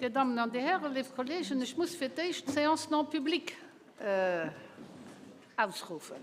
Dir Dammen an Dir Hären, léif Kolleegen, ech muss fir d'éischt d'Séance non publique ausruffen.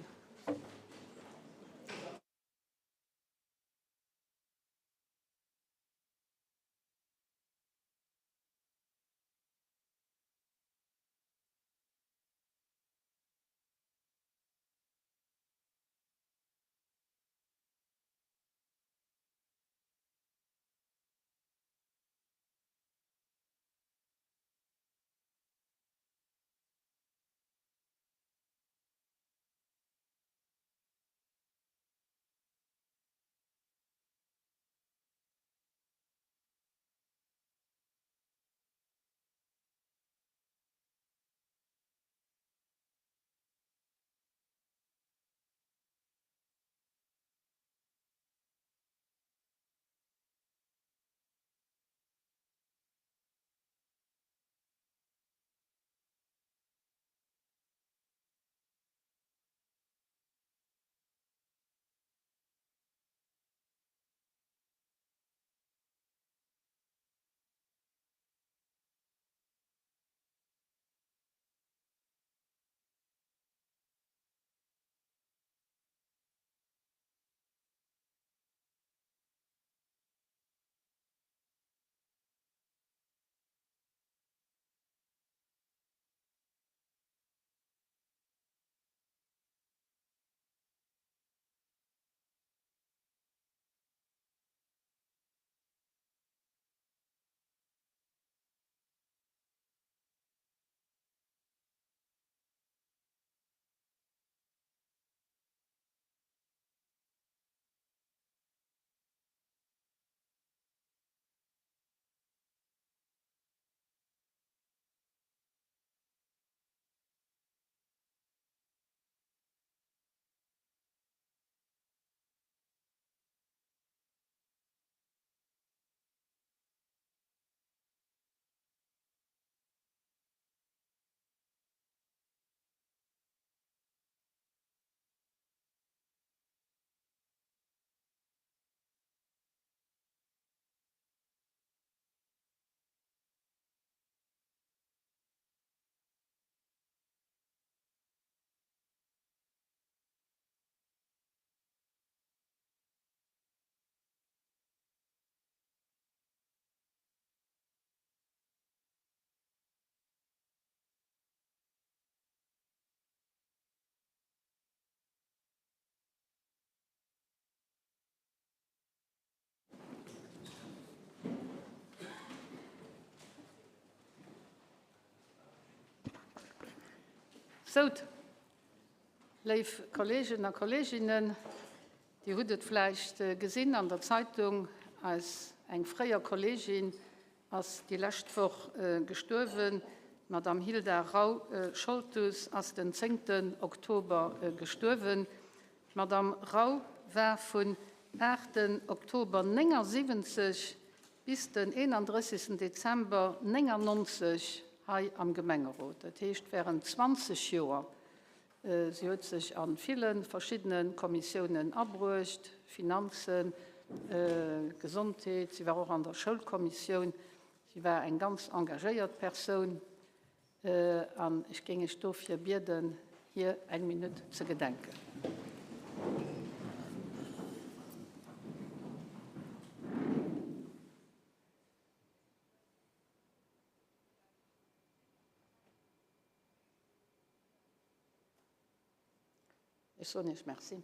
Sout, léif Kolleegen a Kolleeginnen, Dir hutt et vläicht gesinn an der Zeitung, eis eng fréier Kolleegin ass déi lescht Woch gestuerwen. D'Madame Hilda Rau-Scholtus ass den zéngten Oktober gestuerwen. D'Madame Rau war vun 8 Oktober 79 bis den 31 Dezember 99 hei am Gemengerot, dat heescht während 20 Joer. Si huet sech a ville verschiddene Kommissiounen abruecht, Finanzen, Gesondheet, si war och an der Schoulkommissioun. Si war eng ganz engagéiert Persoun an ech géing Iech dofir bieden, hir eng Minutt ze gedenken. Ech soen Iech Merci.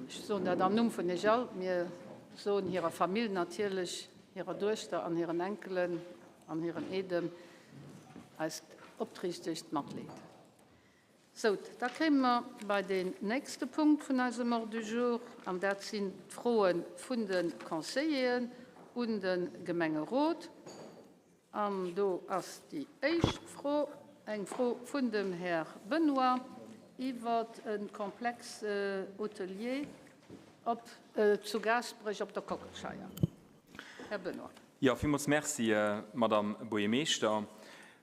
Ech soen dat am Numm vun Iech all. Mir soen hirer Famill natierlech, hirer Duechter an hiren Enkelen an hirem Eedem eist opriichtegt Matleed. Sou, da kéime mer bei deen nächste Punkt vun eisem Ordre du jour, an dat sinn d'Froe vun de Conseilleren un de Gemengerot. An do ass déi éischt Fro eng Fro vun dem Här Benoy iwwer e Complexe hôtelier op zu Gaasperech op der Kockelscheier. Här Benoy. Jo, villmools Merci, Madame Buergermeeschter.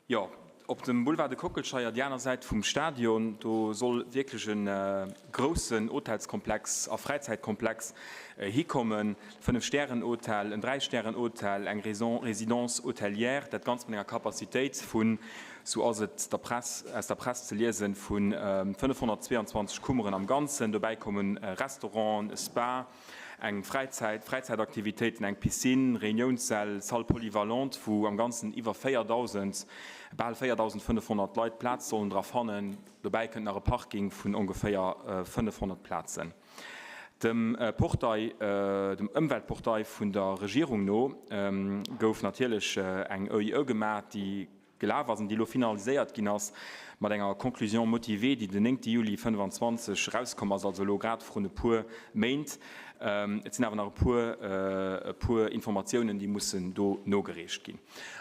Jo, Op dem Boulevard de Kockelscheier, déi aner Säit vum Stadion, do soll wierklech e groussen Hotelskomplex a Fräizäitkomplex hikommen. Fënnef-Stären-Hotel, en Dräi-Stären-Hotel, eng Résidence hôtelière, dat Ganzt mat enger Capacitéit vun, sou ass et der Press, aus der Press ze liesen, vu 522 Kummeren am Ganzen. Dobäi komme Restauranten, e Spa, eng Fräizäit, Fräizäitaktivitéiten, eng Piscine, Reuniounssäll, Salle polyvalente, wou am Ganzen iwwer 4.000, bal 4.500 Leit Plaz sollen dra fannen. Dobäi kënnt nach e Parking vun ongeféier 500 Plazen. Dem Portail, dem Ëmweltportail vun der Regierung no gouf natierlech eng ÖIE gemaach, déi gelaf ass an déi elo finaliséiert ginn ass mat enger Conclusion motivée, déi den 9 Juli 25 erauskomm ass, also elo grad vrun e puer Méint. Et sinn awer nach e puer, e puer Informatiounen, déi mussen do nogereecht ginn.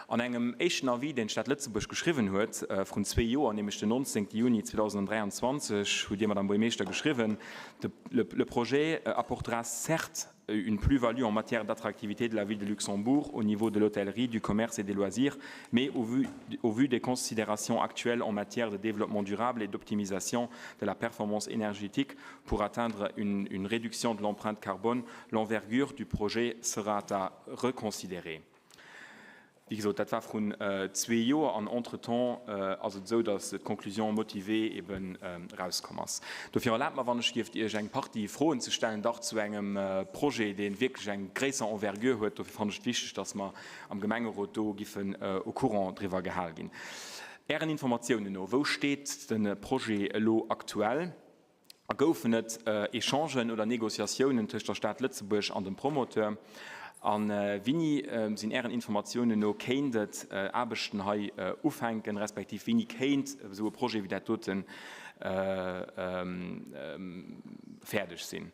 An engem éischten Avis, deen d'Stad Lëtzebuerg geschriwwen huet vrun zwee Joer, nämlech den 19 Juni 2023, hutt Dir, Madame Buergermeeschter, geschriwwen, De, le projet apportera certes une plus-value en matière d'attractivité de la ville de Luxembourg au niveau de l'hôtellerie, du commerce et des loisirs, mais au vu, au vu des considérations actuelles en matière de développement durable et d'optimisation de la performance énergétique pour atteindre une, une réduction de l'empreinte carbone, l'envergure du projet sera à reconsidérer. Wéi gesot, dat war vrun zwee Joer an entretemps ass et esou, datt d'Conclusion motivée eben erauskomm ass. Dofir erlaabt mer, wann ech dierft, Iech eng Partie Froen ze stellen, dach zu engem Projet, dee wierklech eng gréisser Envergure huet. Dofir fannen ech et wichteg, datt mer am Gemengerot do giffen au courant driwwer gehal ginn. Ären Informatiounen no, wou steet de Projet elo aktuell? A goufen et Echangen oder Négociatiounen tëscht der Stad Lëtzebuerg an dem Promoteur? A wéini, sinn Ären Informatiounen no, kéint et Aarbechten hei ufänken, respektiv wéini kéint esou e Projet wéi dat dote fäerdeg sinn?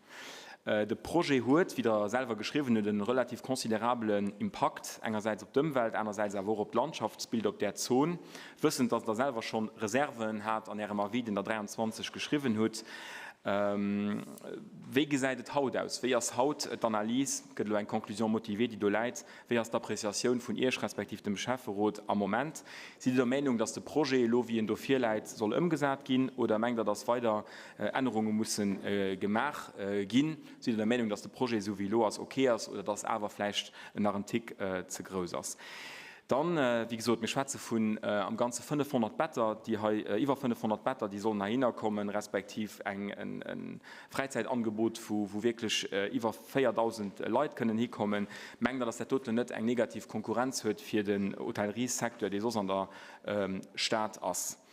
De Projet huet, wéi Der selwer geschriwwen hutt, e relativ considerabelen Impakt, engersäits op d'Ëmwelt, anersäits awer och op d'Landschaftsbild op där Zon. Wëssend, dass Der selwer schonn Reserven hat an Ärem Avis, deen Der 23 geschriwwen hutt, wéi gesäit et haut aus? Wéi ass haut d'Analys? Gëtt elo eng Conclusion motivée, déi do läit? Wéi ass d'Appréciatioun vun Iech respektiv dem Schäfferot am Moment? Sidd Dir der Meenung, dass de Projet elo, wéi en do virläit, soll ëmgesat ginn oder mengt Der, dass weider Ännerunge musse gemaach ginn? Sidd Dir der Meenung, dass de Projet, esou wéi elo ass, ok ass oder dass awer vläicht en nach en Tick ze grouss ass? Dann, wéi gesot, mir schwätze vun am Ganze 500 Better, déi hei, iwwer 500 Better, déi sollen heihinner kommen, respektiv eng, e Fräizäitangebot, wou, wou wierklech iwwer 4.000 Leit kënnen hikommen. Mengt Der, dass dat doten net eng negativ Konkurrenz huet fir den Hotelleriesecteur, dee soss an der Stad ass?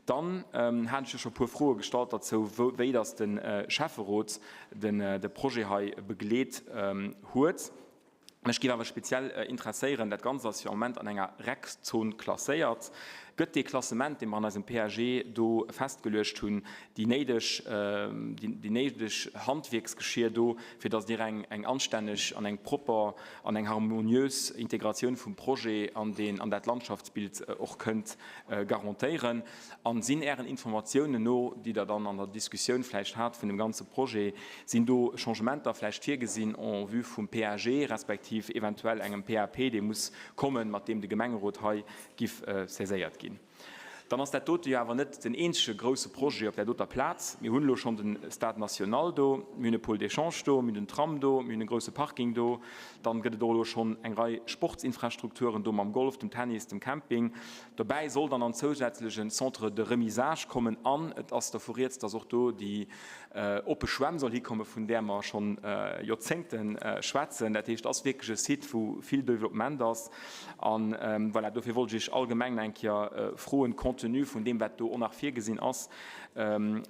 Dann hat ech jo scho e puer Froe gestallt derzou, wou, wéi dass de Schäfferot den, de Projet hei begleet huet. Mech géif awer speziell interesséieren, dat Ganzt ass jo am Moment an enger REC-Zon klasséiert. Gëtt dee Klassement, dee mer an eisem PAG do festgeluecht hunn, déi néideg, déi néideg Handwierksgeschier do, fir datt Dir eng, eng anstänneg an eng propper an eng harmoniös Integratioun vum Projet an deen, an dat Landschaftsbild och kënnt garantéieren? An sinn Ären Informatiounen no, déi Der dann an der Diskussioun vläicht hat vun dem ganze Projet, sinn do Changementer vläicht virgesinn en vue vum PAG respektiv eventuell engem PAP, dee muss kommen, mat deem de Gemengerot hei giff saiséiert ginn? Dann ass dat dote jo awer net den eenzege grouse Projet op där doter Plaz. Mir hunn elo schonn de Stade national do, mir hunn e Pôle d'échange do, mir hunn den Tram do, mir hunn e grouse Parking do. Dann gëtt et och elo schonn eng Rei Sportsinfrastrukturen do mam Golf, dem Tennis, dem Camping. Dobäi soll dann an zousätzlech en Centre de remisage kommen an et ass dovu rieds, dass och do déi oppe Schwämm soll hikommen, vun där mer schonn Joerzéngte schwätzen. Dat heescht, et ass wierklech e Site, wou vill Developpement ass. An voilà, dofir wollt ech Iech allgemeng nach eng Kéier froen, compte tenu vun deem, wat do och nach virgesinn ass,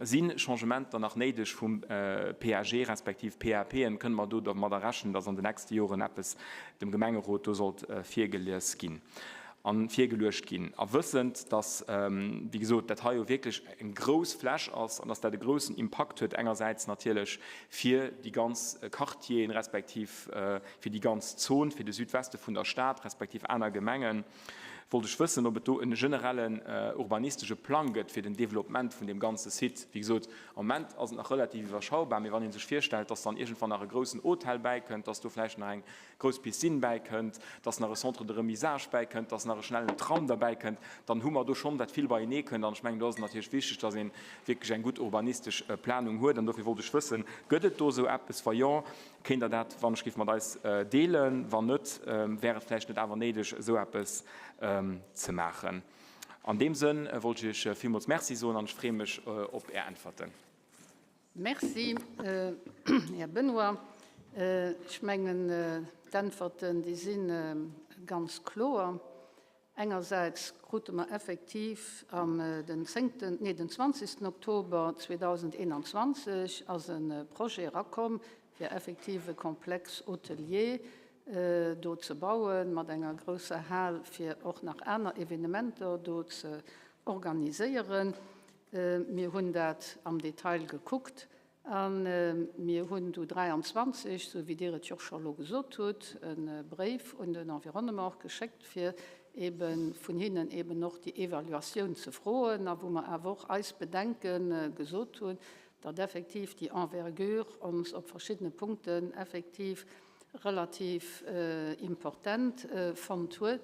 si Changementer nach néideg vum PAG respektiv PAPen? Kënne mer do dermadder rechnen, dass an de nächste Joren eppes dem Gemengerot do sollt virgelies ginn? A virgeluecht ginn. A wëssend, dass, wéi gesot, dat hei jo wierklech eng grouss Fläch ass an dass dat e groussen Impakt huet, engersäits natierlech fir déi ganz Quartieren, respektiv fir déi ganz Zon, fir de Südweste vun der Stad, respektiv aner Gemengen. Wollt ech wëssen, ob et do e generellen urbanistesche Plang gëtt fir den Développement vun deem ganze Site. Wéi gesot, am Moment ass et nach relativ iwwerschaubar, mee wann ee sech virstellt, dass dann iergendwann nach e groussen Hotel bäikënnt, dass do vläicht nach eng grouss Piscine bäikënnt, dass nach e Centre de remisage bäikënnt, dass nach e schnellen Tram derbäikënnt, dann hu mer do schonn, wat vill beienee kënnt. An ech mengen, do ass et natierlech wichteg, dass ee wierklech eng gutt urbanistesch Planung huet. An dofir wollt ech wëssen, Gëtt et do esou eppes? Wa jo, Kéint Der dat, wann ech géif, mat eis deelen? Wann net, wär et vläicht net awer néideg, esou eppes ze maachen? An deem Sënn wollt ech Iech villmools Merci soen an ech freeë mech op Är Äntwerten. Merci, Här Benoy. Ech mengen, d'Äntwerten, déi si ganz kloer. Engersäits krute mer effektiv am den zéngten, nee den zwanzegsten Oktober 2021 ass e Projet erakomm, fir effektiv e Complexe hôtelier do ze bauen, mat enger grousser Hal fir och nach aner Evenementer do ze organiséieren. Mir hunn dat am Detail gekuckt A mir hunn du 23, esou wéi Dir et jo och scho elo gesot hutt, e Bréif un den Environnement och geschéckt, fir ebe vun hinnen eben och déi Evaluatioun ze froen a wou mer awer och eis Bedenke gesot hunn, datt effektiv déi Envergure ons op verschiddene Punkten effektiv relativ importent fonnt huet.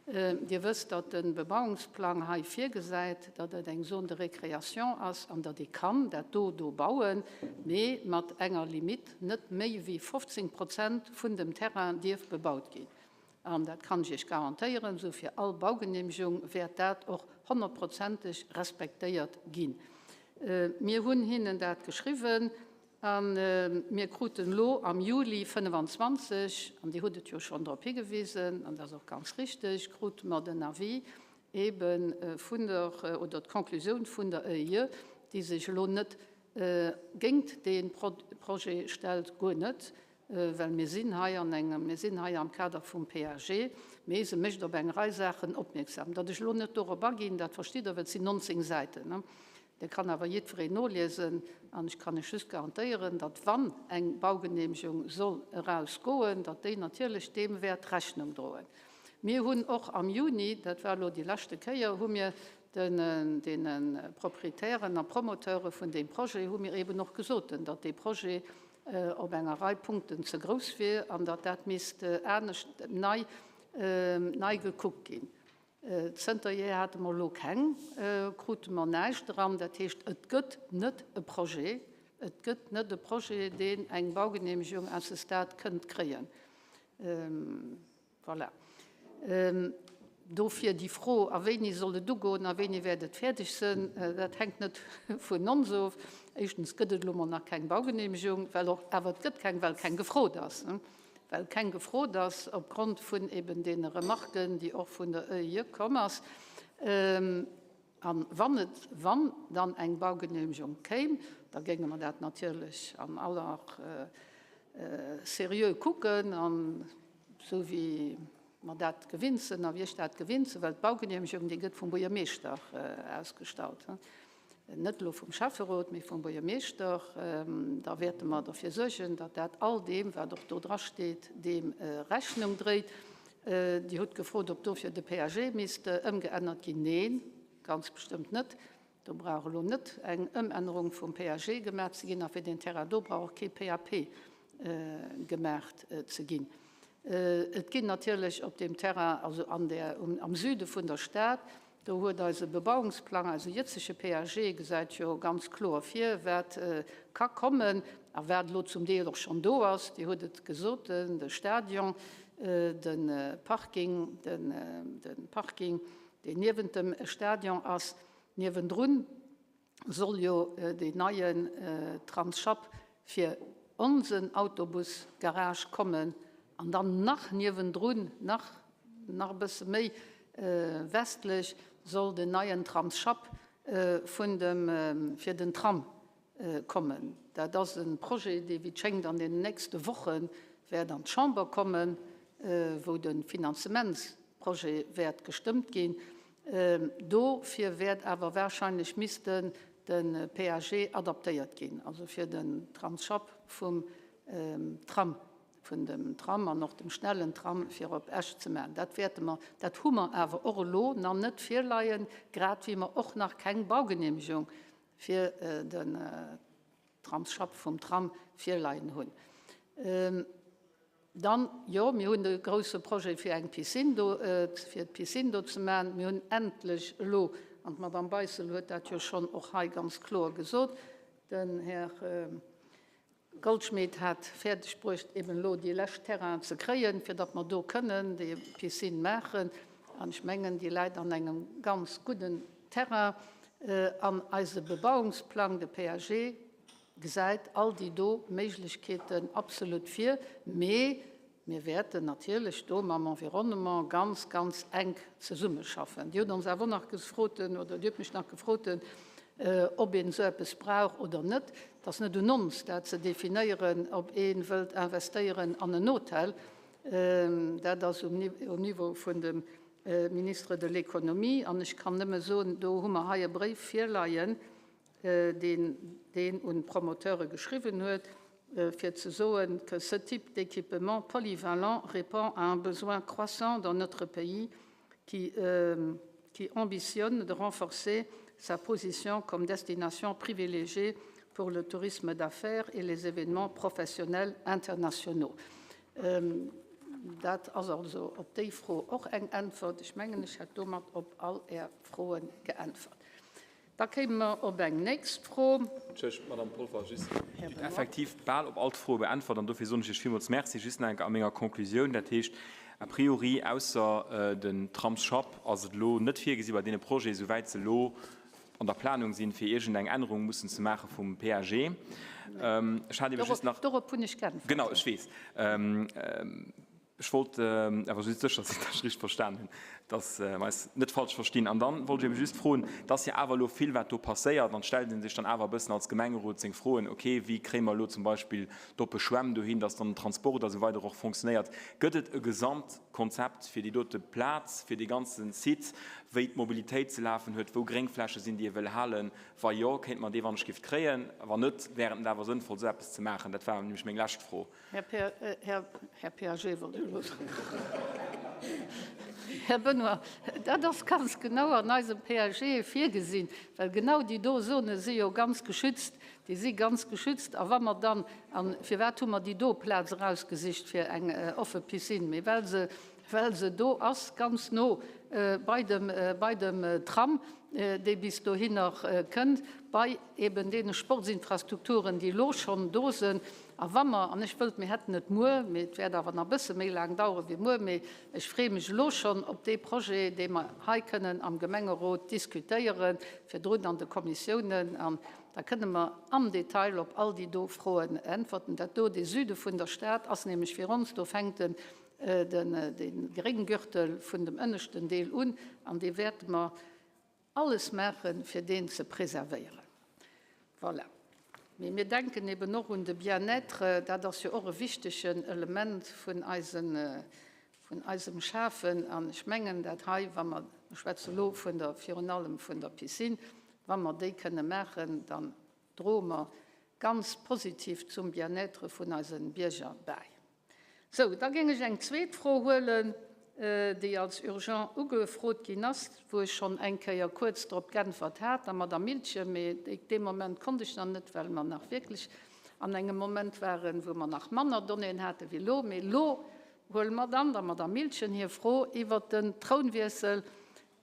Dir wësst, datt de Bebauungsplang hei virgesäit, datt et eng Zone de récréation ass an datt ee kann dat do do bauen, mee mat enger Limite, net méi wéi 15 Prozent vun dem Terrain dierf bebaut ginn. An dat kann ech Iech garantéieren, esou fir all Baugenehmegung wäert dat och honnertprozenteg respektéiert ginn. Mir hunn hinnen dat geschriwwen. A mir kruten elo am Juli 25, an Dir hutt et jo schonn drop higewisen, an dat ass och ganz richtig, krute mer den Avis ebe vun der, oder d'Conclusioun vun der EIE, déi sech elo net géint dee Projet stellt, guer net, well mir sinn hei an engem, mir sinn hei am Kader vum PAG, mee se mécht op eng Rei Saachen opmierksam. Datt ech elo net dorop aginn, dat verstitt Der, well et sinn 19 Säiten. Dat kann awer jiddwereen noliesen. An ech kann lech just garantéieren, datt, wann eng Baugenehmegung soll erausgoen, datt déi natierlech deem wäert Rechnung droen. Mir hunn och am Juni, dat war elo déi leschte Kéier, hu mir den, deene Proprietären a Promoteure vun deem Projet hu mir eeben och gesot, datt dee Projet op enger Rei Punkten ze grouss wier an datt dat misst anescht nei, nei gekuckt ginn. Zënterhier hate mer elo keng, krute mer näischt eran. Dat heescht, et gëtt net e Projet, et gëtt net e Projet, deen eng Baugenehmegung à ce stade kënnt kréien. Voilà. Dofir déi Fro, a wéini soll et ugoen, a wéini wäert et fäerdeg sënn, dat hänkt net vun ons of. Éischtens gëtt et elo mol nach keng Baugenehmegung, well och awer et gëtt keng, well keng gefrot ass, well keng gefrot ass opgrond vun eben deene Remarken, déi och vun der ÖIE komm ass. A wann et, wann dann eng Baugenehmegung kéim, da géinge mer dat natierlech an aller Seriö kucken an esou wéi mer dat gewinnt sinn a wéi ech dat gewinnt sinn, well d'Baugenehmegung, déi gëtt vum Buergermeeschter ausgestallt, net elo vum Schäfferot, mee vum Buergermeeschter, da wäerte mer derfir suergen, datt dat all deem, wat och do drasteet, deem Rechnung dréit. Dir hutt gefrot, ob dofir de PAG misst ëmgeännert ginn. Neen, ganz bestëmmt net. Do brauch elo net eng Ëmännerung vum PAG gemaach ze ginn a fir deen Terrain do brauch och kee PAP gemaach ze ginn. Et ginn natierlech op deem Terrain, also an där, am Süde vun der Stad, Do huet eise Bebauungsplang, eise jëtzege PAG gesäit jo ganz kloer vir, wat ka kommen a wat elo zum Deel och schonn do ass. Dir hutt et gesot, de Stadion, de Parking, de Parking, deen niewent dem Stadion ass, niewendrun. soll jo deen neien Tramsschapp fir onsen Autobusgarage kommen an dann nach niewendrun, nach nach e bësse méi westlech, soll den neien Tramsschapp vun dem fir den Tram kommen. Dat ass e Projet, dee wéi et schéngt an den nächste Woche wäert an d'Chamber kommen, wou de Finanzementsprojet wäert gestëmmt ginn. Dofir wäert awer wahrscheinlech missten de PAG adaptéiert ginn, also fir den Tramsschapp vum Tram, vun dem Tram an och dem schnellen Tram fir op Esch ze maachen. Dat wäerte mer, dat hu mer awer och elo nach net virleien, grad wéi mer och nach keng Baugenehmegung fir den Tramsschapp vum Tram virleien hunn. Dann, jo, mir hunn de grouse Projet fir eng Piscine do, fir d'Piscine do ze maachen. Mir hunn endlech elo, an d'Madame Beissel huet dat jo schonn och hei ganz kloer gesot, den Här Goldschmidt hat fäerdeg bruecht, eben elo déi lescht Terrainen ze kréien, fir datt mer do kënnen déi Piscine maachen. An ech mengen, déi läit an engem ganz gudden Terrain. An eise Bebauungsplang, de PAG, gesäit all déi do Méiglechkeeten absolut vir. Mee Mir wäerten natierlech do mam Environnement ganz, ganz enk zesummeschaffen. Dir hutt ons awer och nach gefroten, oder Dir hutt mech nach gefroten, ob een esou eppes brauch oder net. Et ass net un ons, dat ze definéieren, ob ee wëllt investéieren an en Hotel. Dat ass um Niveau vun dem Ministre de l'Économie. An ech kann nëmme soen, do hu mer hei e Bréif virleien, deen deen un d'Promoteure geschriwwen huet, fir ze soen, que ce type d'équipement polyvalent répond à un besoin croissant dans notre pays qui, qui ambitionne de renforcer sa position comme destination privilégiée pour le tourisme d'affaires et les événements professionnels internationaux. Dat ass also op déi Fro och eng Äntwert. Ech mengen, ech hätt domat op all Är Froe geäntwert. Da kéime mer op eng nächst Fro. Entschëllegt, Madamm Polfer, just, Dir hutt effektiv bal op all d'Froe beäntwert an dofir soen ech Iech villmools Merci. Just nach eng Kéier a menger Conclusioun, dat heescht a priori, ausser den Tramsschapp, ass et elo net virgesi bei deene Projeten, esouwäit se elo an der Planung sinn, fir iergendeng Ännerung mussen ze maache vum PAG. Ech hat ebe just nach. Dorop hunn ech geäntwert. Genau, ech weess. Ech wollt awer just sécher sinn, datt ech richteg verstan hunn, datt mer eis net falsch verstinn. An dann wollt ech ebe just froen, et ass jo awer elo vill, wat do passéiert, an et stellt ee sech dann awer e bëssen als Gemengerot seng Froen, okay, wéi kréie mer elo zum Beispill d'oppe Schwämm dohin, datt dann den Transport a sou weider och fonctionnéiert. Gëtt et e Gesamtkonzept fir déi dote Plaz, fir dee ganze Site, wéi d'Mobilitéit ze lafen huet, wou Gréngfläche sinn, déi ee wëll halen? Wa jo, kéint mer dee wann ech giff kréien? Wann net, wär et net awer sënnvoll, esou eppes ze maachen? Dat war nämlech meng lescht Fro. Här PAG wollt ech elo soen. Här Benoy, dat ass ganz genau an eisem PAG virgesinn, well genau déi do Zone si jo ganz geschützt. Déi si ganz geschützt. A wa mer dann, a firwat hu mer déi do Plaz erausgesicht fir eng offe Piscine? Mee well se, well se do ass, ganz no bei dem, bei dem Tram, dee bis dohinner kënnt, bei eben deene Sportsinfrastrukturen, déi elo schonn do sinn. A wa mer, an ech wëllt, mir hätten et muer, mee et wäert awer nach e bësse méi laang dauere wéi muer, mee ech freeë mech elo schonn op dee Projet, dee mer hei kënnen am Gemengerot diskutéieren, virdrun an de Kommissiounen, an da kënne mer am Detail op all déi do Froen äntwerten. Dat do, dee Süde vun der Stad ass nämlech fir ons, do fänkt den, de Grénggürtel vun dem ënneschten Deel un, an dee wäerte mer Alles maachen, fir deen ze preservéieren. Voilà. Mee mir denken eben och un de Bien-être, dat ass jo och e wichtegen Element vun eisen, vun eisem Schafen. An ech mengen, dat hei, wa mer, ech schwätze elo vun der, virun allem vun der Piscine, wa mer déi kënne maachen, dann droe mer ganz positiv zum Bien-être vun eise Bierger bäi. Sou, da géing ech eng zweet Fro huelen, déi als urgent ugefrot ginn ass, wou ech schonn eng Kéier kuerz drop geäntwert hat, der Madame Miltgen, mee dee Moment konnt ech nach net, well mer nach wierklech an engem Moment waren, wou mer nach manner Donnéeën hate wéi elo. Mee elo huele mer dann der Madame Miltgen hir Fro iwwert den Trounwiessel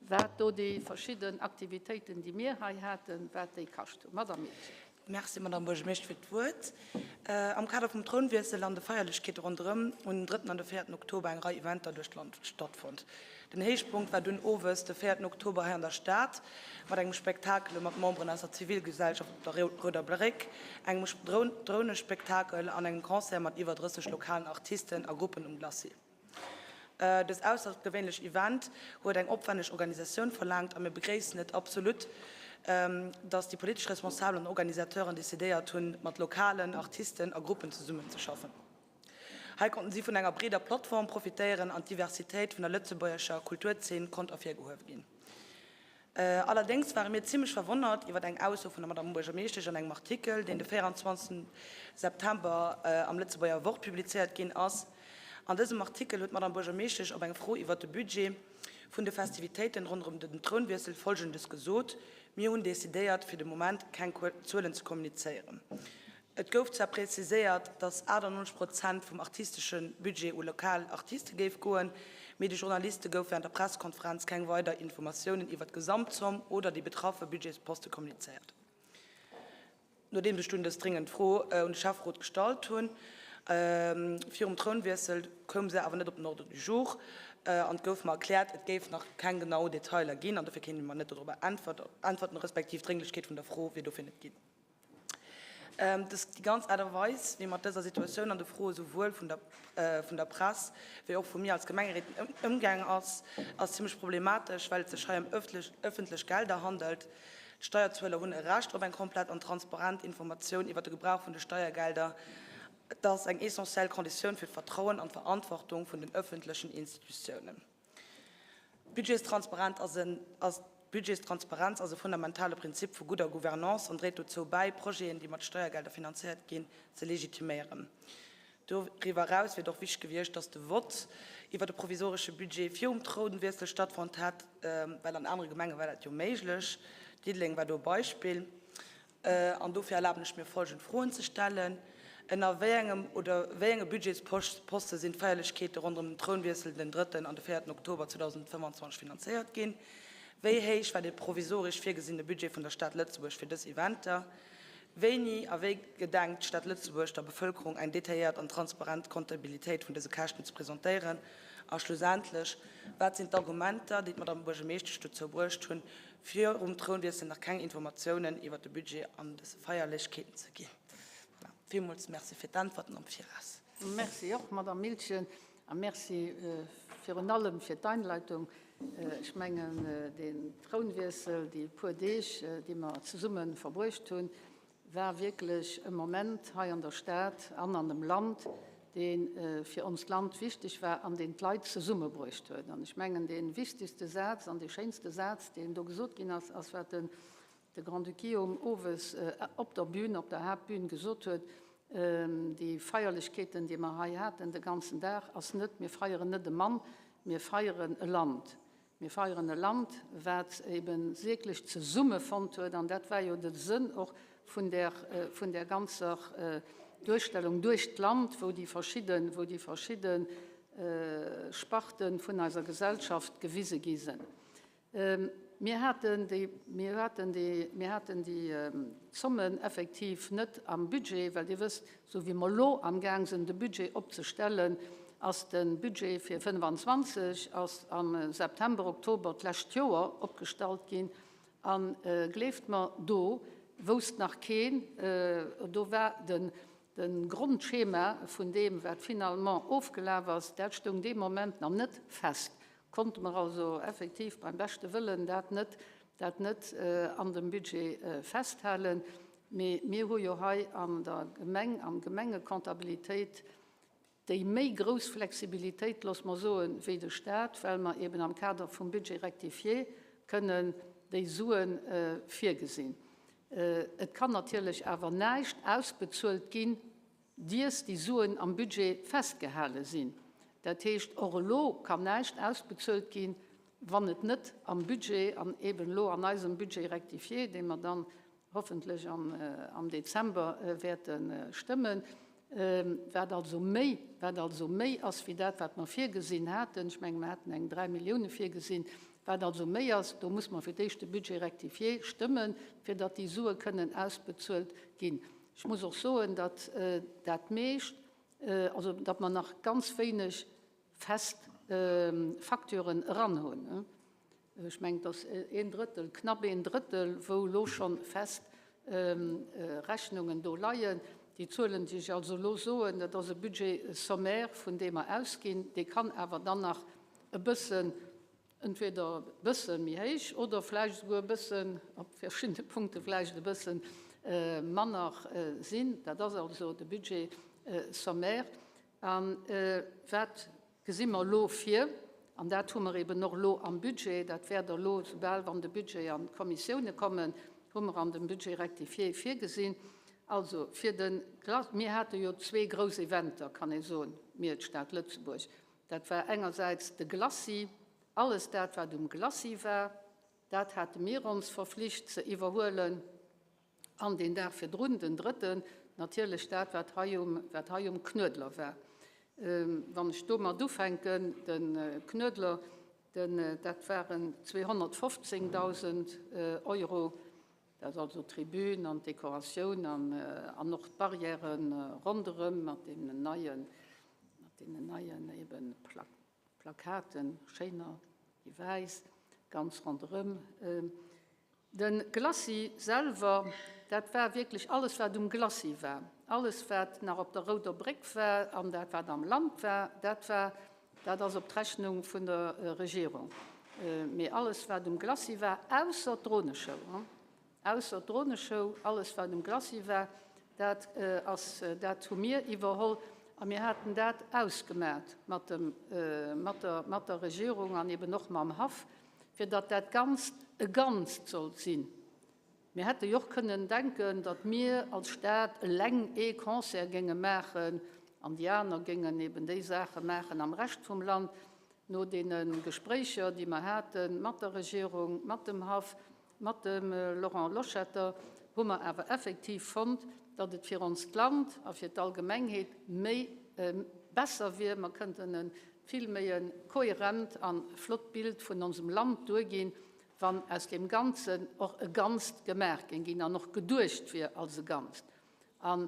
Wat do déi verschidden Aktivitéiten, déi mir hei haten, wat déi kascht hunn. Madame Miltgen. Merci, Madame Buergermeeschter, fir d'Wuert. Am Kader vum Trounwiessel an de Feierlechkeete ronderëm hunn den drëtten an de véierten Oktober eng Rei Eventer duerch d'Land stattfonnt. Den Héichpunkt war dunn owes de véierten Oktober hei an der Stad mat engem Spektakele mat Memberen aus der Zivilgesellschaft op der Rouder Bréck, engem Dronespektakel an engem Concert mat iwwer 30 lokalen Artisten a Gruppen um Glacis. Dëst aussergewéinlech Event huet eng opwänneg Organisatioun verlaangt a mir begréissen et absolut, dass déi politesch Responsabel an Organisateuren decidéiert hunn, mat lokalen Artisten a Gruppen zesummenzeschaffen. Hei konnten si vun enger breeder Plattform profitéieren an d'Diversitéit vun der lëtzebuergescher Kulturzeen konnt ervirgehuewe ginn. Allerdéngs ware mir zimmlech verwonnert iwwer eng Ausso vun der Madame Buergermeeschtesch an engem Artikel, deen de 24 September am Lëtzebuerger Wort publizéiert ginn ass. An dësem Artikel huet d'Madame Buergermeeschtesch op eng Fro iwwer de Budget vun de Festivitéiten ronderëm den Trounwiessel Folgendes gesot, Mir hunn decidéiert, fir de Moment keng Zuelen ze kommunizéieren. Et gouf zwar präziséiert, datt 98 Prozent vum artistesche Budget u lokal Artiste géif goen, mee de Journaliste gouf wärend der Pressekonferenz keng weider Informatiounen iwwer d'Gesamtzomm oder déi betraffe Budgetsposte kommunizéiert. Nodeems ech dunn dës dringend Fro un de Schäfferot gestallt hunn, virum Trounwiessel, koum se awer net op den Ordre du jour an et gouf mer erkläert, et géif nach keng genau Detailer ginn an dofir kéint ee mer net dodrobber äntwerten, respektiv d'Drénglechkeet vun der Fro wier dofir net ginn. Dës, déi ganz Aart a Weis, wéi mat dëser Situatioun an de Froe souwuel vun der, vun der Press wéi och vu mir als Gemengeréit ëmgaang ass, ass zimlech problematesch, well et sech hei ëm ëffentlech Gelder handelt. D'Steierzueler hunn e Recht op eng komplett an transparent Informatioun iwwer de Gebrauch vun de Steiergelder. Et ass eng essentiell Konditioun fir d'Vertrauen an d'Verantwortung vun den ëffentlechen Institutiounen. D'Budgetstransparenz ass en ass D'Budgetstransparenz ass e fundamentale Prinzip vu gudder Gouvernance an dréit dozou bäi, Projeten, déi mat Steiergelder finanzéiert ginn, ze legitiméieren. Doriwwer eraus wier et och wichteg gewiescht, datt de Vott iwwer de provisoresche Budget virum Trounwiessel stattfonnt hätt, well an anere Gemenge war dat jo méiglech. Diddeleng war do e Beispill. An dofir erlaben ech mir folgend Froen ze stellen, Ënner wéi engem oder wéi enge Budgetsposte sinn d'Feierlechkeete ronderëm den Trounwiessel den drëtten an de véierten Oktober 2025 finanzéiert ginn? Wéi héich war de provisoresch virgesinne Budget vun der Stad Lëtzebuerg fir dës Eventer? Wéini a wéi gedenkt d'Stad Lëtzebuerg der Bevëlkerung eng detailléiert an transparent Comptabilitéit vun dëse Käschten ze presentéieren? A schlussendlech, wat sinn d'Argumenter, déi d'Madame Buergermeeschtesch dozou bruecht hunn, virum Trounwiessel nach keng Informatiounen iwwer de Budget an dës Feierlechkeeten ze ginn. Voilà. Villmools Merci fir d'Äntwerten am Viraus. Merci och, Madame Miltgen, a Merci virun allem fir d'Einleitung. Ech mengen, deen Trounwiessel, déi puer Deeg, déi mer zesumme verbruecht hunn, war wierklech e Moment hei an der Stad an an dem Land, dee fir onst Land wichteg war an deen d'Leit zesummebruecht huet. An ech mengen, dee wichtegste Saz an dee schéinste Saz, deen do gesot ginn ass, ass wat den de Grand-Duc Guillaume owes op der Bühn, op der Haaptbühn gesot huet, Déi Feierlechkeeten, déi mer hei haten de ganzen Dag, ass net, mir feieren net e Mann, mir feieren e Land. Mir feieren e Land, wat ebe wierklech zesummefonnt huet, an dat war jo de Sënn och vun där, vun där ganzer Duerstellung duerch d'Land, wou déi verschidden, wou déi verschidde Sparte vun eiser Gesellschaft gewise gi sinn. Mir haten déi, mir haten déi, mir haten déi Zommen effektiv net am Budget, well Dir wësst, esou wéi mer elo amgaang sinn, de Budget opzestellen, ass de Budget fir 25 ass am September, Oktober d'lescht Joer opgestallt ginn. A gleeft mer, do wousst nach keen, do war de Grondschema vun deem, wat finalement ofgelaf ass, dat stoung dee Moment nach net fest. Konnte mer also effektiv beim beschte Wëllen dat net, dat net an dem Budget festhalen. Mee mir hu jo hei an der Gemeng, am Gemengecomptabilitéit déi méi grouss Flexibilitéit, looss mer soen, wéi de Stat, well mer eben am Kader vum Budget rectifié kënnen déi Sue virgesinn. Et kann natierlech awer näischt ausbezuelt ginn, Diers déi Suen am Budget festgehale sinn. Dat heescht, och elo kann näischt ausbezuelt ginn, wann et net am Budget, an eben elo an eisem Budget rectifié, dee mer dann hoffentlech am Dezember wäerte stëmmen, wat also méi, wat also méi ass wéi dat, wat mer virgesinn haten, ech menge mer haten eng 3 Millioune virgesinn, wat also méi ass, do muss mer fir d'éischt de Budget rectifié stëmmen, fir datt déi Sue kënnen ausbezuelt ginn. Ech muss och soen, datt dat meescht, also datt mer nach ganz wéineg fest Facturen eran hunn. Ech mengen, et ass een Drëttel, knapp een Drëttel, wou elo scho fest Rechnungen do leien. Déi Zuelen, déi ech also elo soen, dat ass e Budget sommaire, vun deem mer ausginn. Dee kann awer dann nach e bëssen entweder e bësse méi héich oder vläicht esouguer e bëssen, op verschiddene Punkte vläicht e bësse manner sinn. Dat ass also de Budget sommaire. A wat gesi mer elo vir? An dat hu mer eben och elo am Budget, dat wäert Der elo, soubal wann de Budget an d'Kommissioune kommen, hu mer an dem Budget rectifié virgesinn. Also fir de Glas, mir hate jo zwee grouss Eventer, kann ee soen, mir, d'Stad Lëtzebuerg. Dat war engersäits de Glacis, alles dat wat um Glacis war, dat hate mir ons verflicht ze iwwerhuelen. An deen Dag virdrun, den drëtten, natierlech dat, wat hei um, wat hei um Knuedler war. Wann ech domat ufänken, de Knuedler, den, dat waren 215.000 Euro, dat ass also d'Tribün an d'Dekoratioun an, an och d'Barrièrë ronderëm mat deenen neien, mat deenen neien eben Plakaten, schéiner déi wäiss, ganz ronderëm. De Glacis selwer, dat war wierklech alles, wat um Glacis war, alles, wat nach op der Rouder Bréck war an dat, wat am Land war, dat war, dat ass op d'Rechnung vun der Regierung. Mee alles, wat um Glacis war, ausser d'Droneshow, ausser d'Droneshow, alles, wat um Glacis war, dat ass, dat hu mir iwwerholl a mir haten dat ausgemat mat dem, mat der, mat der Regierung an eben och mam Haff, fir datt dat Ganzt e Ganzt sollt sinn. Mir hätte jo och kënnen denken, datt mir als Stad eleng ee Concert géinge maachen an déi aner géingen eben déi Saache maachen am Rescht vum Land. No deene Gespréicher, déi mer hate mat der Regierung, mat dem Haff, mat dem Laurent Loschetter, hu mer awer effektiv fonnt, datt et fir onst Land a fir d'Allgemengheet méi besser wier, mer kënnten e vill méi e kohärent a flott Bild vun onsem Land duerginn, wann aus deem Ganzen och e Ganzt gemaach géing ginn an och geduecht wier als e Ganzt. A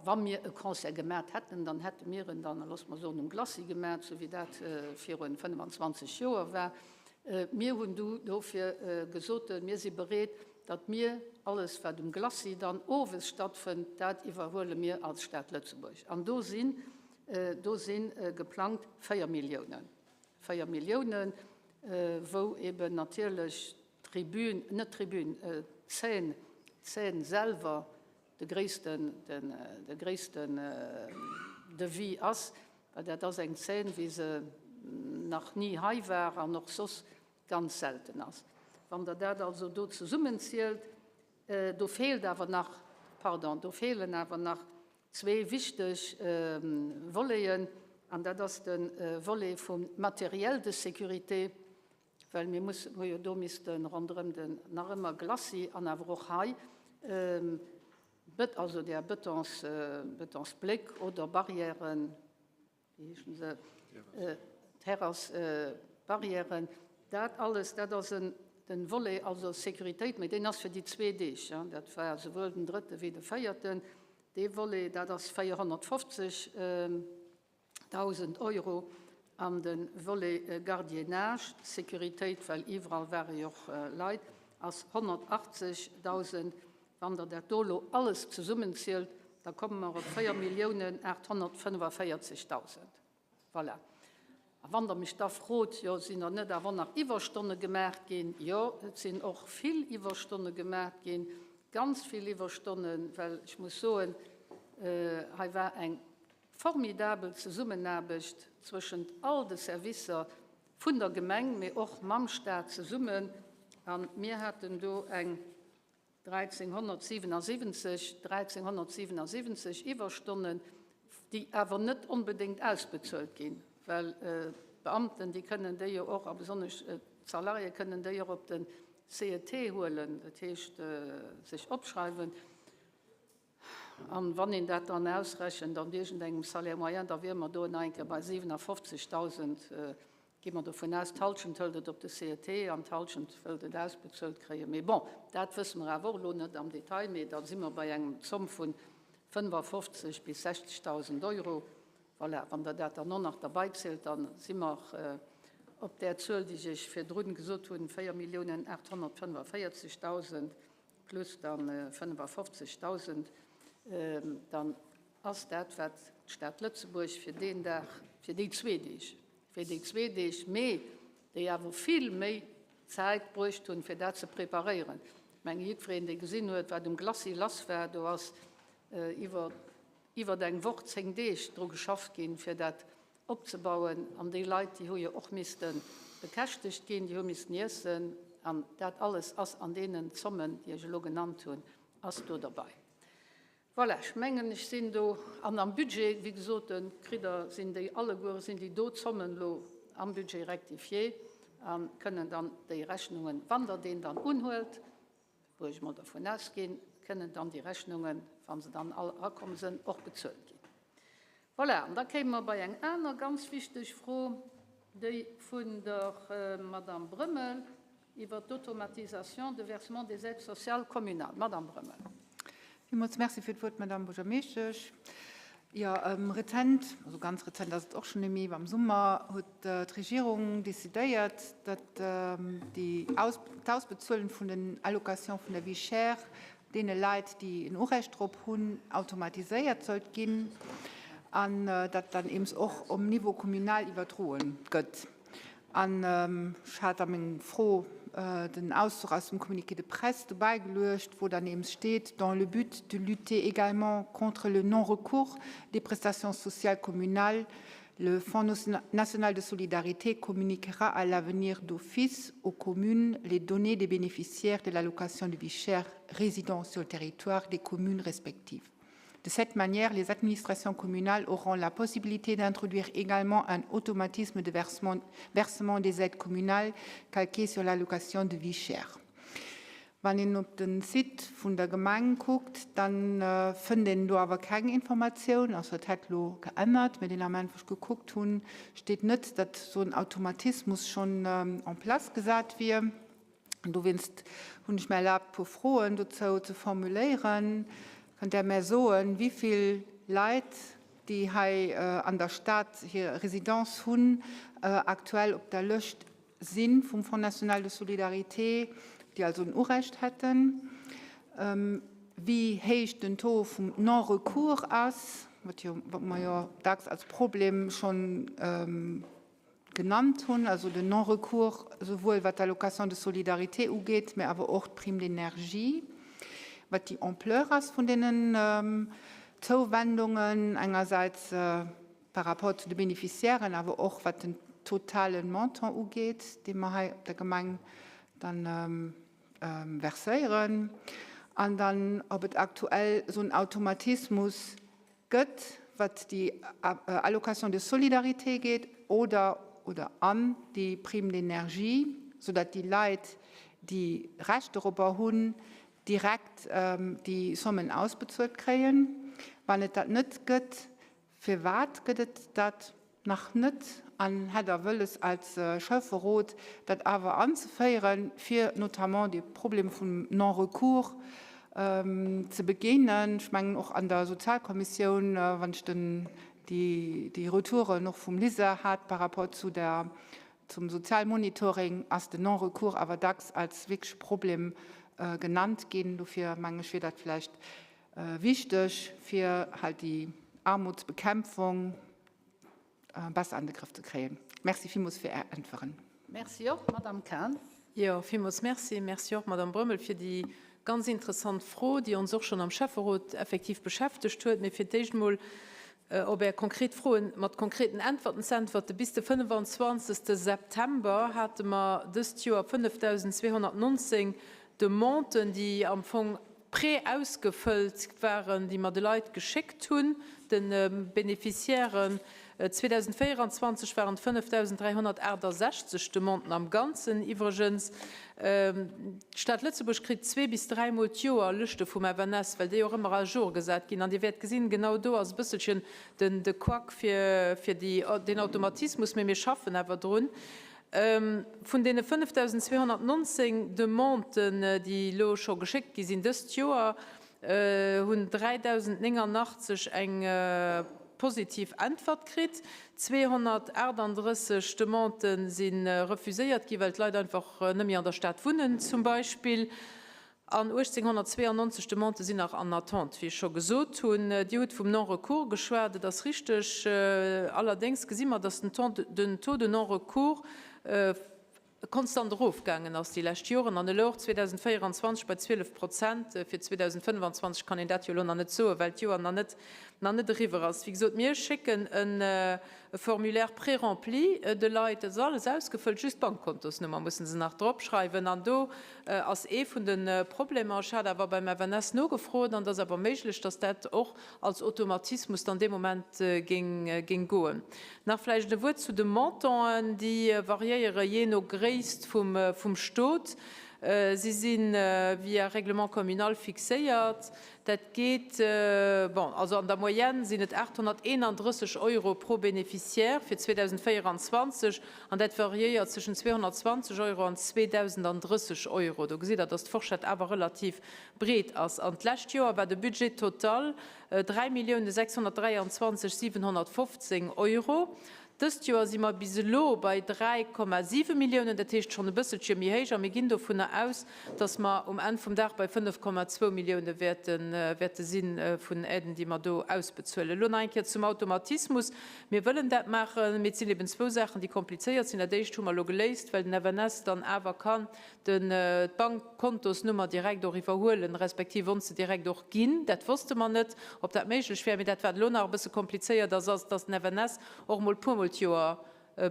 wa mir e Concert gemaat hätten, dann hätte mir en dann, loosse mer soen, um Glacis gemaat, sou wéi dat virun 25 Joer war. Mir hunn du dofir gesot, mir si bereet, datt mir alles, wat um Glacis dann owes stattfënnt, dat iwwerhuele mir als Stad Lëtzebuerg. An do sinn, do si geplangt 4 Milliounen. 4 Milliounen, wou eben natierlech d'Tribün, net d'Tribün, d'Scène, d'Scène selwer de gréissten, den, de gréissten Devis ass, well dat ass eng Scène, wéi se nach ni hei war an och soss ganz selten ass. Wann Der dat also do zesummenzielt, do feelt awer nach, pardon, do feelen awer nach Zwee wichteg Voleten, an dat ass de Volet vum Matériel de sécurité, well mir mussen, hu jo do misste ronderëm den nach ëmmer Glacis an awer och hei, also där Betons, Betonsbléck oder Barrièren, wéi heeschen se, Terrassbarrièren, dat alles, dat ass en, den Volet also Sécuritéit, mä deen ass fir déi zwee Deeg, dat war souwuel den drëtte wéi de véierten, dee Volet, dat ass 450.000 Euro an de Volet Gardiennage, Sécuritéit, well iwwerall ware jo och Leit, ass 180.000. Wann Der dat do elo alles zesummenzielt, da komme mer op 4.845.000. Voilà. A wann Der mech da frot, Jo, sinn der net awer nach Iwwerstonne gemaach ginn? Jo, et sinn och vill Iwwerstonne gemaach ginn, ganz vill Iwwerstonnen, well ech muss soen, hei war eng formidabel Zesummenaarbecht zwëschent all de Servicer vun der Gemeng, mee och mam Stat zesummen. A mir haten do eng 1377, 1377 Iwwerstonnen, déi awer net onbedéngt ausbezuelt ginn, well d'Beamten, déi kënnen déi jo och, a besonnesch d'Salariéë kënnen déi och op de CET huelen, dat heescht sech opschreiwen. An wann een dat dann ausrechent an iergendengem Salaire moyen, da wiere mer do nach eng Kéier bei 57.000, gi mer dovun aus. D'Halschent hëlt et op de CET an d'Halschent wëllt et ausbezuelt kréien. Mee bon, dat wësse mer awer och elo net am Detail, mee da si mer bei engem Zomm vu 55 bis 60.000 Euro. Voilà, wann Der dat dann och nach derbaizielt, da si mer op där Zuel, déi ech Iech virdrun gesot hunn, 4.845.000. plus dann 55.000, dann ass dat, wat d'Stad Lëtzebuerg fir deen Dag, fir déi zwee Deeg, fir déi zwee Deeg, mee déi awer vill méi Zäit bruecht hunn, fir dat ze preparéieren. Ech menge jiddwereen, dee gesinn huet, wat um Glacis lass war, do ass iwwer, iwwer eng Woch, zéng Deeg dru geschafft ginn, fir dat. opzebauen. An déi Leit, déi hu jo och misste bekäschtegt ginn, déi hu missten iessen. An dat alles ass an deenen Zommen, déi ech elo genannt hunn, ass do derbei. Voilà, ech mengen, ech sinn do. An am Budget, wéi gesot, kritt Der, sinn déi alleguer, sinn déi do Zommen elo am Budget rectifié a kënnen dann déi Rechnungen, wann Der deen dann unhuelt, wou ech emol dervun ausginn, kënnen dann déi Rechnungen, wa se dann all erakomm sinn, och bezuelt ginn. Voilà, an da kéime mer bei eng aner ganz wichteg Fro, déi vun der Madame Brömmel iwwert d'Automatisation de versement des aides sociales communales. Madame Brömmel. Villmools Merci fir d'Wuert, Madame Buergermeeschtesch. Jo, rezent, also ganz rezent ass et och schonn net méi, am Summer huet d'Regierung decidéiert, datt déi d'Ausbezuelen vun den Allocations vun der Vie chère deene Leit, déi en Urecht drop hunn, automatiséiert sollt ginn an dat dann eems och um Niveau communal iwwerdroen gëtt. An ech hat a meng Fro den Auszuch aus dem Communiqué de presse dobäi geluecht, wou dann eems steet, Dans le but de lutter également contre le non-recours des prestations sociales communales, Le Fonds national de solidarité communiquera à l'avenir d'office aux communes les données des bénéficiaires de l'allocation de vie chère résidant sur le territoire des communes respectives. De cette manière, les administrations communales auront la possibilité d'introduire également un automatisme de versement, versement des aides communales calqué sur l'allocation de vie chère. Wann een op den Site vun der Gemeng kuckt, dann fënnt een do awer keng Informatioun. Also dat hätt elo geännert, mee deen Ament wou ech gekuckt hunn, steet net, datt esou en Automatismus schonn en place gesat wier. An dowéinst hunn ech mir erlaabt, e puer Froen dozou ze formuléieren. Kënnt Der mär soen, wéi vill Leit, déi hei an der Stad hir Résidence hunn, aktuell op der Lëscht si vum Fonds national de solidarité, déi also en Urecht hätten, wéi héich den Taux vum Non-recours ass, wat jo, wat mer jo dacks als Problem schonn genannt hunn, also den Non-recours souwuel wat d'Allocation de solidarité ugeet, mä awer och d'Prime d'énergie, wat déi Ampleur ass vun deenen Zouwendungen engersäits, par rapport zu de Bénéficiairen, awer och wat den totale Montant ugeet, dee mer hei op der Gemeng dann verséieren, an dann, ob et aktuell esou en Automatismus gëtt, wat déi Allocation de solidarité geet oder oder an déi Prime d'énergie, soudatt déi Leit, déi Recht dorobber hunn, direkt déi Sommen ausbezuelt kréien. Wann et dat net gëtt, Firwat gëtt et dat nach net? An hätt Der wëlles als Schäfferot dat awer anzeféieren, fir notamment de Problem vum Non-recours ze begéinen? Ech mengen och an der Sozialkommissioun, wann ech den, déi Retouren och vum LISER hat par rapport zu der, zum Sozialmonitoring, ass den Non-recours awer dacks als wierklech Problem genannt ginn. Dofir mengen ech, wier dat vläicht Wichteg fir halt déi Armutsbekämpfung besser an de Grëff ze kréien. Merci villmools fir Är Äntweren. Merci och, Madamm Cahen. Jo, villmools merci. Merci och, Madamm Brömmel, fir déi ganz interessant Fro, déi ons och schonn am Schäfferot effektiv beschäftegt huet. Mee fir d'éischt emol op Är konkret Froen mat konkreten Äntwerten ze äntwerten, Bis de 25. September hate mer dëst Joer 5.219 Demanden, déi am Fong pré-ausgefëllt waren, déi mer de Leit geschéckt hunn, de Beneficiairen. 2024 waren et 5.368 Demanden am Ganzen. Iwwregens, d'Stad Lëtzebuerg kritt zwee bis dräimol d'Joer Lëschte vum FNS, well déi och ëmmer à jour gesat ginn. An Dir wäert gesinn, genau do ass e bësselchen den de Couac fir deen Automatismus, mee mir schaffen awer drun. Vun deene 5.219 Demanden, déi elo scho geschéckt gi sinn dëst Joer, hunn 3.089 eng positiv Äntwert kritt. 238 Demandë si refuséiert gi well d'Leit einfach net méi an der Stad wunnen zum Beispill. An 1.892 Demandë sinn nach en attente, wéi ech scho gesot hunn. Dir hutt vum Non-recours geschwat, et ass richteg. Allerdéngs gesi mer, datt den Taux de non-recours. konstant erofgaangen ass déi lescht Joren an elo och 2024 bei 12 Prozent. Fir 2025 kann een dat jo elo nach net soen, well d'Joer nach net, nach net eriwwer ass. Wéi gesot, mir schécken e Formulaire prérempli de Leit, dat ass alles ausgefëllt, just d'Bankkontosnummer musse se nach dropschreiwen. An do ass ee vun de Problemer, ech hat awer beim FNS nogefrot, an et ass awer méiglech, datt dat och als Automatismus dann dee Moment géing, géing goen. Nach vläicht e Wuert zu de Montanten, déi variéiere jee no Gréisst vum, vum Stot. Si si via Règlement communal fixéiert. Dat geet, bon, also an der Moyenne sinn et 831 Euro pro Bénéficiaire fir 2024 an dat variéiert zwëschen 220 Euro an 2.030 Euro. Do gesitt Der, dass d'Forschett awer relativ breet ass. An d'lescht Joer war de Budget total 3.623 715 Euro. Dëst Joer si mer bis elo bei 3,7 Milliounen, dat heescht schonn e bësselche méi héich. A mir ginn dovunner aus, dass mer um Enn vum Dag bei 5,2 Millioune wäerte si vun Aiden, déi mer do ausbezuelen. Elo nach eng Kéier zum Automatismus. Mir wëllen dat maachen, mee et sinn eben zwou Saachen, déi komplizéiert sinn. Dat éischt hu mer elo geléist, well den FNS dann awer kann den d'Bankkontosnummer direkt och iwwerhuelen, respektiv ons se direkt och ginn. Dat wosste mer net, ob dat méiglech wär. Mee dat, wat elo nach e bësse komplizéiert ass, ass, dass den FNS och emol e puermol d'Joer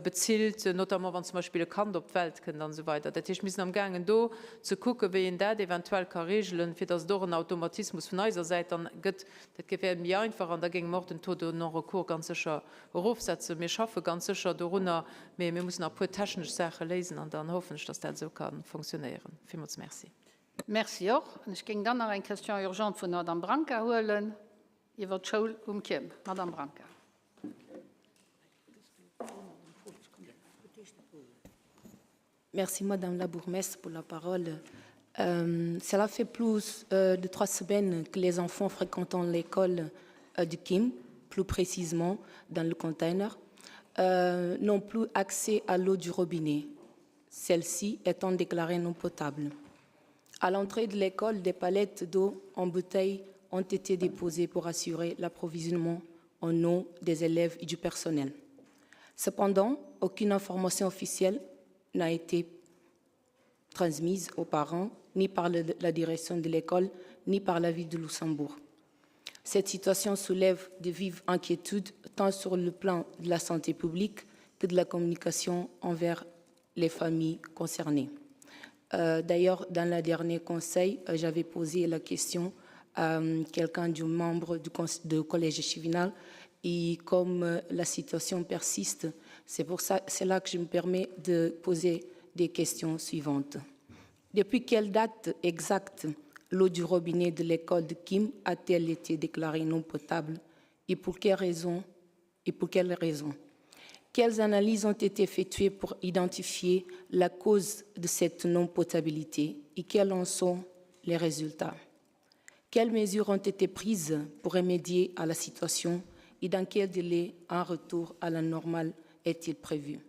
bezilt, notamment wann zum Beispill e Kand op d'Welt kënnt an esou weider. Dat heescht, mir sinn amgaangen do ze kucken, wéi een dat eventuell ka regelen, fir dass et och en Automatismus vun eiser Säit dann gëtt. Dat wär méi einfach an da géinge mer och den Taux de non-recours ganz sécher erofsetzen. Mir schaffe ganz sécher dorunner, mee mir mussen nach e puer technesch Saache léisen an dann hoffen ech, dass dat esou ka fonctionnéieren. Villmools Merci. Merci och. An ech géing dann nach eng Question urgente vun der Madame Branca huelen iwwert d'Schoul um Kierm. Madame Branca. Merci Madame la bourgmestre pour la parole. Euh, cela fait plus euh, de trois semaines que les enfants fréquentant l'école euh, du Kim, plus précisément dans le container, euh, n'ont plus accès à l'eau du robinet, celle-ci étant déclarée non potable. À l'entrée de l'école, des palettes d'eau en bouteille ont été déposées pour assurer l'approvisionnement en eau des élèves et du personnel. Cependant, aucune information officielle n'a été transmise aux parents, ni par le, la direction de l'école, ni par la ville de Luxembourg. Cette situation soulève de vives inquiétudes tant sur le plan de la santé publique que de la communication envers les familles concernées. Euh, D'ailleurs, dans le dernier conseil, euh, j'avais posé la question à euh, quelqu'un du membre du, du collège chivinal et comme euh, la situation persiste, c'est pour ça c'est là que je me permets de poser des questions suivantes. Depuis quelle date exacte l'eau du robinet de l'école de Kim a-t-elle été déclarée non potable et pour quelle raison et pour quelle raison Quelles analyses ont été effectuées pour identifier la cause de cette non-potabilité et quels en sont les résultats Quelles mesures ont été prises pour remédier à la situation et dans quel délai un retour à la normale est-il prévu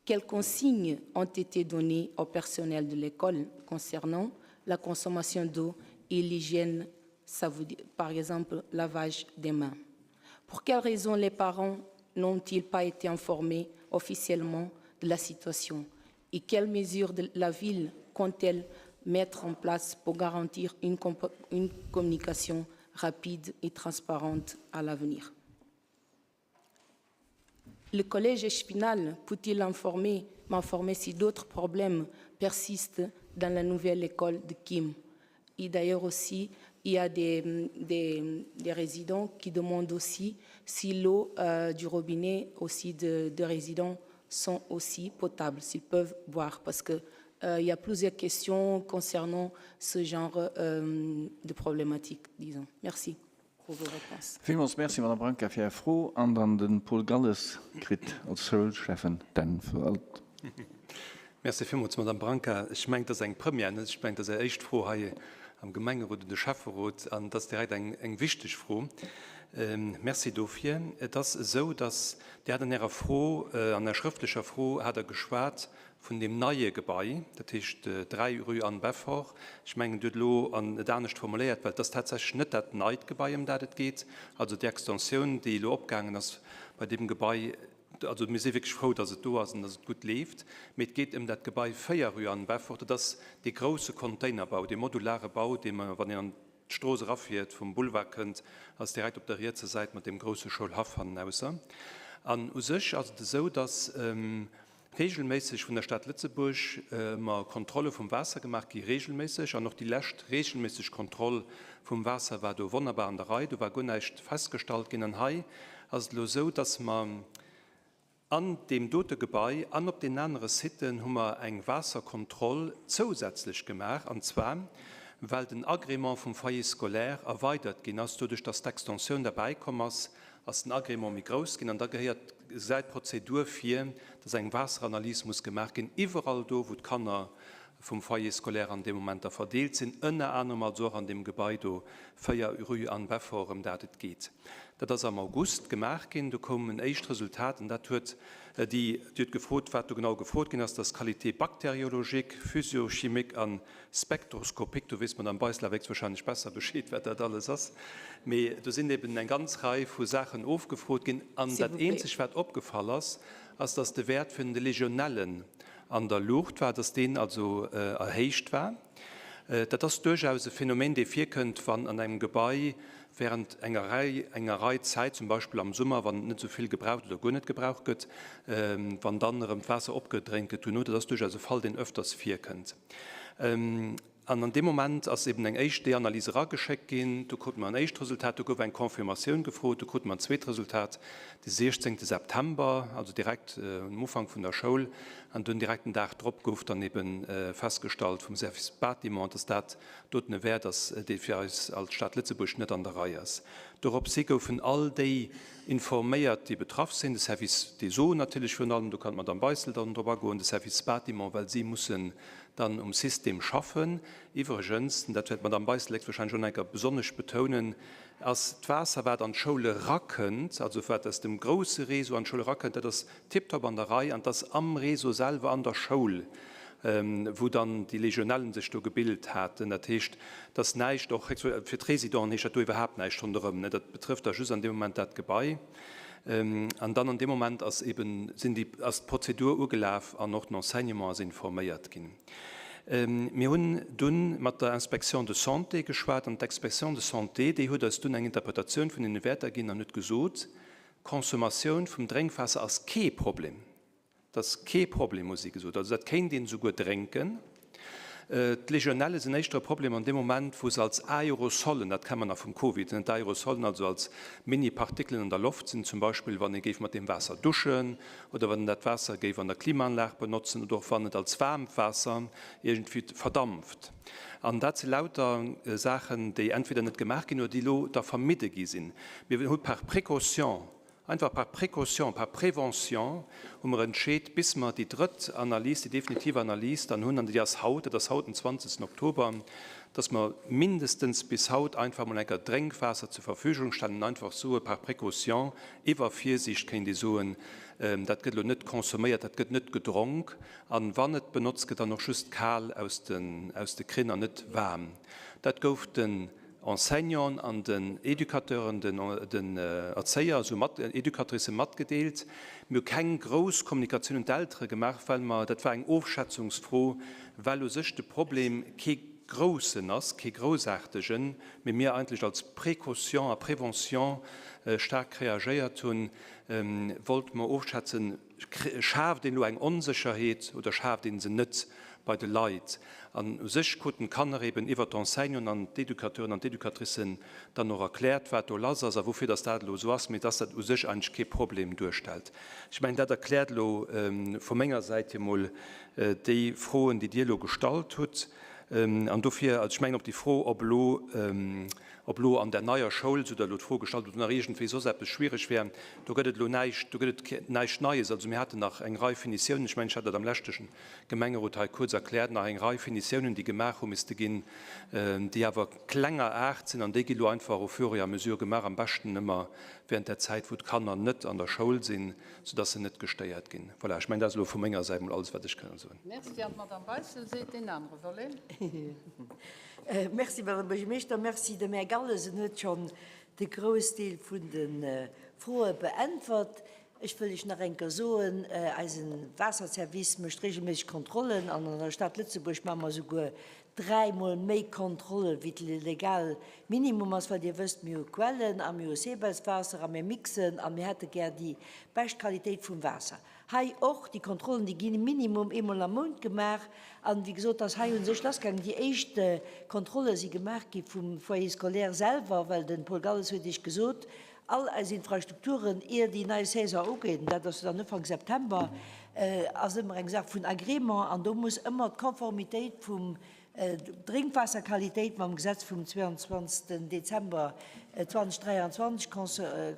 Quelles consignes ont été données au personnel de l'école concernant la consommation d'eau et l'hygiène, ça veut dire, par exemple lavage des mains Pour quelles raisons les parents n'ont-ils pas été informés officiellement de la situation et quelles mesures de la ville compte-t-elle mettre en place pour garantir une, une communication rapide et transparente à l'avenir Le collège spinal peut-il informer, m'informer si d'autres problèmes persistent dans la nouvelle école de Kim Et d'ailleurs aussi, il y a des, des, des résidents qui demandent aussi si l'eau euh, du robinet aussi de, de résidents sont aussi potables, s'ils peuvent boire, parce que euh, il y a plusieurs questions concernant ce genre euh, de problématique, disons. Merci pour vos réponses. Villmools Merci, Madame Branca, fir Är Fro. An dann de Paul Galles kritt als Schoulschäffen d'Äntwert. Merci villmools, Madame Branca. Ech mengen, et ass eng Première, net? Ech mengen, et ass Är éischt Fro hei am Gemengerot un de Schäfferot an et ass direkt eng, eng wichteg Fro. Merci dofir. Et ass esou, dass Dir hat an Ärer Fro, an Ärer schrëftlecher Fro hat Der geschwat vun deem neie Gebai, dat heescht 3 rue Anne Beffort. Ech mengen, Dir hutt elo an et anescht formuléiert, well et ass tatsächlech net dat neit Gebai, ëm dat et geet. Also déi Extensioun, déi elo opgaangen ass bei deem Gebai. Also mir si wierklech frou, dass et do ass an dass et gutt leeft. Mee et geet ëm dat Gebai 4 rue Anne Beffort. Dat ass dee grouse Containerbau, dee modulare Bau, dee mer, wann een an d'Strooss erafiert, vum Boulevard kënnt, ass direkt op der rietser Säit mat deem grouse Schoulhaff hannenausser. An u sech ass et esou, dass regelméisseg vun der Stad Lëtzebuerg ëmmer Kontrolle vum Waasser gemaach gi, regelméisseg. An och déi lescht regelméisseg Kontroll vum Waasser war do wonnerbar an der Rei, do war guer näischt festgestallt ginn. An hei ass et elo esou, dass mer an deem dote Gebai an op deenen anere Siten hu mer eng Waasserkontroll zousätzlech gemaach, an zwar well den Agrément vum Foyer scolaire erweidert ginn ass, doduerch dass d'Extensioun derbäikomm ass, ass den Agrément méi grouss ginn an da gehéiert, gesäit d'Prozedur vir, dass eng Waasseranalys muss gemaach ginn, iwwerall do, wou d'Kanner vum Foyer scolaire an deem Moment da verdeelt sinn, ënner anerem also och an deem Gebai do, 4 rue Anne Beffort, ëm dat et geet. Dat ass am August gemaach ginn. Do koum en éischt Resultat an dat huet déi, Dir hutt gefrot, wat do genau gefrot ginn ass, dat ass Qualité bactériologique, physiochimique an Spektroskopik, do weess d'Madame Beissel awer héchstwahrscheinlech besser Bescheed, wat dat alles ass. Mee do sinn eben eng ganz Rei vu Saachen ofgefrot ginn. An dat eenzeg, wat opgefall ass, ass, dass de Wäert vun de Legionellen an der Luucht war, dass deen also erhéicht war. Dat ass duerchaus e Phänomen, dee virkënnt, wann an engem Gebai während enger Rei, enger Rei Zäit, zum Beispill am Summer, wann et net esou vill gebraucht oder guer net gebraucht gëtt, wann dann erëm d'Waasser opgedréint gëtt duerno. Dat ass duerchaus e Fall, deen öfters virkënnt. An an deem Moment ass eben eng éischt déi Analys erageschéckt ginn. Do krute mer en éischt Resultat, do gouf eng Confirmatioun gefrot, do krute mer en zweet Resultat de 16 September, also direkt um Ufank vun der Schoul. An dunn direkt den Dag drop gouf dann ebe festgestallt vum Service Bâtiment, dass dat doten e Wäert ass, dee fir eis als Stad Lëtzebuerg net an der Rei ass. Doropshi goufen all déi informéiert, déi betraff sinn, de Service des Eaux natierlech virun allem, do kann d'Madame Beissel dann drop agoen, de Service Bâtiment, well si mussen dann um System schaffen. Iwwregens, dat wäert d'Madame Beissel héchstwahrscheinlech och nach eng Kéier besonnesch betounen, ass d'Waasser, wat an d'Schoul erakënnt, also wat aus dem grouse Réseau an d'Schoul erakënnt, dat ass tiptop an der Rei an 't ass am Réseau selwer an der Schoul, wou dann déi Legionellen sech do gebilt haten. Dat heescht, 't ass näischt, och fir d'Résidenten heescht dat do iwwerhaapt näischt ronderëm, dat betrëfft da just an deem Moment dat Gebai. An dann an deem Moment ass eben, sinn déi, ass d'Prozedur ugelaf an och den Enseignement ass informéiert ginn. Mir hunn dunn mat der Inspection de santé geschwat an d'Inspection de santé, déi huet eis dunn eng Interpretatioun vun deene Wäerter ginn an huet gesot, D'Consommatioun vum Drénkwaasser ass kee Problem. Dat ass kee Problem, hu si gesot. Also dat kéint een esouguer drénken. D'Legionelle sinn éischter e Problem an deem Moment, wou se als Aerosolen, dat kenne mer nach vum Covid, d'Aerosolen also als Mini-Partikelen an der Loft sinn, zum Beispill wann ee géif mat deem Waasser duschen oder wann een dat Waasser géif an der Klimaanlag benotzen oder och wann et als waarmt Waasser iergendwéi verdampft. An dat si lauter Saachen, déi entweder net gemaach ginn oder déi elo da vermidde gi sinn. Mir hu par précaution Einfach par précaution, par prévention hu mer entscheet, bis mer déi drëtt Analys, déi definitiv Analys dann hunn, an déi ass haut, dat ass haut den 20. Oktober, dass mer mindestens bis haut einfach emol eng Kéier Drénkwaasser zur Verfügung stellen an einfach soe par précaution, iwwer Virsiicht kéint ee soen, dat gëtt elo net consomméiert, dat gëtt net gedronk an wann et benotzt gëtt, dann och just kal aus de Krinn an net waarm. Dat gouf den Enseignanten an den Educateuren, den Erzéier, esou mat Educatricen matgedeelt. Mir hu keng grouss Kommunikatioun un d'Eltere gemaach, well mer, dat war eng Ofschätzungsfro, well u sech de Problem kee groussen ass, kee groussaartegen, mee mir eigentlech als Précaution a Prévention staark reagéiert hunn, wollte mer ofschätzen, Schaaft een elo eng Onsécherheet oder schaaft ee se net bei de Leit? An u sech kruten d'Kanner eben iwwert d'Enseignanten an d'Educateuren an d'Educatricen dann och erkläert, wat do lass ass a woufir dass dat elo esou ass, mee dass dat u sech eigentlech kee Problem duerstellt. Ech mengen, dat erkläert elo vu menger Säit hier mol déi Froen, déi Dir elo gestallt hutt. An dofir, also ech mengen op déi Fro, ob elo, Ob elo an der neier Schoul, sou der elo d'Fro gestallt, ob do nach iergendwéi soss eppes schwiereg wär, do gëtt et elo näischt, do gëtt et näischt Neies. Also mir haten nach eng Rei Finitiounen, ech mengen, ech hat dat am leschte Gemengerot hei kuerz erkläert, nach eng Rei Finitiounen, déi gemaach hu misste ginn, déi awer klenger Aart sinn an déi gi elo einfach au fur et à mesure gemaach, am beschten ëmmer während der Zäit, wou d'Kanner net an der Schoul sinn, soudass se net gestéiert ginn. Voilà, ech mengen, dat ass elo vu menger Säit mol alles, wat ech kënnen soen. Merci. An d'Madame Beissel seet deen anere Volet. Merci, Madame Buergermeeschter. Merci dem Här Galles. En huet schonn de Groussdeel vun de Froe beäntwert. Ech wëll lech nach eng Kéier soen, eise Waasserservice mécht regelméisseg Kontrollen an an der Stad Lëtzebuerg maache mer esouguer dräimol méi Kontrolle wéi de legal Minimum ass, well Dir wësst, mir hu Quellen a mir hu Sebeswaasser a mir mixen a mir hätte gär déi bescht Qualitéit vum Waasser. Hei och, déi Kontrollen, déi gi minimum eemol am Mount gemaach. An, wéi gesot, ass hei u sech lassgaangen. Déi éischt Kontrolle si gemaach gi vum Foyer scolaire selwer, well de Paul Galles huet Iech gesot, all eis Infrastrukturen, ier déi nei Saison ugeet, an dat ass jo dann Ufank September, ass ëmmer eng Saach vun Agrément an do muss ëmmer d'Konformitéit vum Drénkwaasserqualitéit mam Gesetz vum 22. Dezember 2023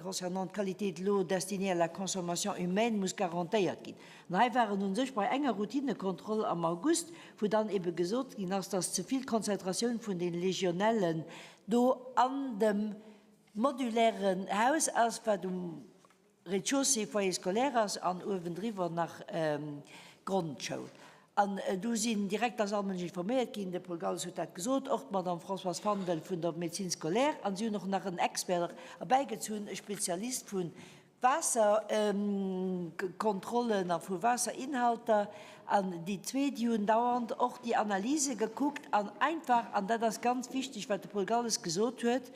concernant d'Qualité de l'eau destinée à la consommation humaine muss garantéiert ginn. An hei war en u sech bei enger Routinekontroll am August, wou dann ebe gesot ginn ass, dass ze vill Konzentratioun vun den Legionellen do an dem modulären Haus ass, wat um Rez-de-chaussée Foyer scolaire ass an uewendriwwer nach Grondschoul. An do sinn direkt, ass all Mënsch informéiert ginn, de Paul Galles huet dat gesot, och d'Madame Françoise Fandel vun der Médecine scolaire, an si hunn och nach en Expert erbäigezunn, e Spezialist vu Waasserkontrollen a vu Waasserinhalter. An déi zwee, déi hunn dauernd och déi Analyse gekuckt an einfach, an dat ass ganz wichteg, wat de Paul Galles gesot huet,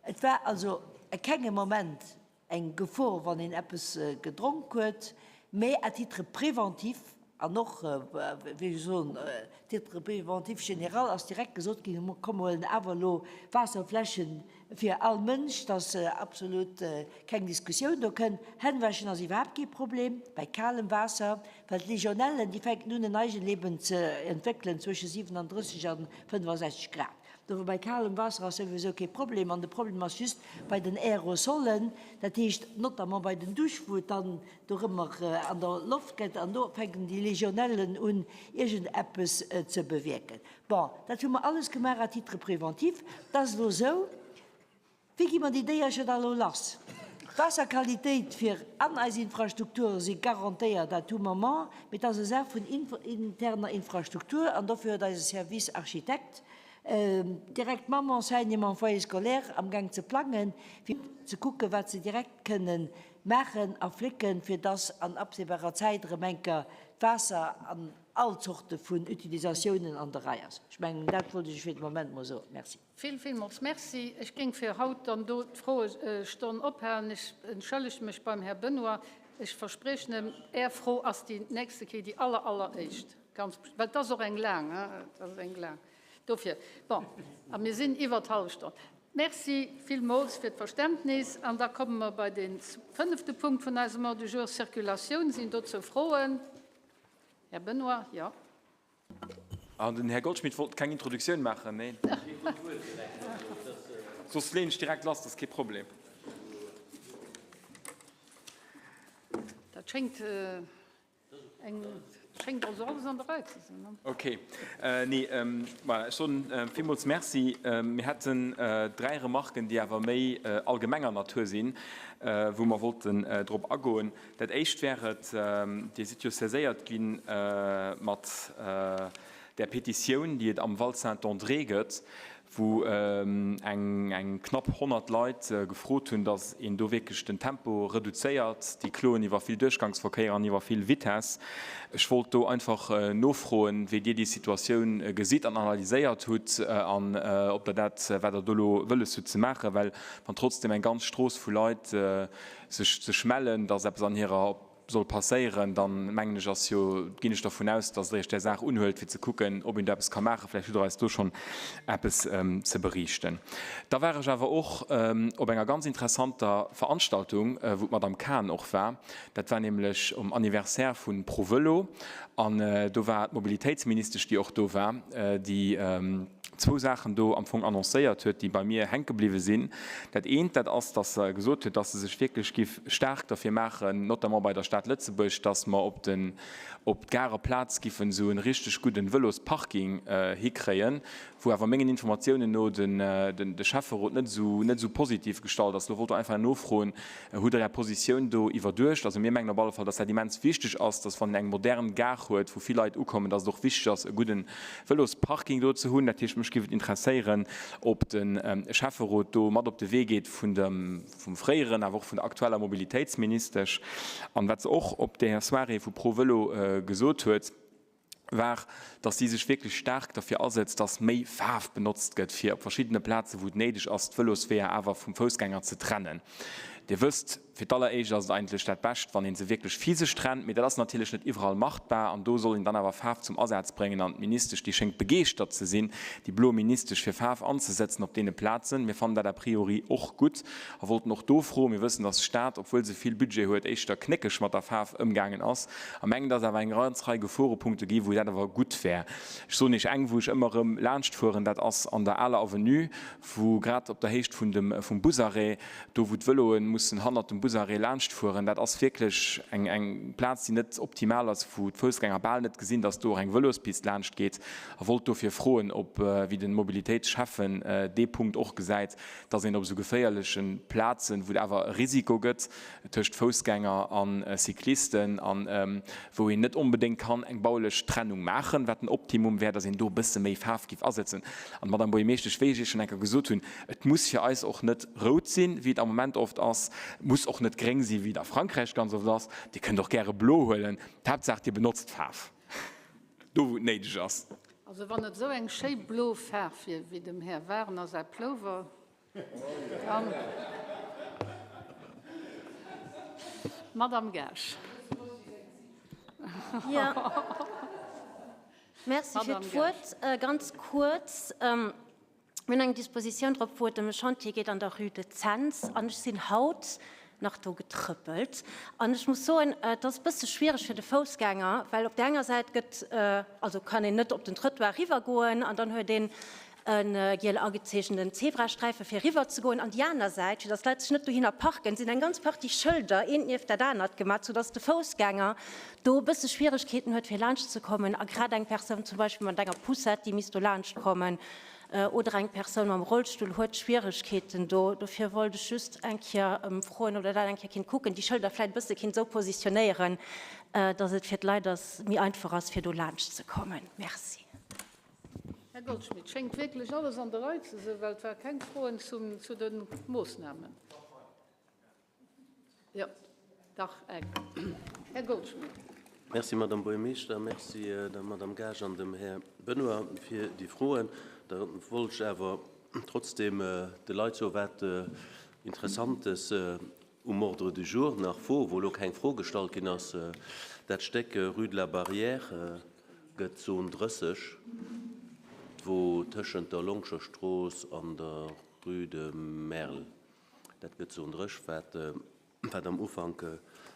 et war also a kengem Moment eng Gefor, wann een eppes gedronk huet, mä à titre préventif an och, wéi ech soen, à titre préventif général ass direkt gesot ginn, komm mer huelen awer elo Waasserfläschen fir all Mënsch, dass absolut keng Diskussioun do kënn. Hännwäschen ass iwwerhaapt kee Problem bei kalem Waasser, well d'Legionellen, déi fänken un en Eigenleben ze entwéckelen zwësche 37 a 65 Grad. Dofir bei kalem Waasser ass souwisou kee Problem an de Problem ass just bei den Aerosolen, dat heescht notamment bei den Dusch, wou et dann dorëmmer an der Loft gëtt an do fänken déi Legionellen un iergendeppes ze bewierken. Bon, dat hu mer alles gemaach à titre préventif. Et ass elo esou, Wéi gi mer déi Déiercher da elo lass? D'Waasserqualitéit fir an eis Infrastrukture si garantéiert à tout moment, mee et ass e Saach vun interner Infrastruktur an dofir huet eise Service Architekt direkt mam Enseignement foyer scolaire amgaang ze plangen, fir ze kucken, wat se direkt kënnen maachen a flécken, fir dass an absehbarer Zäit erëm eng Kéier d'Waasser an all Zorte vun Utilisatiounen an der Rei ass. Ech mengen, dat wollt ech fir de Moment mol soen. Merci. Vill, villmools Merci. Ech géing fir haut dann do d'Froestonn ophalen. Ech entschëllege mech beim Här Benoy. Ech verspriechen em, Är Fro ass déi nächste Kéier déi aller, alleréischt. Ganz bestimmt. Well et ass och eng laang, hein, et ass eng laang. Dofir, bon, a mir sinn iwwer d'hallef Stonn. Merci villmools fir d'Verständnis. An da komme mer bei dee fënnefte Punkt vun eisem Ordre du jour, Circulatioun. Sinn dozou Froen? Här Benoy, jo. An den Här Goldschmidt wollt keng Introduktioun maachen, neen? Soss leen ech direkt lass, dat ass kee Problem. Dat schéngt eng, schéngt also alles an der Rei ze sinn, ne? Okay. Nee, voilà, ech soen villmools Merci. Mir hätten dräi Remarken, déi awer méi allgemenger Natur sinn, wou mer wollten drop agoen. Dat éischt wär et, Dir sidd jo saiséiert gi mat där Petitioun, déi et am Val Saint-André gëtt, wou eng knapp 100 Leit gefrot hunn, datt een do wierklech den Tempo reduzéiert. Déi kloen iwwer vill Duerchgangsverkéier an iwwer vill Vitess. Ech wollt do einfach nofroen, wéi Dir déi Situatioun gesitt an analyséiert hutt an ob Der dat, wat Der do elo wëlles hutt ze maachen, well wann trotzdem eng ganz Strooss vu Leit sech sech mellen, dass eppes an hirer soll passéieren, dann mengen ech ass jo, ginn ech dervun aus, dass Der Iech där Saach unhuelt fir ze kucken, ob een do eppes ka maachen. Vläicht hutt Der eis do schonn eppes ze beriichten. Da war ech awer och op enger ganz interessanter Veranstaltung, wou d'Madame Cahen och war. Dat war nämlech um Anniversaire vu ProVëlo an do war d'Mobilitéitsministesch, déi och do war, déi, zwou Saachen do am Fong annoncéiert huet, déi bei mir hänke bliwwe sinn. Dat eent, dat ass, dass se gesot huet, dass se sech wierklech giff staark derfir maachen, notamment bei der Stad Lëtzebuerg, dass mer op den, op d'Garer Plaz giffen esou e richteg gudden Vëlosparking hikréien, wou awer mengen Informatiounen no den, de Schäfferot net esou, net esou positiv gestallt ass. Lo wollt der einfach nofroen, Hutt Der Är Positioun do iwwerduecht? Also mir mengen op alle Fall, dass dat immens wichteg ass, dass wann een eng modern Gare huet, wou vill Leit ukommen, dass et och wichteg ass, e gudde Vëlosparking do ze hunn. Dat heescht, mech. Mech géif et interesséieren, ob de Schäfferot do mat op de Wee geet vun dem, vum fréieren, awer och vun der aktueller Mobilitéitsministesch. An wat se och op där Soirée vu ProVëlo gesot huet, war, dass si sech wierklech staark derfir asëtzt, dass méi Faarf benotzt gëtt, fir op verschiddene Plazen, wou et néideg ass, d'Vëlosweeër awer vum Foussgänger ze trennen. Dir wësst, fir d'alleréischt ass et eigentlech dat Bescht, wann ee se wierklech physesch trennt, mee dat ass natierlech net iwwerall machbar an do soll een dann awer Faarf zum Asaz bréngen. An d'Ministesch, déi schéngt begeeschtert ze sinn, déi blo Ministesch, fir Faarf anzesëtzen op deene Plazen. Mir fannen dat a priori och gutt a wollten och do froen, mir wëssen, dass d'Stad, obwuel se vill Budget huet, éischter knéckeg mat der Faarf ëmgaangen ass a mengen, dass awer eng ganz Rei Geforepunkte gi wou dat awer gutt wär. Ech soen Iech eng, wou ech ëmmer erëm laanscht fueren, dat ass an der aler Avenue, wou grad op der Héicht vun dem, vum Busarrêt, do wou d'Vëloe mussen hannert dem Busarrêt laanscht fueren, dat ass wierklech eng, eng Plaz, déi net optimal ass, wou d'Foussgänger bal net gesinn, dass do och eng Vëlospist laanscht geet. A wollt dofir froen, ob, wéi de Mobilitéitsschäffen dee Punkt och gesäit, dass een op esou geféierleche Plazen, wou et awer e Risiko gëtt tëscht Foussgänger a Cyclisten an wou een net onbedéngt kann eng baulech Trennung maachen, wat den Optimum wär, dass een do e bësse méi Faarf géif asëtzen. An, Madame Buergermeeschtesch, wéi ech Iech schonn eng Kéier gesot hunn, et muss fir eis och net rout sinn, wéi et am Moment oft ass, et muss och net gréng sinn, wéi et a Frankräich ganz oft ass. Dir kënnt och gäre blo huelen, d'Haaptsaach Dir benotzt Faarf do, wou et néideg ass. Also wann et esou eng schéi blo Faarf wier wéi dem Här Wagner säi Plover, dann. Madame Gaasch. Jo, merci fir d'Wuert. Ganz kuerz, Mir hunn eng Dispositioun drop, wou et ëm e Chantier geet an der Rue de Cents. An ech sinn haut nach do getrëppelt. An ech muss soen, et ass e bësse schwiereg fir de Foussgänger, well op där enger Säit gëtt, also kann een net op den Trëttoir eriwwergoen an dann huet een e giel agezeechenten Zebrasträife fir eriwwer ze goen. An déi aner Säit, fir datt d'Leit sech net dohinner parken, sinn eng ganz Partie Schëlder eent nieft dat anert gemat, soudatt de Foussgänger do e bësse Schwieregkeeten huet fir laanscht ze kommen. A grad eng Persoun zum Beispill mat enger Poussette, déi misst do laanscht kommen, oder eng Persoun mam Rollstull huet Schwieregkeeten do. Dofir wollt ech just eng Kéier froen, ob Der dat eng Kéier kinnt kucken, déi Schëlder vläicht e bësse kinnt esou positionéieren, dass et fir d'Leit ass, méi einfach ass, fir do laanscht ze kommen. Merci. Här Goldschmidt, schéngt wierklech alles an der Rei ze sinn, well et ware keng Froen zu de Moossnamen. Jo, dach eng. Här Goldschmidt. Merci, Madame Buergermeeschter. Merci der Madame Gaasch an dem Här Benoy fir déi Froen. Da wollt ech awer trotzdem de Leit soen, wat Interessantes um Ordre du jour nach wor, wou elo keng Fro gestallt ginn ass. Dat Stéck Rue de la Barrière gëtt Zone 30, wou tëschent der Longscherstrooss an der Rue de Merl. Dat gëtt Zon 30, wat, wat am Ufank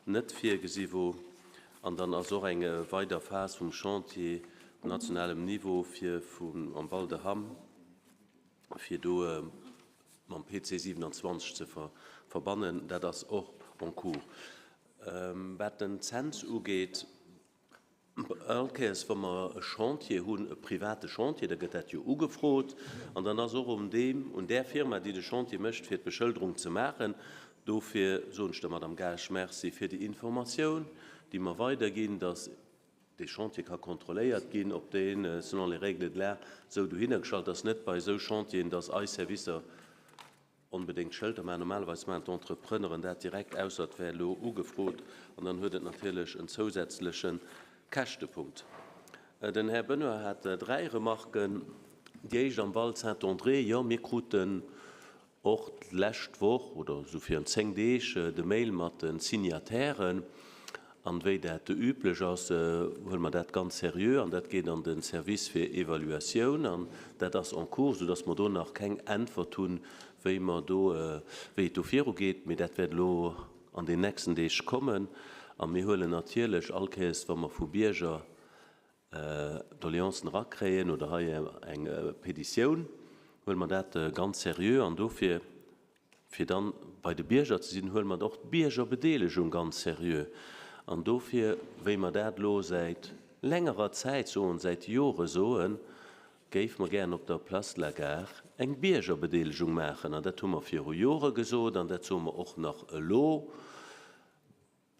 net virgesi wor. An dann ass och eng weider Phas vum Chantier op nationalem Niveau fir vun am Val de Hamm, fir do mam PC 27 ze verbannen. Dat ass och en cours. Wat den Zens ugeet, All Kéiers, wa mer e Chantier hunn, e private Chantier, da gëtt dat jo ugefrot an dann ass och un deem, un där Firma, déi de Chantier mécht, fir d'Beschëlderung ze maachen. Dofir soen ech der Madame Gaasch Merci fir déi Informatioun, déi mer weiderginn, dass dee Chantier ka kontrolléiert ginn, ob dee selon les règles de l'art esou dohinnergestallt ass, net bei esou Chantieren, dass eis Servicer Onbedéngt Schëlter maachen. Normalerweis maachen d'Entrepreneuren dat direkt, ausser et wär elo ugefrot, an dann huet et natierlech en zousätzleche Käschtepunkt. Den Här Benoy hat dräi Remarken. Déi éischt am Val Saint-André, Jo, mir kruten och d'lescht Woch oder esou virun 10 Deeg de Mail mat de Signatairen. An wéi dat üblech ass, huele mer dat ganz seriö an dat geet an de Service fir Evaluatioun an dat ass en cours, soudass mer do nach keng Äntwert hunn, wéi mer do, wéi et do virugeet. Mee dat wäert elo an den nächsten Deeg kommen. A mir huelen natierlech all Kéiers, wa mer vu Bierger Doleancen erakréien oder hei eng Petitioun, huele mer dat ganz seriö an dofir, fir dann bei de Bierger ze sinn, huele mer och d'Biergerbedeelegung ganz seriö. An dofir, wéi mer dat elo säit längerer Zäit soen, säit Jore soen, géife mer gären op der Place de la Gare eng Biergerbedeelegung maachen. An dat hu mer viru Jore gesot an dat soe mer och nach elo.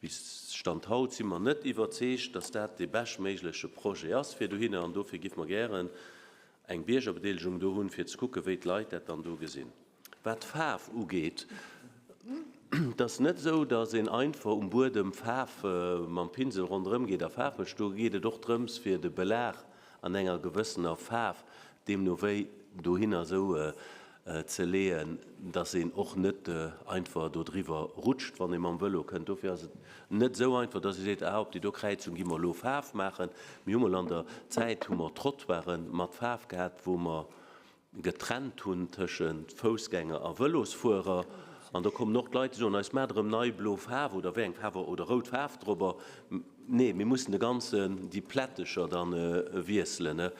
Bis Stand haut si mer net iwwerzeegt, dass dat dee beschtméigleche Projet ass fir dohinner an dofir géife mer gären. eng Biergerbedeelegung do hunn, fir ze kucken, wéi d'Leit dat dann do gesinn. Wat d'Faarf ugeet, et ass net esou, datt een einfach um Buedem Faarf mam Pinsel ronderëm geet a Faarf mécht. Do geet et och drëms, fir de Belag an enger gewëssener Faarf deemno wéi dohinner esou ze leeën, datt een och net einfach dodriwwer rutscht, wann ee mam Vëlo kënnt. Dofir ass et net esou einfach, datt ee seet, ah, op déi do Kräizung gi mer elo Faarf maachen. Mir hu mol an der Zäit hu mer Trottoiren mat Faarf gehat, wou mer getrennt hunn tëschent Foussgänger a Vëlosfuerer. An do kommen och d'Leit, déi soen eis, Maacht erëm nei blo Faarf oder wéi eng Faarf oder rout Faarf drobber. Nee, mir mussen de ganzen, déi Plättecher da wiesselen.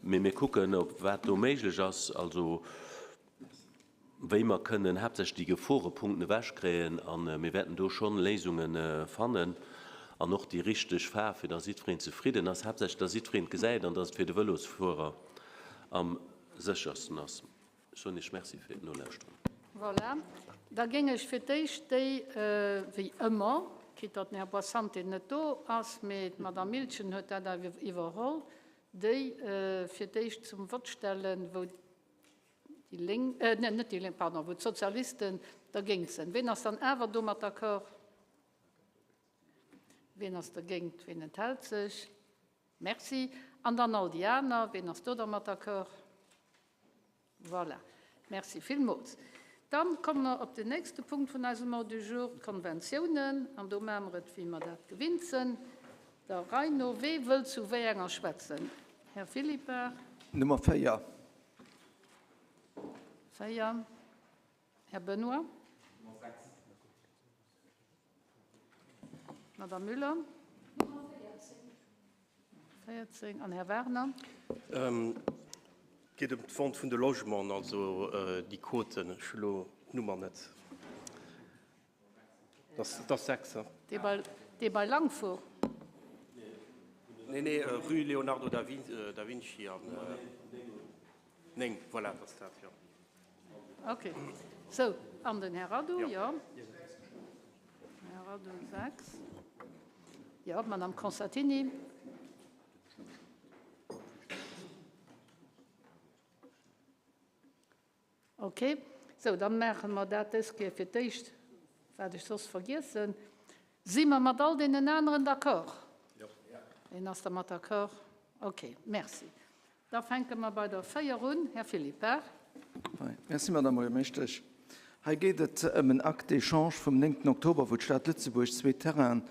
Mee mir kucken, ob wat do méiglech ass, also wéi mer kënnen haaptsächlech déi Geforepunkten ewechkréien. A mir wäerten do schonn Léisunge fannen an och déi richteg Faarf, fir dass jiddwereen zefridden ass. Haaptsächlech, dass jiddwereen et gesäit an dass et fir de Vëlosfuerer am séchersten ass. Ech soen Iech Merci fir d'Nolauschteren. Voilà, da géing ech fir d'éischt déi, wéi ëmmer, quitte datt den Här Boissante net do ass, mee d'Madame Miltgen huet dat awer iwwerholl, déi fir d'éischt zum Vott stellen, wou déi Lénk, net déi Lénk, pardon, wou d'Sozialisten dergéint sinn. Ween ass dann awer domat d'accord? Ween ass dergéint? Ween enthält sech? Merci. An dann all déi aner. Ween ass do dermat d'accord? Voilà. Merci villmools. Dann komme mer op den nächste Punkt vun eisem Ordre du jour, d'Konventiounen. An do maache mer et, wéi mer dat gewinnt sinn, der Rei no. Wee wëllt zu wéi enger schwätzen? Här Philippart. Nummer 4. 4. Här Benoy. Nummer 6. Madame Müller. 14. An Här Wagner. Et geet ëm d'Vente vun de Logementen, also déi Quoten. Ech hu elo d'Nummer net. Dat ass 6. Dee bei Langfuhr? Nee, nee, rue Léonardo da Vinci an 9. Voilà, dat ass dat, jo. Ok. Sou, an den Här Radu, jo. Här Radu, 6. Jo, d'Madame Consatini. Ok. Sou, da maache mer dat dës Kéier fir d'éischt, wat ech soss vergiessen. Si mer mat all deenen aneren d'accord? Ween ass dermat d'accord? Ok, merci. Da fänke mer bei der 4 un. Här Philippart. Merci, Madame Buergermeeschtesch. Hei geet et ëm en Acte d'échange vum 9 Oktober, wou d'Stad Lëtzebuerg zwee Terrainen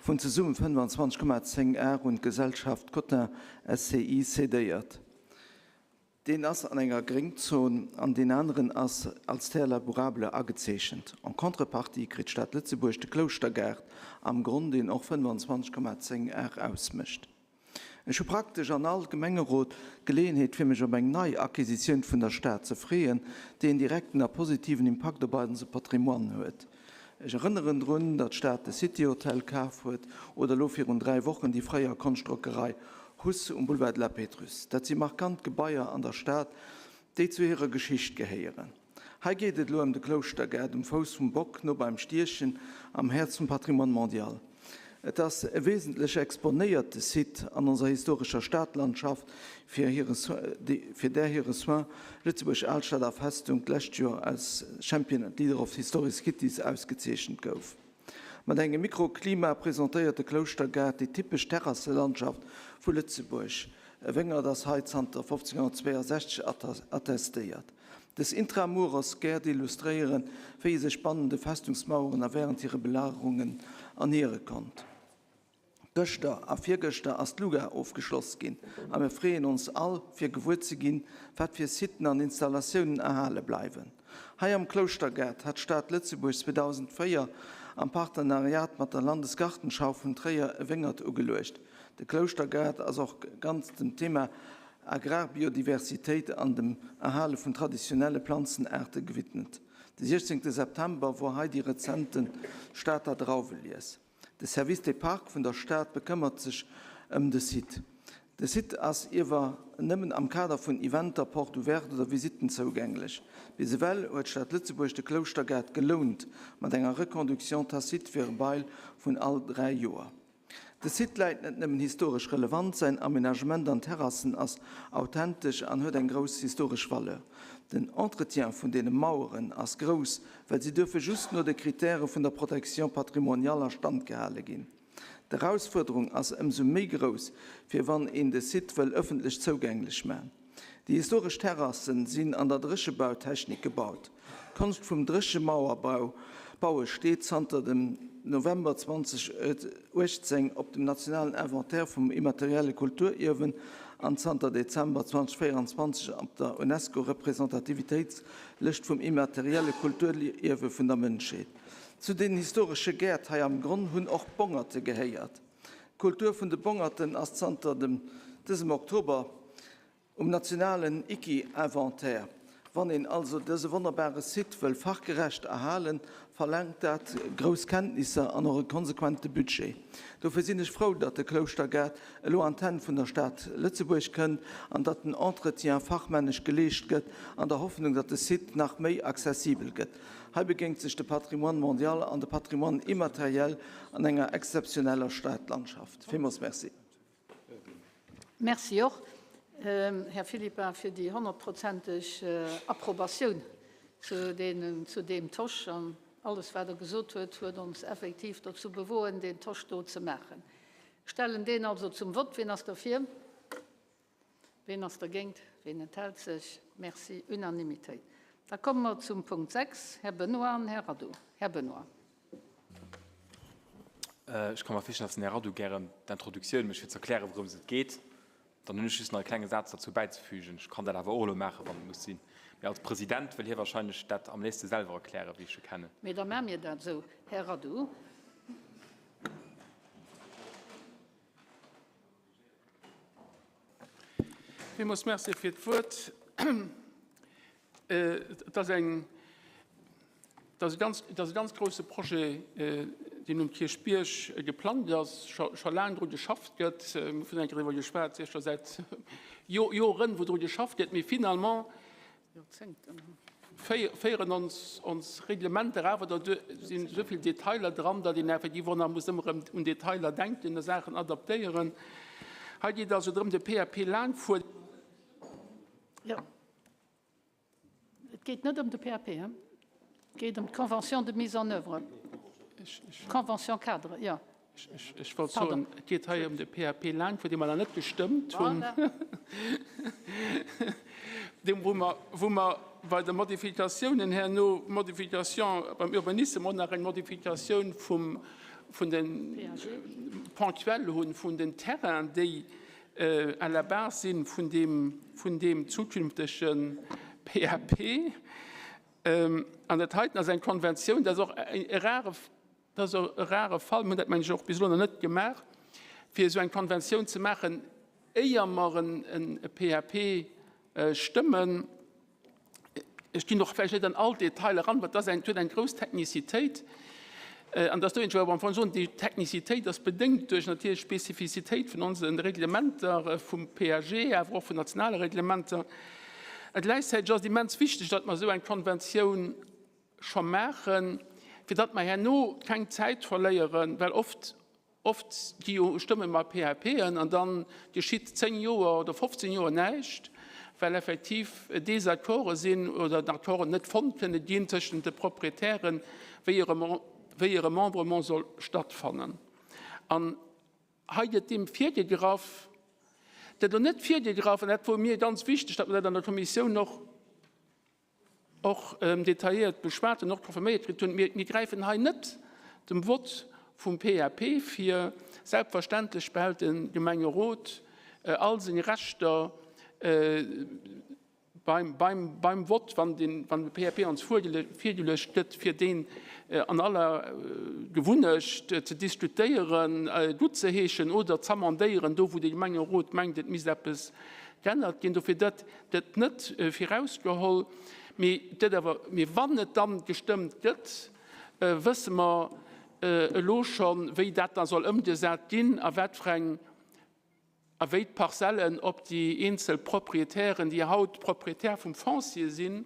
vun zesummen 25,10 Ar un d'Gesellschaft Cottin SCI cédéiert. Deen ass an enger Gréngzon an deen aneren ass als Terre labourable agezeechent. En contrepartie kritt d'Stad Lëtzebuerg de Klouschtergaart am Gronn, deen och 25,10 Ar ausmécht. Ech hu praktesch an all Gemengerot d'Geleeënheet fir mech op eng nei Acquisitioun vun der Stad ze freeën, déi en direkten a positiven Impakt op eise Patrimoine huet. Ech erënneren drun, datt d'Stad de City Hotel kaf huet oder elo virun 3 Wochen déi fréier Konschtdrockerei Huss um Boulevard de la Pétrusse. Dat si markant Gebaier an der Stad, déi zu hirer Geschicht gehéieren. Hei geet et elo ëm de Klouschtergaart um Fouss vum Bock, no beim Stierchen, am Häerz vum Patrimoine mondial. Et ass e wesentlech exponéierte Site an onser historescher Stadlandschaft, fir fir där hire Soin Lëtzebuerg Alstad a Festung d'lescht Joer als Champion and Leader of Historic Cities ausgezeechent gouf. Mat engem Mikroklima presentéiert de Klouschtergaart déi typesch Terrasselandschaft vu Lëtzebuerg. E Wéngert ass hei zanter 1562 attestéiert. Dës Intramuros Gäert illustréieren, wéi e sech bannen de Festungsmaueren a wärend hire Belagerungen erniere konnt. Gëschter a virgëschter ass d'LUGA ofgeschloss ginn a mir freeën ons all fir gewuer ze ginn, wat fir Siten an Installatiounen erhale bleiwen. Hei am Klouschtergaart hat d'Stad Lëtzebuerg 2004 am Partenariat mat der Landesgartenschau vun Tréier e Wéngert ugeluecht. De Klouschtergaart ass och ganz dem Thema Agrarbiodiversitéit an dem Erhale vun traditionelle Planzenaarte gewidmet. De 16 September wor hei déi rezente Stater Drauwelies. De Service des Parcs vun der Stad bekëmmert sech ëm de Site. De Site ass iewer nëmmen am Kader vun Eventer, Porte ouverte oder Visitten zougänglech. Bis ewell huet d'Stad Lëtzebuerg de Klouschtergaart gelount, mat enger Reconduction tacite fir e Bail vun all 3 Joer. De Site läit net nëmmen historesch relevant, säin Aménagement an Terrassen ass authentesch an huet eng grouss historesch Valeur. Den Entretien vun deene Maueren ass grouss, well si duerfe just no de Kritäre vun der Protection patrimoniale a Stand gehale ginn. D'Erausfuerderung ass ëmsou méi grouss, fir wann een de Site wëll ëffentlech zougänglech man. Déi historesch Terrassen sinn an der Dréchebautechnik gebaut. D'Konscht vum Dréchemauerbau baue steet zanter dem November 2018 op dem nationalen Inventaire vum immaterielle Kulturierwen an zanter Dezember 2024 op der UNESCO-Representativitéitslëscht vum immaterielle Kulturierwe vun der Mënschheet. Zu den historesche Gäert hei am Gronn hunn och Bongerte gehéiert. D'Kultur vun de Bongerten ass zanter dem dësem Oktober um nationalen ICI-Inventaire. Wann een also dëse wonnerbare Site wëll fachgerecht erhalen, verlaangt dat grouss Kenntnisser an och e konsequente Budget. Dofir sinn ech frou, datt de Klouschtergaart elo an d'Hänn vun der Stad Lëtzebuerg kënnt an datt den Entretien fachmännesch geleescht gëtt, an der Hoffnung, datt de Site nach méi accessibel gëtt. Hei begéngt sech de Patrimoine mondial an de Patrimoine immatériel an enger exzeptioneller Stadlandschaft. Villmools Merci. Merci och, Här Philippart, fir déi honnertprozenteg Approbatioun zu deem Tosch. An alles, wat Der gesot huet, huet ons effektiv dozou bewogen, deen Tosch do ze maachen. Ech stellen deen also zum Vott. Wien ass derfir? Ween ass dergéint? Ween enthält sech? Merci, Unanimitéit. Da komme mer zum Punkt 6, Här Benoy an Här Radu. Här Benoy. Ech ka mer virstellen, dass den Här Radu gären d'Introduktioun mécht, fir ze erklären, wourëms et geet. Dann hunn ech just nach e klenge Saz derzou bäizefügen. Ech kann dat awer och elo maachen, wann et muss sinn. Mee als President wëll hie wahrscheinlech dat am léifste selwer erklären, wéi ech e kennen. Mee da maache mir dat esou, Här Radu. Villmools Merci fir d'Wuert. Et ass eng, et ass e ganz, et ass e ganz grouse Projet, deen um Kierchbierg geplangt ass, scho, scho laang dru geschafft gëtt. Mir hunn eng Kéier driwwer geschwat, sécher säit Joren, wou dru geschafft gëtt. Mee finalement féieren ons, ons Reglementer awer da sinn esou vill Detailer dran, datt een effektiv och nach muss ëmmer erëm un Detailer denken a Saachen adaptéieren. Hei geet et also drëm, de PAP Laangfuer. Jo, et geet net ëm de PAP, hein? Et geet ëm d'Convention de mise en œuvre, d'Convention-cadre, jo. Ech wollt soen, et geet hei ëm de PAP Laangfuer, dee mer nach net gestëmmt hunn, dee wou mer, wou mer bei de Modifikatiounen herno, Modification beim Urbanissem och nach eng Modifikatioun vum, vun de ponctuell hunn, vun den Terrainen, déi à la base sinn vun deem, vun deem zukünftege PAP. An dat heiten ass eng Konventioun, dat ass och e rare Dat ass e rare Fall, mir hunn dat, mengen ech, och bis elo nach net gemaach, fir esou eng Konventioun ze maachen, éier mer e PAP stëmmen. Ech ginn och vläicht net an all d'Detailer eran, well dat ass eng, huet eng grouss Technicitéit. An dass do een, ech wëll am Fong soen, déi Technicitéit ass bedéngt duerch natierlech d'Spezifizitéit vun onse Reglementer, vum PAG, awer och vun nationale Reglementer. A gläichzäiteg ass et immens wichteg, datt mer esou eng Konventioun scho maachen, fir datt mer herno keng Zäit verléieren, well oft, oft gi jo, stëmme mer PAPen an da geschitt 10 Joer oder 15 Joer näischt, well effektiv Désaccorde sinn oder Accorden net fonnt kënne ginn tëschent de Proprietären, wéi e Remembrement soll stattfannen. An hei gëtt deem virgegraff, gëtt elo net virgegraff, an dat wor mir ganz wichteg, datt mer dat an der Kommissioun och, och detailléiert beschwat an och confirméiert kritt hunn, mir gräifen hei net dem Vott vum PAP vir. Selbstverständlech behält de Gemengerot all seng Rechter beim Vott, wann de PAP ons virgeluecht gëtt, fir deen an aller Gewunnecht ze diskutéieren, guttzeheeschen oder z'amendéieren, do wou de Gemengerot mengt, et misst eppes geännert ginn. Dofir dat gëtt net virausgeholl, mee et gëtt awer, mee wann et dann gestëmmt gëtt, wësse mer elo schonn, wéi dat da soll ëmgesat ginn a wat fir eng, a wéi d'Parzellen op déi eenzel Proprietären, déi haut Proprietär vum Foncier sinn,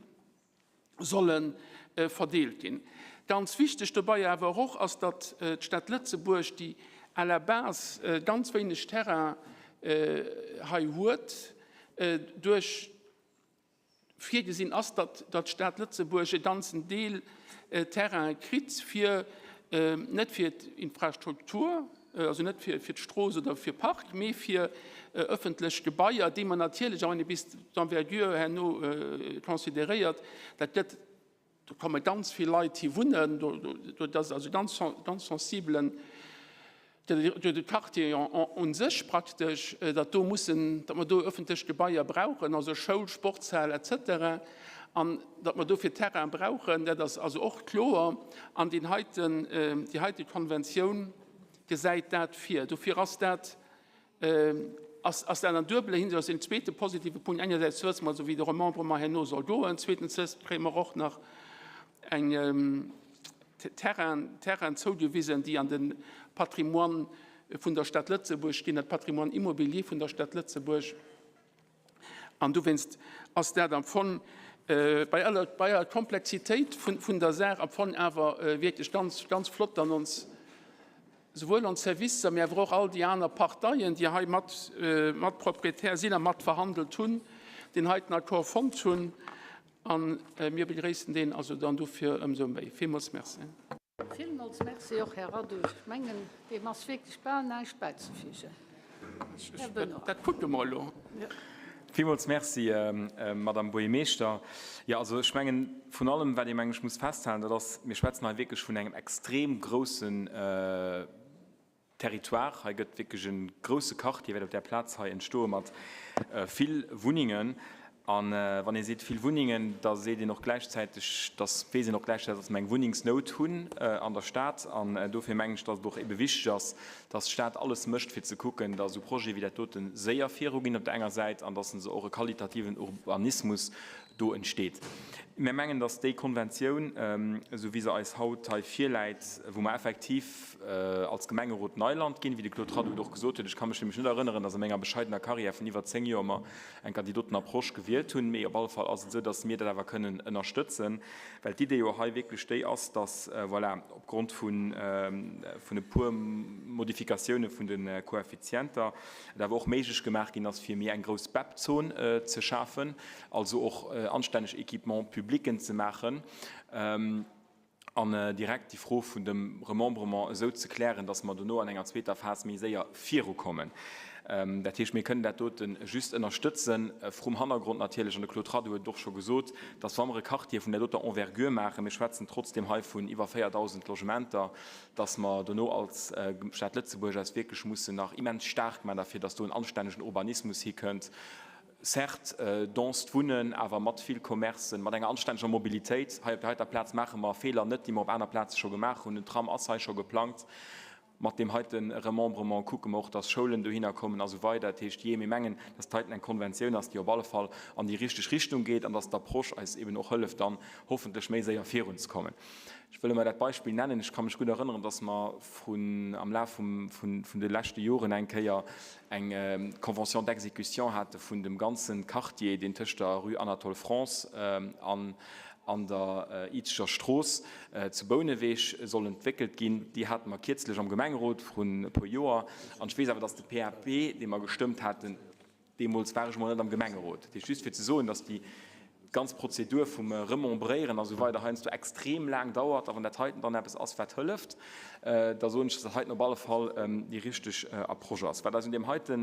solle verdeelt ginn. Ganz wichteg dobei awer och ass, datt d'Stad Lëtzebuerg déi à la base ganz wéineg Terrain hei huet, duerch virgesinn ass, datt d'Stad Lëtzebuerg e ganzen Deel Terrain kritt, fir net fir d'Infrastruktur, also net fir d'Strooss oder fir Park, mee fir ëffentlech Gebaier, déi mer natierlech och en bis d'envergure herno consideréiert. Dat gëtt, do komme ganz vill Leit hi wunnen, do, dat ass also ganz, ganz sensibelen de Quartier u sech praktesch, datt do mussen, datt mer do öffentlech Gebaier brauchen, also Schoul, Sportshal et cetera, an datt mer dofir Terrain brauchen, dat ass also och kloer. An deen heiten, déi heite Konventioun gesäit dat vir. Dofir ass dat Ass dat an duebeler Hinsicht, ass deen zweete positive Punkt, engersäits wësse mer, esou wéi de Remembrement herno soll goen, zweetens kréie mer och nach eng Terrain, Terrainen zougewisen, déi an de Patrimoine vun der Stad Lëtzebuerg ginn, dat Patrimoine immobilier vun der Stad Lëtzebuerg. An dowéinst ass dat am Fong bei aller, bei aller Komplexitéit vun der Saach am Fong awer wierklech ganz, ganz flott an ons, souwuel ons Servicer, mä awer och all déi aner Parteien, déi hei mat, mat Proprietär sinn a mat verhandelt hunn, deen heiten Accord fonnt hunn. A mir begréissen deen also dann dofir ëmsou méi. Villmools Merci. Villmools Merci och, Här Raddu. Ech mengen, deem ass wierklech bal näischt bäizefügen. Här Benoy. Dat kucke mer elo. Villmools Merci, Madame Buergermeeschter. Jo, also ech mengen, vrun allem, wat ee meng ech muss festhalen, dat ass, mir schwätzen hei wierklech vun engem extrem groussen Territoire. Hei gëtt wierklech e grousse Quartier wäert op där Plaz hei entstoe mat vill Wunnengen. A wann ee seet vill Wunnengen, da seet een och gläichzäiteg, dass, weess een och gläichzäiteg, dass mer eng Wunnengsnout hunn an der Stad. An dofir mengen ech, dass et och ebe wichteg ass, dass d'Stad alles mécht, fir ze kucken, dass esou Projete wéi dat dote séier viruginn op der enger Säit an dass se och e qualitativen Urbanismus do entsteet. Mir mengen, dass déi Konventioun, esou wéi se eis haut hei virläit, wou mer effektiv als Gemengerot Neiland ginn, wéi de Claude Radoux et och gesot huet, ech ka mech nämlech net erënneren, dass a menger bescheidener Carrière vun iwwer 10 Joer mer eng Kéier déi doten Approche gewielt hunn, mee op alle Fall ass et esou, dass mir dat awer kënnen ënnerstëtzen, well d'Idee jo hei wierklech déi ass, dass, voilà, opgrond vun e puer Modifikatioune vun de Koeffizienter et awer och méiglech gemaach ginn ass, fir méi eng grouss BEP-Zon ze schafen, also och anstänneg Équipements publics ze maachen an direkt déi Fro vun dem Remembrement esou ze klären, dass mer dono an enger zweeter Phas méi séier virukommen. Dat heescht, mir kënnen dat dote just ënnerstëtzen, vrum Hannergrond natierlech, an de Claude Radoux huet et och scho gesot, dass wa mer e Quartier vun där doter Envergure maachen, mir schwätzen trotzdem hei vun iwwer 4.000 Logementer, dass mer dono als Stad Lëtzebuerg eis wierklech mussen nach immens staark maachen derfir, dass do en anstännegen Urbanismus hikënnt, certes denst Wunnen, awer mat vill Commercen, mat enger anstänneger Mobilitéit. Hei op der heiter Plaz maache mer Feeler net, déi mer op aner Plaze scho gemaach hunn. Den Tram ass hei scho geplangt. Mat deem heite Remembrement kucke mer och, dass Schoulen dohinner kommen a sou weider. Dat heescht, jee, mir mengen, dass dat heiten eng Konventioun ass, déi op alle Fall an déi richteg Richtung geet an dass d'Approche eis eben och hëlleft, dann hoffentlech méi séier virunzekommen. Ech wëll ëmmer dat Beispill nennen, ech ka mech gutt erënneren, dass mer vrun, am Laf vum, vun, vun de leschte Joren eng Kéier eng Convention d'exécution hate vun dem ganze Quartier, deen tëscht der Rue Anatole France an an der Izeger Strooss zu Bouneweg soll entwéckelt ginn. Déi hate mer kierzlech am Gemengerot vrun e puer Joer. An ech weess awer, dass de PAP, dee mer gestëmmt haten, Deemools war ech emol net am Gemengerot. Dat heescht, just fir ze soen, dass déi ganz Prozedur vum Remembréieren a sou weider heiansdo extrem laang dauert. A wann dat heiten dann eppes ass, wat hëlleft, da soen ech, dass dat heiten op alle Fall déi richteg Approche ass. Wat eis un deem heite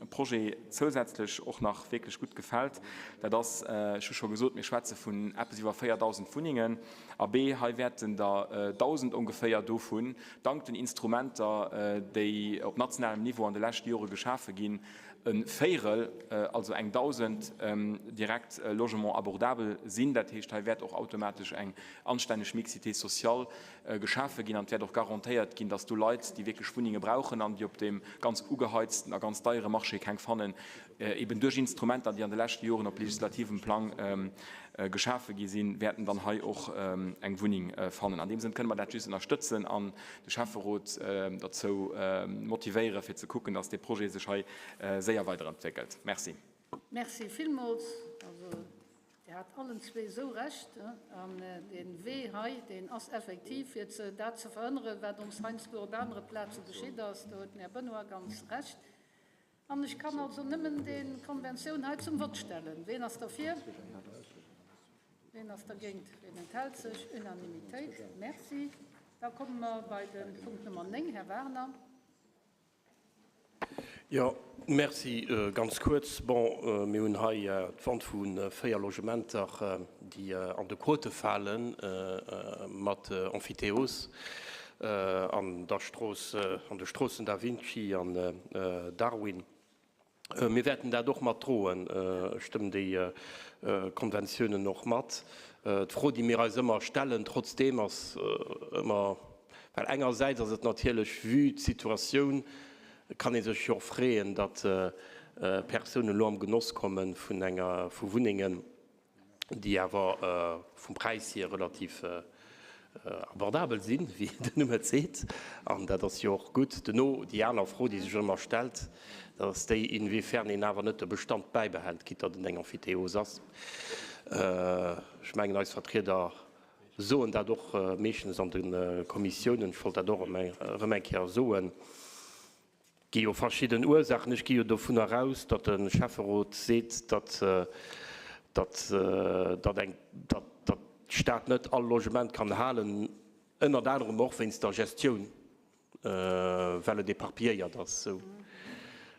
Projet zousätzlech och nach wierklech gutt gefält, dat ass, ech hu scho gesot, mir schwätze vun eppes iwwer 4.000 Wunnengen. Abee, hei wäerten der 1.000 ongeféier dovun, dank den Instrumenter, déi op nationalem Niveau an de leschte Jore geschafe ginn, e Véirel, also eng 1.000 direkt Logements abordables sinn. Dat heescht, hei wäert och automatesch eng anstänneg Mixité sociale geschafe ginn an et wäert och garantéiert ginn, dass do Leit, déi wierklech Wunnenge brauchen an déi op deem ganz ugeheizten a ganz deiere Marché keng fannen, eben duerch Instrumenter, déi an de leschte Joren op legislativem Plang geschafe gi sinn, wäerten dann hei och eng Wunneng fannen. An deem Sënn kënne mer dat just ënnerstëtzen an de Schäfferot derzou motivéieren, fir ze kucken, dass dee Projet sech hei séier weiderentwéckelt. Merci. Merci villmools. Also, Dir hat. hat allen zwee esou Recht. An dee Wee hei, deen ass effektiv, fir ze dat ze verhënneren, wat ons heiansdo op anere Plaze geschitt ass. Do huet den Här Benoy ganz Recht. An ech kann also nëmmen déi Konventioun hei zum Vott stellen. Ween ass derfir? Ween ass dergéint? Ween enthält sech? Unanimitéit. Merci. Da komme mer bei de Punkt Nummer 9, Här Werner. Jo, merci. Ganz kuerz. Bon, mir hunn hei d'Vente vu 4 Logementer, déi an de Quote fale mat Emphytéose an der Strooss, an de Stroossen Da Vinci an Darwin. Mir wäerten dat och mat droen. Ech stëmmen déi Konventiounen och mat. D'Fro, déi mir eis ëmmer stellen trotzdeem, ass ëmmer, well engersäits ass et natierlech, vue d'Situatioun, kann ee sech jo och freeën, datt Persounen elo am Genoss komme vun enger, vu Wunnengen, déi awer vum Präis hier relativ abordabel sinn, wéi den Numm et seet, an dat ass jo och gutt. Duerno déi aner Fro, déi sech ëmmer stellt, dat ass déi, inwiefern een awer net de Bestand bäibehält, quitte datt et eng Emphytéose ass. Ech mengen, eis Vertrieder soen dat och meeschtens an de Kommissiounen. Ech wollt dat och erëm eng Kéier soen. Gi jo verschidden Ursaachen. Ech gi jo dovunner aus, datt de Schäfferot seet, datt, datt, datt eng, datt, datt d'Stad net all Logement kann halen, ënnert anerem och wéinst der Gestioun, well et éparpilléiert ass, sou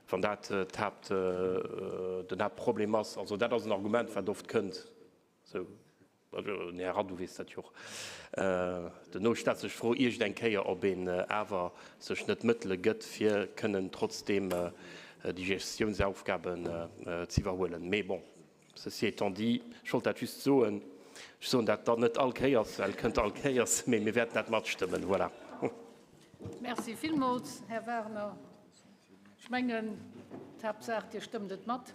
wann dat d'Haapt, den Haaptproblem ass. Also dat ass en Argument, wat oft kënnt. Sou. Den Här Radu weess dat jo och. Duerno stellt sech d'Fro iergend eng Kéier, ob een awer sech net Mëttele gëtt, fir kënnen trotzdeem déi Gestiounsaufgaben ze iwwerhuelen. Mee bon, ceci étant dit, ech wollt dat just soen. Ech soen dat dann net all Kéiers, well et kënnt all Kéiers, mee mir wäerten dat matstëmmen. Voilà. Merci villmools, Här Werner. Ech mengen, d'Haaptsaach, Dir stëmmt et mat.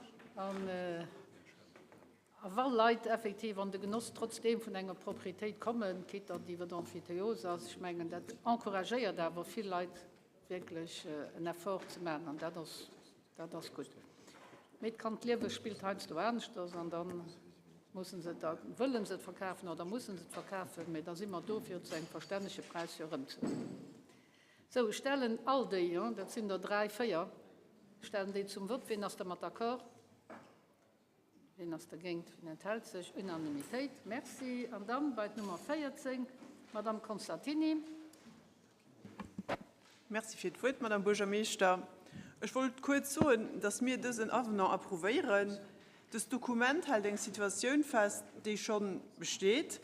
A wa Leit effektiv an de Genoss trotzdeem vun enger Proprietéit kommen, quitte datt iwwer d'Emphytéose ass, ech mengen, dat encouragéiert awer vill Leit wierklech en Effort ze maachen an dat ass, dat ass gutt. Mee et kann, d'Liewe spillt heiansdo aneschters an da mussen se et, da wëlle se et verkafen oder mussen se et verkafen, mee da si mer do fir et zu engem verstännege Präis jo erëmzehuelen. Sou, ech stellen all déi, dat sinn der dräi, véier, stellen déi zum Vott. Wien ass dermat d'accord? Wien ass dergéint? Wien enthält sech? Unanimitéit. Merci. An dann bei d'Nummer 14, d'Madame Constantini. Merci fir d'Wuert, Madame Buergermeeschter. Ech wollt kuerz soen, dass mir dësen Avenant approuvéieren. Dëst Dokument hält eng Situatioun fest, déi scho besteet,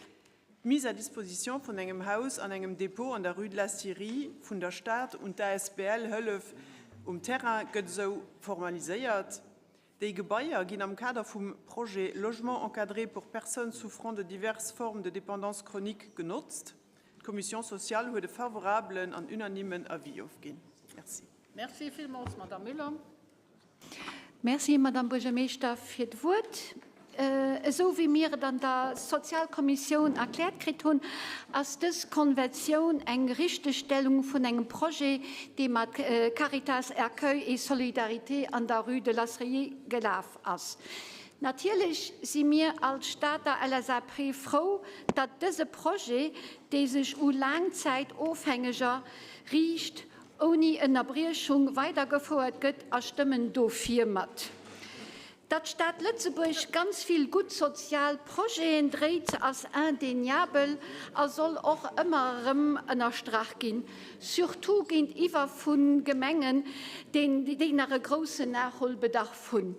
d'Mise à disposition vun engem Haus an engem Dépôt an der Rue de la Scierie vun der Stad un d'ASBL Hëllef um Terrain gëtt esou formaliséiert. Déi Gebaier ginn am Kader vum Projet Logement encadré pour personnes souffrant de diverses formes de dépendance chronique genotzt. D'Commission sociale huet e favorabelen an unanimen Avis ofginn. Merci. Merci villmools, Madame Müller. Merci, Madame Buergermeeschter, fir d'Wuert. Esou wéi mir et an der Sozialkommissioun erkläert kritt hunn, ass dës Konventioun eng Richtegstellung vun engem Projet, dee mat Caritas Accueil et Solidarité an der Rue de Lasrier gelaf ass. Natierlech si mir als Stater LSAP frou, datt dëse Projet, dee sech u Laangzäitofhängeger riicht, ouni Ënnerbriechung weidergefouert gëtt a stëmmen dofir mat. Datt d'Stad Lëtzebuerg ganz vill gutt sozial Projeten dréit, ass indéniabel a soll och ëmmer erëm ënnerstrach ginn, surtout géintiwwer vu Gemengen, déi nach e groussen Nachholbedarf hunn.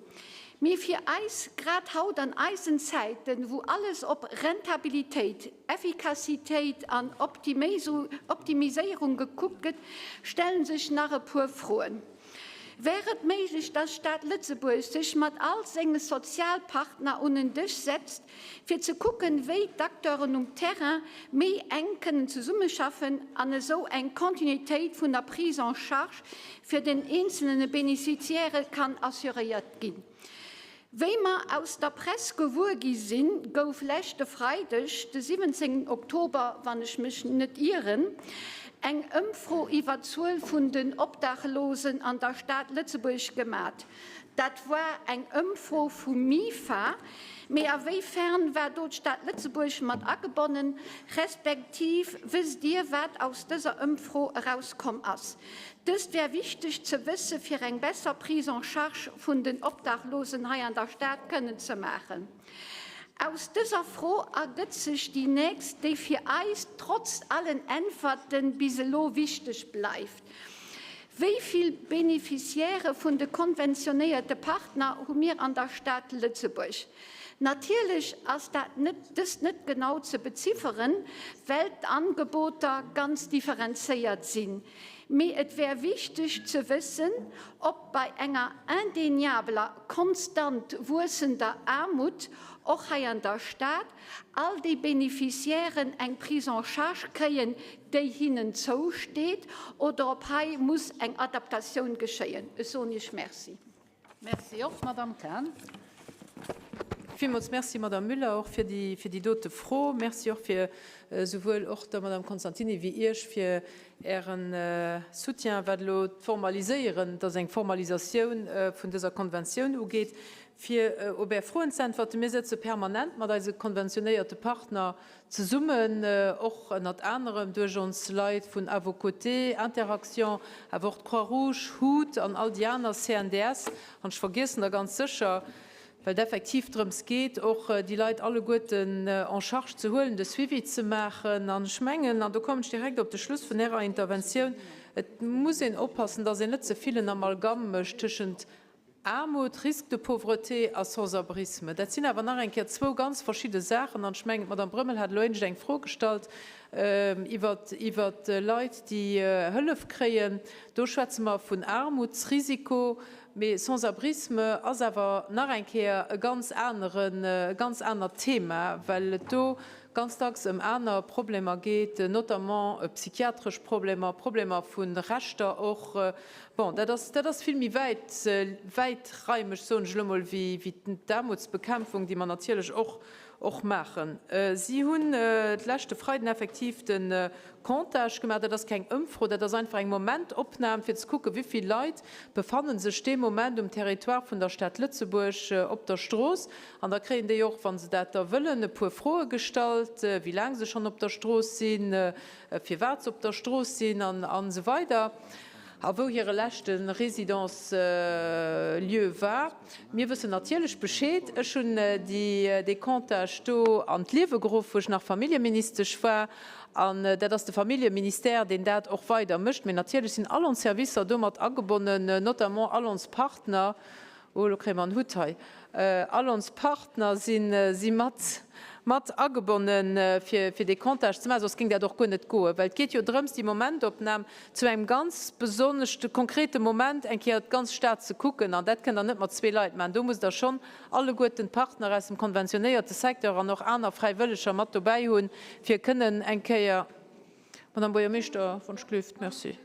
Mee fir eis, grad haut an eisen Zäiten, wou alles op Rentabilitéit, Effikassitéit an Optimiséierung gekuckt gëtt, stelle sech nach e puer Froen. Wär et méiglech, dass d'Stad Lëtzebuerg sech mat all senge Sozialpartner un en Dësch setzt, fir ze kucken, wéi d'Acteuren um Terrain méi enk kënnen zesummeschaffen an esou eng Continuitéit vun der Prise en charge fir den eenzelne Bénéficiaire kann assuréiert ginn? Wéi mer aus der Press gewuer gi sinn, gouf leschte Freideg, de 17 Oktober, wann ech mech net ieren, Eng Ëmfro iwwer d'Zuel vun den Obdachlosen an der Stad Lëtzebuerg gemat. Dat war eng Ëmfro vum MIFA. Mee a wéi fern war do d'Stad Lëtzebuerg mat agebonnen, respektiv wësst Dir wat aus dëser Ëmfro erauskomm ass? Dëst wär wichteg ze wësse fir eng besser Prise en charge vun den Obdachlosen hei an der Stad kënnen ze maachen. Aus dëser Fro ergëtt sech déi nächst, déi fir eis trotz allen Äntwerten bis elo wichteg bleift, Wéi vill Beneficiairë vun de konventionéierte Partner hu mir an der Stad Lëtzebuerg? Natierlech ass dat net dëst net genau ze bezifferen, well d'Angeboter ganz differenzéiert sinn. Mee et wär wichteg ze wëssen, ob bei enger indéniabeler, konstant wuessender Aarmut, och hei an der Stad, all déi Bénéficiairen eng Prise en charge kréien, déi hinnen zousteet, oder ob hei muss eng Adaptatioun geschéien. Ech soen Iech Merci. Merci och, Madamm Cahen. Villmools Merci, Madamm Müller, och fir déi, fir déi dote Fro. Merci och fir souwuel och der Madamm Constantini wéi Iech fir Äre Soutien, wat elo d'Formaliséieren, dass eng Formalisatioun vun dëser Konventioun ugeet. Fir op Är Froen ze äntwerten, Mir sëtze permanent mat eise konventionéierte Partner zesummen, och ënnert anerem duerch ons Leit vun À vos côtés, Interaction, awer och d'Croix-Rouge, hut an all déi aner, CNDS, an ech vergiessen der ganz sécher, well et effektiv drëms geet, och déi Leit alleguerten en charge ze huelen, de Suivi ze maachen. An ech mengen, an do kommen ech direkt op de Schluss vun Ärer Interventioun, et muss een oppassen, dass een net ze vill en Amalgam mécht tëschent Aarmut, Risque de pauvreté a Sans-abrisme, dat sinn awer nach eng Kéier zwou ganz verschidde Saachen. An ech mengen, d'Madame Brömmel hat elo éinescht eng Fro gestallt iwwer, iwwer Leit, déi Hëllef kréien. Do schwätze mer vun Aarmutsrisiko. Mee Sans-abrisme ass awer nach eng Kéier e ganz aneren, e ganz anert Thema, well et do ganz dacks ëm aner Problemer geet, notamment psychiatresch Problemer, Problemer vu Rechter och. Bon, dat ass, dat ass vill méi wäit, wäitraimeg, soen ech elo mol, wéi, wéi d'Aarmutsbekämpfung, déi mer natierlech och, och maachen. Si hunn d'leschte Freiden effektiv de Comptage gemaach. Dat ass keng Ëmfro, dat ass einfach eng Momentopnam, fir ze kucken, wéi vill Leit befanne sech dee Moment um Territoire vun der Stad Lëtzebuerg op der Strooss. An da kréien déi och, wa se dat da wëllen, e puer Froe gestallt, wéi laang se schonn op der Strooss sinn, firwat se op der Strooss sinn an esou weider a wou hire leschte Résidence-lieu war. Mir wëssen natierlech Bescheed. Ech hunn dee Comptage do an d'Liewe geruff, wou ech nach Familljeministesch war. An dat ass de Familljeministère, deen dat och weider mécht. Mee natierlech sinn all ons Servicer do mat agebonnen, notamment all ons Partner. Oh, elo kréie mer en Hutt hei. All ons Partner si mat mat agebonnen, fir fir dee Comptage ze maachen, soss géing dat och guer net goen. Well et geet jo drëms, déi Momentopnam zu engem ganz besonneschte konkrete Moment eng Kéier d'ganz Stad ze kucken. An dat kënnt Der net mat zwee Leit maachen. Do musst Der schonn alleguerten d'Partner aus dem konventionéierte Secteur an och aner Fräiwëlleger mat dobäi hunn, fir kënnen eng Kéier. Madame Buergermeeschter, wann ech gelift. Merci.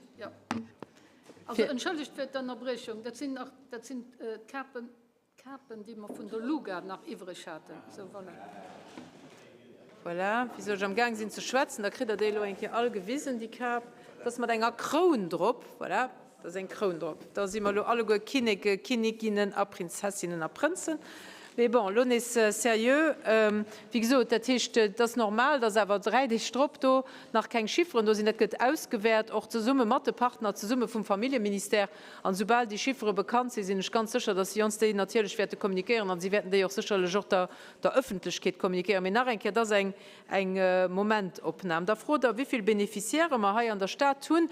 Also entschëllegt fir d'Ënnerbriechung, dat sinn nach, dat sinn d'Kapen, d'Kapen, déi mer vun der Luga nach iwwreg haten. Sou, voilà. Voilà, wéi soll ech am Gaang sinn ze schwätzen, da kritt Der déi elo eng Kéier all gewisen, déi Kap. Dat ass mat enger Kroun drop. Voilà, da ass eng Kroun drop. Da si mer elo alleguer Kinneke, Kinnikinnen a Prinzessinnen a Prënzen. Mee bon, elo nees seriö. Wéi gesot, dat heescht, et ass normal, dass awer 3 Deeg drop do nach keng Chifferen do sinn. Dat gëtt ausgewäert, och zesumme mat de Partner, zesumme vum Familljeministère. An esoubal déi Chiffere bekannt sinn, sinn ech ganz sécher, dass si ons déi natierlech wäerte kommunikéieren an si wäerten déi och sécherlech och der der Ëffentlechkeet kommunikéieren. Mee nach eng Kéier, et ass eng eng Momentopnam. Da frot Der, wéi vill Bénéficiairë mer hei an der Stad hunn.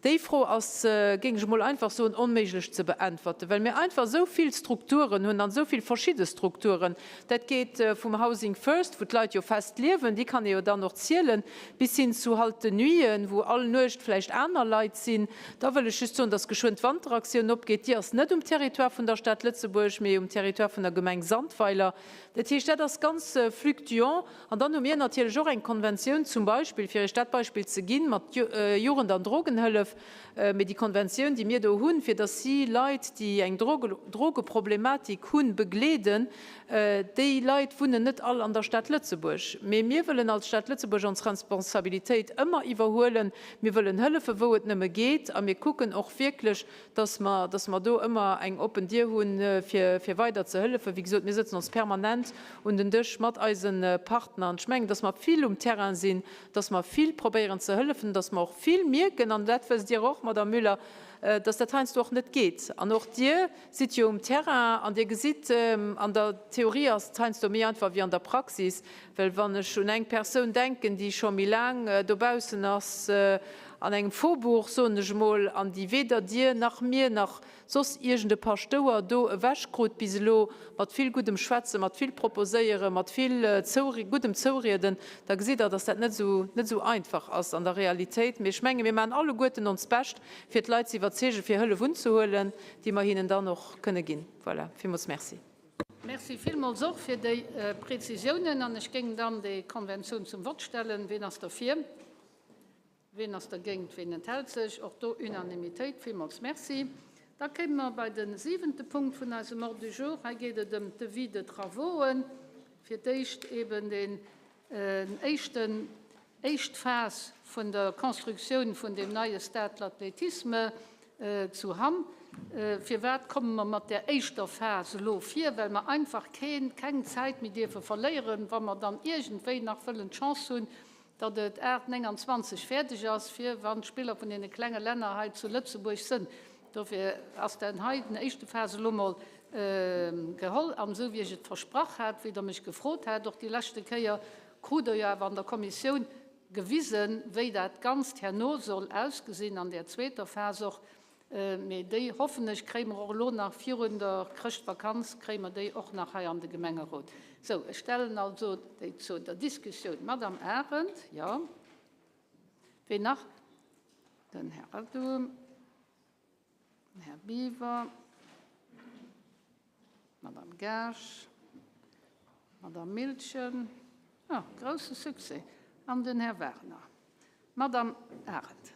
Déi Fro ass, géing ech emol einfach soen, onméiglech ze beäntwerten, well mir einfach esou vill Strukturen hunn an esou vill verschidde Strukturen. Dat geet vum Housing First, wou d'Leit jo fest liewen, déi kann ee jo dann och zielen, bis hin zu Halte Nuiten, wou all Nuecht vläicht aner Leit sinn. Da wëll ech just soen, dass geschwënn d'Wanteraktioun opgeet. Déi ass net um Territoire vun der Stad Lëtzebuerg, mee um Territoire vun der Gemeng Sandweiler. Dat heescht, dat ass ganz fluctuant. An dann hu mir natierlech och eng Konventioun zum Beispill, fir Iech dat Beispill ze ginn, mat Jugend an Drogenhëllef. Hëllef. Mee déi Konventioun, déi mir do hunn, fir datt si Leit, déi eng Drogeproblematik hunn, begleeden, déi Leit wunnen net all an der Stad Lëtzebuerg. Mee mir wëllen als Stad Lëtzebuerg ons Responsabilitéit ëmmer iwwerhuelen. Mir wëllen hëllefen, wou et nëmme geet. A mir kucken och wierklech, datt mer, datt mer do ëmmer eng oppen Dier hunn, fir, fir weider ze hëllefen. Wéi gesot, mir sëtzen ons permanent un den Dësch mat eise Partner. An ech mengen, datt mer vill um Terrain sinn, dass mer vill probéieren ze hëllefen, dass mer och vill mierken, an dat wësst Dir och, Madame Müller, dass dat heiansdo och net geet. An och Dir sidd jo um Terrain an Dir gesitt, an der Theorie ass et heiansdo méi einfach wéi an der Praxis, well wann ech un eng Persoun denken, déi scho méi laang dobaussen ass an engem Faubourg, soen ech emol, an déi weder Dir nach mir nach soss iergend e Paschtouer do ewech krut bis elo, mat vill guddem Schwätzen, mat vill Proposéieren, mat vill guddem Zourieden, da gesitt Der, dass dat net esou, net esou einfach ass an der Realitéit. Mee ech menge mir maachen alleguerten onst Bescht, fir d'Leit ze iwwerzeegen, fir Hëllef unzehuelen, déi mer hinnen dann och kënne ginn. Voilà, villmools Merci. Merci villmools och fir déi Prezisiounen. An ech géing dann déi Konventioun zum Vott stellen. Ween ass derfir? Ween ass dergéint? Ween enthält sech? Och do Unanimitéit. Villmools Merci. Da kéime mer bei de siwente Punkt vun eisem Ordre du jour. Hei geet et ëm d'Devis de travauxen. Fir d'éischt eeben deen éischten, éischt Phas vun der Constructioun vun deem neie Stade de l'Athlétisme zu Hamm. Firwat komme mer mat där éischter Phas elo vir? Well mer einfach keen, keng Zäit méi dierfe verléieren, wa mer dann iergendwéi nach wëllen d'Chance hunn, datt et 8, 29 fäerdeg ass, fir wann d'Spiller vun deene klenge Länner hei zu Lëtzebuerg sënn. Dofir ass dann hei den éischte Phas elo mol geholl. An esou wéi ech et versprach hat, wéi Der mech gefrot hat och déi leschte Kéier, krut Der jo awer an der Kommissioun gewisen, wéi dat Ganzt herno soll ausgesinn an där zweeter Phas och. Mee déi, hoffen ech, kréie mer och elo nach virun der Chrëschtvakanz, kréie mer déi och nach hei an de Gemengerot. Sou, ech stellen also déi zu der Diskussioun. D'Madame Arendt, jo. Ween nach? Den Här Adoum, den Här Biwer, d'Madame Gaasch, d'Madame Miltgen, oh, grousse Succès, an den Här Wagner. Madame Arendt.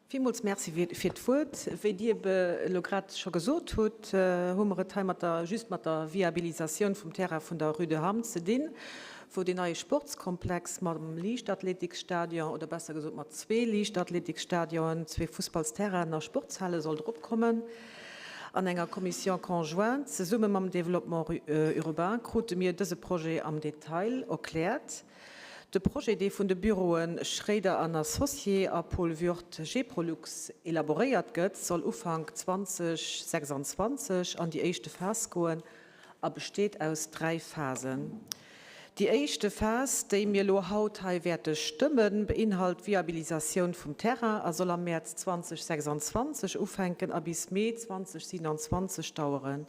Villmools Merci fir d'Wuert. Wéi Dir ebe elo grad scho gesot hutt, hu mer et hei mat der, just mat der Viabilisatioun vum Terrain vun der Rue de Hamm ze dinn, wou deen neie Sportskomplex mam Liichtathletikstadion, oder besser gesot mat zwee Liichtathletikstadionen, zwee Fussballsterrainen a Sportshale soll dropkommen. An enger Commission conjointe zesumme mam Développement urbain krute mir dëse Projet am Detail erkläert. De Projet, dee vun de Büroe Schréider an Associés a Paul Würth Geprolux elaboréiert gëtt, soll Ufank 2026 an déi éischte Phas goen a besteet aus 3 Phasen. Déi éischte Phas, déi mir elo haut hei wäerte stëmmen, beinhalt d'Viabilisatioun vum Terrain a soll am Mäerz 2026 ufänken a bis Mee 2027 daueren.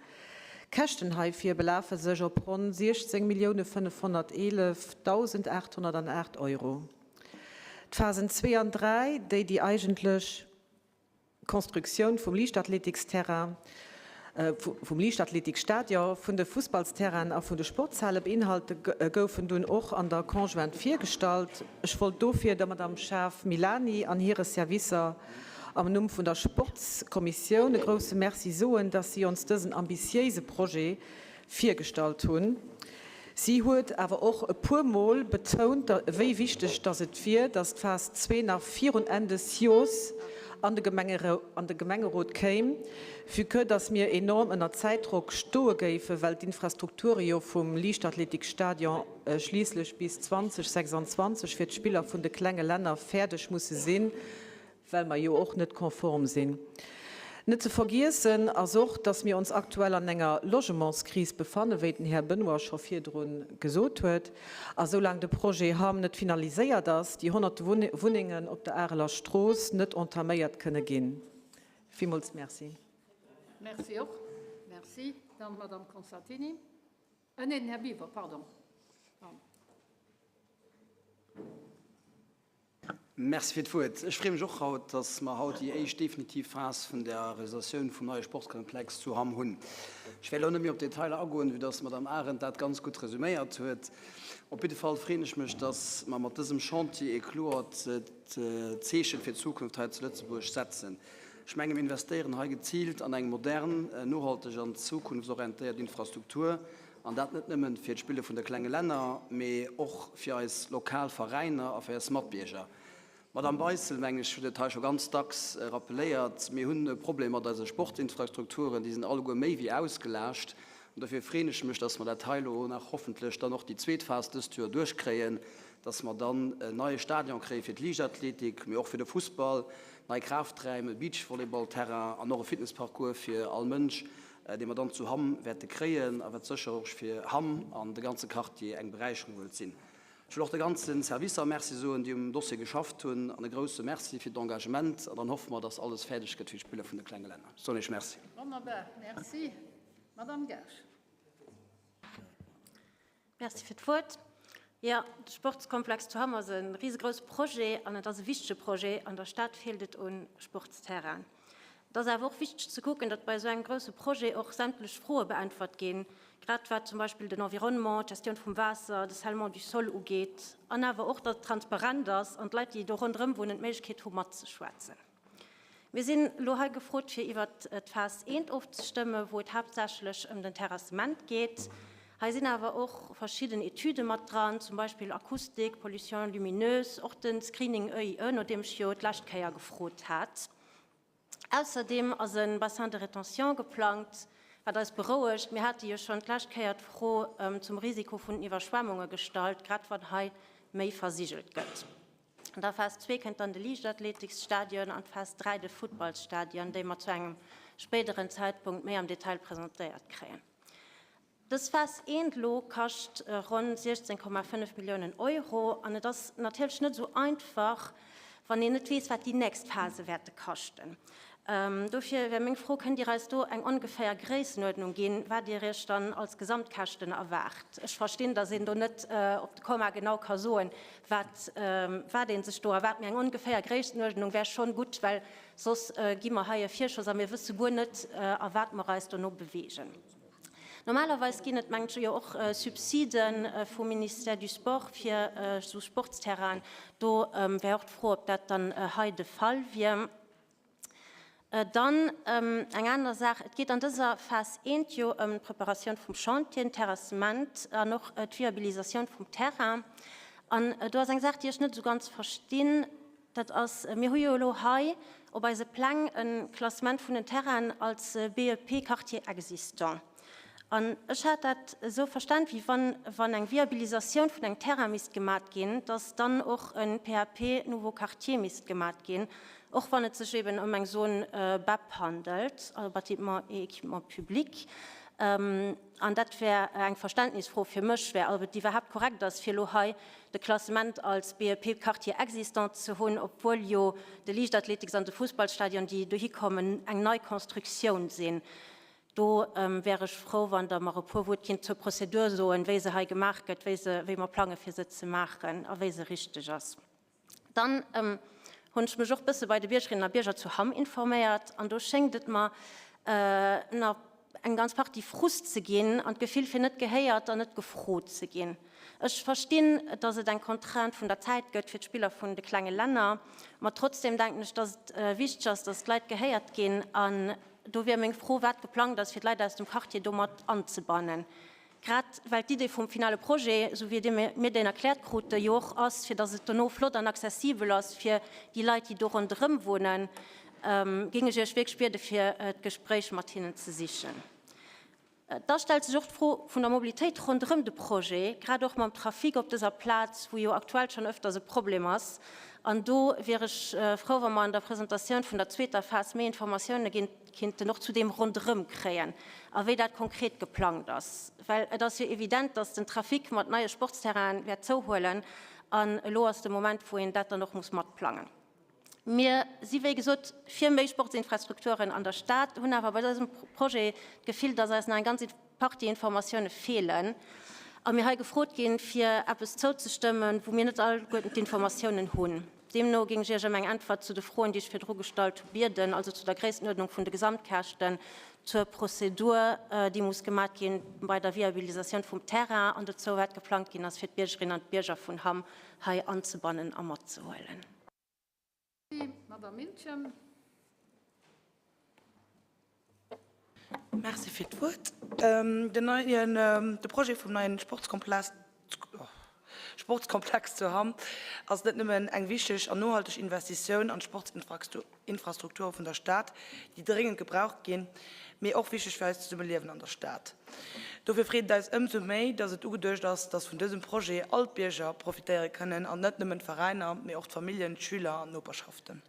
D'Käschten heifir belafe sech op ronn 16.511.808 Euro. D'Phasen zwee an dräi, déi déi eigentlech Constructioun vum Liichtathletiksterrain, vum Liichtathletikstadion, vun de Fussballsterrainen a vun de Sportshale beinhalte, goufen dunn och an der Conjointe virgestallt. Ech wollt dofir der Madame Schaaf-Milani an hire Servicer am Numm vun der Sportskommissioun e grousse Merci soen, dass si ons dësen ambitiéise Projet virgestallt hunn. Si huet awer och e puer Mol betount, wéi wichteg dass et wier, dass d'Phas zwee nach virun Enn des Jors an de Gemengerot kéim, vue que dass mir enorm ënner Zäitdrock stoe géifen, well d'Infrastrukture jo vum Liichtathletikstadion schliisslech bis 2026 fir d'Spiller vun de klenge Länner fäerdeg musse sinn, well mer jo och net konform sinn. Net ze vergiessen ass och, dass mir ons aktuell an enger Logementskris befannen, wéi den Här Benoy scho virdru gesot huet. A soulaang de Projet Hamm net finaliséiert ass, déi honnerte Wunnengen op der Areler Strooss net entaméiert kënne ginn. Villmools Merci. Merci och. Merci. Dann d'Madame Constantini. Neen, den Här Biwer, pardon. Merci fir d'Wuert. Ech freeë mech och haut, dass mer haut déi éischt definitiv Phas vun der Realisatioun vum neie Sportskomplex zu Hamm hunn. Ech wäert elo net méi op d'Detailer agoen, vue dass d'Madame Arendt dat ganz gutt resüméiert huet. Op jidde Fall freeën ech mech, dass mer mat dësem Chantier e kloert Zeeche fir d'Zukunft hei zu Lëtzebuerg setzen. Ech menge mir investéieren hei geziilt an eng modern, nohalteg an zukunftsorientéiert Infrastruktur, An dat net nëmmen fir d'Spille vun de klenge Länner, mee och fir eis lokal Veräiner a fir eis Matbierger. D'Madame Beissel, mengen ech, huet et hei scho ganz dacks rappeléiert, Mir hunn e Problem mat eise Sportinfrastrukturen, déi sinn alleguer méi wéi ausgelaascht. An dofir freeën ech mech, dass mer dat hei elo nach hoffentlech dann och déi zweet Phas dëst Joer duerchkréien, dass mer dann en neie Stadion kréie fir d'Liichtathletik, mee och fir de Fussball, nei Kraafträim, e Beachvolleyballterrain an och e Fitnessparcours fir all Mënsch, dee mer dann zu Hamm wäerte kréien a wat sécher och fir Hamm an de ganze Quartier eng Beräicherung wëllt sinn. Ech wëll och de ganze Servicer Merci soen, déi um Dossier geschafft hunn an e grouse Merci fir d'Engagement an dann hoffe mer, dass alles fäerdeg gëtt fir d'Spiller vun de klenge Länner. Ech soen Iech Merci. Wonnerbar, Merci. Madame Gaasch. Merci fir d'Wuert. Jo, de Sportskomplex zu Hamm ass e risegrousse Projet an et ass e wichtege Projet. An der Stad feelt et u Sportsterrainen. Et ass awer och wichteg ze kucken, datt bei esou engem grousse Projet och sämtlech Froe beäntwert ginn, grad wat zum Beispill den Environnement, d'Gestioun vum Waasser, de Scellement du sol ugeet, an awer och, datt et transparent ass an d'Leit, déi do ronderëm wunnen, d'Méiglechkeet hu matzeschwätzen. Mir sinn elo hei gefrot, fir iwwert d'Phas I ofzestëmmen, wou et haaptsächlech ëm den Terrassement geet. Hei sinn awer och verschidden Etüde mat dran, zum Beispill Akustik, Pollution lumineuse, och de Screening EIE, no deem ech jo d'lescht Kéier gefrot hat. Ausserdeem ass e Bassin de rétention geplangt, wat eis berouegt. Mir hate jo schonn d'lescht Kéier d'Fro zum Risiko vun den Iwwerschwemmunge gestallt, grad wann hei méi versigelt gëtt. An der Phas 2 kënnt dann de Liichtathletiksstadion an d'Phas 3 de Futtballsstadion, déi mer zu engem spéideren Zäitpunkt méi am Detail presentéiert kréien. Dës Phas 1 elo kascht ronn 16,5 Milliounen Euro an et ass natierlech net esou einfach, wann een net weess, wat déi nächst Phase wäerte kaschten. Dofir wär meng Fro, Kënnt Dir eis do eng ongeféier Gréissenuerdnung ginn, wat Dir Iech dann als Gesamtkäschten erwaart? Ech verstinn, datt een do net op de Komma genau ka soen, wat wat ee sech do erwaart, mee eng ongeféier Gréissenuerdnung wär schonn gutt, well soss gi mer hei e Virschoss a mir wësse guer net, a wat mer eis dono beweegen. Normalerweis ginn et, mengen ech, jo och Subside vum Ministère du Sport fir esou Sportsterrainen. Do wär och d'Fro, ob dat dann hei de Fall wier. Dann eng aner Saach, Et geet an dëser Phas I jo ëm d'Preparatioun vum Chantier, den Terrassement an och d'Viabilisatioun vum Terrain. An do ass eng Saach, déi ech net esou ganz verstinn, dat ass, mir hu jo elo hei op eise Pläng e Klassement vun den Terrainen als BEP Quartier existant. An ech hat dat esou verstan, wéi wann, wann eng Viabilisatioun vun engem Terrain misst gemat ginn, dass dann och e PAP Nouveau Quartier misst gemat ginn, och wann et sech eben ëm eng Zone BEP handelt, also Bâtiment et équipement public. An dat wär eng Verständnisfro fir mech, wär, ob et iwwerhaapt korrekt ass, fir elo hei de Klassement als BEP Quartier existant ze hunn, obwuel jo de Liichtathletiks an de Fussballstadion, déi dohikommen, eng nei Constructioun sinn. Do wär ech frou, wann Der mer e puer Wuert kinnt zur Prozedur soen, wéi se hei gemaach gëtt, wéi se, wéi mer plange fir se ze maachen a wéi se richteg ass. Dann hunn ech mech och bësse bei de Biergerinnen a Bierger zu Hamm informéiert an do schéngt et mer nach eng ganz Partie Frust ze ginn an d'Gefill fir net gehéiert an net gefrot ze ginn. Ech verstinn, dass et eng Contrainte vun der Zäit gëtt fir d'Spiller vun de klenge Länner, ma trotzdem denken ech, dass et wichteg ass, dass d'Leit gehéiert ginn an Do wier meng Fro, wat geplangt ass, fir d'Leit aus dem Quartier do mat anzebannen. Grad well d'Idee vum finale Projet, esou wéi mir deen erkläert krute, jo och ass, fir datt et dono flott an accessibel ass fir déi Leit, déi do ronderëm wunnen, géing ech Iech wierklech biede fir d'Gespréich mat hinnen ze sichen. Da stellt sech och d'Fro vun der Mobilitéit ronderëm de Projet, grad och mam Trafic op dëser Plaz, wou jo aktuell schonn öfters e Problem ass. An do wier ech frou, wa mer an der Presentatioun vun der zweeter Phas méi Informatioune kinnten och zu deem ronderëm kréien a wéi dat konkret geplangt ass. Well et ass jo evident, dass den Trafic mat neie Sportsterrainen wäert zouhuelen an elo ass de Moment, wou een dat dann och muss matplangen. Mir si wéi gesot fir méi Sportsinfrastrukturen an der Stad, hunn awer bei dësem Projet d'Gefill, dass eis nach eng ganz Partie Informatioune feelen a mir hei gefrot ginn, fir eppes zouzestëmmen, wou mir net alleguerten d'Informatiounen hunn. Deemno géing ech Iech ëm eng Äntwert zu de Froen, déi ech virdru gestallt hu bieden, also zu der Gréisstenuerdnung vun de Gesamtkäschten, zur Prozedur, déi muss gemat ginn bei der Viabilisatioun vum Terrain an dozou, wat geplangt ginn ass, fir d'Biergerinnen an d'Bierger vun Hamm hei anzebannen a matzehuelen. Merci. Madame Miltgen. Merci fir d'Wuert. Den neien, de Projet vum neien Sportskomplex, Sportskomplex zu Hamm ass net nëmmen eng wichteg an nohalteg Investitioun an d'Sportsinfrastrukture vun der Stad, déi dréngend gebraucht ginn, mee och wichteg fir eist Zesummeliewen an der Stad. Dofir freet et eis ëmsou méi, dass et ugeduecht ass, dass vun dësem Projet all d'Bierger profitéiere kënnen an net nëmmen d'Veräiner, mee och d'Familljen, d'Schüler an d'Noperschaften.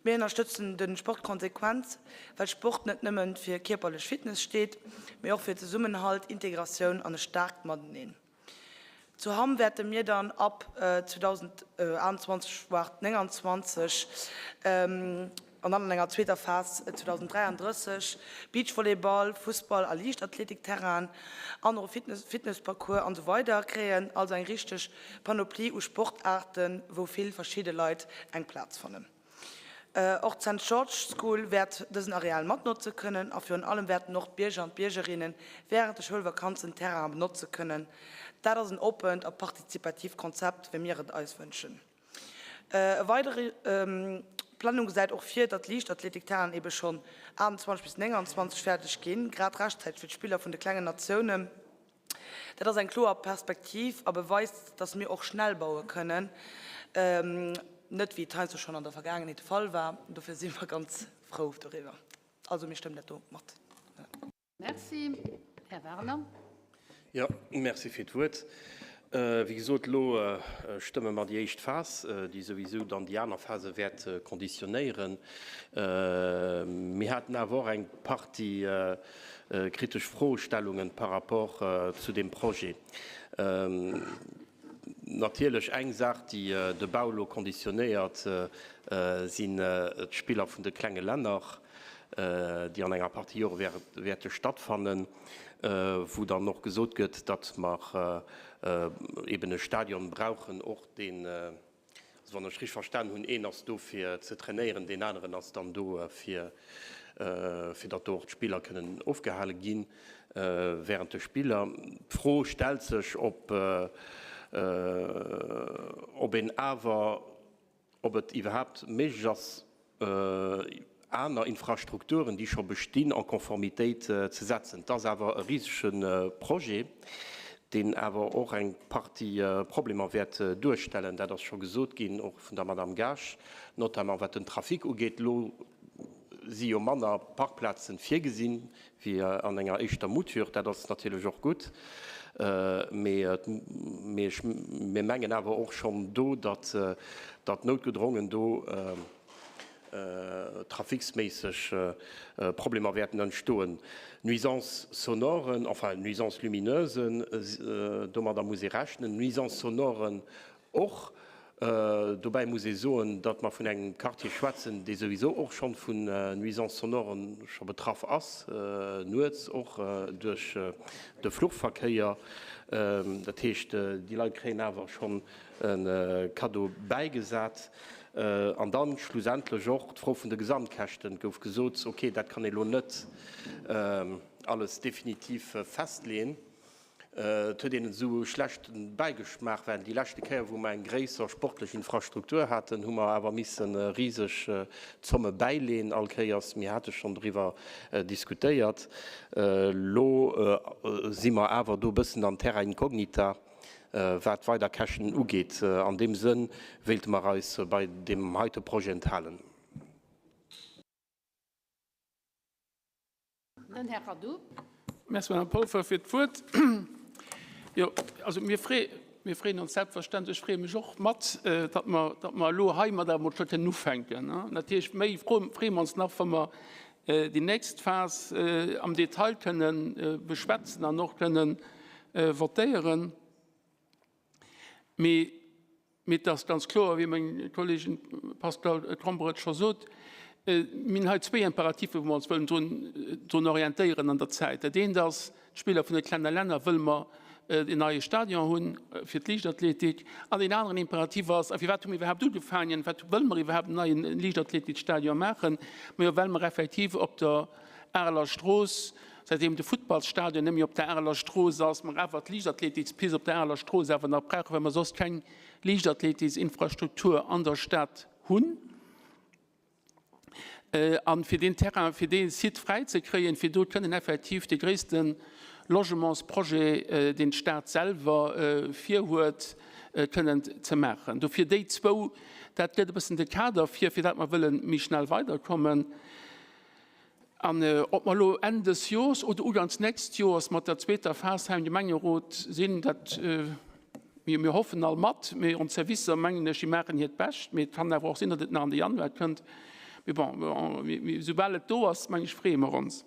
Mir ënnerstëtzen de Sport konsequent, well Sport net nëmmen fir kierperlech Fitness steet, mee och fir Zesummenhalt, Integratioun an e staarkt Mateneen. Zu Hamm wäerte mir dann ab 2028, waart 29, an dann an enger zweeter Phas 2033 Beachvolleyball, Fussball a Liichtathletikterrainen an och e Fitnessparcours an esou weider kréien. Also eng richteg Panoplie u Sportaarten, wou vill verschidde Leit eng Plaz fannen. Och d'Szent Georges School wäert dësen Areal matnotze kënnen a virun allem wäerten och d'Bierger an d'Biergerinne wärend de Schoulvakanzen d'Terrainen benotze kënnen. Dat ass en oppent a partizipatiivt Konzept, wéi mir et eis wënschen. E weidere D'Planung gesäit och vir, datt d'Liichtathletikterrainen ebe schonn 28 bis 29 fäerdeg ginn, grad rechtzäiteg fir d'Spiller vun de klengen Natiounen. Dat ass eng kloer Perspektiv a beweist, dass mir och schnell baue kënnen, net wéi et heiansdo schonn an der Vergaangenheet de Fall war. Dofir si mer ganz frou doriwwer. Also mir stëmmen dat do mat. Merci. Här Werner. Jo, merci fir d'Wuert. Wéi gesot, elo stëmme mer déi éischt Phas, déi souwisou dann déi aner Phase wäert konditionéieren. Mir haten awer och eng Partie kritesch Froestellungen par rapport zu deem Projet. Natierlech eng Saach, déi de Bau elo konditionéiert, sinn d'Spiller vun de klenge Länner, déi an enger Partie Jore wäerte stattfannen, wou dann och gesot gëtt, datt mer eben e Stadion brauchen, och deen, also wann ech richteg verstan hunn, een ass do fir ze trainéieren, deen aneren ass dann do fir, fir datt do och d'Spiller kënnen ofgehale gi während de Spiller. D'Fro stellt sech, ob, ob een awer, ob et iwwerhaapt méiglech ass, aner Infrastrukturen, déi scho bestinn, en Conformitéit ze setzen. Et ass awer e risege Projet, deen awer och eng Partie Problemer wäert duerstellen. Dat ass scho gesot ginn, och vun der Madame Gaasch, notamment wat den Trafic ugeet. Elo si jo manner Parkplazen virgesinn wéi an enger éischter Mouture. Dat ass natierlech och gutt, mee mir mengen awer och schonn do, datt noutgedrongen do traficsméisseg Problemer wäerten entstoen. Nuisances sonoren, enfin Nuisances lumineuses, domadder muss ee rechnen, Nuisances sonoren Och dobäi muss ee soen, datt mer vun engem Quartier schwätzen, dee souwisou och schonn vun Nuisances sonoren scho betraff ass, nuets och duerch de Fluchverkéier. Dat heescht, déi Leit kréien awer schonn e Kaddo bäigesat. An dann schlussendlech och d'Fro vun de Gesamtkäschten. Et gouf gesot, okay, dat kann ee lo net alles definitiv festleeën. Et huet een esou e schlechte Bäigeschmaach, well déi leschte Kéier, wou mer eng gréisser sportlech Infrastruktur haten, hu mer awer misse riseg Zomme bäileen all Kéiers. Mir hate schonn doriwwer diskutéiert. Elo si mer awer do e bëssen an terra incognita, wat weider Käschten ugeet. An deem Sënn wéilte mer eis bei deem heite Projet enthalen. Den Här Radoux. Merci, Madame Polfer, fir d'Wuert. Jo, also mir free, mir freeën ons selbstverständlech, ech freeë mech och mat, datt mer, datt mer elo heimadder emol scho kënnen ufänken. Natierlech méi freeë mer ons nach, wa mer déi nächst Phas am Detail kënnen beschwätzen an och kënnen votéieren. Mee Mee et ass ganz kloer, wéi meng Kolleegin Pascale Tromper et scho sot, mir hunn hei zwéi Imperatiffe wou mer ons wëllen drun, drun orientéieren an der Zäit. Dat eent ass, d'Spiller vun de klenge Länner wëlle mer en neie Stadion hunn fir d'Liichtathletik. An deen aneren Imperativ ass, a firwat hu mir iwwerhaapt ugefaangen, wat wëlle mer iwwerhaapt en neie Liichtathletikstadion maachen? Majo, well mer effektiv op der Areler Strooss, säitdeem de Futtballsstadion net méi op der Areler Strooss ass, mer awer d'Liichtathletikspist op der Areler Strooss awer nach brauchen, well mer soss keng Liichtathletiksinfrastruktur an der Stad hunn. An fir deen Terrain, fir dee Site fräi ze kréien, fir do kënnen effektiv de gréisste Logementsprojet, deen d'Stad selwer virhuet, kënnen ze maachen. Dofir déi zwou, dat gëtt e bëssen de Kader fir, fir dat mer wëlle méi schnell weiderkommen. An ob mer elo Enn dës Jors oder uganks nächst Jors mat der zweeter Phas hei am Gemengerot sinn, dat, mir, mir hoffen all mat, mee ons Servicer, mengen ech, déi maachen hiert Bescht. Mee et kann awer och sinn, datt et nach an de Januar kënnt. Mee bon, soubal et do ass, mengen ech, freeë mer ons.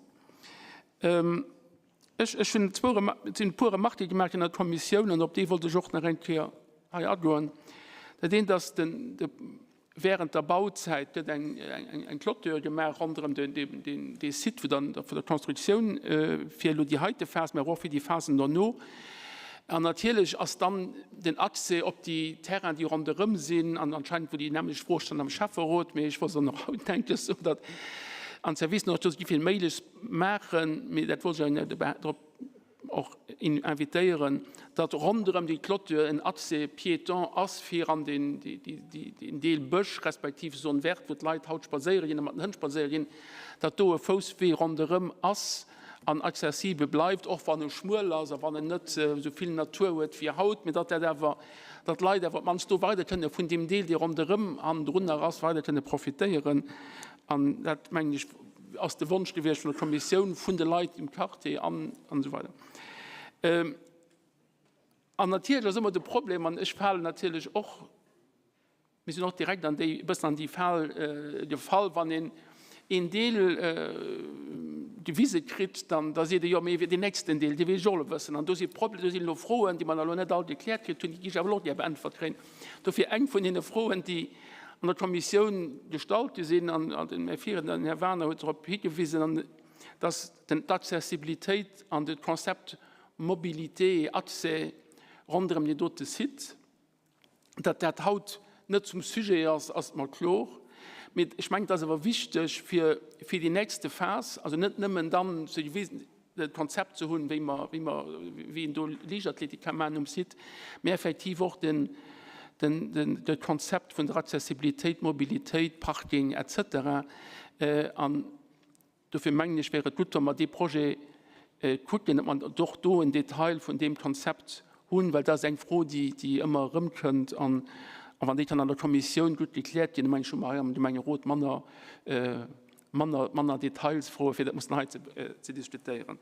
Ech, ech hunn zwou Remar-, et sinn e puer Remarquë gemaach ginn an der Kommissioun an op déi wollt ech och nach eng Kéier hei agoen. Dat eent ass den, de Während der Bauzäit gëtt eng Clôture gemaach ronderëm dee Site vun der Constructioun fir elo déi heite Phas, mä och fir déi Phasen dono. An natierlech ass dann den Accès op déi Terrainen, déi ronderëm sinn, an anscheinend wor déi nämmlecht Fro schonn am Schäfferot, mee ech wollt se dann och haut eng Kéier soen, datt an d'Servicen och do esou vill méiglech maachen, mee dat wollt ech awer drop och invitéieren, datt ronderëm déi Clôture en Accès piéton ass fir an deen Deel Bësch respektiv Zone verte, wou d'Leit haut spadséiere ginn a mat den Hënn spadséiere ginn, datt do e Fousswee ronderëm ass an accessibel bleift, och wann e schmuel ass a wann en net esou vill Natur huet wéi haut, mee datt dat awer, datt d'Leit awer op d'mannst do weider kënne vun deem Deel, dee ronderëm hannendrun nach ass, weider kënne profitéieren. An dat, mengen ech, ass de Wonsch gewiescht vun der Kommissioun, vun de Leit im Quartier an esou weider. An natierlech ass ëmmer de Problem, an ech falen natierlech och, mir sinn och direkt an déi, e bëssen an déi Fal gefall, wann een een Deel gewise kritt, dann da seet ee jo, mee deen nächsten Deel, dee wéll ech och elo wëssen. An do si Proble-, do sinn elo Froen, déi mer elo net all gekläert kritt hunn, déi gi ech awer elo och gär beäntwert kréien. Dofir eng vun deene Froen, déi an der Kommissioun gestallt gi sinn, an den Här Viren an den Här Wagener huet drop higewisen, an dass d'Accessibilitéit an de Konzept Mobilité et Accès ronderëm deen dote Site, datt dat haut net zum Sujet ass, ass mer kloer. Mee ech mengen, et ass awer wichteg fir fir déi nächste Phas, also net nëmmen dann ze gewisen, Konzept ze hunn, wéi mer, wéi mer, wéi een do Liichtathletik ka maachen um Site, mee effektiv och den, den, den, de Konzept vun der Accessibilitéit, Mobilitéit, Parking et cetera. An dofir mengen ech, wär et gutt, wa mer dee Projet kucken, datt mer och do en Detail vun deem Konzept hunn, well dat ass eng Fro, déi, déi ëmmer erëmkënnt. An, a wann déi kann an der Kommissioun gutt gekläert ginn, da mengen ech, hu mer hei am Gemengerot manner, manner, manner Detailsfroe fir dat mussen hei ze, ze diskutéieren.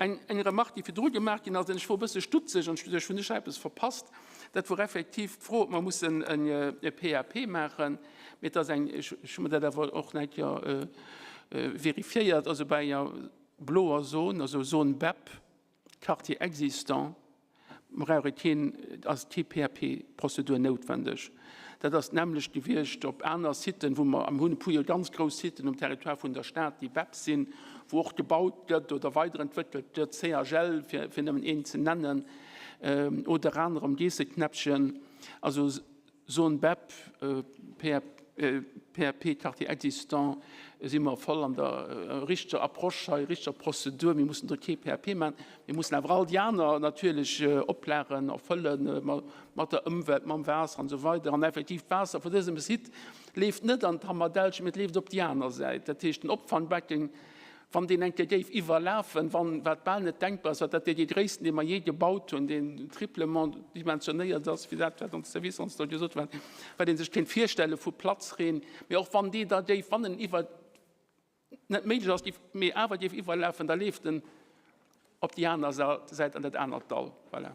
Eng, eng Remarque, déi virdru gemaach ginn ass, an ech wor e bësse stutzeg an ech hunn ech eppes verpasst, dat wor effektiv d'Fro, ob mer mussen en e PAP maachen. Mee et ass eng, ech, ech hu mer dat awer och nach eng Kéier vérifiéiert, also bei enger bloer Zon, also Zone BEP, Quartier existant, brauch ee keen, ass kee PAP-Prozedur noutwendeg. Dat ass d'nämmlecht gewiescht op aner Siten, wou mer, mir hunn e puer jo ganz grouss Siten um Territoire vun der Stad, déi BEP sinn, wou och gebaut gëtt oder weiderentwéckelt gëtt, CHL, fir, fir nëmmen een ze nennen, oder aner am Geesseknäppchen. Also Zone BEP, PAP, Quartier existant, si mer voll an der richteger Approche hei, richteger Prozedur. Mir mussen do kee PAP maachen. Mir mussen awer all déi aner natierlech Oplagen erfëllen, mat der Ëmwelt, mam Waasser an esou weider. An effektiv, d'Waasser vun dësem Site leeft net an d'Hammerdällchen, mee et leeft op déi aner Säit. Dat heescht, den Opfangbecken, Wann deen eng Kéier géif iwwerlafen, wann, wat bal net denkbar ass, well dat wier dee gréissten, dee mer jee gebaut hunn, deen triplement dimensionéiert ass wéi dat, wat ons Servicer ons do gesot hunn, wat ee sech kéint virstelle vu Platzreen, mee och wann dee da géif, wann en iwwer, net méiglech ass, géif, mee awer géif iwwerlafen, da leeft en op déi aner Säit an dat anert Dall. Voilà.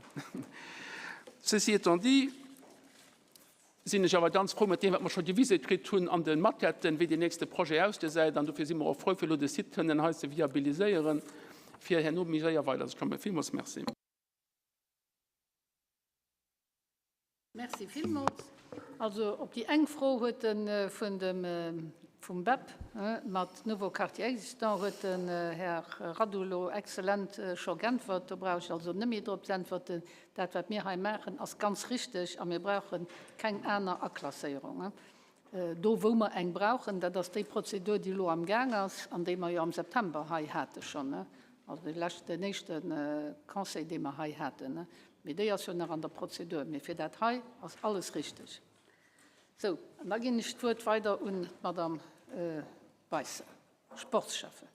Ceci étant dit, sinn ech awer ganz frou mat deem, wat mer scho gewise kritt hunn an de Maquetten, wéi deen nächste Projet ausgesäit. An dofir si mer och frou, fir elo de Site kënnen hei ze viabiliséieren, fir herno méi séier weiderzekommen. Villmools Merci. Merci villmools. Also op déi eng Fro huet de vun dem. Vum BEP mat Nouveau quartier existant huet den Här Radu elo exzellent scho g'äntwert. Do brauch ech also net méi drop z'äntwerten. Dat, wat mir hei maachen, ass ganz richteg a mir brauche keng aner Aklasséierung. Do, wou mer eng brauchen, dat ass déi Prozedur, déi elo am Gaang ass an déi mer jo am September hei hate schonn, also dee leschten, éischte Conseil, dee mer hei haten. Mee déi ass jo nach an der Prozedur. Mee fir dat hei ass alles richteg. Sou, an da ginn ech d'Wuert weider un d'Madame Beissel, Sportschäffen.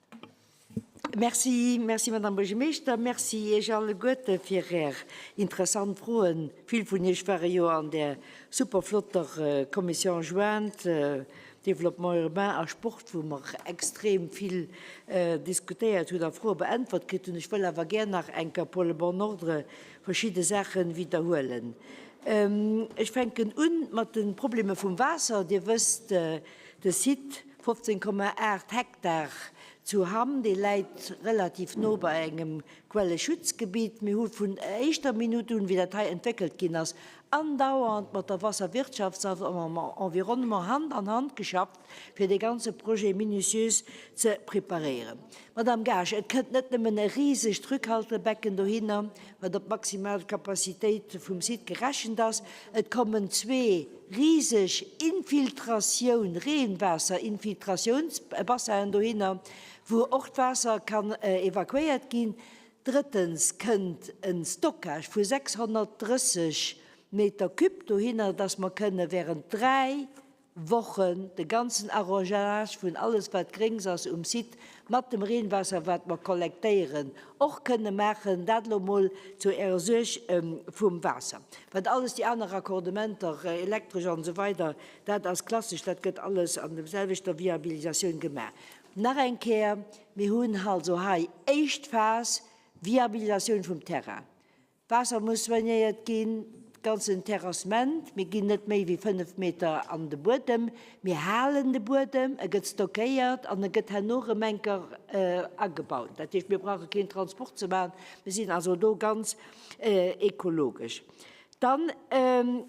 Merci, merci Madame Buergermeeschter. Merci Iech alleguerte fir Är interessant Froen. Vill vun Iech ware jo an där super flotter Commission jointe Développement urbain a Sport, wou mer extrem vill diskutéiert hunn a Froe beäntwert kritt hunn. Ech wëll awer gär nach eng Kéier pour le bon ordre verschidde Saache widderhuelen. Ech fänken u mat de Probleme vum Waasser. Dir wësst, de Site, 15,8 Hektar zu Hamm, dee läit relativ no bei engem Quelleschutzgebitt. Mir hu vun éischter Minutt un, wéi dat hei entwéckelt ginn ass, andauernd mat der Wasserwirtschafts a mam Environnement Hand an Hand geschafft, fir dee ganze Projet minutiös ze preparéieren. Madame Gaasch, et kënnt net nëmmen e risegt Rückhaltebecken dohinner, wat op d'maximal Capacitéit vum Site gerechent ass, et kommen zwee riseg Infiltratioun, Reenwaasserinfiltratiounsbassinen dohinner, wou och d'Waasser kann evakuéiert ginn. Drëttens kënnt e Stockage vu 630 Meter cube dohinner, dass mer kënne während dräi Wochen de ganzen Arrosage vun alles wat Gréngs ass um Site mat dem Reenwaasser wat mer kollektéieren och kënne maachen. Dat elo mol zu Ärer Suerg vum Waasser. Wat alles déi aner Raccordementer, elektresch an esou weider, dat ass klassesch, dat gëtt alles an dem selwechter Viabilisatioun gemaach. Nach eng Kéier, mir hunn also hei éischt Phas, Viabilisatioun vum Terrain. D'Waasser muss soignéiert ginn, ganzen Terrassement. Mir ginn net méi wéi 5 Meter an de Buedem. Mir halen de Buedem, e gëtt stockéiert an e gëtt herno erëm enker agebaut. Dat heescht, mir brauche keen Transport ze maachen. Mir sinn also do ganz ekologesch. Dann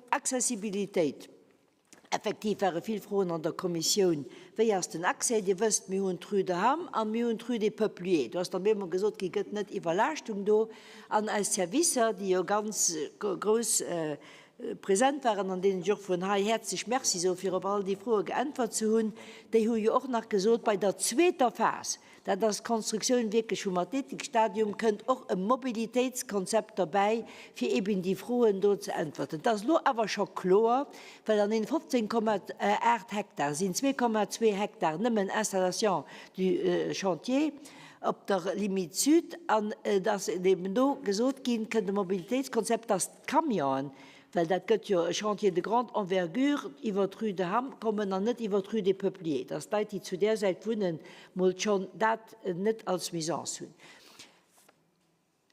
Accessibilitéit. Effektiv ware vill Froen an der Kommissioun, Wéi ass den Accès? Dir wësst, mir hunn d'Rue de Hamm a mir hunn d'Rue des Peupliers. Do ass dann op eemol gesot ginn, gëtt net Iwwerlaaschtung do? An eis Servicer, déi jo ganz grouss present waren an deenen ech och vun hei häerzlech Merci soe fir op all déi Froe geäntwert ze hunn, déi hu jo och nach gesot, bei der zweeter Phas, Dat ass d'Konstruktioun wierklech vum Athletikstadium, kënnt och e Mobilitéitskonzept derbäi, fir eben déi Froen do ze äntwerten. Et ass elo awer scho kloer, well an deene 15,8 Hektar sinn 2,2 Hektar nëmmen Installation du chantier op der Limite sud, an et ass eben do gesot ginn, kënnt e Mobilitéitskonzept, dass d'Camionen, Well dat gëtt jo e Chantier de grande envergure iwwer d'Rue de Hamm kommen an net iwwer d'Rue des Peupliers, dass d'Leit, déi zu där Säit wunnen, mol schonn dat net als Nuisance hunn.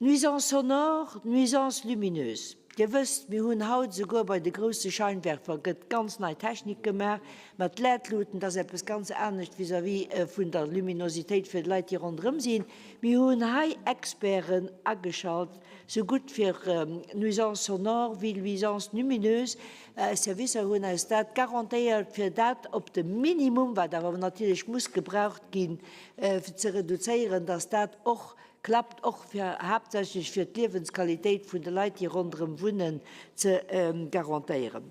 Nuisance sonore, Nuisance lumineuse. Dir wësst, mir hunn haut esouguer bei de grousse Scheinwerfer gëtt ganz nei Technik gemaach mat LED-Luuten. Dat ass eppes ganz anescht vis-à-vis vun der Luminositéit fir d'Leit, déi ronderëm sinn. Mir hunn hei Experten ageschalt, Sou gutt fir Nuisance sonore wéi Nuisance lumineuse. Eis Servicer hunn eis dat garantéiert, fir dat op de Minimum, wat awer natierlech muss gebraucht ginn, ze reduzéieren, dass dat och klappt, och fir haaptsächlech fir d'Liewensqualitéit vun de Leit, déi ronderëm wunnen, ze garantéieren.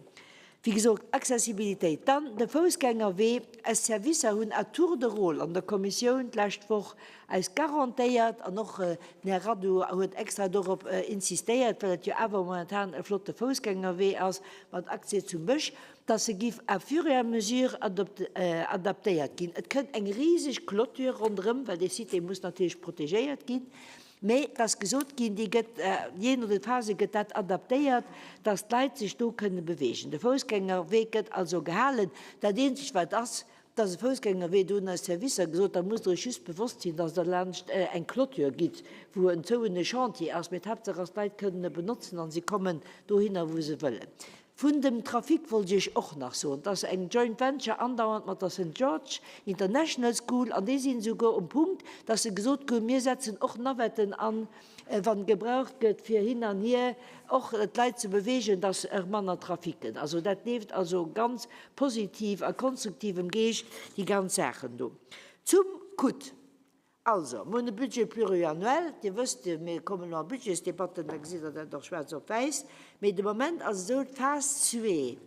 Wéi gesot, Accessibilitéit. Dann de Foussgängerwee. Eis Servicer hunn à tour de rôle an der Kommissioun d'lescht Woch eis garantéiert, an och den Här Radu huet extra dorop insistéiert, well et jo awer momentan e flotte Foussgängerwee ass mat Accès zum Bësch, dass e giff à fur et à mesure adaptéiert ginn. Et kënnt eng riseg Clôture ronderëm, well dee Site, dee muss natierlech protegéiert ginn. Mee et ass gesot ginn, déi gëtt, jee no de Phase gëtt dat adaptéiert, dass d'Leit sech do kënne beweegen. De Foussgängerwee gëtt also gehalen. Dat eenzegt wat ass, dass e Foussgängerwee, do hunn eis Servicer gesot, da musst Der Iech just bewosst sinn, dass Der laanscht eng Clôture gitt, wou en zouene Chantier ass. Mee d'Haaptsaach ass, d'Leit kënnen e benotzen an si kommen dohinner, wou se wëllen. Vun dem Trafic wollt ech Iech och nach soen, et ass eng Joint Venture andauernd mat der Saint George International School an déi sinn esouguer um Punkt, dass se gesot hunn, mir setzen och Navetten an, wann gebraucht gëtt fir hin an hier och d'Leit ze bewegen, dass och manner Trafic gëtt. Also dat leeft also ganz positiv a konstruktivem Geescht déi ganz Saachen do. Zum Coût. Also, mir hunn e Budget pluriannuel. Dir wësst, mir kommen elo an d'Budgetsdebatten, da gesitt Der dat och schwaarz op wäiss. Mee de Moment ass et esou, d'Phas zwee,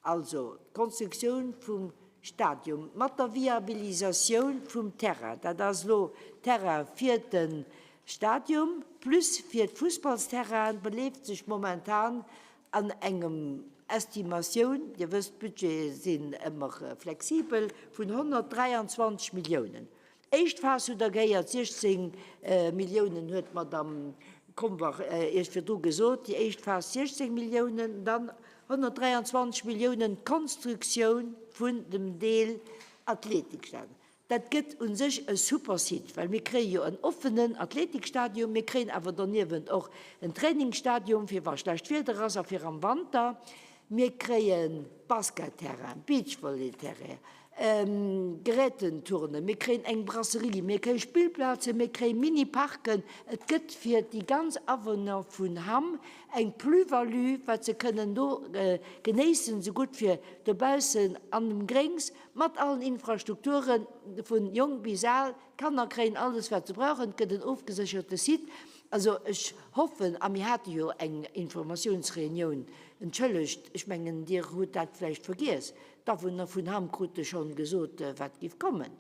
also d'Konstruktioun vum Stadium mat der Viabilisatioun vum Terrain, dat ass elo Terrain fir de Stadium plus fir d'Fussballsterrainen, beleeft sech momentan an engem Estimatioun, Dir wësst, d'Budgete sinn ëmmer flexibel, vun 123 Milliounen. Éischt Phas hutt Der gehéiert, 16 Milliounen huet d'Madamm Kombach Iech virdru gesot, déi éischt Phas 16 Milliounen, dann 123 Milliounen d'Konstruktioun vun dem Deel Athletikstadion. Dat gëtt u sech e super Site, well mir kréie jo en offenen Athletikstadion, mir kréien awer doniewent och en Trainingsstadion, fir wa schlecht Wieder ass a fir am Wanter. Mir kréie Basketterrain, Beachvolleyterrain, Gerätenturnen, mir kréien eng Brasserie, mir kréie Spillplazen, mir kréie Mini-Parken. Et gëtt fir déi ganz Awunner vun Hamm eng Plus-value, wat se kënnen do genéissen, sougutt fir dobaussen an dem Gréngs, mat allen Infrastrukturen, vun jonk bis al. D'Kanner kréien alles, wat se brauchen. Et gëtt en ofgesécherte Site. Also ech hoffen, a mir hate jo eng Informatiounsreunioun, entschëllegt, ech mengen, Dir hutt dat vläicht vergiess, D'Awunner vun Hamm krute schonn gesot, wat giff kommen.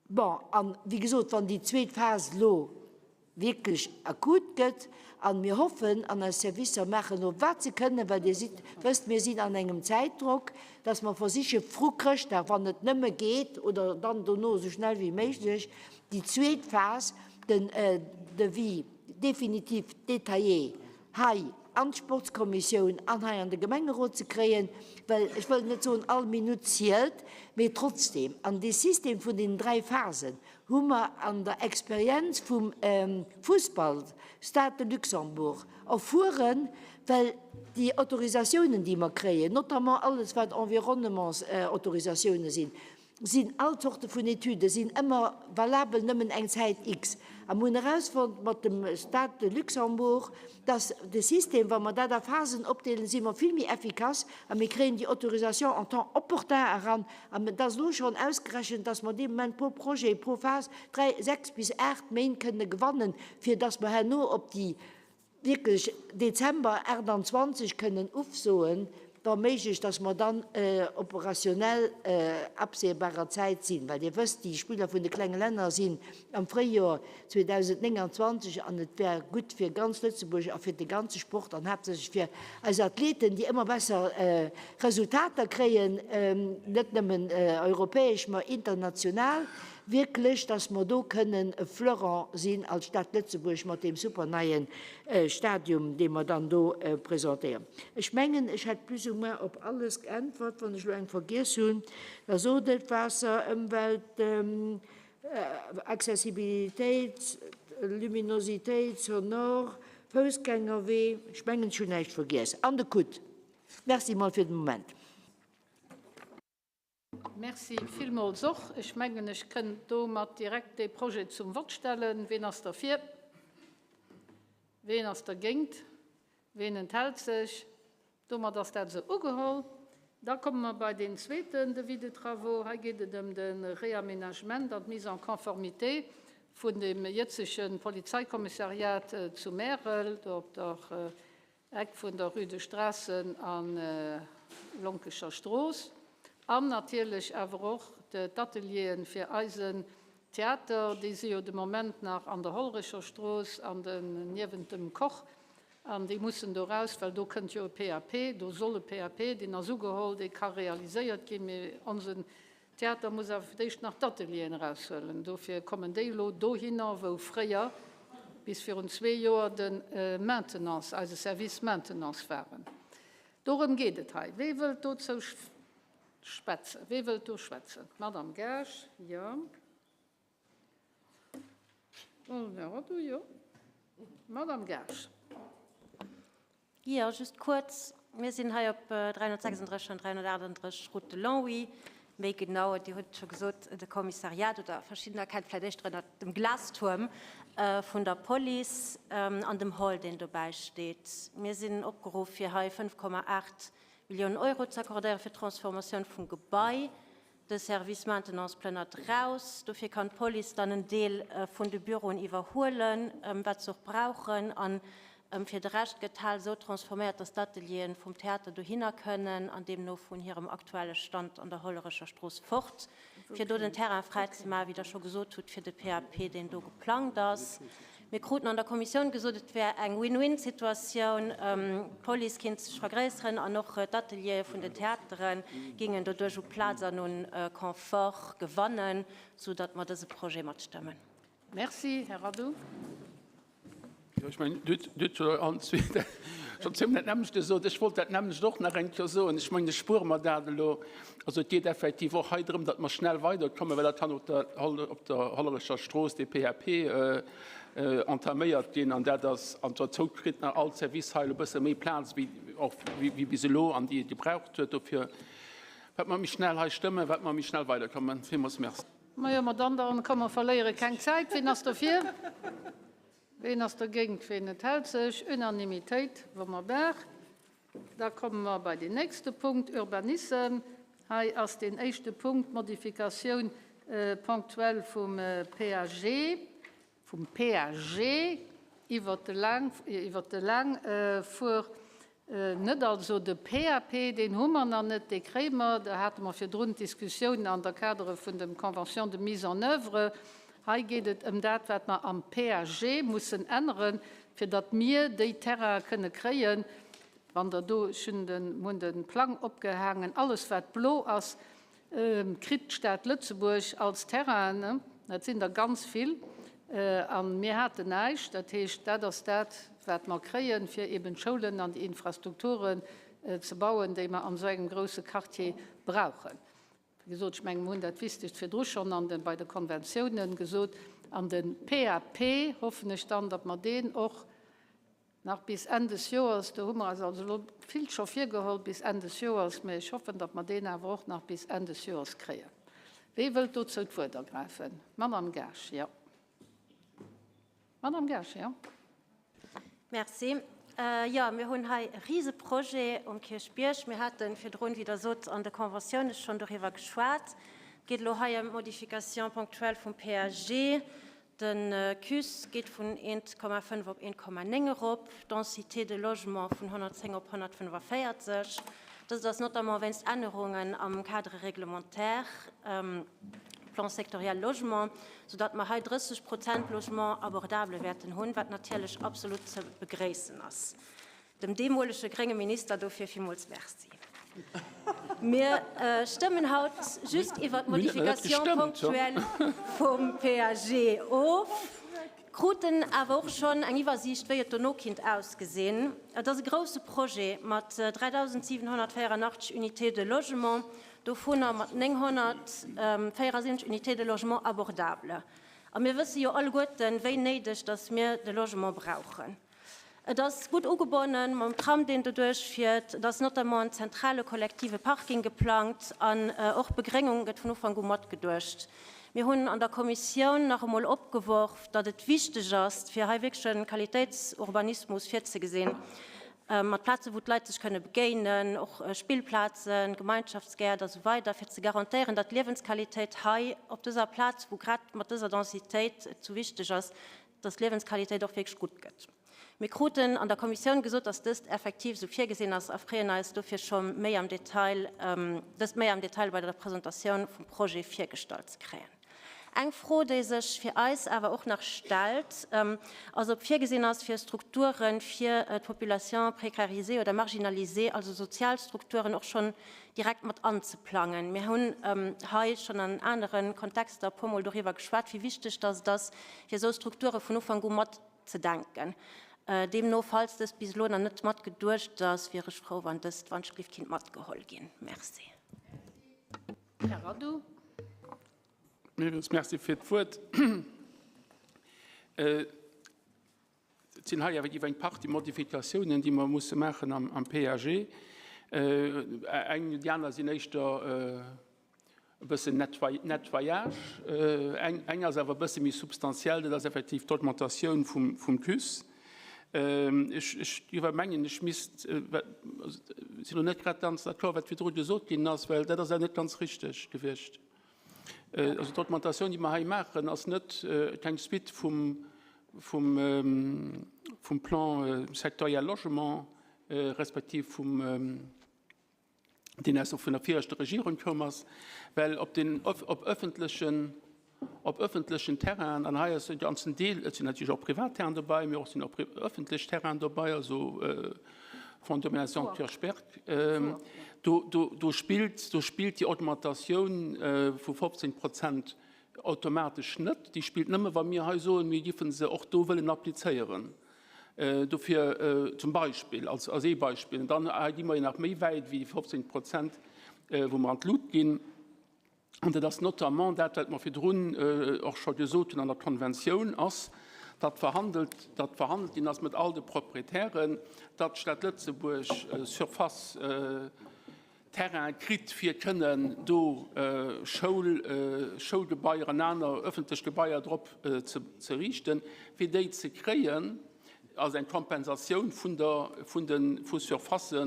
Bon, an wéi gesot, wann déi zweet Phas elo wierklech akut gëtt, an mir hoffen, an eis Servicer maachen elo wat se kënnen, well Dir sidd, wësst, mir sinn an engem Zäitdrock, dass mer versiche vru Chrëschtdag, wann et nëmme geet, oder dann dono esou schnell wéi méiglech, déi zweet Phas, den Devis définitif détaillé hei an d'Sportskommissioun an hei an de Gemengerot ze kréien, well ech wëll net soen, all Minutt zielt, mee trotzdem, an dee System vun deenen dräi Phasen hu mer an der Experienz vum Fussball Stade de Luxembourg erfueren, well déi Autorisatiounen, déi mer kréien, notamment alles wat Environnementsautorisatiounen sinn, sinn all Zorte vun Etüde sinn ëmmer valabel nëmmen eng Zäit X. A mir hunn erausfonnt mat dem Stade de Luxembourg, dass de System, wa mer dat a Phasen opdeelen, si mer vill méi effikass a mir kréien déi Autorisation en temps opportun eran. An et ass elo schonn ausgerechent, dass mer dee Moment pro Projet, pro Phas dräi, sechs bis aacht Méint kënne gewannen, fir dass mer herno op déi wierklech Dezember 28 kënnen ufsoen, wa méiglech, dass mer dann operationell absehbarer Zäit sinn, well Dir wësst, déi Spiller vun de klenge Länner sinn am Fréijoer 2029 an et wär gutt fir ganz Lëtzebuerg a fir de ganze Sport an haaptsächlech fir eis Athleten, déi ëmmer besser Resultater kréien, net nëmmen europäesch, mä international, wierklech, dass mer do kënnen e Fleuron sinn als Stad Lëtzebuerg mat deem super neie Stadium, dee mer dann do presentéieren. Ech mengen, ech hätt plus ou moins op alles geäntwert. Wann ech elo eng vergiess hunn, da sot et. Waasser, Ëmwelt, Accessibilitéit, Luminositéit, Sonore, Foussgängerwee, ech mengen, ech hunn näischt vergiess. An de Coût. Merci mol fir de Moment. Merci villmools och. Ech mengen, ech kënnt domat direkt dee Projet zum Vott stellen. Ween ass derfir? Ween ass dergéint? Ween enthält sech? Domat ass dat esou ugeholl. Da komme mer bei deen zweeten Devis de travaux. Hei geet et ëm de Réaménagement an d'Mise en conformité vun dem jëtzege Polizeikommissariat zu Märel, do op der Eck vun der Rue de Strassen a Lonkecher Strooss, an natierlech awer och d'Atelieren fir eisen Theater, déi si jo de Moment nach an der Hollerecher Strooss an den niewent dem Koch, an déi mussen do raus, well do kënnt jo e PAP, do soll e PAP, deen ass ugeholl, dee ka realiséiert ginn, mee onsen Theater muss awer fir d'éischt nach d'Atelieren eraushuelen. Dofir kommen déi elo dohinner, wou fréier, bis virun zwee Joer, de Maintenance, eise Service Maintenance waren. Dorëm geet et hei. Wee wëllt dozou schwätzen? Wee wëllt do schwätzen? D'Madame Gaasch, jo. Madame Gaasch. Jo, just kuerz. Mir sinn hei op 336 an 338 Route de Longwy, méi genau, Dir hutt et scho gesot, de Kommissariat oder verschiddener kennt vläicht éischter ënner dem Glastuerm vun der Police an dem Hall, deen dobäi steet. Mir sinn opgeruff, fir hei 5,8 Milliounen Euro ze accordéiere fir d'Transformatioun vum Gebai. De Service Maintenance plënnert raus. Dofir kann d'Police dann en Deel vun de Büroen iwwerhuelen, wat se och brauchen. A fir de Rescht gëtt d'Hal esou transforméiert, datt d'Ateliere vum Theater dohinner kënnen an deemno vun hirem aktuelle Stand an der Hollerecher Strooss fort, fir do den Terrain fräi ze maachen, wéi Der scho gesot hutt, fir de PAP, deen do geplangt ass. Mir kruten an der Kommissioun gesot, et wär eng Win-win-Situatioun, d'Police kinnt sech vergréisseren an och d'Ateliere vun den Theatere gingen doduerch u Plaz an un Confort gewannen, sou datt mer dëse Projet matstëmmen. Merci, Här Radu. Jo, ech mengen, Dir hutt jo allen zwee schonn zimlech dat nämmlecht gesot. Ech wollt dat nämmlecht och nach eng Kéier soen. Ech mengen, ech spuere mer dat elo. Also et geet effektiv och hei drëm, datt mer schnell weiderkommen, well dat kann op der op der Hollerecher Strooss dee PAP entaméiert ginn. An dat ass, an dozou kritt nach all Service hei elo e bësse méi Plaz wéi och wéi bis elo an déi e gebraucht huet. Dofir, wat mer méi schnell hei stëmmen, wat mer méi schnell weiderkommen. Villmools Merci. Majo, ma dann, dann komm, mer verléiere keng Zäit. Wien ass dofir? Ween ass dergéint? Ween enthält sech? Unanimitéit, wonnerbar. Da komme mer bei deen nächste Punkt, Urbanissem. Hei ass deen éischte Punkt d'Modifikatioun ponctuelle vum PAG, vum PAG iwwert de Laang, iwwert de Laangfuer. Net also de PAP, deen hu mer nach net, dee kréie mer. Da hate mer virdrun d'Diskussioun an der Cadre vun dem Convention de mise en oeuvre. Hei geet et ëm dat, wat mer am PAG mussen änneren, fir datt mir déi Terraine kënne kréien. Wann Der do, ech hunn den, mir hunn de Plang opgehaangen, alles wat blo ass, kritt d'Stad Lëtzebuerg als Terrainen. Dat sinn der ganz vill. A mir haten näischt. Dat heescht, dat ass dat, wat mer kréien, fir eben d'Schoulen an déi Infrastrukturen ze bauen, déi mer an esou engem grouse Quartier brauchen. Wéi gesot, ech mengen, mer hunn dat Wichtegst virdru schonn an de, bei de Konventiounen gesot. An de PAP hoffen ech dann, datt mer deen och Nach bis Enn des Joers, do hu mer eis also elo vill scho virgeholl, bis Enn des Joers, mä ech hoffen, datt mer deen awer och nach bis Enn des Joers kréien. Wee wëllt dozou d'Wuert ergräifen? D'Madame Gaasch, jo. Madame Gaasch, jo. Merci. Jo, mir hunn hei e Riseprojet um Kierchbierg. Mir hate virdrun, wéi Der sot, an de Conventiounen schonn doriwwer geschwat. Et geet elo hei ëm d'Modification ponctuelle vum PAG. De CUS geet vun 1,5 op 1,9 erop, d'Densité de logement vun 110 op 145. Dëst ass notamment wéinst Ännerungen am Cadre réglementaire, Plan sectoriel logement, soudatt mer hei 30 Prozent Logement abordable wäerten hunn, wat natierlech absolut ze begréissen ass. Dem deemolege grénge Minister dofir villmools Merci. Mir stëmmen haut just iwwert d'Modification ponctuelle vum PAG of, kruten awer och schonn eng Iwwersiicht, wéi et dono kinnt ausgesinn. Et ass e grousse Projet mat 3.784 Unités de logement, dovunner mat 974 Unités de logement abordables. A mir wësse jo alleguerten, wéi néideg dass mir de Logement brauchen. Et ass gutt ugebonnen mam Tram, deen doduerch fiert. Et ass notamment en zentrale kollektive Parking geplangt an och d'Begréngung gëtt vun Ufank u matgeduecht. Mir hunn an der Kommissioun nach emol opgeworf, datt et wichteg ass, fir hei wierklech e Qualitéitsurbanismus virzegesinn, mat Plazen, wou d'Leit sech kënne begéinen, och Spillplazen, Gemeinschaftsgäert a sou weider, fir ze garantéieren, datt d'Liewensqualitéit hei op dëser Plaz, wou grad mat dëser Densitéit et sou wichteg ass, dass d'Liewensqualitéit och wierklech gutt gëtt. Mir kruten an der Kommissioun gesot, dass dëst effektiv esou virgesinn ass a freeën eis dofir scho méi am Detail, dëst méi am Detail bei der Presentatioun vum Projet virgestallt ze kréien. Eng Fro, déi sech fir eis awer och nach stellt, ass, ob virgesinn ass, fir Strukture fir d'Population précarisée oder marginalisée, also sozial Strukturen, och schonn direkt mat anzeplangen. Mir hunn hei schonn an anere Kontexter e puermol doriwwer geschwat, wéi wichteg dass et ass, fir esou Strukture vun Ufank u mat ze denken. Deemno, falls dëst bis elo nach net mat geduecht ass, wier ech frou, wann dëst wanschglift kinnt matgeholl ginn. Merci. Här Radu. Merci fir d'Wuert. Et sinn hei effektiv eng Partie Modifikatiounen, déi mer musse maachen am PAG. Eng, déi aner sinn éischter e bëssen Nettoyage. Eng ass awer e bësse méi substantiell, dat ass effektiv d'Augmentatioun vum CUS. Ech géif awer mengen, ech misst, sinn elo net grad ganz d'accord, wat virdru gesot ginn ass, well dat ass awer net ganz richteg gewiescht. Also d'Augmentatioun, déi mer hei maachen, ass net keng Suite vum, vum, vum Plan sectoriel Logement respektiv vum, deen aus och vun der viregter Regierung koum ass, well op den, op öffentlechen, op öffentlechen Terrainen, an hei ass e ganzen Deel, et sinn natierlech och privat Terrainen dobäi, mee och sinn och öffentlech Terrainen dobäi, also Fonds d'aménagement Kirchberg, do, do, do spillt, do spillt déi Augmentatioun vu 15 Prozent automatesch net. Déi spillt nëmme, wa mir hei soen, mir géife se och do wëllen applizéieren. Dofir zum Beispill, als, als ee Beispill, an dann hei gi mer jo nach méi wäit wéi déi 15 Prozent, wou mer an d'Lut ginn. An dat ass notamment dat, wat mer virdrun och scho gesot hunn an der Konventioun, ass, datt verhandelt, datt verhandelt ginn ass mat all de Proprietären, datt d'Stad Lëtzebuerg Surface Terrain kritt, fir kënnen do Schoul, Schoulgebaier an aner öffentlech Gebaier drop ze riichten. Fir déi ze kréien, ass eng Kompensatioun vun der, vun de, vu Surfacë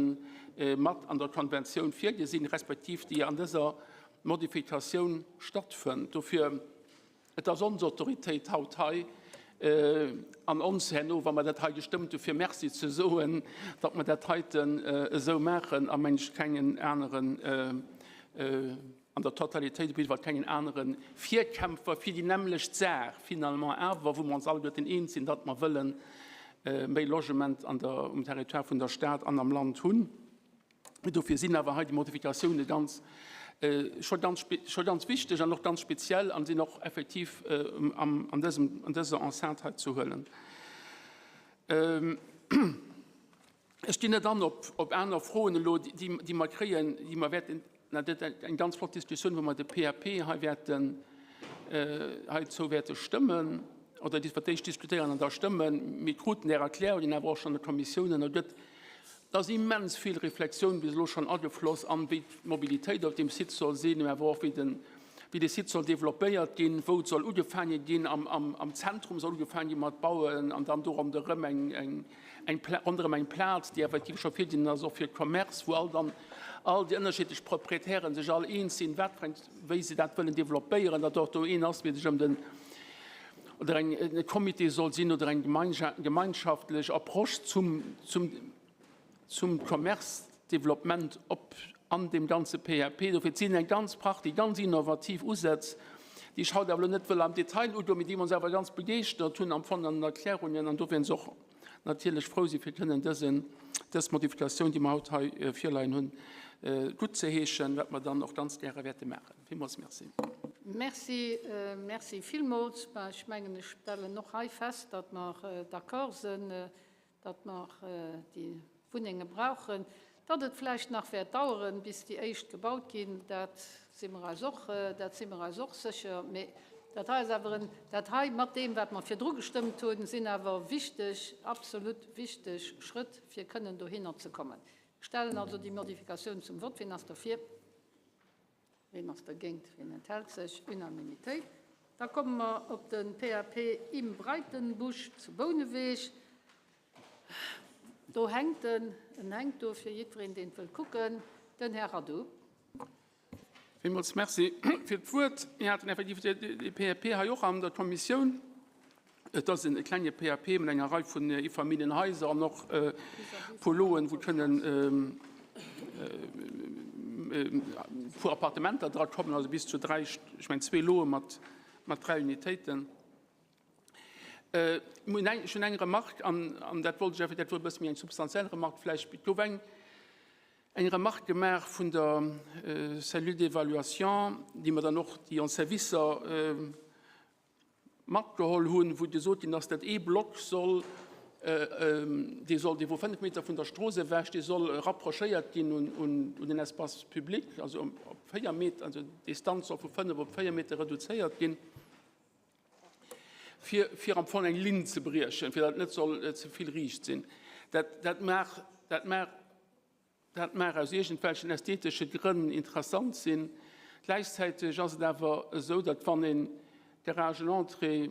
mat an der Konventioun virgesinn, respektiv déi an dëser Modifikatioun stattfënnt. Dofir, et ass ons Autoritéit haut hei an ons herno, wa mer dat hei gestëmmt hu fir Merci ze soen, datt mer dat heiten esou maachen a mengt kengen aneren an der Totalitéit op jidde Fall kengen anere Virkämpfer fir déi nämmlecht Saach finalement awer, wou mer ons alleguerten eens sinn, datt mer wëlle méi Logement an der, um Territoire vun der Stad an am Land hunn. Dofir sinn awer hei déi Modifikatioune ganz, scho ganz, scho ganz wichteg an och ganz speziell an sinn och effektiv am, an dësem, an dëser Enceinte hei ze huelen. Ech ginn net an op aner Froen elo, déi mer kréien, déi mer wäerten, dat gëtt eng ganz flott Diskussioun, wou mer de PAP hei wäerten, heizou wäerte stëmmen oder déi d'éischt diskutéieren an da stëmmen. Mir kruten Är Erklärungen awer och schonn an de Kommissiounen. Et gëtt, et ass immens vill Reflexioun bis elo schonn agefloss an wéi d'Mobilitéit op deem Site soll sinn, mä awer och wéi den, wéi de Site soll développéiert ginn, wou et soll ugefaange ginn, am Zentrum soll ugefaange gi mat bauen an dann do ronderëm eng, eng, ronderëm eng Plaz, déi effektiv scho virgesinn ass, och fir Commerce, wou all dann all déi ënnerschiddlech Proprietären sech all eens sinn, wat fir eng, wéi se dat wëllen développéieren, datt och do een ass, dee sech ëm den, oder eng, e Comité soll sinn oder eng gemeinschaftlech Approche zum, zum, zum Commerce-Developpement op an deem ganze PAP. Dofir et sinn eng ganz Partie ganz innovativ Usätz, déi ech haut awer elo net wëll am Detail ugoen, mee déi ons awer ganz begeeschtert hunn am Fong an den Erklärungen an do wären se och natierlech frou sinn, fir kënnen dësen, dës Modifikatioun, déi mer haut hei virleien hunn, guttzeheeschen, wat mer dann och ganz gäre wäerte maachen. Villmools Merci. Merci, merci villmools. Mä ech mengen, ech stellen och hei fest, datt mer d'accord sinn, datt mer déi Wunnenge brauchen. Datt et vläicht nach wäert daueren, bis déi éischt gebaut ginn, dat si mer eis och, dat si mer eis och sécher. Mee dat hei ass awer en, dat hei mat deem, wat mer virdru gestëmmt hunn, sinn awer wichteg, absolut wichteg Schrëtt, fir kënnen dohinner ze kommen. Ech stellen also déi Modifikatioun zum Vott. Wien ass derfir? Ween ass dergéint? Wien enthält sech? Unanimitéit. Da komme mer op de PAP Im Breitenbusch zu Bouneweg. Do hänkt en, en hänkt do fir jiddwereen, deen et wëllt kucken, den Här Radu. Villmools Merci fir d'Wuert. Mir haten effektiv dee PAP hei och an der Kommissioun. Et ass e klenge PAP mat enger Rei vun Eefamilljenhaiser an och e puer Loen, wou kënnen e puer Appartementer dra kommen, also bis zu dräi, ech mengen zwee Loe mat dräi Unitéiten. Ech hunn eng Remarque, an dat wollt ech, dat wor e bësse méi eng substantiell Remarque vläicht. Et gouf eng Remarque gemaach vun der Cellule d'évaluation, déi mer dann och, déi ons Servicer matgeholl hunn, wou gesot ginn ass, datt ee Block soll, dee soll, dee wou 5 Meter vun der Strooss ewech, dee soll rapprochéiert ginn un den Espace public, also op 4 Meter, also d'Distanz soll vu 5 op 4 Meter reduzéiert ginn. fir, fir am Fong eng Linn ze briechen, fir datt et net soll ze vill riicht sinn. Dat, dat mag, dat mag, dat mag aus iergendwelchen ästhetesche Grënn interessant sinn. Gläichzäiteg ass et awer esou, datt wann een d'Garagenentrée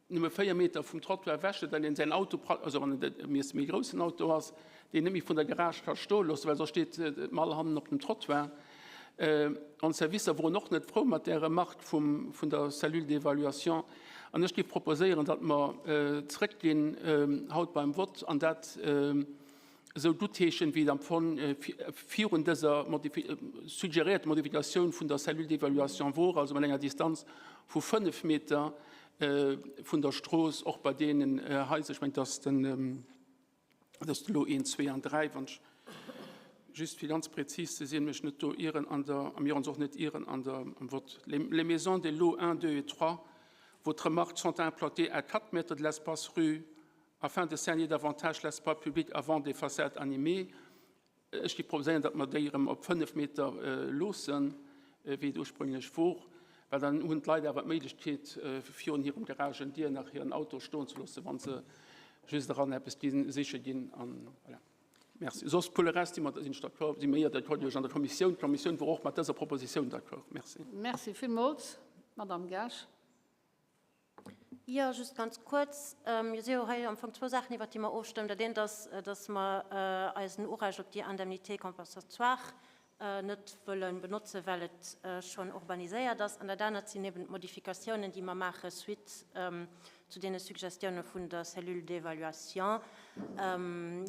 nëmme 4 Meter vum Trottoir ewech huet, well een säin Auto, also wann et e méi groussen Auto ass, deen net méi vun der Garage ka stoe loossen, well soss steet d'Mall hannen op dem Trottoir. An d'Servicer woren och net frou mat där Remarque vum, vun der Cellule d'évaluation. An ech géif proposéieren, datt mer zrëckginn haut beim Vott an dat esou guttheeschen, wéi et am Fong virun dëser suggeréierter Modifikatioun vun der Cellule d'évaluation wor, also mat enger Distanz vu 5 Meter vun der Strooss, och bei deenen Haiser, ech mengen, dass den, dass elo 1, 2 an 3, wann ech just fir ganz präzis ze sinn, mech net do ieren an der, a mir ons och net ieren an der, am Vott, les maisons des lots 1, 2 et 3, votre remarque sont implantées à 4 mètres de l'espace rue afin de cerner davantage l'espace public avant des façades animées. Ech géif proposéieren, datt mer déi erëm op 5 Meter loossen, wéi et ursprünglech wor, well dann hunn d'Leit awer d'Méiglechkeet, virun hirem Garagendier nach hiren Auto stoen ze loossen, wa se just eran eppes siche ginn. An voilà. Merci. Soss pour le reste si mer, sinn ech d'accord, si mir d'accord duerch an der Kommissioun. D'Kommissioun wor och mat dëser Propositioun d'accord. Merci. Merci villmools. Madame Gaasch. Jo, just ganz kuerz. Mir si jo hei am Fong zwou Saachen, iwwert déi mer ofstëmmen. Dat eent ass, dass mer eisen Urecht op déi Indemnité compensatoire net wëlle benotzen, well et schonn urbaniséiert ass. An dat anert sinn eben d'Modifikatiounen, déi mer maache suite zu deene Suggestiounen vun der Cellule d'évaluation.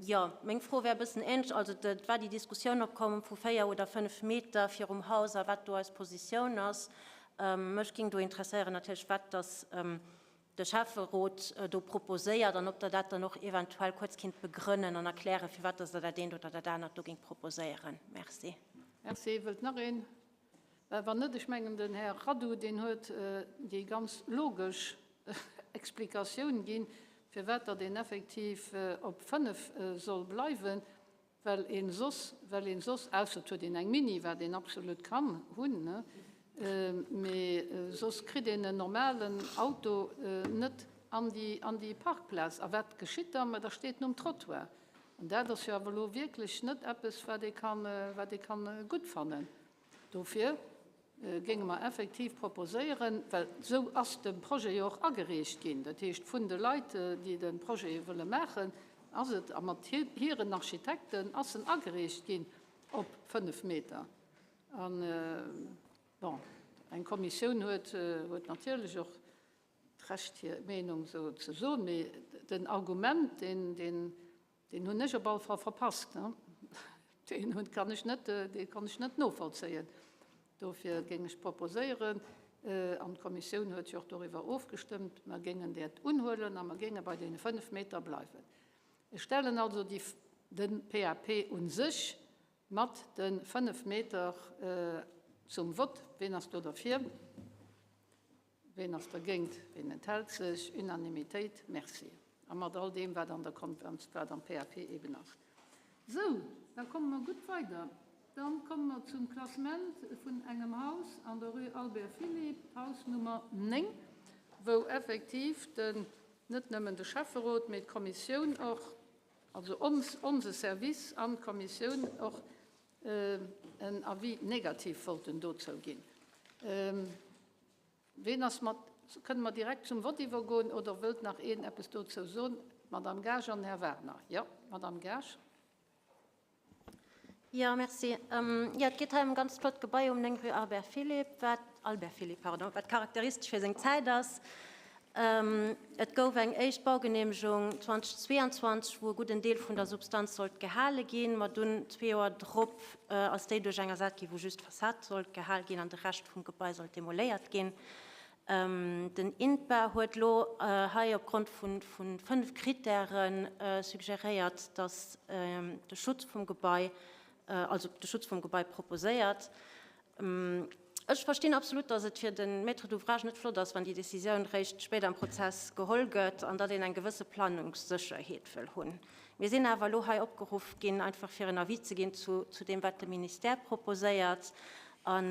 Jo, meng Fro wär e bëssen ähnlech. Also et war déi Diskussioun opkomm vu 4 oder 5 Meter virum Haus a wat do eis Positioun ass. Mech géing do interesséieren natierlech, wat dass de Schäfferot do proposéiert an ob Der dat dann och eventuell kuerz kinnt begrënnen an erklären, firwat dass Der dat eent oder dat anert do géingt proposéieren. Merci. Merci. Wëllt nach een? Wann net, ech mengen, den Här Radu, deen huet déi ganz logesch Explikatioun ginn, firwat datt een effektiv op 5 soll bleiwen. Well een soss, well een soss, ausser et huet een eng Mini, wat een absolut kann hunn, ne, mee soss kritt een en normalen Auto net an déi, an déi Parkplaz. A wat geschitt da? Ma da steet en um Trottoir. An dat ass jo awer elo wierklech net eppes, wat ee kann, wat ee kann gutt fannen. Dofir géinge mer effektiv proposéieren, well esou ass de Projet jo och agereecht ginn, dat heescht vun de Leit, déi de Projet wëlle maachen, ass et, a mat hiren Architekten ass en agereecht ginn op 5 Meter. An, bon, eng Kommissioun huet natierlech och d'Recht, hir Meenung esou ze soen, mee den Argument, deen, deen Deen hunn ech op alle Fall verpasst. Deen hunn, kann ech net, dee kann ech net novollzéien. Dofir géing ech proposéieren, an d'Kommissioun huet jo och doriwwer ofgestëmmt, mer géingen dat unhuelen a mer géinge bei deene 5 Meter bleiwen. Ech stellen also déi, de PAP u sech mat de 5 Meter zum Vott. Ween ass do derfir? Ween ass dergéint? Ween enthält sech? Unanimitéit. Merci. A mat all deem, wat an der Konferenz, wat am PAP eben ass. Sou, da komme mer gutt weider. Da komme mer zum Klassement vun engem Haus an der Rue Albert Philippe, d'Haus Nummer 9, wou effektiv den, net nëmmen de Schäfferot, mee d'Kommissioun och, also ons, onse Service an d'Kommissioun och en Avis négatif wollten dozou ginn. Ween ass mat? Kënne mer direkt zum Vott iwwergoen oder wëllt nach een eppes dozou soen? D'Madame Gaasch an den Här Wagner. Jo, Madame Gaasch. Jo, merci. Jo, et geet hei ëm e ganz flott Gebai um 9 rue Albert Philippe, wat, Albert Philippe, pardon, wat charakteristesch fir seng Zäit ass. Et gouf eng éischt Baugeneemegung 2022, wou e gudden Deel vun der Substanz sollt gehale ginn. Ma dunn, zwee Joer drop, ass déi duerch eng ersat ginn, wou just d'Fassad sollt gehal ginn an de Rescht vum Gebai sollt demoléiert ginn. Den INPA huet elo hei opgrond vu 5 Krittäre suggeréiert, datt de Schutz vum Gebai, also de Schutz vum Gebai proposéiert. Ech verstinn absolut, datt et fir de Maître d'ouvrage net flott ass, wann déi Décisioun réischt spéit am Prozess geholl gëtt an datt een eng gewësse Planungssécherheet wëll hunn. Mir sinn awer elo hei opgeruff ginn, einfach fir en Avis ze ginn zu deem, wat de Ministère proposéiert. A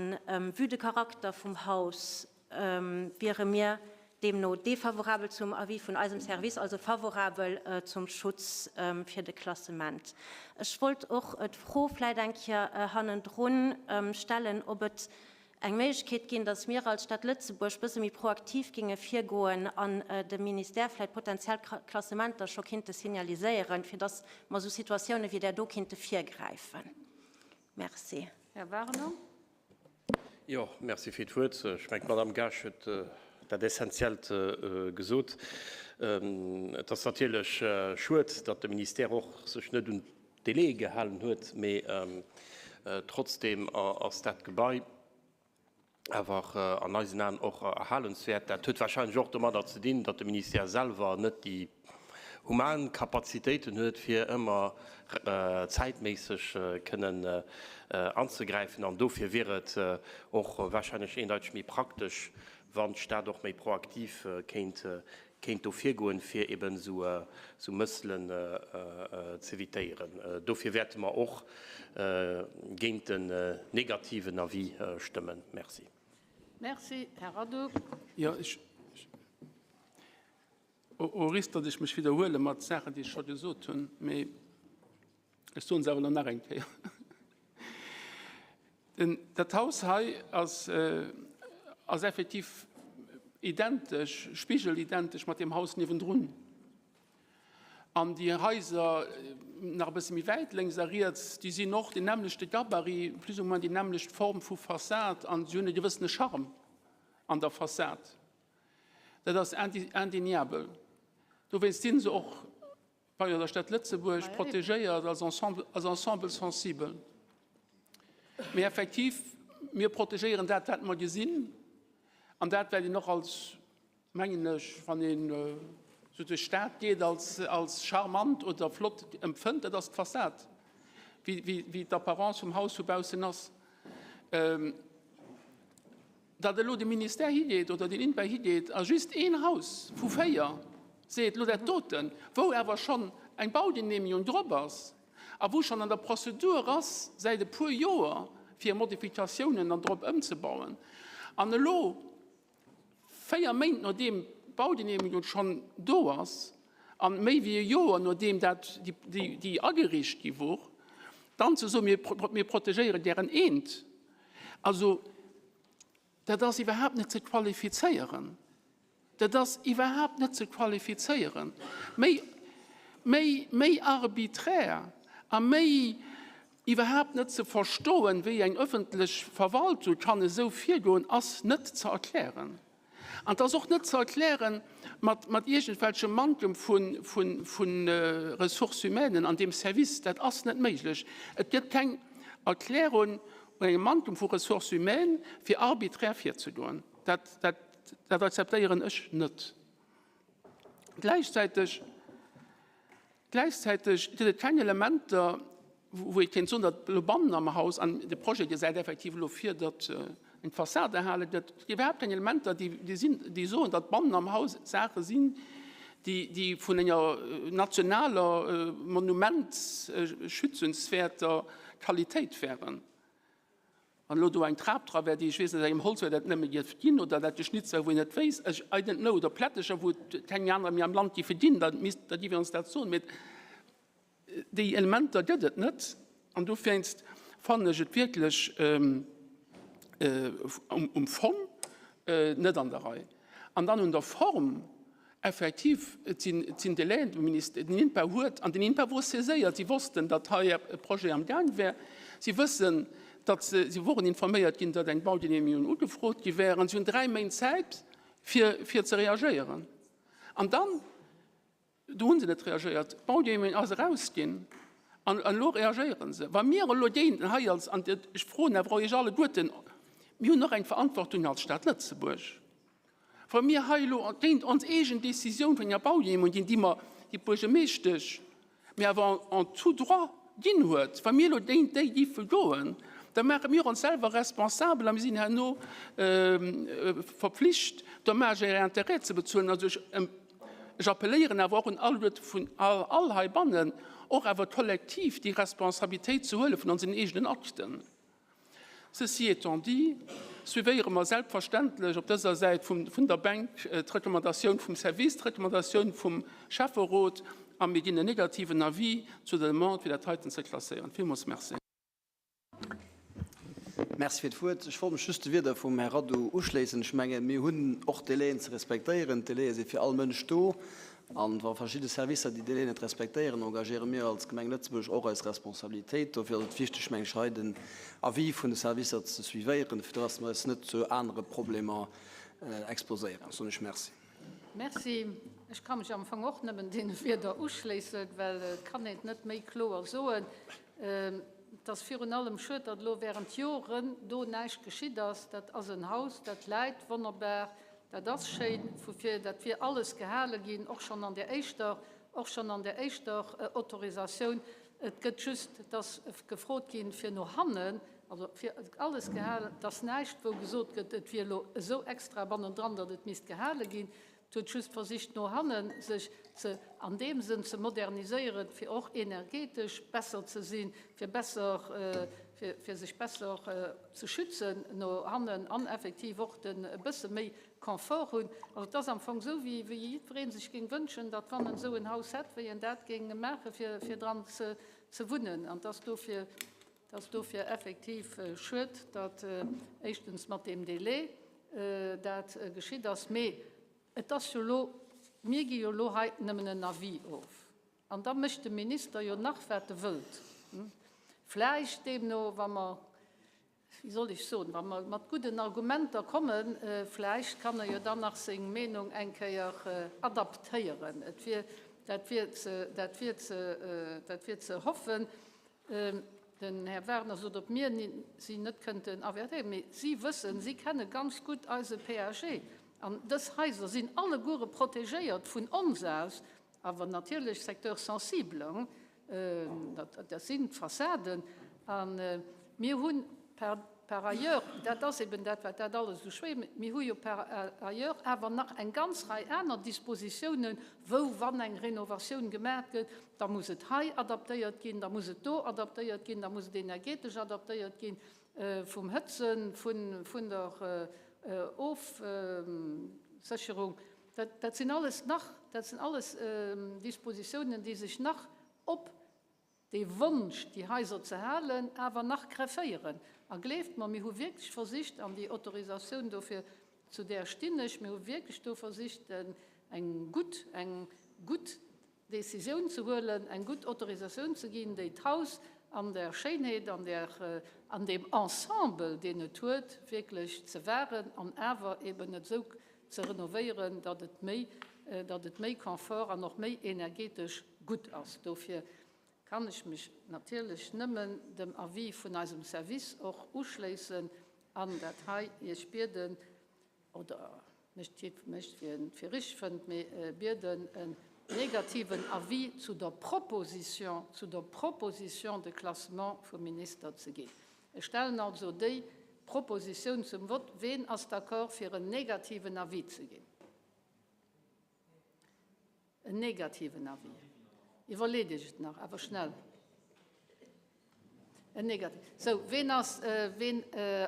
vue de Charakter vum Haus wiere mir. Deemno defavorabel zum Avis vun eisem Service, also favorabel zum Schutz fir de Klassement. Ech wollt och d'Fro vläicht eng Kéier hannendrun stellen, ob et eng Méiglechkeet ginn, datt mir als Stad Lëtzebuerg bësse méi proaktiv géinge virgoen an dem Ministère vläicht potenziell Klassementer scho kinnte signaliséieren, fir datt mer esou Situatioune wéi där do kinnte virgräifen. Merci. Här Wagener. Jo, merci fir d'Wuert. Ech mengen, d'Madame Gaasch huet dat Essentiellt gesot. Et ass natierlech schued, datt de Ministère och sech net un d'Délaië gehalen huet, mee trotzdeem ass dat Gebai awer an eisen Aen och erhalenswäert. Dat huet wahrscheinlech och domadder ze dinn, datt de Ministère selwer net déi human Kapazitéiten huet, fir ëmmer zäitméisseg kënnen anzegräifen. An dofir wier et och wahrscheinlech eendeiteg méi praktesch, wann d'Stad och méi proaktiv kéint kéint do virgoen, fir eben esou Mësselen z'evitéieren. Dofir wäerte mer och géint den negativen Avis stëmmen. Merci. Merci, Här Addou. Jo, ech, au risque, datt ech mech widderhuele mat Saachen, déi ech scho gesot hunn, mee ech soen se awer elo nach eng Kéier. Den, dat Haus hei ass, ass effektiv identesch, spigelidentesch mat deem Haus niewendrun. An déi Haiser nach e bësse méi wäit lénks a riets, déi sinn och den nämmlechte Gabarit, plus ou moins déi nämmlecht Form vu Fassad an si hunn e gewëssene Charme an der Fassad. Dat ass indéniabel. Dowéinst si se och bei der Stad Lëtzebuerg protegéiert als Ensemble, als Ensemble sensible. Mee effektiv, mir protegéieren dat, wat mer gesinn an dat, wat een och als mengen ech, wann een esou duerch d'Stad geet, als, als charmant oder flott empfënnt, dat ass d'Fassad, wéi, wéi, wéi d'Apparence vum Haus vu baussen ass. Datt elo de Ministère higeet oder den INPA higeet a just een Haus vu 4 seet, elo dat doten, wou awer schonn eng Baugenehmigung drop ass a wou schonn an der Prozedur ass säit e puer Joer, fir Modifikatiounen dann drop ëmzebauen, an elo 4 Méint nodeem d'Baugenehmigung schonn do ass an méi wéi e Joer nodeem dat déi ageriicht gi wor, dann ze soen, mir protegéieren dären eent, also dat ass iwwerhaapt net ze qualifizéieren. Dat ass iwwerhaapt net ze qualifizéieren. Méi, méi, méi arbiträr a méi Iwwerhaapt net ze verstoen, wéi eng öffentlech Verwaltung kann esou virgoen, ass net ze erklären. An et ass och net ze erklären mat iergendwelchem Manktem vu Ressources humaines an deem Service. Dat ass net méiglech. Et gëtt keng Erklärung un engem Manktem vu Ressources humaines, fir arbiträr virzegoen. Dat akzeptéieren ech net. Gläichzäiteg. Gläichzäiteg gëtt et keng Elementer, wou ee kéint soen, datt elo bannen am Haus, an de Projet gesäit effektiv elo vir, datt eng Fassad erhale gëtt, et gi iwwerhaapt keng Elementer, déi sinn, déi soen, datt bannen am Haus Saache sinn, déi vun enger nationaler monumentsschützenswäerter Qualitéit wären. Wann elo do eng Trap dra wär, déi, ech weess net, aus engem Holz wär, dat nëmme dierft ginn, oder dat geschnitzt wär, wou een net wéisst, ech, I don't know, oder Plättecher, wou et keng aner méi am Land géife ginn, da misst, da géif een ons dat soen. Mee déi Elementer gëtt et net. An dowéinst fannen ech et wierklech um Fong net an der Rei. An dann un der Form, Effektiv, et sinn, et sinn Délaiën, de Minister, den INPA huet, an den INPA wor saiséiert, si wossten, datt hei e Projet am Gaang wär, si wëssen, datt se, si woren informéiert ginn, datt eng Baugenehmigung ugefrot gi wär, an si hunn 3 Méint Zäit, fir, fir ze reagéieren. An dann, do hu se net reagéiert, d'Baugenehmigung ass erausginn, an elo reagéiere se. Wa mir elo géinten hei als, an ech froen awer och Iech alleguerten, mir hunn och eng Verantwortung als Stad Lëtzebuerg, Wa mir hei elo géint ons eegen Décisioun vun enger Baugenehmigung ginn, déi mer, déi d'Buergermeeschtesch mir awer en tout droit ginn huet, wa mir elo géint déi géife goen, da maache mir ons selwer responsabel a mir sinn herno verpflicht, Dommages et intérêts ze bezuelen. Also ech, ech appelléieren awer och un alleguerte vun all, all heibannen, och awer kollektiv déi Responsabilitéit ze huele vun onsen eegenen Akten. Ceci étant dit, suivéiere mer selbstverständlech op dëser Säit vun der Bänk d'Recommandatioun vum Service, d'Recommandatioun vum Schäfferot a mir ginn en negativen Avis zu der Demande, fir dat heiten ze klasséieren. Villmools Merci. Merci fir d'Wuert. Ech wollt mech just de Wierder vum Här Radu uschléissen. Ech mengen, mir hunn och Délaiën ze respektéieren. D'Délaië si fir all Mënsch do. A wa verschidde Servicer déi Délaiën net respektéieren, engagéiere mir als Gemeng Lëtzebuerg och eis Responsabilitéit. Dofir ass et wichteg, meng ech, hei den Avis vun de Servicer ze suivéieren, fir dass mer eis net zu anere Problemer exposéieren. Soen ech Merci. Merci. Ech ka mech am Fong och nëmmen deene Wierder uschléissen, well et kann een et net méi kloer soen. Et ass virun allem schued, datt elo während Joren do näischt geschitt ass. Dat ass en Haus, dat läit wonnerbar, dat ass schéin, woufir dat wier alles gehale ginn, och schonn an där éischter, och schonn an där éischter Autorisatioun. Et gëtt just, et ass gefrot ginn, fir no hannen, also fir alles gehalen, et ass näischt, wou gesot gëtt, et wier elo esou extra bannendran, datt et misst gehale ginn. Et huet just versicht, no hanne sech ze, an deem Sënn ze moderniséieren, fir och energetesch besser ze sinn, fir besser, fir, fir sech besser ze schützen no hannen an effektiv och den e bësse méi Confort hunn. Also et ass am Fong esou, wéi, wéi jiddweree sech géing wënschen, datt wann en esou en Haus hätt, wéi en dat géing maache fir, fir dran ze, ze wunnen. An et ass dofir, et ass dofir effektiv schued, datt éischtens mat deem Délai dat geschitt ass. Mee et ass jo elo, mir gi jo elo hei nëmmen en Avis of. An da mécht de Minister jo nach wat e wëllt. Vläicht deemno, wa mer, wéi soll ech soen, wa mer mat gudden Argumenter kommen, vläicht kann e jo dann nach seng Meenung eng Kéier adaptéieren. Et wier, dat wier ze, dat wier ze, dat wier ze hoffen. Den Här Wagner sot, ob mir si net kënnten avertéieren, mee si wëssen, si kenne ganz gutt eise PAG. An dës Haiser sinn alleguere protegéiert vun ons aus, awer natierlech Secteur sensible, dat sinn d'Fassaden. A mir hunn par par ailleurs, dat ass eben dat, wat dat alles esou schwéier mécht, mir hu jo par ailleurs awer nach eng ganz Rei aner Dispositiounen, wou, wann eng Renovatioun gemaach gëtt, da muss et hei adaptéiert ginn, da muss et do adaptéiert ginn, da muss et energetesch adaptéiert ginn, vum Hëtzen, vun der Ofsécherung. Dat sinn alles nach, dat sinn alles Dispositiounen, déi sech nach op dee Wonsch, déi Haiser ze halen, awer nach grefféieren. A gleeft mer, mir hu wierklech versicht, an déi Autorisatioun dofir, zu där stinn ech, mir hu wierklech do versicht, eng gutt, eng gutt Décisioun ze huelen, eng gutt Autorisatioun ze ginn, déi d'Haus an der Schéinheet, an der, an deem Ensemble, deen et huet, wierklech ze wahren an awer eben et esou ze renovéieren, datt et méi, datt et méi Confort an och méi energetesch gutt ass. Dofir kann ech mech natierlech nëmmen dem Avis vun eisem Service och uschléissen an dat hei Iech bieden, oder mécht mécht wien et fir richteg fënnt, mee bieden en negativen Avis zu der Proposition, zu der Proposition de classement vum Minister ze ginn. Ech stellen also déi Propositioun zum Vott. Ween ass d'accord fir en negativen Avis ze ginn? En negativen Avis. Iwwerleet Iech et nach, awer schnell. En negativ. Sou, ween ass, ween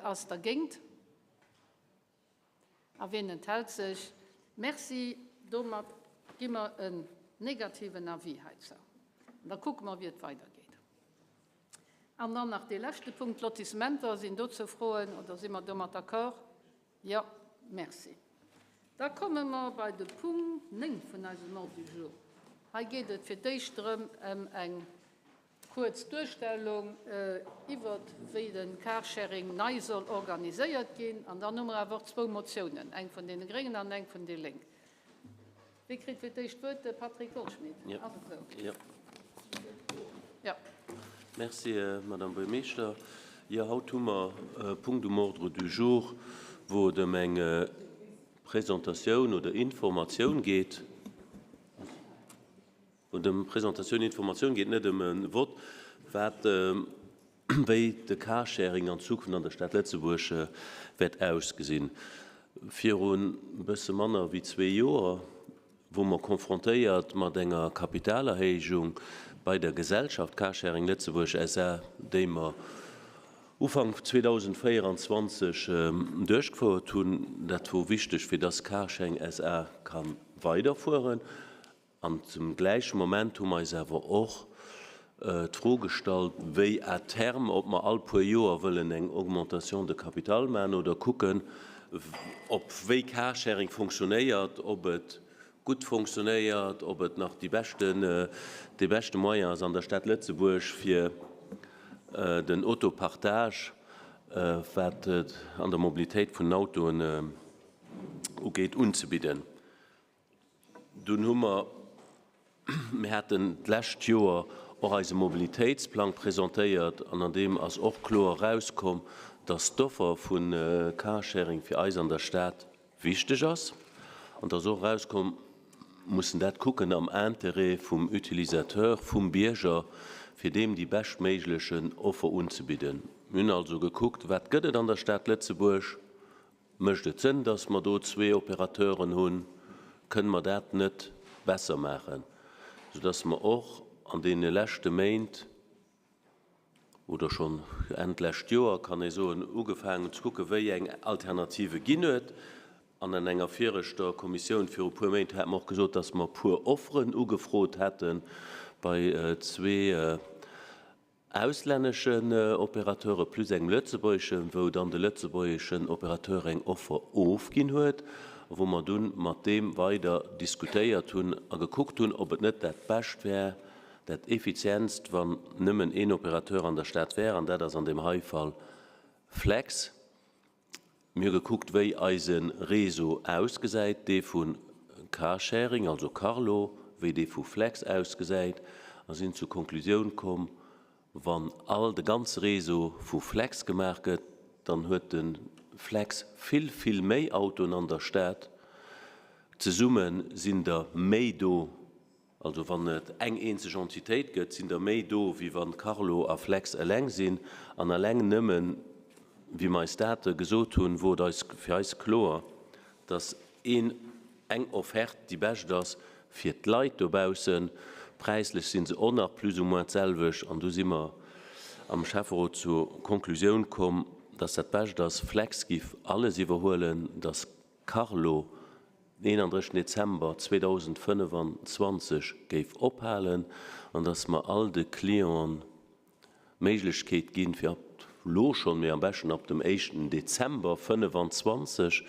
ass dergéint? A wien enthält sech? Merci. Domat gi mer en negativen Avis heizou. An da kucke mer, wéi et weidergeet. An dann nach dee leschte Punkt, d'Lotissementer. Sinn dozou Froen oder si mer domat d'accord? Jo. Merci. Da komme mer bei de Punkt 9 vun eisem Ordre du jour. Hei geet et fir d'éischt drëm ëm eng Kuerz Duerstellung iwwert wéi de Carsharing nei soll organiséiert ginn. An dann hu mer awer och zwou Motiounen, eng vun deene Gréngen an eng vun déi Lénk. Wie kritt fir d'éischt d'Wuert? De Patrick Goldschmidt. Ass et esou? Jo. Jo. Merci, Madame Buergermeeschter. Jo, haut hu mer e Punkt um Ordre du jour, wou et ëm eng Presentatioun oder Informatioun geet. Un dem Presentatioun, Informatioun geet net ëm e Vott, wat wéi de Carsharing an Zukunft an der Stad Lëtzebuerg wäert ausgesinn. Virun e bësse manner wéi zwee Joer wor mer confrontéiert mat enger Kapitalerhéijung bei der Gesellschaft Carsharing Lëtzebuerg SA, déi mer. Ufank 2024 duerchgefouert hunn. Dat wor wichteg, fir dass Carsharing SA ka weiderfueren. An zum gläiche Moment hu mer eis awer och d'Fro gestallt, wéi à terme, ob mer all puer Joer wëllen eng Augmentation de capital maachen oder kucken, ob wéi Carsharing fonctionnéiert, ob et gutt fonctionnéiert, ob et nach déi beschten, dee beschte Moyen ass an der Stad Lëtzebuerg, fir den Autopartage, wat an der Mobilitéit vun den Autoen ugeet, unzebidden. Dunn hu mer, mir haten d'lescht Joer och eise Mobilitéitsplang presentéiert an an deem ass och kloer erauskomm, dass d'Offer vu Carsharing fir eis an der Stad wichteg ass. An et ass och erauskomm, mussen dat kucken am Interêt vum Utilisateur, vum Bierger, fir deem déi beschtméiglechen Offer unzebidden. Mir hunn also gekuckt, wat gëtt et an der Stad Lëtzebuerg, Mécht et Sënn, dass mer do zwee Operateuren hunn? Kënne mer dat net besser maachen, soudass mer och an deene leschte Méint oder schonn Enn d'lescht Joer, kann ee soen, ugefaangen hunn ze kucken, wéi eng Alternative ginn huet. An an enger viregter Kommissioun viru puer Méint hate mer och gesot, dass mer e puer Offeren ugefrot hätte bei zwee Auslänneschen Opérateure plus engem lëtzebuergeschen, wou dann de lëtzebuergeschen Opérateur eng Offer ofginn huet a wou mer dunn mat deem weider diskutéiert hunn a gekuckt hunn, ob et net dat Bescht wär, dat Effizientst, wann nëmmen een Opérateur an der Stad wär, an dat ass an deem hei Fall Flex. Mir hu gekuckt, wéi eise Réseau ausgesäit, dee vu Carsharing, also Carlo, wéi dee vu Flex ausgesäit, a sinn zur Konklusioun komm, wann all de ganze Réseau vu Flex gemaach gëtt, dann huet de Flex vill, vill méi Autoen an der Stad. Zesumme sinn der méi do Also wann et eng eenzeg Entitéit gëtt, sinn der méi do, wéi wann Carlo a Flex eleng sinn. An eleng nëmmen, wéi mer eis dat gesot hunn, wor et eis, fir eis kloer, dass een, eng Offerte déi bescht ass fir d'Leit dobaussen. Präislech si se och nach plus ou moins d'selwecht. An du si mer am Schäfferot zur Konklusioun komm, dass dat Bescht ass, Flex giff alles iwwerhuelen, dass Carlo den 31 Dezember 2025 géif ophalen an dass mer all de Clienten d'Méiglechkeet ginn, fir ab elo schonn, mee am beschten ab dem éischten Dezember 25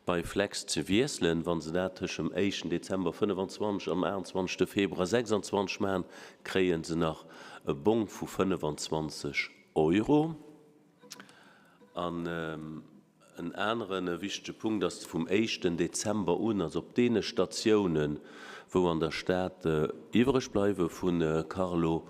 bei Flex ze wiesselen. Wa se dat tëscht dem éischten Dezember 25 an 28 Februar 26 maachen, kréie se nach e Bong vu 25 Euro. An En anere wichtege Punkt ass vum éischten Dezember un, also op deene Statiounen, wou an der Stad iwwreg bleiwe vu Carlo,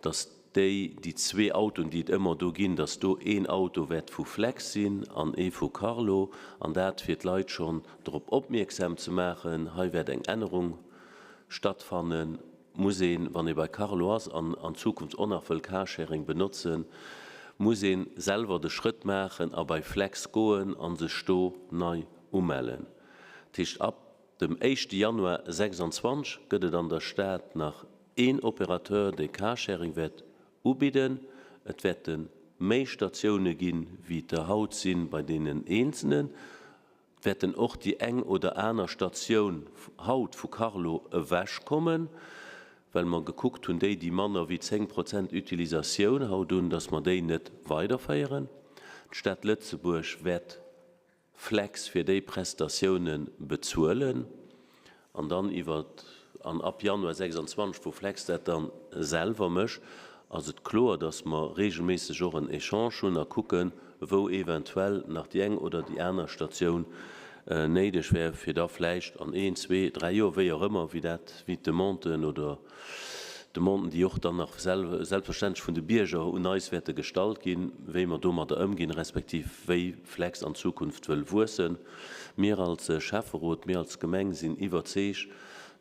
datt déi, déi zwee Autoen, déi et ëmmer do ginn, datt do een Auto wäert vu Flex sinn an ee vu Carlo. An dat fir d'Leit schonn drop opmierksam ze maachen, hei wäert eng Ännerung stattfannen. Muss een, wann ee bei Carlo ass an an Zukunft och nach wëll Carsharing benotzen, muss een selwer de Schrëtt maachen a bei Flex goen an sech do nei umellen. Dat heescht ab dem éischte Januar 26 gëtt et an der Stad nach een Opérateur dee Carsharing wäert ubidden. Et wäerte méi Statioune ginn wéi et der haut sinn bei deenen eenzelen. Wäerten och déi eng oder aner Statioun haut vu Carlo ewechkommen, well mer gekuckt hunn, déi, déi manner wéi 10 Prozent Utilisatioun haut hunn, dass mer déi net weiderféieren. D'Stad Lëtzebuerg wäert Flex fir déi Prestatioune bezuelen. An dann iwwer an ab Januar 26, wou Flex dat dann selwer mécht, ass et kloer, dass mer regelméisseg och en Echange hunn a kucken, wou eventuell nach déi eng oder déi aner Statioun néideg wär, fir da vläicht an een, zwee, dräi Joer, wéi och ëmmer, wéi dat, wéi d'Demanden oder Demanden, déi och dann nach selbstverständlech vun de Bierger un eis wäerte gestallt ginn, wéi mer domadder ëmginn, respektiv wéi Flex an Zukunft wëll wuessen. Mir als Schäfferot, mir als Gemeng sinn iwwerzeegt,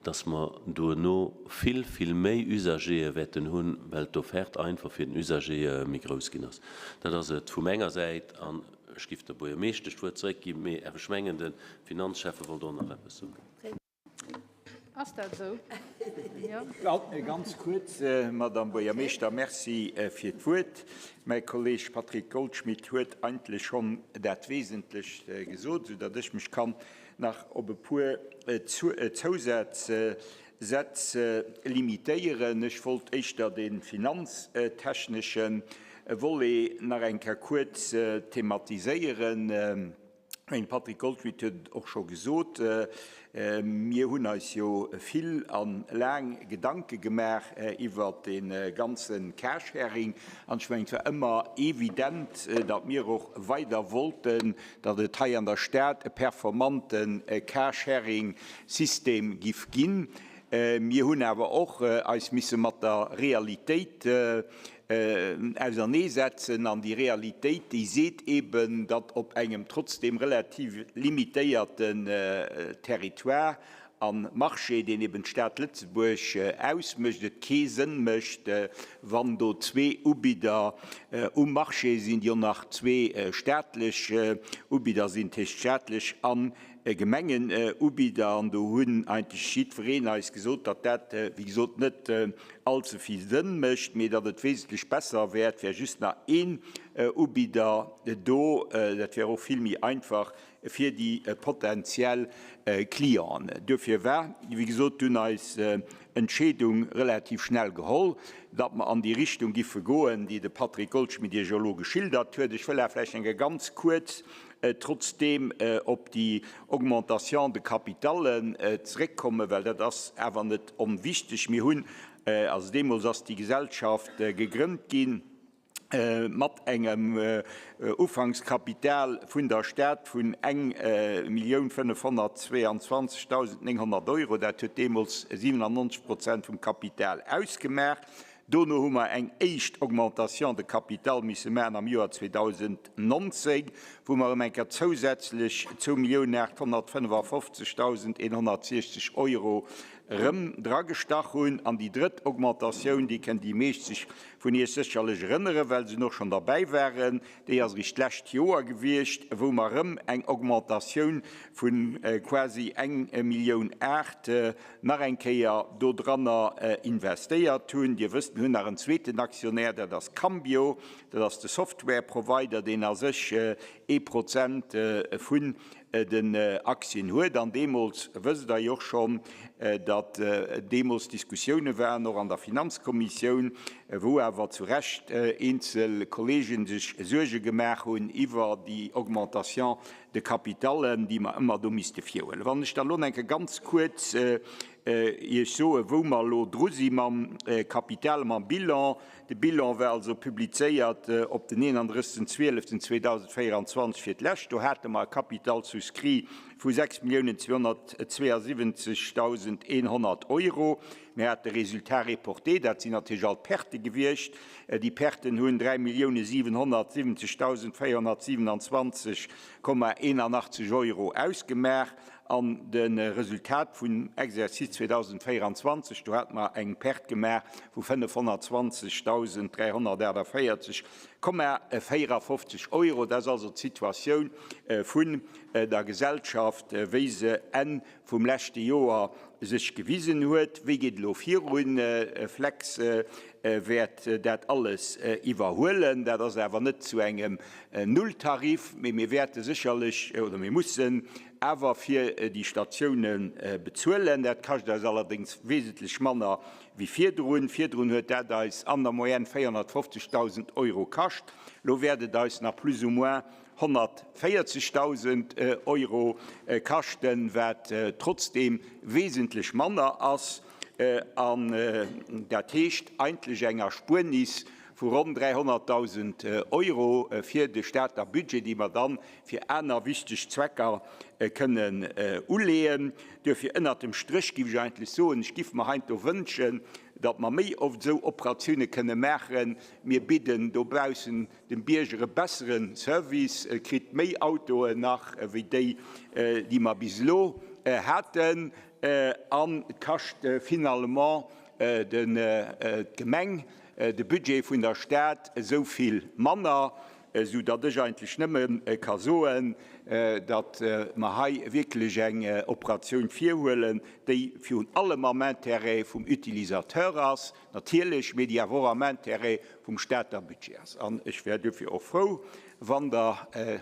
dass mer duerno vill, vill méi Usagere wäerten hunn, well d'Offerte einfach fir den Usager méi grouss ginn ass. Dat ass et vu menger Säit an ech giff der Buergermeeschtesch d'Wuert zeréckginn, mee ech mengen, de Finanzschäffe wollt och nach eppes soen. Ass dat esou? Ganz kuerz, Madamm Buergermeeschter, Merci fir d'Wuert. Mäi Kolleeg Patrick Goldschmidt huet eigentlech schonn dat Wesentlecht gesot, soudatt ech mech kann nach op e puer Zousätz limitéieren. Ech wollt éischter de finanztechnesche Volet nach eng Kéier kuerz thematiséieren. De Patrick Goldschmidt huet et och scho gesot, Mir hunn eis jo vill a laang Gedanke gemaach iwwert dee ganze Carsharing. An ech mengen, et war ëmmer evident, datt mir och weider wollten, datt et hei an der Stad e performante Carsharing-System giff ginn. Mir hunn awer och eis misse mat der Realitéit auserneesetzen. An déi Realitéit, déi seet eeben, datt op engem trotzdeem relativ limitéierten Territoire a Marché, deen eeben d'Stad Lëtzebuerg ausmécht, et kee Sënn mécht, wann do zwee Ubidder um Marché sinn, déi och nach zwee staatlech Ubidder sinn, dat heescht staatlech a Gemengenubidder. An do hunn eigentlech jiddwereen eis gesot, datt dat, wéi gesot, net allze vill Sënn mécht, mee datt et wesentlech besser wär, et wär just nach een Ubidder do. Dat wär och vill méi einfach fir déi potentiell Clienten. Duerfir war, wéi gesot, dunn eis Entscheedung relativ schnell geholl, datt mer an déi Richtung giffe goen, déi de Patrick Goldschmidt Iech elo geschildert huet. Ech wëll awer vläicht eng Kéier ganz kuerz trotzdeem op déi Augmentation de capital zeréckkommen, well dat ass awer net onwichtig. Mir hunn, also deemools ass déi Gesellschaft gegrënnt ginn mat engem Ufankskapital vun der Stad vun 1.522.900 Euro. Dat huet deemools 97 Prozent vum Kapital ausgemaach. Dono hu mer eng éischt Augmentation de capital misse maachen am Joer 2019, wou mer erëm eng Kéier zousätzlech 2.855.160 Euro erëm dragestach hunn. An déi drëtt Augmentatioun, déi kënnt déi meescht sech vun Iech sécherlech erënneren, well se och schonn derbäi waren, déi ass eréischt d'lescht Joer gewiescht, wou mer erëm eng Augmentatioun vu quasi eng Millioun 8 nach eng Kéier dodranner investéiert hunn. Dir wësst, mir hunn nach en zweeten Aktionär, dat ass Cambio, dat ass de Software-Provider, deen a sech ee Prozent vun den Aktien huet. An deemools wësst Der jo och schonn, datt deemools Diskussioune waren, och an der Finanzkommissioun, wou awer zu Recht eenzel Kolleegen sech Suerge gemaach hunn iwwer déi Augmentation de Capitalen, déi mer ëmmer do misste virhuelen. Wann ech da elo enke ganz kuerz Iech soen, wou mer elo dru si mam Kapital, mam Bilan. De Bilan war also publizéiert op den 31.12.2024 fir d'lescht. Do hate mer e Capital souscrit vu 6.272.100 Euro. Mir hate Résultat reporté, dat sinn natierlech all d'Perte gewiescht. Déi Perten hunn 3.770.427,81 Euro ausgemaach. An de Resultat vum Exercice 2024, do hate mer eng Perte gemaach vu 520.348,54 Euro. Dat ass also d'Situatioun vun der Gesellschaft, wéi se Enn vum leschte Joer sech gewisen huet. Wéi geet elo virun? Flex wäert dat alles iwwerhuelen. Dat ass awer net zu engem Nulltarif, mee mir wäerte sécherlech oder mir mussen awer fir déi Statioune bezuelen. Dat kascht eis allerdéngs wesentlech manner wéi virdrun. Virdrun huet dat eis an der Moyenne 450.000 Euro kascht. Elo wäert et eis nach plus ou moins 140.000 Euro kaschten, wat trotzdeem wesentlech manner ass. An dat heescht eigentlech eng Erspuernis vu ronn 300.000 Euro fir de Stater Budget, déi mer dann fir aner wichteg Zwecker kënnen uleeën. Duerfir ënnert dem Stréch géif ech eigentlech soen, ech géif mer heiansdo wënschen, datt mer méi oft esou Operatioune kënne maachen. Mir bidden dobaussen dem Bierger e bessere Service, e kritt méi Autoen nach wéi déi, déi mer bis elo haten, an et kascht finalement d'Gemeng, de Budget vun der Stad esou vill manner. Esou datt ech eigentlech nëmme ka soen, datt mer hei wierklech eng Operatioun virhuelen, déi virun allem am Intérêt vum Utilisateur ass, natierlech, mee déi awer och am Intérêt vum Stater Budget ass. An ech wär duerfir och frou, wann Der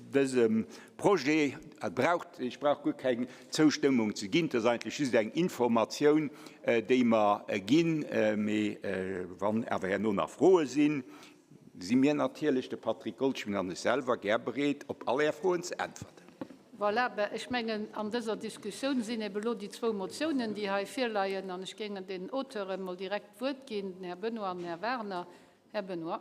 dësem Projet, et braucht, ech brauch guer keng Zoustëmmung ze ginn, et ass eigentlech just eng Informatioun, déi mer ginn, mee wann awer herno nach Froe sinn, si mir natierlech, de Patrick Goldschmidt an ech selwer, gär bereet, op all Är Froen ze äntwerten. Voilà, ben, ech mengen, an dëser Diskussioun sinn ebe lo déi zwou Motiounen, déi hei virleien, an ech géingen den Auteuren emol direkt d'Wuert ginn, den Här Benoy an den Här Werner. Här Benoy.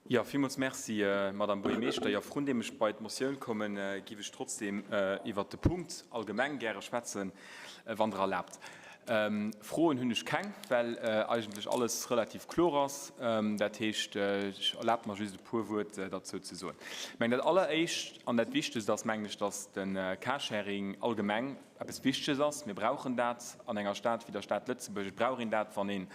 Jo, villmools Merci, Madame Buergermeeschter. Jo, vrun deem ech bei d'Motioun kommen, géif ech trotzdem iwwert de Punkt allgemeng gäre schwätzen, wann Der erlaabt. Froen hunn ech keng, well eigentlech alles relativ kloer ass. Dat heescht, ech erlaabt mer just e puer Wuert derzou ze soen. Ech mengen, dat Alleréischt an dat Wichtegst ass, mengen ech, dass de Carsharing allgemeng eppes Wichteges ass. Mir brauchen dat an enger Stad wéi der Stad Lëtzebuerg. Et brauch een dat, wann ee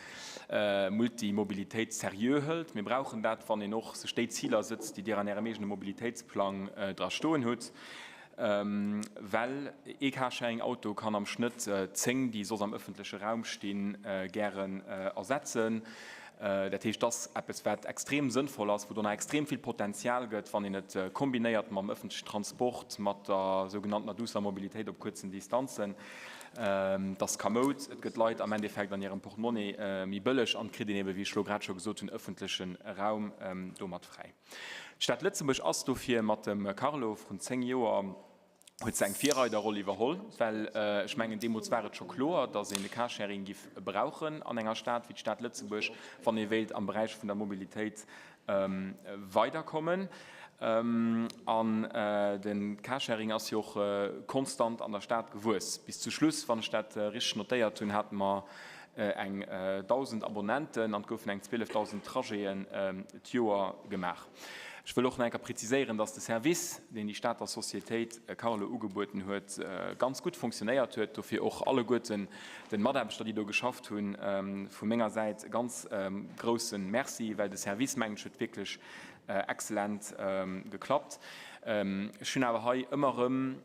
Multimobilitéit seriö hëlt. Mir brauchen dat, wann een och sech déi Ziler sëtzt, déi Dir an Ärem eegene Mobilitéitsplang dra stoen hutt. Well ee Carsharing-Auto kann am Schnëtt 10, déi soss am ëffentleche Raum stinn, gären ersetzen. Dat heescht, dat ass eppes, wat extrem sënnvoll ass, wou et och nach extrem vill Potenzial gëtt, wann een et kombinéiert mam ëffentlechen Transport, mat der sougenanntener duusser Mobilitéit op kuerzen Distanzen. Et ass kamoud, et gëtt Leit am Endeffekt an hirem Portemonnaie méi bëlleg an et kritt een ebe, wéi ech elo grad scho gesot hunn, ëffentleche Raum domat fräi. D'Stad Lëtzebuerg ass dofir mat dem Carlo vrun 10 Joer, huet se eng Virreiderroll iwwerholl, well ech mengen, deemools war et scho kloer, datt een de Carsharing giff brauchen an enger Stad wéi d'Stad Lëtzebuerg, wann ee wéilt am Beräich vun der Mobilitéit weiderkommen. An de Carsharing ass jo och konstant an der Stad gewuess. Bis zu Schluss, wann ech dat richteg notéiert hunn, hate mer eng 1.000 Abonnenten an et goufen eng 12.000 Trajeten d'Joer gemaach. Ech wëll och nach eng Kéier präziséieren, dass de Service, deen déi Stater Sociétéit Carlo ugebueden huet, ganz gutt fonctionnéiert huet. Dofir och alleguerten de Mataarbechter, déi do geschafft hunn, vu menger Säit e ganz grousse Merci, well de Service, mengen ech, huet wierklech excellent geklappt. Ech hunn awer hei ëmmer erëm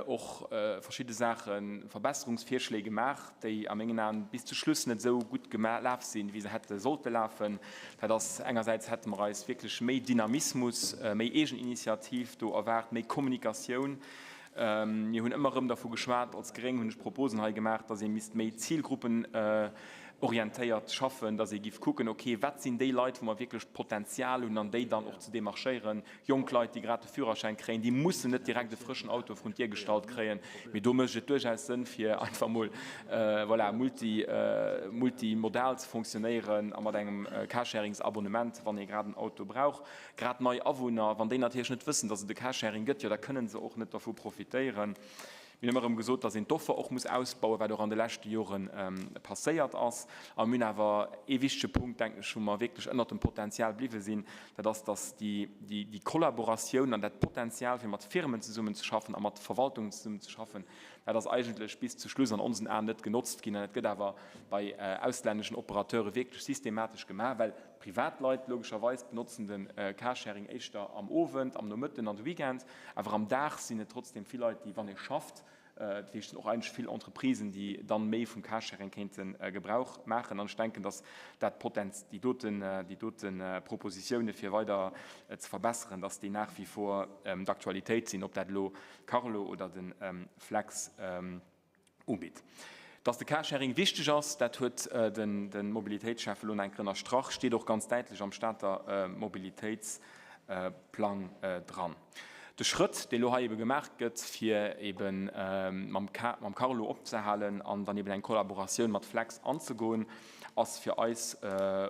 och verschidde Saachen, Verbesserungsvirschléi gemaach, déi a mengen Aen bis zu Schluss net esou gutt gelaf sinn, wéi se hätte sollte lafen. Dat ass, engersäits hätte mer eis wierklech méi Dynamismus, méi Eegeninitiativ do erwaart, méi Kommunikatioun. Mir hunn ëmmer erëm dervu geschwat, als Gréng hunn ech Proposen hei gemaach, dass ee misst méi zilgruppenorientéiert schaffen, dass ee giff kucken, okay, wat sinn déi Leit, wou mer wierklech d'Potenzial hunn, an déi dann och ze demarchéieren. Jonk Leit, déi grad de Führerschäin kréien, déi mussen net direkt e frëschen Auto vrun d'Dier gestallt kréien, mee do mécht et duerchaus Sënn, fir einfach mol, voilà, multi, multimodal ze fonctionnéieren a mat engem Carsharing-Abonnement, wann ee grad en Auto brauch. Grad nei Awunner, wann déi natierlech net wëssen, datt et e Carsharing gëtt, jo da kënnen se och net dervu profitéieren. Mir hunn ëmmer erëm gesot, datt een d'Offer och muss ausbauen, wat och an de leschte Jore passéiert ass. A mir hunn awer ee wichtege Punkt, denken ech, wou mer wierklech ënnert dem Potenzial bliwwe sinn, dat ass, datt déi Kollaboratioun an dat Potenzial, fir mat Firmen zesummenzeschaffen a mat Verwaltungen zesummenzeschaffen, dat ass eigentlech bis zu Schluss an onsen Aen net genotzt ginn. An dat gëtt awer bei auslänneschen Operateure wierklech systematesch gemaach, well Privatleit logescherweis benotzen de Carsharing éischter am Owend, am Nomëtten an de Weekend. Awer am Dag sinn et trotzdeem vill Leit, déi, wann ee schafft, dat heescht och eigentlech vill Entreprisen, déi dann méi vum Carsharing kéinte Gebrauch maachen. An ech denken, datt dat Potenz, déi doten, déi dote Propositione fir weider ze verbesseren, datt déi nach wie vor d'Aktualitéit sinn, ob dat elo Carlo oder de Flex ubitt. Dass de Carsharing wichteg ass, dat huet de Mobilitéitsschäffe elo nach eng Kéier ënnerstrach, steet och ganz däitlech am Stater Mobilitéitsplang dran. De Schrëtt, dee elo hei ebe gemaach gëtt, fir ebe mam Carlo opzehalen an dann eben eng Kollaboratioun mat Flex anzegoen, ass fir eis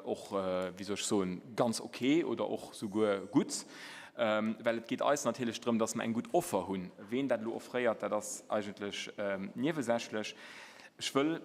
och, wéi soll ech soen, ganz ok oder och souguer gutt, well et geet eis natierlech drëm, dass mer eng gutt Offer hunn. Ween dat elo offréiert, dat ass eigentlech niewesächlech. Ech wëll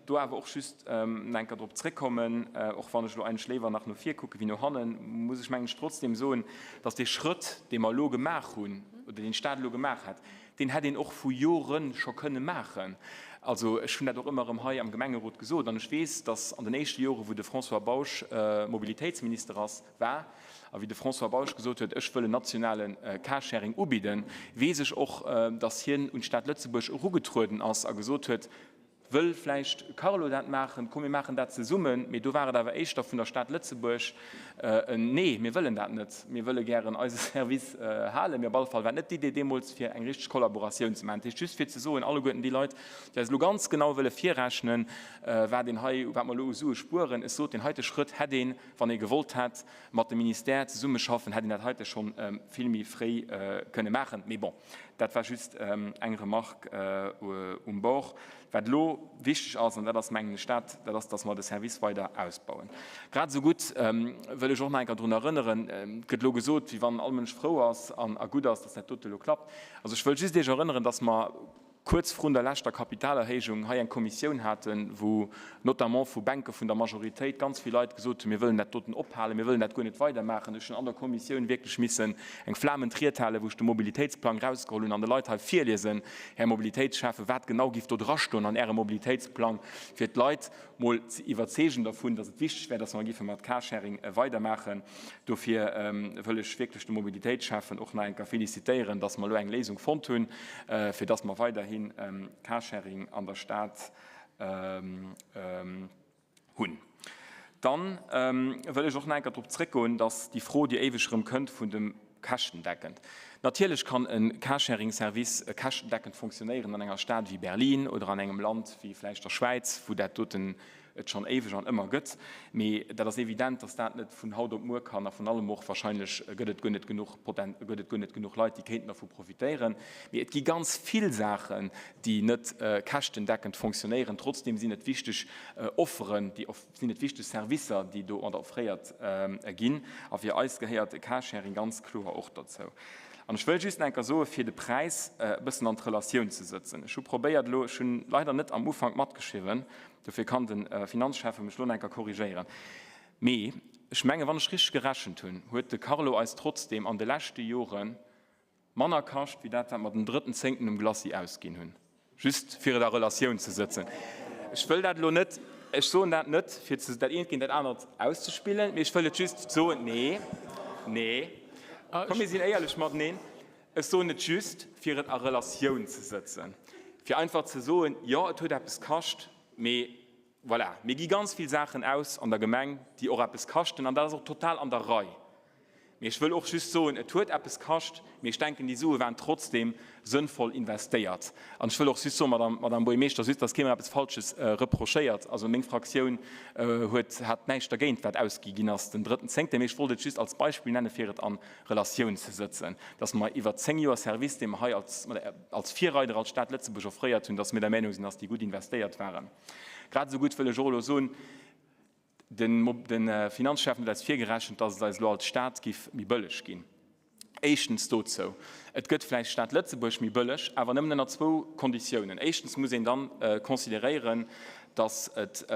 do awer och just nach eng Kéier drop zréckkommen, och wann ech elo eigentlech léiwer nach no vir kucke wéi no hannen, muss ech mengen ech trotzdem soen, dass dee Schrëtt, dee mer elo gemaach hunn oder deen d'Stad elo gemaach hat. Deen hätt een och vu Jore scho kënne maachen. Also ech hunn dat och ëmmer erëm hei am Gemengerot gesot an ech weess, datt an den éischte Jore wou de François Bausch Mobilitéitsminister ass, war a wéi de François Bausch gesot huet, ech wëll en nationale Carsharing ubidden, weess ech och, datt hien un d'Stad Lëtzebuerg erugetrueden ass a gesot huet, Wëll vläicht Carlo dat maachen? Komm mir maachen dat zesummen. Mee do war et awer éischter vun der Stad Lëtzebuerg en Nee, mir wëllen dat net, mir wëlle gären eise Service halen. Mee op alle Fall war net d'Idee deemools, fir eng richteg Kollaboratioun ze maachen. Dat heescht, just fir ze soen, alleguerten déi Leit, déi eis elo ganz genau wëlle virrechnen, wat een hei, wat mer elo u Sue spueren, ech sot, deen heite Schrëtt hätt een, wann ee gewollt hätt, mat dem Ministère zesummeschaffen, hätt een dat heite scho vill méi fréi kënne maachen. Mee bon. Dat war just eng Remarque um Bord. Wat elo wichteg ass, an dat ass, mengen ech, dat, dat ass, dass mer de Service weider ausbauen. Grad esou gutt wëll ech och nach eng Kéier drun erënneren, et gëtt elo gesot, wéi wann all Mënsch frou ass an a gutt ass, dass dat dote elo klappt. Also ech wëll just Iech erënneren, dass mer kuerz vrun der leschter Kapitalerhéijung hei eng Kommissioun haten, wou notamment vu Bänke vun der Majoritéit ganz vill Leit gesot hunn, mir wëllen dat doten ophalen, mir wëllen dat guer net weidermaachen. Ech hunn an der Kommissioun wierklech missen eng flamend Ried halen, wou ech de Mobilitéitsplang rausgeholl hunn an de Leit hei virliesen, Här Mobilitéitsschäffe, wat genau giff do drastoen an Ärem Mobilitéitsplang, fir d'Leit mol ze iwwerzeegen dervun, dass et wichteg wär, dass mer giffe mat Carsharing weidermaachen. Dofir wëll ech wierklech de Mobilitéitsschäffen och nach eng Kéier félicitéieren, dass mer elo eng Léisung fonnt hunn, fir dass mer weiderhi Carsharing an der Stad hunn. Dann wëll ech och nach eng Kéier drop zréckgoen, dass déi Fro, déi éiweg erëm kënnt vun dem käschtendeckend. Natierlech kann e Carsharing-Service käschtendeckend fonctionnéieren an enger Stad wéi Berlin oder an engem Land wéi vläicht der Schwäiz, wou dat doten et schonn éiweg an ëmmer gëtt. Mee dat ass evident, dass dat net vun haut op muer kann a vrun allem och wahrscheinlech gëtt et guer net genuch Poten, gëtt et guer net genuch Leit, déi kéinten dervu profitéieren. Mee et gi ganz vill Saachen, déi net käschtendeckend fonctionnéieren. Trotzdeem sinn et wichteg Offeren, déi sinn et wichteg Servicer, déi do offréiert ginn. A fir eis gehéiert e Carsharing ganz kloer och dozou. An ech wëll just nach eng Kéier soen, fir de Präis e bëssen an d'Relatioun ze sëtzen, Ech hu probéiert elo, ech hunn leider net am Ufank matgeschriwwen, dofir kann de Finanzschäffe mech elo nach eng Kéier korrigéieren, mee ech mengen, wann ech richteg gerechent hunn, huet de Carlo eis trotzdeem an de leschte Jore Manner kascht wéi dat, wat mer den drëtten Zéngten um Glacis ausginn hunn. Just fir et a Relatioun ze sëtzen. Ech wëll dat elo net, ech soen dat net, fir ze dat eent géint dat anert auszespillen, mee ech wëll et just soen, nee, nee, komm mir sinn éierlech mateneen, ech soen et just, fir et a Relatioun ze sëtzen, fir einfach ze soen, jo, et huet eppes kascht, mee voilà, mir gi ganz vill Saachen aus an der Gemeng, déi och eppes kaschten, an dat ass och total an der Rei. Mee ech wëll och just soen, et huet eppes kascht, mee ech denken, déi Sue waren trotzdem sënnvoll investéiert. An ech wëll och just soen, Madame, Madame Buergermeeschter, just dass kee mer eppes Falsches reprochéiert, also meng Fraktioun huet, hat näischt dergéint, wat ausgi ginn ass den drëtten Zéngten, mee ech wollt et just als Beispill nennen, fir et a Relatioun ze sëtzen, dass mer iwwer 10 Joer Service, dee mer hei als, als Virreider als Stad Lëtzebuerg offréiert hunn, dass mir der Meinung sinn, dass déi gutt investéiert waren. Grad esou gutt wëll ech och elo soen, De Finanzschäffen huet eis virgerechent, dass et eis elo als Stad giff méi bëlleg ginn. Éischtens dozou, Et gëtt vläicht d'Stad Lëtzebuerg méi bëlleg, awer nëmmen ënner zwou Konditiounen. Éischtens muss een dann consideréieren, dass et,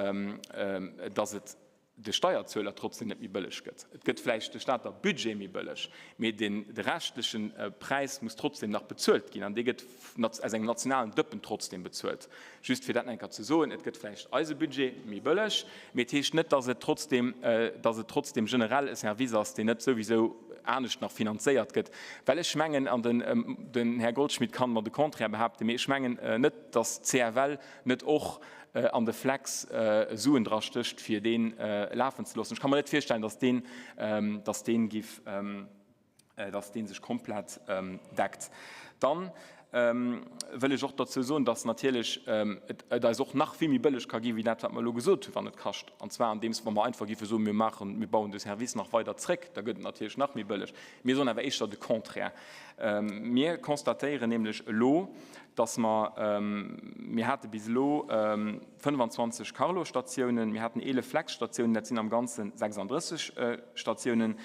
dass et de Steierzueler trotzdem net méi bëlleg gëtt. Et gëtt vläicht de Stater Budget méi bëlleg, mee den, de reschtleche Präis muss trotzdem nach bezuelt ginn an dee gëtt aus engem nationalen Dëppen trotzdem bezuelt. Just fir dat nach eng Kéier ze soen, et gëtt vläicht eise Budget méi bëlleg, mee et heescht net, dass et trotzdem, dass et trotzdem generell e Service ass, deen net souwisou anescht nach finanzéiert gëtt. Well ech mengen, an den, den Här Goldschmidt kann mer de Contraire behaupten, mee ech mengen net, dass d'CFL net och an de Flex Suen drastécht, fir dee lafen ze loossen. Ech ka mer net virstellen, dass deen, dass deen giff, dass dee sech komplett deckt. Dann wëll ech och dozou soen, dass natierlech et eis och nach vill méi bëlleg ka gi wéi dat, wat mer elo gesot hunn, wann et kascht. An zwar andeems wa mer einfach géife soen, mir maachen, mir bauen de Service nach weider zréck, da gëtt et natierlech nach méi bëlleg. Mir soen awer éischter de Contraire. Mir constatéieren nämlech elo, dass mer, mir hate bis elo 25 Carlo-Statiounen, mir haten 11 Flex-Statiounen, dat sinn am Ganze 36 Statiounen.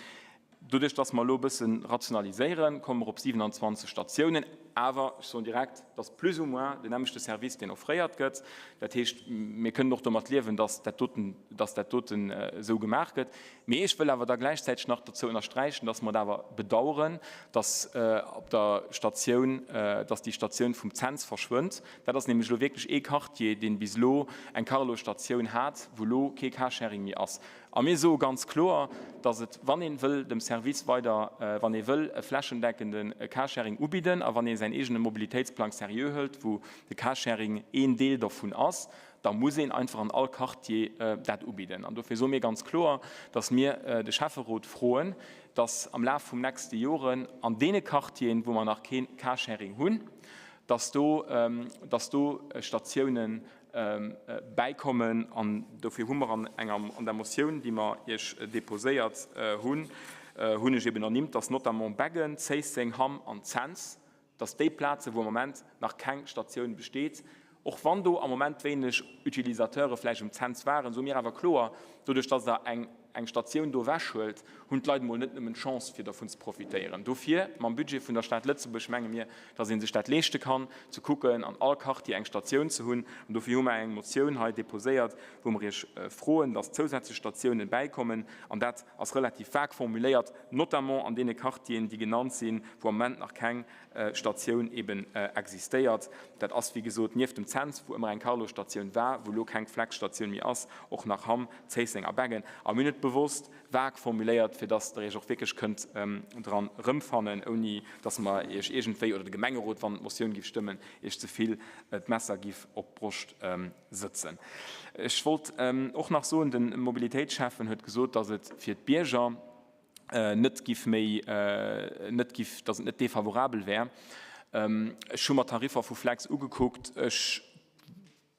Doduerch, dass mer elo e bësse rationaliséieren, komme mer op 27 Statiounen. Awer ech soen direkt, et ass plus ou moins den nämmlechte Service, deen offréiert gëtt. Dat heescht, mir kënnen och domat liewen, dass dat doten, dass dat doten esou gemaach gëtt. Mee ech wëll awer da gläichzäiteg nach dozou ënnersträichen, dass mer et awer bedauern, dass op der Statioun, dass déi Statioun vum Cents verschwënnt. Dat ass nämlech elo wierklech ee Quartier, dee bis elo eng Carlo-Statioun hat, wou elo kee Carsharing méi ass. A mir soe ganz kloer, dass et, wann ee wëll dem Service weider, wann ee wëll e flächendeckende Carsharing ubidden a wann ee säin eegene Mobilitéitsplang seriö hëlt, wou de Carsharing een Deel dervun ass, da muss een einfach an all Quartier dat ubidden. An dofir soe mir ganz kloer, dass mir de Schäfferot froen, dass am Laf vum nächste Joren an deene Quartieren, wou mer nach kee Carsharing hunn, dass do, dass do Statiounen bäikommen. An dofir hu mer an enger, an der Motioun, déi mer Iech déposéiert hunn, hunn ech eben ernimmt, dass notamment Beggen, Zéisseng, Hamm an Cents, dass déi Plazen, wou am Moment nach keng Statioun besteet, och wann do am Moment wéineg Utilisateure vläicht um Cents waren, soe mir awer kloer, doduerch dass Der eng eng Statioun do ewechhuelt, hunn d'Leit emol net nëmmen d'Chance fir dervun ze profitéieren. Dofir, mam Budget vun der Stad Lëtzebuerg menge mir, dass ee sech dat leeschte kann, ze kucken, an all Quartier eng Statioun ze hunn. An dofir hu mer eng Motioun hei déposéiert, wou mer Iech froen, dass zousätzlech Statiounen bäikommen. An dat ass relativ vag formuléiert, notamment an deene Quartieren, déi genannt sinn, wou am Moment nach keng Statioun eben existéiert. Dat ass, wéi gesot, nieft dem Cents, wou ëmmer eng Carlo-Statioun war, wou elo keng Flex-Statioun méi ass, och nach Hamm, Zéisseng a Beggen. A mir hunn et bewosst vag formuléiert, fir dass Der Iech och wierklech kënnt dran erëmfannen, ouni dass mer Iech iergendwéi, oder de Gemengerot, wann en d'Motioun géif stëmmen, Iech ze vill d'Messer giff op d'Broscht sëtzen. Ech wollt och nach soen, de Mobilitéitsschäffen huet gesot, dass et fir d'Bierger net giff méi, net giff, dass et net défavorabel wär. Ech hu mer d'Tariffer vu Flex ugekuckt. Ech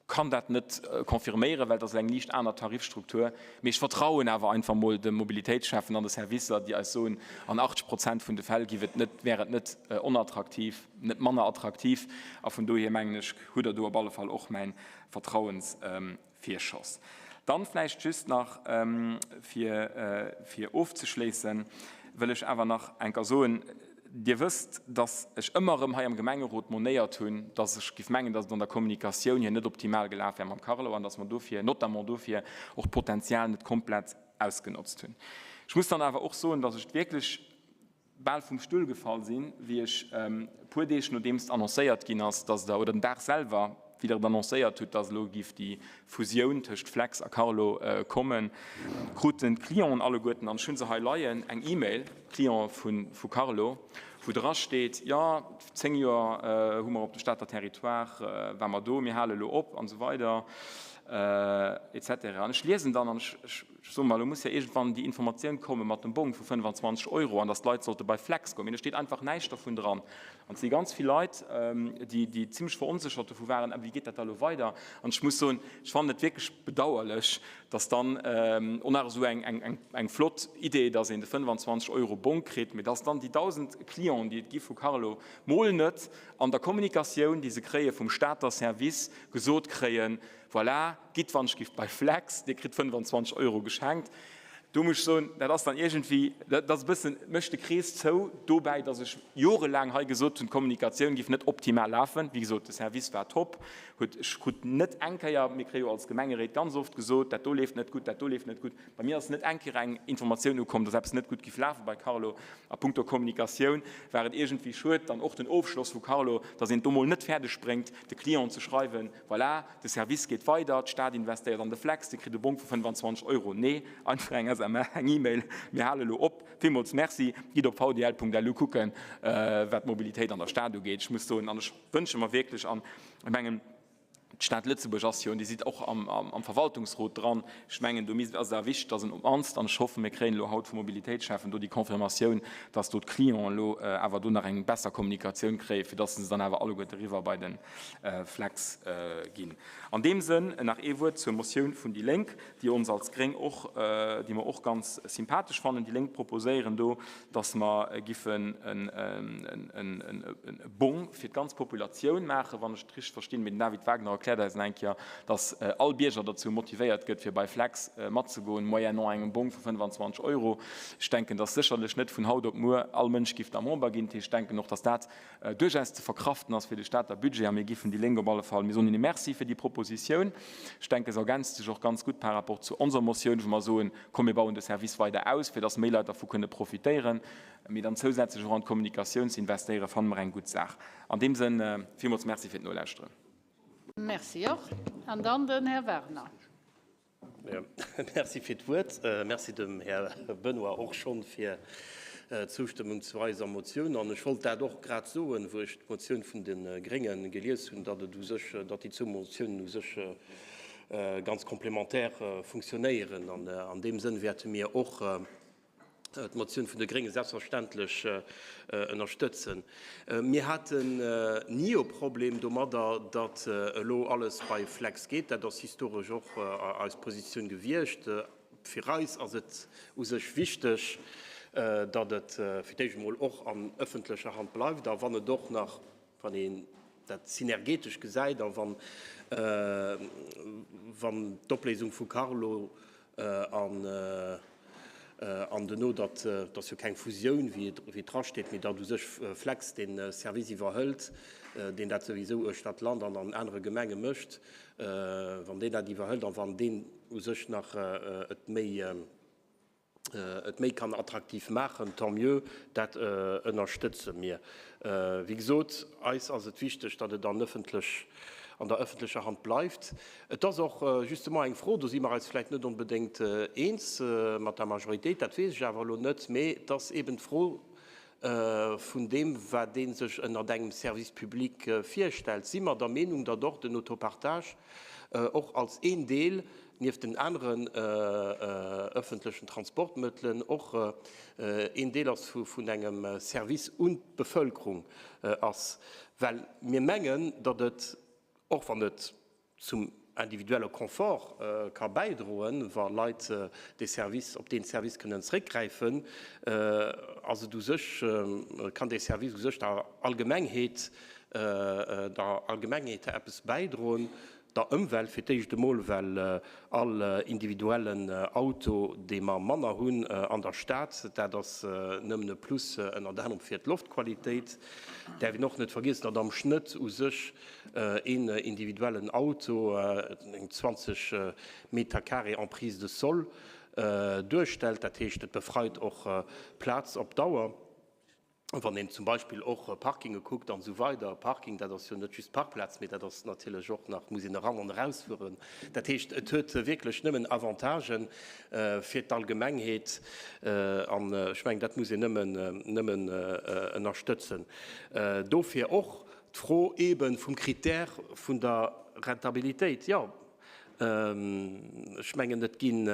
kann dat net confirméieren, well et ass eng liicht aner Tarifstruktur. Mee ech vertrauen awer einfach mol dem Mobilitéitsschäffen an de Servicer, déi eis soen, an 80 Prozent vun de Fäll giff et net, wär et net onattraktiv, net manner attraktiv. A vun dohier mengen ech, hutt Der do op alle Fall och mäin Vertrauensvirschoss. Dann vläicht just nach, fir, fir ofzeschléissen, wëll ech awer nach enker soen, Dir wësst, dass ech ëmmer erëm hei am Gemengerot monéiert hunn, dass ech géif mengen, dass et an der Kommunikatioun hier net optimal gelaf wär mam Carlo an dass mer dofir, notamment dofir, och d'Potenzial net komplett ausgenotzt hunn. Ech muss dann awer och soen, dass ech wierklech bal vum Stull gefall sinn, wéi ech e puer Deeg nodeems et annoncéiert ginn ass, dass Der, oder den Dag selwer, wéi Der et annoncéiert hutt, dass elo géif déi Fusioun tëscht Flex a Carlo kommen, kruten d'Clienten alleguerten, an ech hu se hei leien, eng E-Mail, d'Cliente vu Carlo, wou dra steet, jo, 10 Joer hu mer op dem Stater Territoire, ware mer do, mir hale elo op an esou weider et cetera. An ech liesen dann an ech Ech soe mer, elo muss jo iergendwann déi Informatioun komme mat dem Bong vu 25 Euro an datt d'Leit sollte bei Flex goen. Mee do steet einfach näischt dervun dran. An et si ganz vill Leit, déi, déi zimlech veronséchert dovu waren, Wéi geet dat da elo weider? An ech muss soen, ech fannen et wierklech bedauerlech, datt dann och nach esou eng, eng, eng, eng flott Idee, datt een de 25 Euro Bong kritt, mee datt dann déi 1.000 Clienten, déi et gi vu Carlo, mol net an der Kommunikatioun, déi se kréie vum Stater Service, gesot kréien, Voilà, gitt wann ech giff bei Flex, dir kritt 25 Euro geschenkt. Do muss ech soen, dat ass dann iergendwéi, dat ass e bëssen, mécht de Krees zou dobäi, datt ech jorelaang hei gesot hunn, d'Kommunikatioun giff net optimal lafen. Wéi gesot, de Service war top, huet, ech krut net eng Kéier, mir kréie jo als Gemengeréit ganz oft gesot, dat do leeft net gutt, dat do leeft net gutt. Bei mir ass net eng Kéier eng Informatioun ukomm, datt eppes net gutt giff lafe bei Carlo. A puncto Kommunikatioun war et iergendwéi schued, dann och den Ofschloss vu Carlo, datt een et do mol net fäerdeg bréngt, de Clienten ze schreiwen, Voilà, de Service geet weider, d'Stad investéiert an de Flex, Dir kritt e Bong vu 25 Euro. Nee, einfach eng SMS, eng E-Mail, Mir hale elo op, villmools Merci, gitt op vdl.lu kucken, wat d'Mobilitéit an der Stad ugeet. Ech muss soen, an ech wënsche mer wierklech, an ech mengen, d'Stad Lëtzebuerg ass jo, an Dir sidd och am Verwaltungsrot dran, ech mengen, do misst, ass et awer wichteg, dass en op d'mannst, an ech hoffen, mir kréien elo haut vum Mobilitéitsschäffen do déi Confirmatioun, dass do d'Clienten elo awer do nach eng besser Kommunikatioun kréien, fir dass se dann awer alleguerte eriwwer bei de Flex ginn. An deem Sënn nach ee Wuert zur Motioun vun déi Lénk, déi ons als Gréng och, déi mer och ganz sympathesch fannen. Déi Lénk proposéieren do, dass mer giffen e Bong fir d'ganz Populatioun maachen, wann ech et richteg verstinn. Mee den David Wagner erkläert. erkläert eis nach eng Kéier, dass all Bierger derzou motivéiert gëtt, fir bei Flex matzegoen, moyennant engem Bong vu 25 Euro. Ech denken, dass sécherlech net vun haut op muer all Mënsch giff da Member ginn. Dat heescht, ech denken och, dass dat duerchaus ze verkraften ass fir de Stater Budget. A mir gi vun déi Lénk op alle Fall, mir soen hinne Merci fir déi Propositioun. Ech denken, se ergänzt sech och ganz gutt par rapport zu onser Motioun, wou mer soen, komm mir bauen de Service weider aus, fir dass méi Leit dervu kënne profitéieren. Mee dann zousätzlech och an d'Kommunikatioun ze investéieren, fanne mer eng gutt Saach. An deem Sënn, villmools Merci fir d'Nolauschteren. Merci och. An dann den Här Werner. Merci fir d'Wuert. Merci dem Här Benoy och schonn fir d'Zoustëmmung zu eiser Motioun. An ech wollt dat och grad soen, wou ech d'Motioun vun de Grénge gelies hunn, datt et u sech, datt déi zwou Motiounen u sech ganz komplémentaire funktionéieren. An an deem Sënn wäerte mir och d'Motioun vun de Grénge selbstverständlech ënnerstëtzen. Mir haten ni e Problem domadder, datt elo alles bei Flex geet. Dat ass historesch och eis Positioun gewiescht. Fir eis ass et u sech wichteg, datt et fir d'éischt emol och an ëffentlecher Hand bleift a wann et och nach, wann een dat synergetesch gesäit a wann wann d'Opléisung vu Carlo an an duerno, datt et ass jo keng Fusioun, wéi et wéi et drasteet, mee datt u sech Flex dee Service iwwerhëlt, deen dat souwisou uechter d'Land an an anere Gemenge mécht, wann deen dat iwwerhëlt a wann deen u sech nach et méi et méi kann attraktiv maachen, tant mieux, dat ënnerstëtze mir. Wéi gesot, eis ass et wichteg, datt et an ëffentlech, an der ëffentlecher Hand bleift. Et ass och justement eng Fro, do si mer eis vläicht net onbedéngt eens mat der Majoritéit, dat weess ech awer elo net, mee et ass eeben d'Fro vun deem, wat ee sech ënnert engem Service public virstellt. Si mer der Meenung, datt och den Autopartage och als een Deel nieft den aneren ëffentlechen Transportmëttelen och een Deel ass vun engem Service un d'Bevëlkerung ass, well mir mengen, datt et, och wann et zum individuelle Confort ka bäidroen, wa Leit dee Service, op deen Service kënnen zréckgräifen, ass et u sech, kann dee Service u sech der Allgemengheet, der Allgemengheet eppes bäidroen. Der Ëmwelt fir d'éischt emol, well all individuellen Auto, dee mer manner hunn an der Stad, dat ass nëmmen e Plus ënnert anerem fir d'Loftqualitéit. Däerf een och net vergiessen, datt am Schnëtt u sech een individuellen Auto eng 20 Meter carré Emprise de sol duerstellt. Dat heescht, et befreit och Plaz op Dauer. Wann een zum Beispill och Parkinge kuckt an esou weider, Parking, dat ass jo net just Parkplaz, mee dat ass natierlech och nach, muss een eran an erausfueren. Dat heescht, et huet wierklech nëmmen Avantagen fir d'Allgemengheet an ech mengen, dat muss een nëmmen, nëmmen ënnerstëtzen. Dofir och d'Fro eebe vum Critère vun der Rentabilitéit. Jo, ech mengen, et ginn.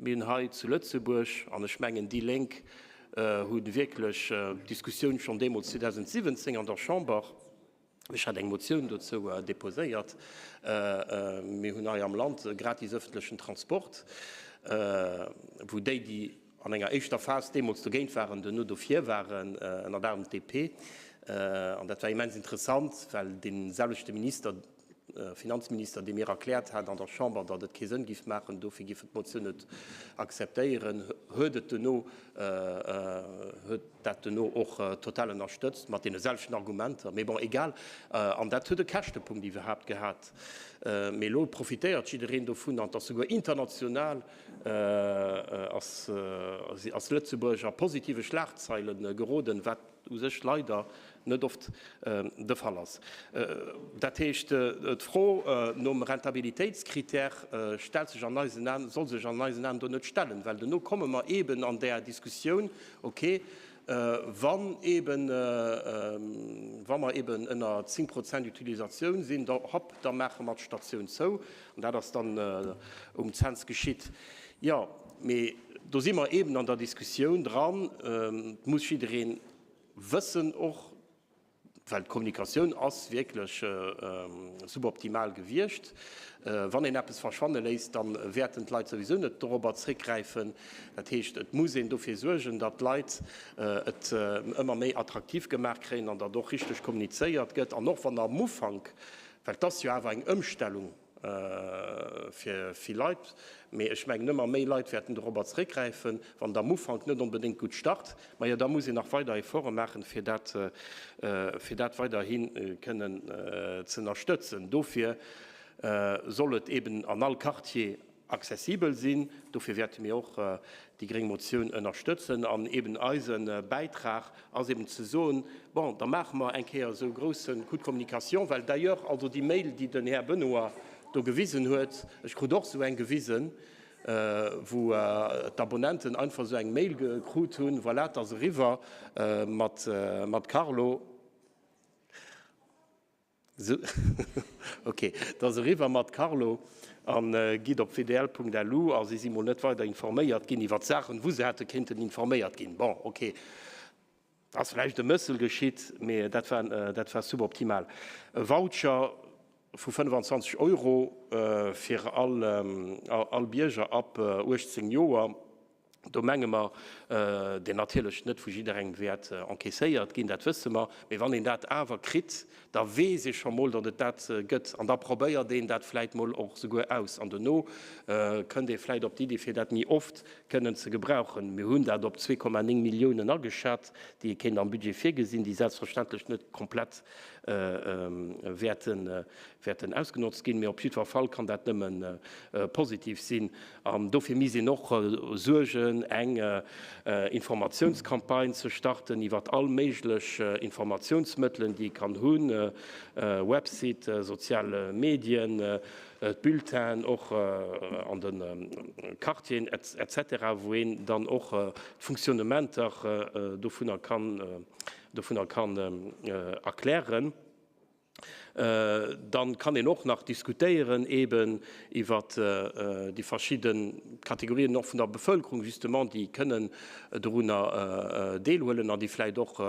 Mir hunn hei zu Lëtzebuerg, an ech mengen déi Lénk hu wierklech d'Diskussioun schonn deemools 2017 an der Chamber, ech hat eng Motioun dozou déposéiert, mir hunn hei am Land e gratis öffentlechen Transport, wou déi, déi an enger éischter Phas deemools dogéint waren, duerno dofir waren, ënnert anerem d'DP. An dat war immens interessant, well dee selwechte Minister, Finanzminister, dee mir erkläert hat an der Chamber, datt et kee Sënn giff maachen, dofir giff en d'Motioun net akzeptéieren, huet et duerno, huet dat duerno och total ënnerstëtzt, mat deene selwechten Argumenter. Mee bon, egal. An dat huet e Käschtepunkt iwwerhaapt gehat. Mee elo profitéiert jiddereen dovun an et ass souguer international ass, ass Lëtzebuerg a positive Schlagzeile geroden, wat u sech leider net oft de Fall ass. Dat heescht, d'Fro nom Rentabilitéitskrittär stellt sech an eisen Aen, soll sech an eisen Aen do net stellen, well duerno komme mer eeben an där Diskussioun, okay, wann eeben, wa mer eeben ënner 10 Prozent Utilisatioun sinn, da hopp, da maache mer d'Statioun zou. An dat ass dann um Cents geschitt. Jo, mee do si mer eeben an der Diskussioun dran. Et muss jidderee wëssen och, well d'Kommunikatioun ass wierklech suboptimal gewiescht, wann een eppes verschwanne léisst, da wäerten d'Leit souwisou net dorobber zréckgräifen. Dat heescht, et muss een dofir suergen, datt d'Leit et ëmmer méi attraktiv gemaach kréien an datt och richteg kommunizéiert gëtt. An och wann am Ufank. Well et ass jo awer eng Ëmstellung fir vill Leit. Mee ech mengen, ëmmer méi Leit wäerten dorobber zeréckgräifen, wann et am Ufank net onbedéngt gutt start. Majo, da muss een nach weider Efforte maachen, fir dat, fir dat weiderhi kënnen ze ënnerstëtzen. Dofir soll et eben an all Quartier accessibel sinn. Dofir wäerte mir och déi gréng Motioun ënnerstëtzen. An eben eise Bäitrag ass eben ze soen, Bon, da maache mer eng Kéier esou e grousse Coup de communication, well d'ailleurs, also déi Mail, déi den Här Benoy do gewisen huet, ech krut och esou eng gewisen, wou d'Abonnenten einfach esou eng Mail krut hunn, voilà, et ass eriwwer mat Carlo. Ok, et ass eriwwer mat Carlo an gitt op wdl.lu a si si mol net weider informéiert ginn iwwert Saachen, wou se hätte kéinten informéiert ginn. Bon, ok, ass vläicht e Mëssel geschitt, mee dat war, dat war suboptimal. E Voucher vu 25 Euro fir all, all Bierger ab 18 Joer. Do menge mer, deen natierlech net vu jidderengem wäert encaisséiert ginn, dat wësse mer, mee wann een dat awer kritt, da weess ee scho mol, datt et dat gëtt an da probéiert een dat vläicht mol och souguer aus an dono kënnt ee vläicht op d'Iddi, fir dat méi oft kënnen ze gebrauchen. Mir hunn dat op 2,9 Milliounen ageschat, déi ee kéint am Budget virgesinn, déi selbstverständlech net komplett wäerten wäerten ausgenotzt ginn, mee op jiddwer Fall kann dat nëmme positiv sinn. An dofir misst een och suergen, eng Informatiounscampagne ze starten iwwert all méiglech Informatiounsmëttelen, déi ee kann hunn, Website, sozial Medien, d'Bulletinen och an de Quartieren et cetera, wou een dann och d'Funktionnementer dovunner kann, dovunner kann erklären. Dann kann een och nach diskutéieren eben iwwert déi verschidde Kategorien och vun der Bevölkerung justement, déi kënnen dorunner deelhuelen an déi vläicht och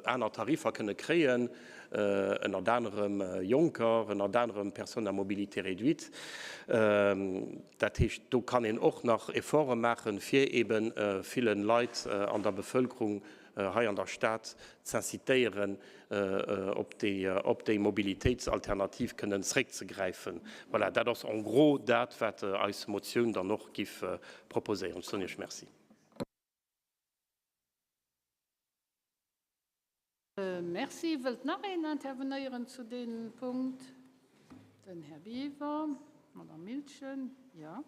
aner Tariffer kënne kréien, ënnert anerem Jonker, ënnert anerem Personnes à mobilité réduite. Dat heescht, do kann een och nach Efforte maachen, fir ebe ville Leit an der Bevölkerung hei an der Stad z'incitéieren, op déi Mobilitéitsalternativ kënnen zréckzegräifen. Voilà, dat ass en gros dat, wat eis Motioun dann och giff proposéieren. Ech soen Iech Merci. Merci. Wëllt nach een intervenéieren zu deem Punkt? Den Här Biever, d'Madame Miltgen, jo.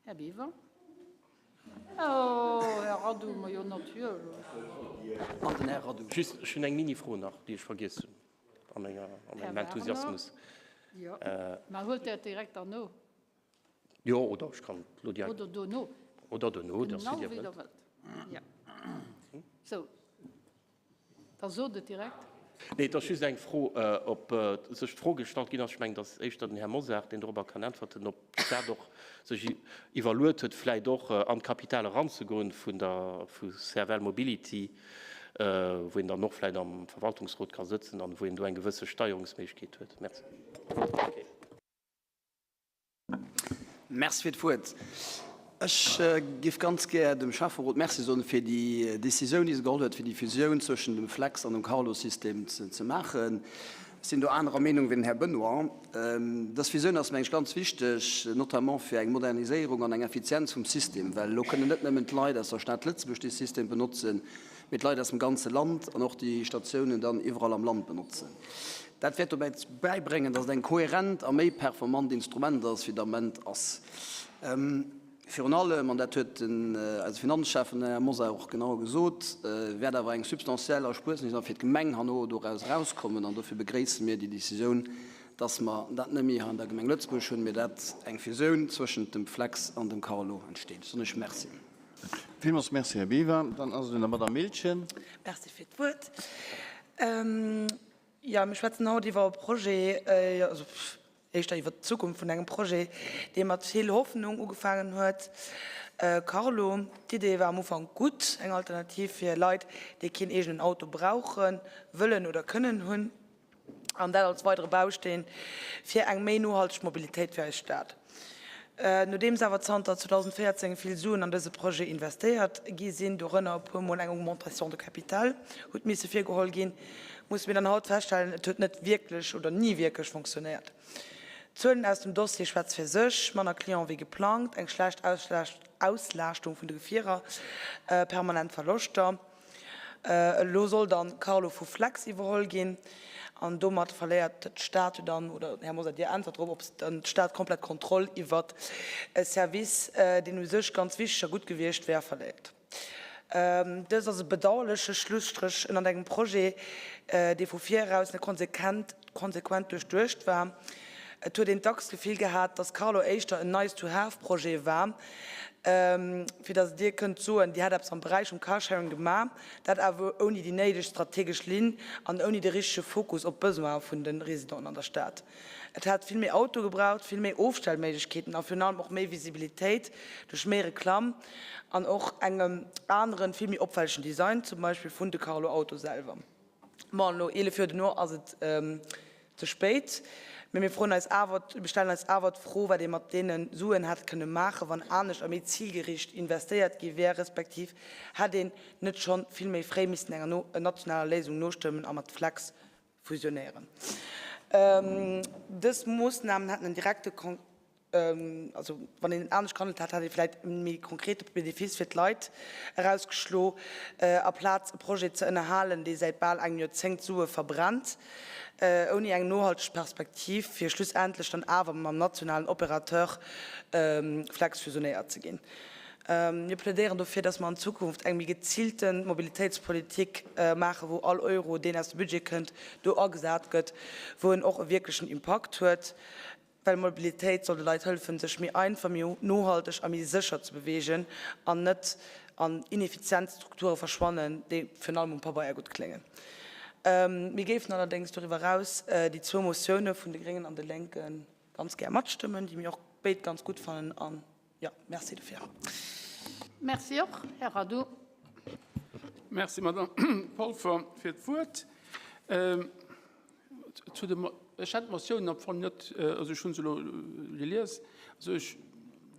Här Biever. Oh, Här Radu, ma jo, natierlech. An den Här Radu. Just, ech hunn eng Mini-Fro nach, déi ech vergiess hunn a menger, a mengem Enthusiasmus. Jo, mä huelt Der et direkt derno? Jo, oder ech kann elo direkt. Oder dono. Oder dono, dat ass wéi Genau Dir wéi Der wëllt. wëllt. Jo. Sou. Da sot et direkt. Nee, et ass just eng Fro, ob sech d'Fro gestallt ginn ass, ech mengen, et ass éischter den Här Mosar, deen dorobber kann äntwerten, ob d'Stad och sech iwwerluet huet, vläicht och an d'Kapital eranzegoen vun der, vu CFL Mobility, wou een dann och vläicht am Verwaltungsrot ka sëtzen an wou een do eng gewësse Steierungsméiglechkeet huet. Merci. Merci fir d'Wuert. Ech géif ganz gär dem Schäfferot Merci soen fir déi Décisioun, déi se geholl huet, fir déi Fusioun zwëschen dem Flex an dem Carlo-System ze maachen. Ech sinn do anerer Meenung wéi den Här Benoy. Dës Fusioun ass, meng ech, ganz wichteg, notamment fir eng Moderniséierung an eng Effizienz vum System, well elo kënnen net nëmmen d'Leit aus der Stad Lëtzebuerg dee System benotzen, mee d'Leit aus dem ganze Land an och déi Statiounen dann iwwerall am Land benotzen. Dat wäert dobäi bäibréngen, datt et eng kohärent a méi performant Instrument ass, wéi et am Moment ass. Virun allem, an dat huet den eise Finanzschäffen, den Här Mosar, och genau gesot, wäert awer eng substantiell Erspuernis fir d'Gemeng herno doraus erauskommen. An dofir begréisse mir déi Décisioun, datt mer dat net méi hei an der Gemeng Lëtzebuerg hunn, mee dat eng Fusioun zwëschent dem Flex an dem Carlo entsteet. Ech soen Iech Merci. Villmools Merci, Här Biwer. Dann ass et un der Madame Miltgen. Merci fir d'Wuert. Jo, mir schwätzen haut iwwer e Projet, also éischter iwwer d'Zukunft vun engem Projet, dee mat vill Hoffnung ugefaangen huet. Carlo, d'Idee war am Ufank gutt, eng Alternativ fir Leit, déi keen eegenen Auto brauchen, wëllen oder kënnen hunn, an dat als weidere Bausteen fir eng méi nohalteg Mobilitéit fir eis Stad. Nodeems awer zanter 2014 vill Suen an dëse Projet investéiert gi sinn, dorënner e puer Mol eng Augmentation de capital huet misse virgeholl ginn, Musse mir dann haut feststellen, et huet net wierklech oder ni wierklech fonctionnéiert. D'Zuelen aus dem Dossier schwätze fir sech, manner Clienten wéi geplangt, eng schlecht Auslaaschtung vun de Gefierer, permanent Verloschter. Elo soll dann Carlo vu Flex iwwerholl ginn an domat verléiert d'Stad jo dann, oder Här Mosar, Dir äntwert drop, ob dann d'Stad komplett d'Kontroll iwwert e Service, deen u sech ganz wichteg a gutt gewiescht wär, verléiert. Dëst ass e bedauerleche Schlusstréch ënnert engem Projet, dee vu vir eraus net konsequent konsequent duerchduecht war. Et huet een dacks d'Gefill gehat, dass Carlo éischter en Nice-to-have-Projet war, fir dass Dir kënnt soen, Dir hätt eppes am Beräich vum Carsharing gemaach, dat awer ouni déi néideg strategesch Linn an ouni de richtege Fokus op d'Besoine vun de Residenten an der Stad. Et hätt vill méi Auto gebraucht, vill méi Ofstellméiglechkeeten a virun allem och méi Visibilitéit duerch méi Reklamm an och engem aneren, vill méi opfällegen Design, zum Beispill vun de Carlo Auto selwer. Bon, elo 11 Joer dono ass et ze spéit, mee mir froen eis awer, mir stellen eis awer d'Fro, wat ee mat deene Suen hätt kënne maachen, wann anescht a méi zilgeriicht investéiert gi wär, respektiv hätt een net schonn vill méi fréi missten enger nationaler Léisung nostëmmen a mat Flex fusionéieren. Dës Moossnamen hätten en direkte, also wann een anescht gehandelt hätt, hätt ee vläicht e méi konkrete Benefice fir d'Leit erausgeschlo, aplaz e Projet ze ënnerhalen, dee säit bal engem Joerzéngt Sue verbrennt, ouni eng nohalteg Perspektiv, fir schlussendlech dann awer mam nationalen Opérateur Flex fusionéiert ze ginn. Mir plädéieren dofir, dass mer an Zukunft eng méi geziilte Mobilitéitspolitik maachen, wou all Euro, deen aus dem Budget kënnt, do agesat gëtt, wou en och e wierklechen Impakt huet. Well Mobilitéit soll de Leit hëllefen, sech méi einfach, méi nohalteg a méi sécher ze beweegen an net an ineffizient Strukture verschwannen, déi virun allem um Pabeier gutt kléngen. Mir géifen allerdéngs doriwwer eraus déi zwou Motioune vun de Gréngen an de Lénke ganz gär matstëmmen, déi mir och béid ganz gutt fannen an Jo, merci dofir. Merci och, Här Radu. Merci, Madame Polfer, fir d'Wuert. Zu de, ech hätt d'Motioun am Fong net, also ech hu se elo gelies, also ech,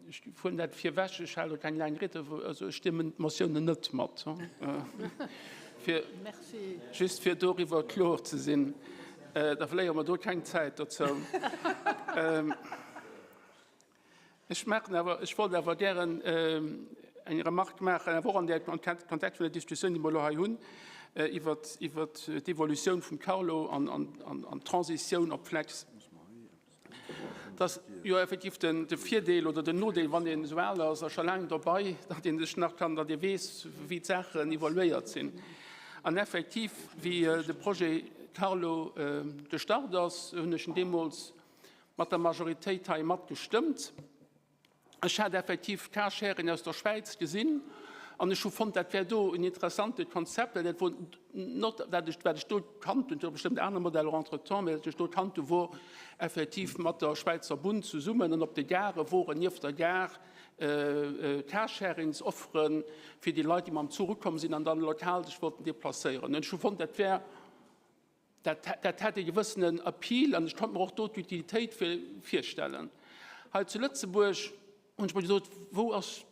ech fueren dat virwech, ech hale keng laang Ried, also ech stëmmen d'Motiounen net mat, fir, just fir doriwwer kloer ze sinn. Da verléiere mer do keng Zäit dozou. Ech maachen awer, ech wollt awer gären eng Remarque maachen, awer och an der Kontext vun der Diskussioun, déi mer elo hei hunn, iwwert, iwwert d'Evolutioun vum Carlo an, an, an d'Transitioun op Flex. Dass jo effektiv den, de Virdeel oder den Nodeel, wann een esou al ass a scho laang dobei, datt ee sech nach kann, datt ee weess, wéi d'Saachen evoluéiert sinn. An effektiv, wéi de Projet Carlo gestart ass, hunn ech en deemools mat der Majoritéit hei mat gestëmmt. Ech hat effektiv Carsharing aus der Schwäiz gesinn an ech hu fonnt, dat wär do en interessante Konzept, well dat wor not, wat ech, wat ech do kannt hunn, et gëtt bestëmmt aner Modeller entretemps, mä wat ech do kannt hu wor effektiv mat der Schwäizer Bunn zesummen an op de Gare woren nieft der Gare Carsharingsoffere fir déi Leit, déi mam Zuch ukomm sinn an dann lokal sech wollten deplacéieren. An ech hu fonnt, dat wär, Dat, dat hätt e gewëssenen Appeal an ech konnt mer och do d'Utilitéit virstellen. Hei zu Lëtzebuerg hunn ech mer gesot, wou ass,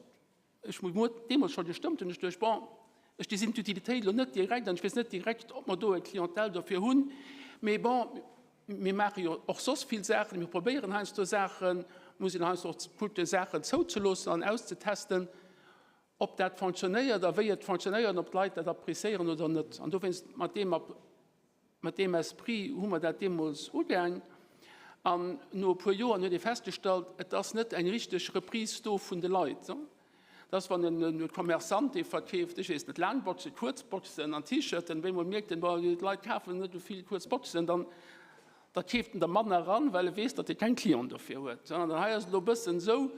ech hu muer deemools scho gestëmmt, hunn ech geduecht, bon, ech gesinn d'Utilitéit elo net direkt an ech weess net direkt, ob mer do eng Clientèle dofir hunn, mee bon, mir maache jo och soss vill Saachen, mir probéieren heiansdo Saachen, muss een heiansdo och kucken, Saachen zouzeloossen an auszetesten. Ob dat fonctionnéiert a wéi et fonctionnéiert an ob d'Leit dat appréciéieren oder net. An dowéinst, mat deem, mat deem Esprit hu mer dat deemools ugaang. An no e puer Joren huet ee festgestallt, et ass net eng richteg Reprise do vun de Leit. Et ass, wann e Commerçant, dee verkeeft, ech weess net, laang Boxen, kuerz Boxen an T-Shirten, op eemol mierkt en, bon, d'Leit kafen net esou vill kuerz Boxen, dann, Da keeft en der manner eran, well e weess, datt e keng Clienten dofir huet. An hei ass et elo e bëssen esou,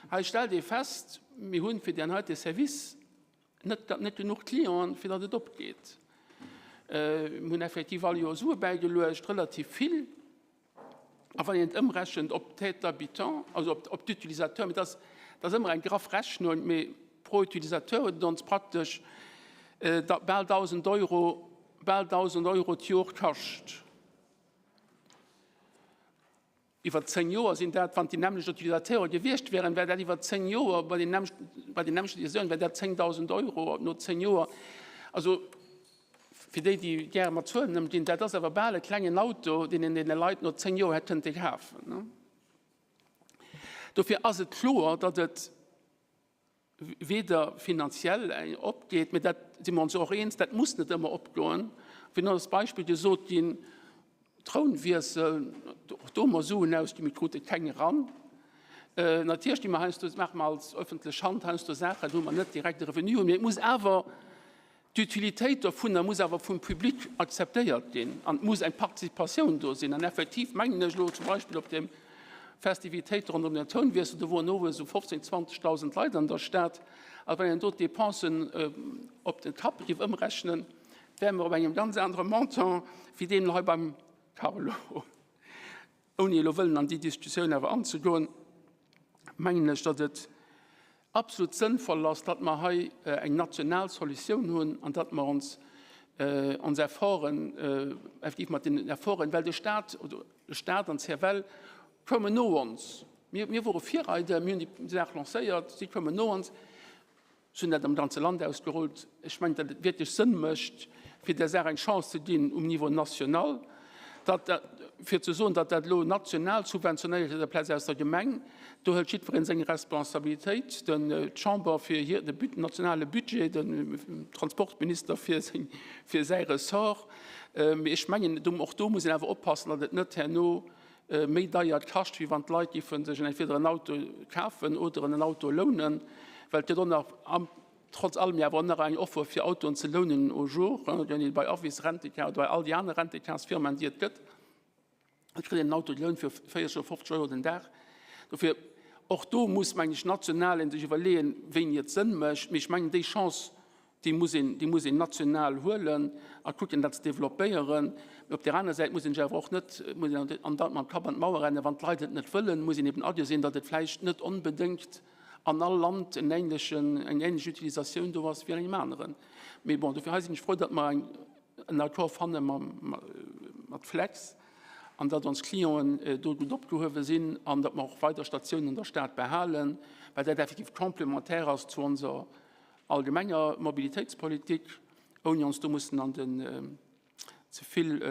hei stellt ee fest, mir hunn fir deen heite Service net, net genuch Clienten, fir datt et opgeet. Mir hunn effektiv all Joer Sue bäigeluecht, relativ vill. A wann een et ëmrechent op d'Tête d'habitant, also op, op d'Utilisateur, mee dat ass, dat ass ëmmer eng graff Rechnung, mee pro Utilisateur huet et ons praktesch bal 1.000 Euro, bal 1.000 Euro d'Jor kascht. Iwwer 10 Joer sinn dat, wann déi nämmlecht Utilisateure gewiescht wären, wär dat iwwer 10 Joer bei den nämmlechten, bei den nämmlechten Utilisateure wär dat 10.000 Euro no 10 Joer. Also. Fir déi, déi gäre mat Zuelen ëmginn, dat ass awer bal e klengen Auto, deen een deene Leit no 10 Joer hätt kënnte kafen. Dofir ass et kloer, datt et weder finanziell opgeet, mä dat si mer ons och eens, dat muss net ëmmer opgoen. Wéi ass Beispill gesot ginn, Trounwiessel, och do hu mer Suen ausginn, mir krute keng eran. Natierlech gi mer heiansdo, maache mer als öffentlech Hand heiansdo Saachen, wou mer net direkt e Revenu hunn, mee et muss awer, d'Utilitéit dovunner muss awer vum Public akzeptéiert ginn an et muss eng Participatioun do sinn. An effektiv mengen ech elo zum Beispill op de Festivitéite ronderëm den Trounwiessel, do woren owes esou 15, 20.000 Leit an der Stad, a wann een do d'Depensen op de Kapp géif ëmrechnen, wäre mer op engem ganz anere Montant wéi deem hei beim Carlo. Ouni elo wëllen an déi Diskussioun awer anzegoen, mengen ech, datt et absolut sënnvoll ass, datt mer hei eng national Solutioun hunn an datt mer ons ons Efforten, effektiv mat den Efforten, well de Stat oder de Stat an d'CFL koumen no ons. Mir, mir wore Virreider, mir hunn déi Saach lancéiert, si koumen no ons. Ech hunn dat am ganze Land ausgerullt. Ech mengen, datt et wierklech Sënn mécht, fir där Saach eng Chance ze ginn um Niveau national. Dat, fir ze soen, datt dat elo national subventionéiert gëtt amplaz aus der Gemeng, do hëlt jiddweree seng Responsabilitéit, den, d'Chamber fir hir, de nationale Budget, den Transportminister fir seng, fir säi Ressort. Mee ech mengen, och do muss een awer oppassen, datt et net herno méi deier kascht, wéi wann d'Leit géife sech entweder en Auto kafen oder en Auto lounen, well et gëtt och nach trotz allem jo awer och nach eng Offer fir Autoen ze lounen au jour, wann ee bei Avis Rent-a-Car oder bei all déi aner Rent-a-Cars-Firmaen, déi et gëtt, et kritt een en Auto gelount fir 40 oder 50 Euro den Dag. Dofir och do muss, mengen ech, national ee sech iwwerleeën, wéini et Sënn mécht. Mee ech mengen, déi Chance, Déi muss een, déi muss een national huelen a kucken, dat ze développéieren. Mee op där aner Säit muss een sech awer och net, muss een an dat mam Kapp an d'Mauer rennen. Wann d'Leit et net wëllen, muss een eben agesinn, datt et vläicht net onbedéngt an all Land en ähnlechen, eng ähnlech Utilisatioun do ass wéi an engem aneren. Mee bon, dofir hei sinn ech frou, datt mer eng, en Accord fanne mam, mat Flex an datt ons Clienten do gutt opgehuewe sinn an datt mer och weider Statiounen an der Stad behalen, well dat effektiv complémentaire ass zu onser allgemenger Mobilitéitspolitik, ouni ons do mussen an den ze vill,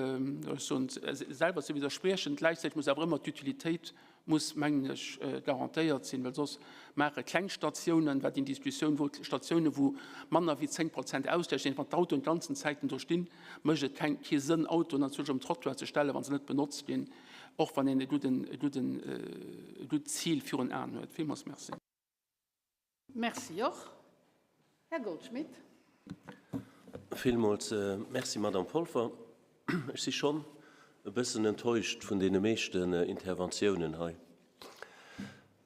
ech soen, selwer ze widderspriechen. Gläichzäiteg muss awer ëmmer d'Utilitéit muss, mengen ech, garantéiert sinn, well soss maache kleng Statiounen, wat eng Diskussioun wor, Statiounen, wou manner wéi 10 Prozent Ausgleich sinn, wann d'Autoen d'ganzen Zäiten do stinn, mécht et keng, kee Sënn, Autoen natierlech um Trottoir ze stellen, wa se net benotzt ginn, och wann een e gudden, e gudden, e gutt Zil virun Aen huet. Villmools Merci. Merci och. Här Goldschmidt. Villmools Merci, Madame Polfer. Ech si schonn e bëssen enttäuscht vun deene meeschten Interventiounen hei.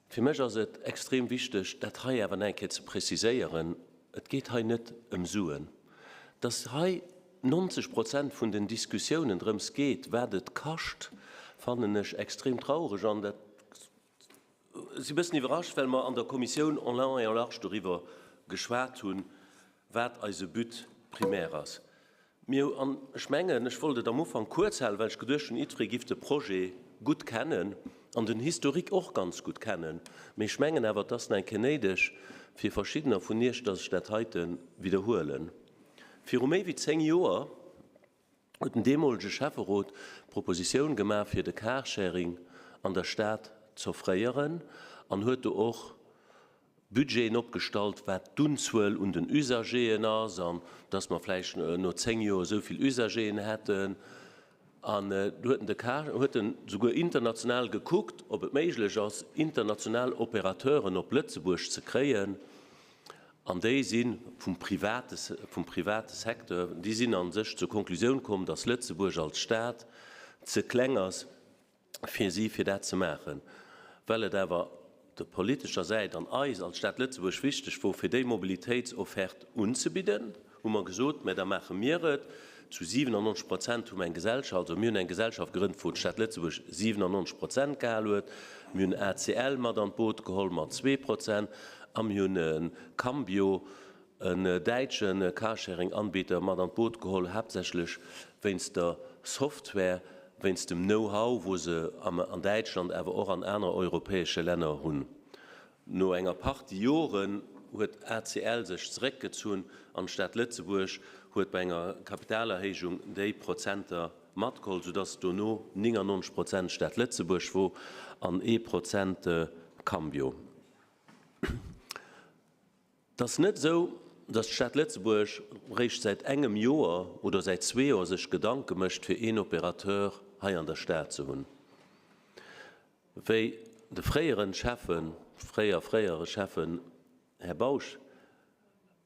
Fir mech ass et extrem wichteg, dat hei awer nach eng Kéier ze preziséieren, Et geet hei net ëm Suen. Dass hei 90 Prozent vun den Diskussiounen drëms geet, wat et kascht, fannen ech extrem traureg an dat Si bëssen iwwerrascht, well mer an der Kommissioun en long et en large doriwwer geschwat hunn, wat eise But primaire ass. Mir, an ech mengen, ech wollt et am Ufank kuerz halen, well ech geduecht hunn, jiddweree giff de Projet gutt kennen an den Historique och ganz gutt kennen, mee ech mengen awer, et ass nach eng Kéier néideg fir verschiddener vun Iech, dass ech dat heite widderhuelen. Viru méi wéi 10 Joer huet den deemolege Schäfferot d'Propositioun gemaach fir de Carsharing an der Stad z'offréieren an huet do och Budgeten opgestallt, wat d'Unzuel un den Usageren ass an dass mer vläicht no 10 Joer esou vill Usageren hätten. An do huet en de Car, huet en souguer international gekuckt, ob et méiglech ass, international Opérateuren op Lëtzebuerg ze kréien. An déi si vum private, vum private Secteur, déi sinn a sech zur Konklusioun komm, datt Lëtzebuerg als Stad ze kleng ass fir si, fir dat ze maachen. Well et awer der politescher Säit an eis als Stad Lëtzebuerg wichteg wor, fir déi Mobilitéitsofferte unzebidden, hu mer gesot, mä da maache mir et. Zu 97 Prozent hu mer eng Gesellschaft, also mir hunn eng Gesellschaft gegrënnt, wou d'Stad Lëtzebuerg 97 Prozent gehal huet. Mir hunn ACL mat an d'Boot geholl mat 2 Prozent a mir hunn Cambio, en däitsche Carsharing-Anbieter, mat an d'Boot geholl, haaptsächlech wéinst der Software, wéinst dem Know-how, wou se an Däitschland, awer och an anere europäesche Länner hunn. No enger Partie Joren. huet ACL sech zeréckgezunn an d'Stad Lëtzebuerg huet bei enger Kapitalerhéijung déi Prozenter matgeholl, soudass dono 99 Prozent Stad Lëtzebuerg wor an ee Prozent Cambio. Et ass net esou, datt d'Stad Lëtzebuerg réischt säit engem Joer oder säit zwee Joer sech Gedanke mécht, fir een Opérateur hei an der Stad ze hunn. Wéi de fréieren Schäffen, fréier fréiere Schäffen Här Bausch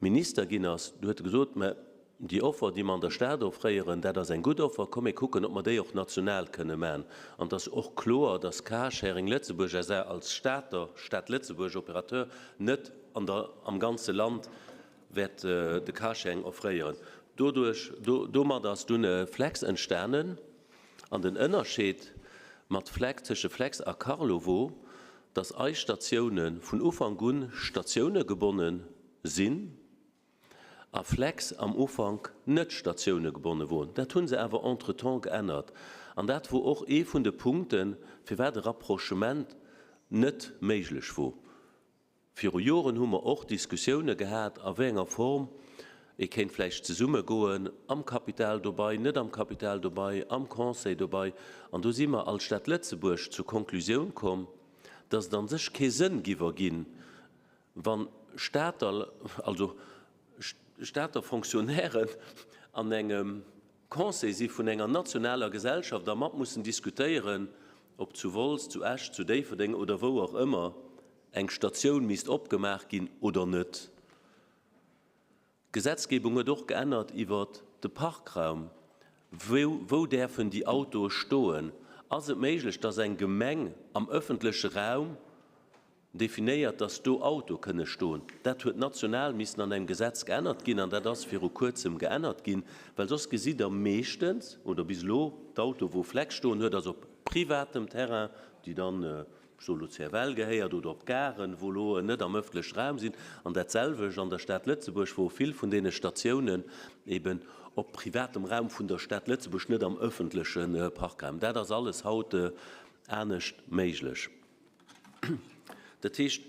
Minister ginn ass, du huet e gesot, mä déi Offer, déi mer an der Stad offréieren, dat ass eng gutt Offer, komm mir kucken, ob mer déi och national kënne man. An et ass och kloer, dass Carsharing Lëtzebuerg SA als Stater, Stad Lëtzebuerg Opérateur net an der, am ganze Land wäert de Carsharing offréieren. Doduerch, domadder ass dunn Flex entstanen. An den Ënnerscheed mat Flex, tësche Flex a Carlo wor, dass eis Statioune vun Ufank un statiounegebonnen sinn a Flex am Ufank net statiounegebonnen wor. Dat hu se awer entretemps geännert an dat wor och ee vun de Punkten, firwat e Rapprochement net méiglech wor. Viru Joren hu mer och Diskussioune gehat, a wéi enger Form ee kéint vläicht zesummegoen, am Kapital dobei, net am Kapital dobei, am Conseil dobei. An do si mer als Stad Lëtzebuerg zur Konklusioun komm, dass et a sech kee Sënn giff erginn, wa Stater, also Stater Fonctionnairen an engem Conseil si vun enger nationaler Gesellschaft a mat mussen diskutéieren, ob zu Wolz, zu Esch, zu Déifferdeng oder wou och ëmmer eng Statioun misst opgemaach ginn oder net. D'Gesetzgebung huet och geännert iwwert de Parkraum. Wou, wou däerfen déi Autoe stoen? Ass et méiglech, dass eng Gemeng am öffentleche Raum definéiert, dass do Autoe kënne stoen? Dat huet national missen an engem Gesetz geännert ginn an dat ass viru Kuerzem geännert ginn, well soss gesitt Der meeschtens, oder bis elo, d'Auto wou Flex stoen huet, ass op privatem Terrain, déi dann, ech soe lo CFL gehéiert, oder op Garen, wou elo net am ëffentleche Raum sinn, an dat selwecht an der Stad Lëtzebuerg, wou vill vun deene Statiounen eben op privatem Raum vun der Stad Lëtzebuerg, net am ëffentleche Parkraum. Dat ass alles haut anescht méiglech. Dat heescht,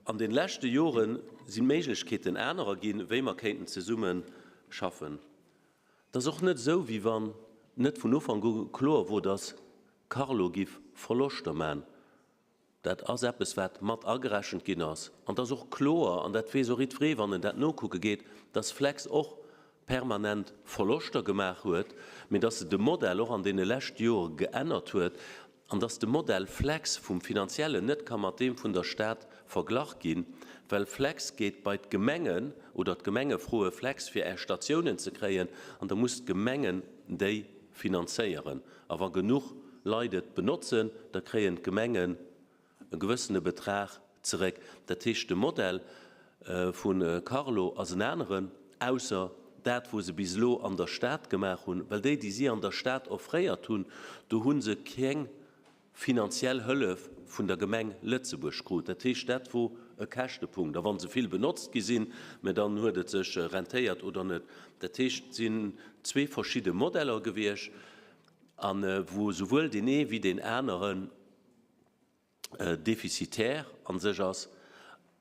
an de leschte Jore sinn d'Méiglechkeeten anerer ginn, wéi mer kéinten zesumme schaffen. Et ass och net esou, wéi wann net vun Ufank u kloer wor, dass Carlo giff Verloschter man. Dat ass eppes, wat mat agerechent ginn ass. An et ass och kloer, an dat weess och jiddweree, wann en dat nokucke geet, dass Flex och permanent Verloschter gemaach huet, mee dass se de Modell och an deene leschte Jore geännert huet an dass de Modell Flex vum Finanziellen net ka mat deem vun der Stad verglach ginn, well Flex geet bei d'Gemengen oder d'Gemenge froe Flex fir Är Statiounen ze kréien an da muss d'Gemengen déi finanzéieren. A wa genuch Leit et benotzen, da kréien d'Gemengen e gewëssene Betrag zeréck. Dat heescht, de Modell vu Carlo ass en aneren, ausser dat, wou se bis elo an der Stad gemaach hunn, well déi, déi si an der Stad offréiert hunn, do hu se keng finanziell Hëllef vun der Gemeng Lëtzebuerg krut. Dat heescht, dat wor e Käschtepunkt. A wa se vill benotzt gi sinn, mä dann huet et sech rentéiert oder net. Dat heescht, et sinn zwee verschidde Modeller gewiescht, a wou esouwuel deen ee wéi deen aneren defizitär a sech ass.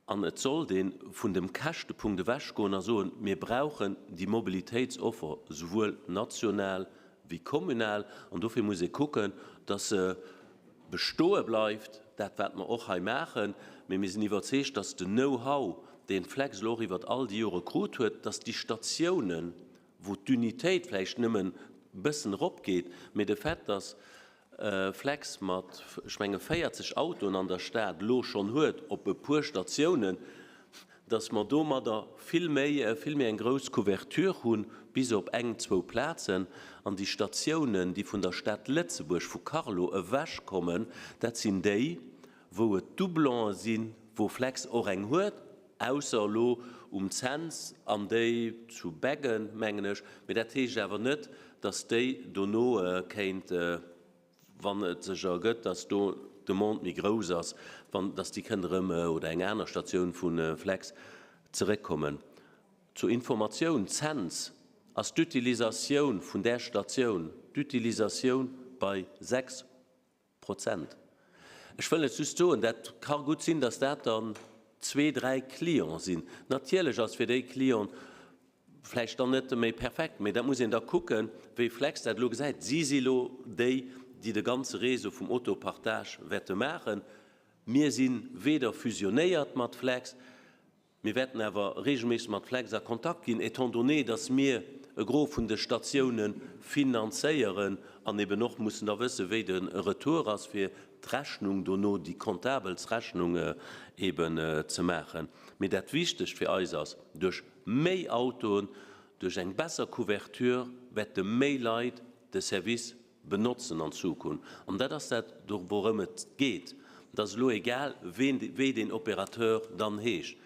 An et sollt ee vun dem Käschtepunkt ewechgoen a soen, mir brauchen déi Mobilitéitsoffer souwuel national wéi kommunal. An dofir muss ee kucken, dass se bestoe bleift, dat wat mer och hei maachen. Mee mir sinn iwwerzeegt, dass den Know-how, deen d'Flex elo och iwwert all déi Jore krut huet, dass déi Statiounen, wou d'Unitéit vläicht nëmmen e bëssen eropgeet, mee de Fait, dass Flex mat, ech menge 40 Autoen an der Stad elo schonn huet op e puer Statiounen, dass mer domadder vill méi, vill méi eng grouss Couverture hunn, bis op eng, zwou Plazen. An déi Statiounen, déi vun der Stad Lëtzebuerg, vu Carlo ewechkommen, dat sinn déi, wou et Doublonen sinn, wou Flex och eng huet, ausser elo um Cents an déi zu Beggen, mengen ech. Mee dat heescht awer net, dass déi dono kéint, wann et sech ergëtt, dass do d'Demande méi grouss ass, wann, dass déi kënnt erëm, oder eng aner Statioun vu Flex zeréckkommen. Zur Informatioun, Cents ass d'Utilisatioun vun där Statioun, d'Utilisatioun bei 6 Prozent. Ech wëll et just soen, dat ka gutt sinn, dass dat dann. zwee, dräi Clients sinn. Natierlech ass fir déi Clienten vläicht dann net méi perfekt, mee dat muss een da kucken, wéi Flex dat elo gesäit. Si si elo déi, déi de ganze Réseau vum Autopartage wäerte maachen. Mir si weder fusionéiert mat Flex, Mir wäerten awer regelméisseg mat Flex a Kontakt ginn, étant donné, dass mir e Gros vun de Statiounen finanzéieren an eben och mussen da wëssen, wéi de Retour ass, fir d'Rechnung dono, déi comptabelsrechnung eben ze maachen. Mee dat Wichtegst fir eis ass, duerch méi Autoen, duerch eng besser Couverture wäerte méi Leit de Service benotzen an Zukunft. An dat ass dat, wourëm et geet. Et ass elo egal, ween, wéi deen Opérateur dann heescht.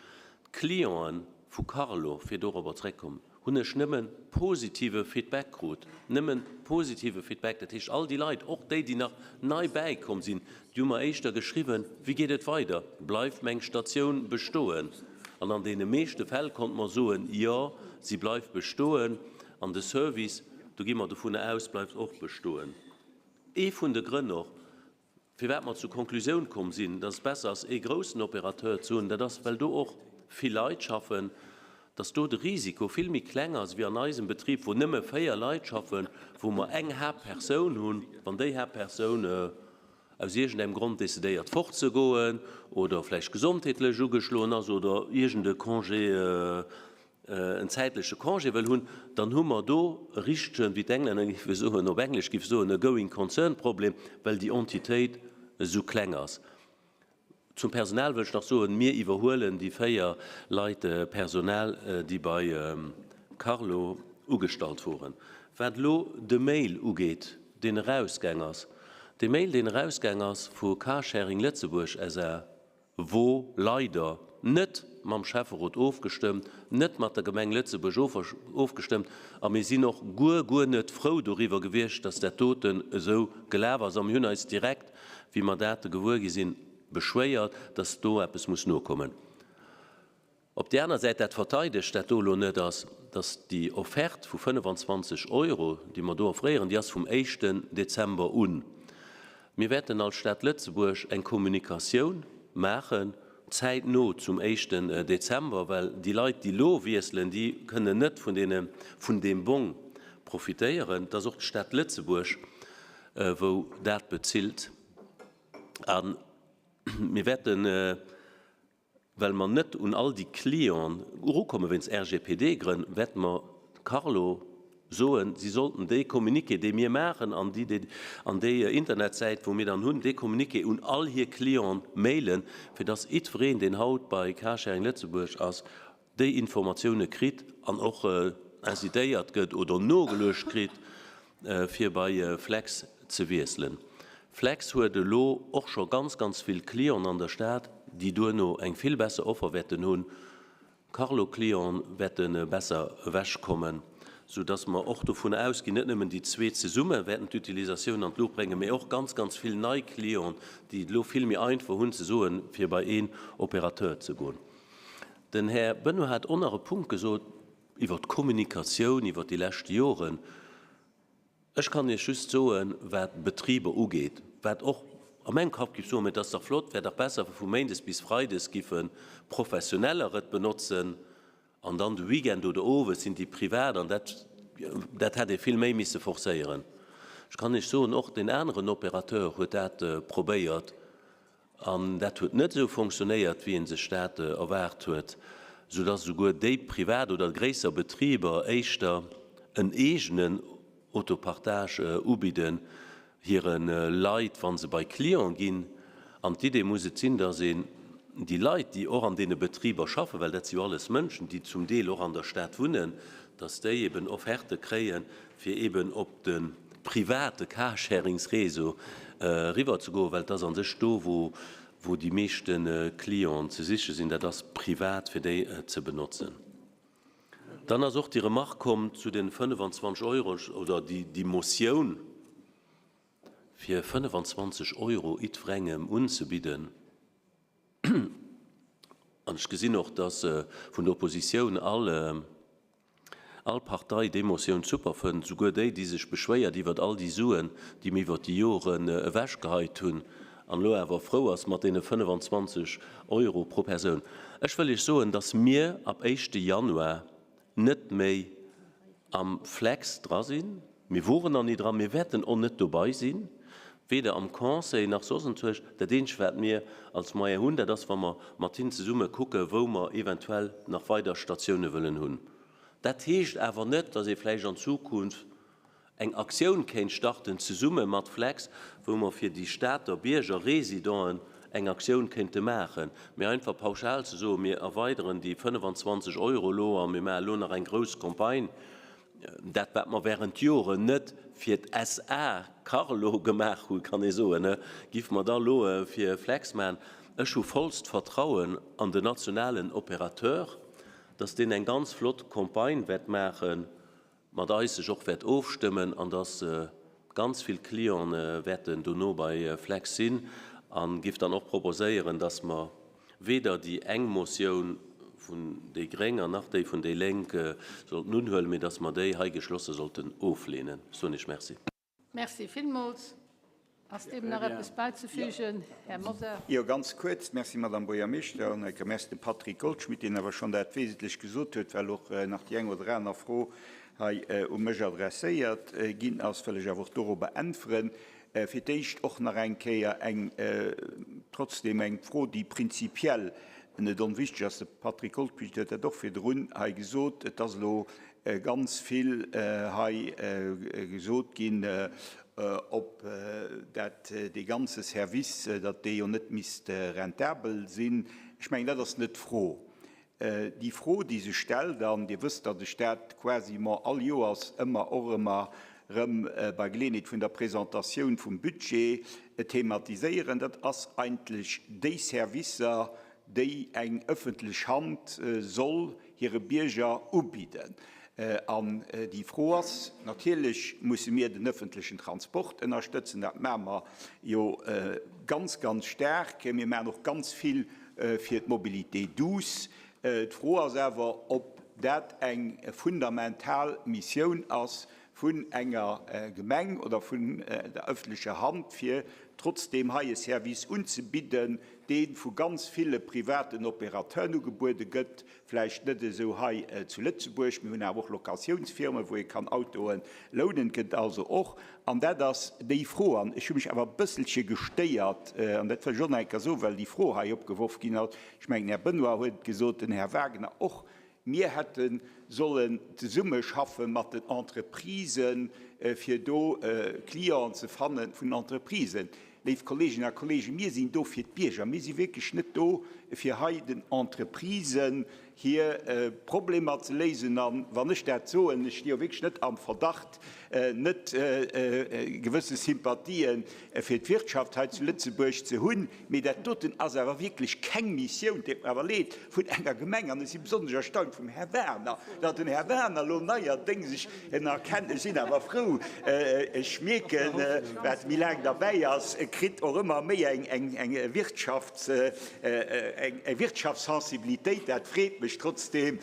D'Clienten vu Carlo, fir dorobber zréckkommen, hunn ech nëmme positive Feedback krut, nëmme positive Feedback. Dat heescht, all déi Leit, och déi, déi nach nei bäikomm sinn, déi hu mer éischter geschriwwen, Wéi geet et weider? Bleift meng Statioun bestoen? An an deene meeschte Fäll konnte mer soen, Jo, si bleift bestoen an de Service, Do gi mer dovunner aus, bleift och bestoen. Ee vun de Grënn och, firwat mer zur Konklusioun komm sinn, dass et besser ass, ee groussen Opérateur ze hunn, dat ass, well do och vill Leit schaffen, dass do de Risiko vill méi kleng ass wéi an eisem Betrib, wou nëmme 4 Leit schaffen, wou mer eng Haaptpersoun hunn. Wann déi Haaptpersoun aus iergendengem Grond decidéiert fortzegoen oder vläicht gesondheetlech ugeschloen ass oder iergende Congé, en zäitleche Congé wëll hunn, dann hu mer do e richtegen, wéi d'Englänner géife soen, op Englesch géife soen, e going concern Problem, well déi Entitéit esou kleng ass. Zum Personal wëll ech nach soen, Mir iwwerhuelen déi 4 Leit Personal, déi bei Carlo ugestallt woren. Wat elo de Mail ugeet, deen erausgaang ass, dee Mail, deen erausgaang ass vu Carsharing Lëtzebuerg SA, wor leider net mam Schäfferot ofgestëmmt, net mat der Gemeng Lëtzebuerg ofgestëmmt a mir sinn och guer, guer net frou doriwwer gewiescht, dass dat doten esou gelaf ass a mir hunn eis direkt, wéi mer dat gewuer gi sinn, beschwéiert, dass do eppes muss nokommen. Op där aner Säit, dat verteidegt dat do elo net, ass, dass déi Offerte vu 25 Euro, déi mer do offréieren, déi ass vum éischten Dezember un. Mir wäerten als Stad Lëtzebuerg eng Kommunikatioun maachen, zäitno zum éischten Dezember, well déi Leit, déi elo wiesselen, déi kënnen net vun deene, vun deem Bong profitéieren. Et ass och d'Stad Lëtzebuerg, wou dat bezilt. A mir wäerten, Well mer net un all déi Clienten erukomme wéinst RGPD-Grënn, wäerte mer Carlo soen, si sollten dee Communiqué, dee mir maachen an déi an déi Internetsäit, wou mir dann hunn, dee Communiqué un all hir Clienten mailen, fir dass jiddwereen, deen haut bei Carsharing Lëtzebuerg ass, déi Informatioune kritt an och incitéiert gëtt oder nogeluecht kritt, fir bei Flex ze wiesselen. Flex huet elo och scho ganz, ganz vill Clienten an der Stad, déi duerno eng vill besser Offer wäerten hunn. Carlo-Clienten wäerte besser ewechkommen, soudass mer och dovun ausginn, net nëmmen déi zwee zesumme wäerten d'Utilisatioun an d'Luucht bréngen, mee och ganz, ganz vill nei Clienten, déi et elo vill méi einfach hunn ze soen, fir bei een Opérateur ze goen. Den Här Benoy hat och nach e Punkt gesot iwwert d'Kommunikatioun iwwert déi lescht Joren. Ech kann Iech just soen, wat d'Betriber ugeet, wat och a mengem Kapp giff soen, mä et ass dach flott, wär dach besser, wa vu méindes bis freides giffe Professioneller et benotzen an dann de Weekend oder owes sinn déi privat an dat, dat hätt ee vill méi misse forcéieren. Ech kann Iech soen, och deen aneren Opérateur huet dat probéiert. An dat huet net esou fonctionnéiert, wéi ee sech dat erwaart huet, soudass esouguer déi privat oder gréisser Betriber éischter en eegenen Autopartage ubidden hire Leit, wa se bei Clienten ginn. An d'Idee muss et sinn, dass een déi Leit, déi och an deene Betriber schaffen, well dat si jo alles Mënschen, déi zum Deel och an der Stad wunnen, dass déi eben Offerte kréien, fir eben op de private Carsharing-Réseau eriwwer ze goen, well et ass a sech do, wou déi meeschte Clienten ze siche sinn, dat ass privat, fir déi ze benotzen. Dann ass och déi Remarque komm zu de 25 Euro, oder déi Motioun, fir 25 Euro jiddwerengem unzebidden. An ech gesinn och, dass vun der Oppositioun all All Partei déi Motioun super fënnt, souguer déi, déi sech beschwéiert iwwert all déi Suen, déi mir iwwert déi Joren ewechgeheit hunn. an elo awer frou ass mat deene 25 Euro pro Persoun. Ech wëll Iech soen, dass mir ab éischte Januar net méi am Flex dra sinn. Mir woren nach ni dran, mir wäerten och net dobei sinn, weder am Conseil nach soss entzwousch. Dat eenzegt, wat mir als Moyen hunn, dat ass, wa mer mat hinnen zesumme kucken, wou mer eventuell nach weider Statioune wëllen hunn. Dat heescht awer net, dass ee vläicht an Zukunft eng Aktioun kéint starten, zesumme mat Flex, wou mer fir déi Stater Bierger, Résidenten, eng Aktioun kéinte maachen. Mee einfach pauschal ze soen, mir erweideren déi 25 Euro elo a mir maachen elo nach eng grouss Campagne, dat wat mer während Joren net fir d'SA Carlo gemaach hunn, kann ee soen, géife mer da elo fir Flex maachen. Ech hu vollst Vertrauen an den nationalen Opérateur, dass deen eng ganz flott Campagne wäert maachen, mat eis sech och wäert ofstëmmen an dass ganz vill Clienten wäerten dono bei Flex sinn a giff dann och proposéieren, dass mer weder déi eng Motioun vun déi Gréng an nach déi vun déi Lénk sollten unhuelen, mee dass mer déi hei geschlosse sollten ofleenen. Soen Iech Merci. Merci villmools. Ass deem nach eppes bäizefügen, Här Mosar? Jo, ganz kuerz. Merci, Madame Buergermeeschter. An e Merci dem Patrick Goldschmidt, deen awer schonn dat Wesentlech gesot huet, well och nach déi eng oder aner Fro hei u mech adresséiert ginn ass, wëll ech awer och dorobber äntweren. Fir d'éischt och nach eng Kéier eng, trotzdem eng Fro, déi prinzipiell net onwichtig ass. De Patrick Goldschmidt huet dat och virdrun hei gesot. Et ass elo ganz vill hei gesot ginn, ob dat dee ganze Service, datt dee jo net misst rentabel sinn. Ech mengen, dat ass net d'Fro. Déi Fro, déi sech stellt, an Dir wësst, datt ech dat quasiment all Joers ëmmer och ëmmer erëm bei Geleeënheet vun der Presentatioun vum Budget thematiséieren, dat ass eigentlech déi Servicer, déi eng ëffentlech Hand soll hire Bierger ubidden. An déi Fro ass, natierlech musse mir den ëffentlechen Transport ënnerstëtzen, dat maache mer jo ganz, ganz staark. Mir maachen och ganz vill fir d'Mobilité douce. D'Fro ass awer, ob dat eng fundamental Missioun ass vun enger Gemeng oder vun der ëffentlecher Hand, fir trotzdeem hei e Service unzebidden, dee vu ganz ville privaten Opérateuren ugebuede gëtt, vläicht net esou hei zu Lëtzebuerg, mir hunn awer och Locatiounsfirmen, wou ee kann Autoe lounen, gëtt also och. An dat ass déi Fro. An ech hu mech awer e bësselche gestéiert, an dat wëll ech och nach eng Kéier soen, well déi Fro hei opgeworf ginn ass, ech mengen, den Här Benoy huet et gesot, den Här Wagner och, Mir hätte sollen zesummeschaffe mat den Entreprisen, fir do Clienten ze fanne vun den Entreprisen. Léif Kolleeginnen a Kolleegen, mir sinn do fir d'Bierger. Mir si wierklech net do, fir hei den Entreprisen hir Problemer ze léisen. A wann ech dat soen, ech sti jo wierklech net am Verdacht, net gewësse Sympathie fir d'Wirtschaft hei zu Lëtzebuerg ze hunn, Mee dat doten ass awer wierklech keng Missioun, deet mer awer leed, vun enger Gemeng. An ech si besonnesch erstaunt vum Här Werner, datt den Här Werner elo neierdéngs, ech en erkennt, ech sinn awer frou, ech mierken, wat méi laang derbäi ass, e kritt och ëmmer méi eng Wirtschafts-, eng Wirtschaftssensibilitéit. Dat freet mech trotzdeem,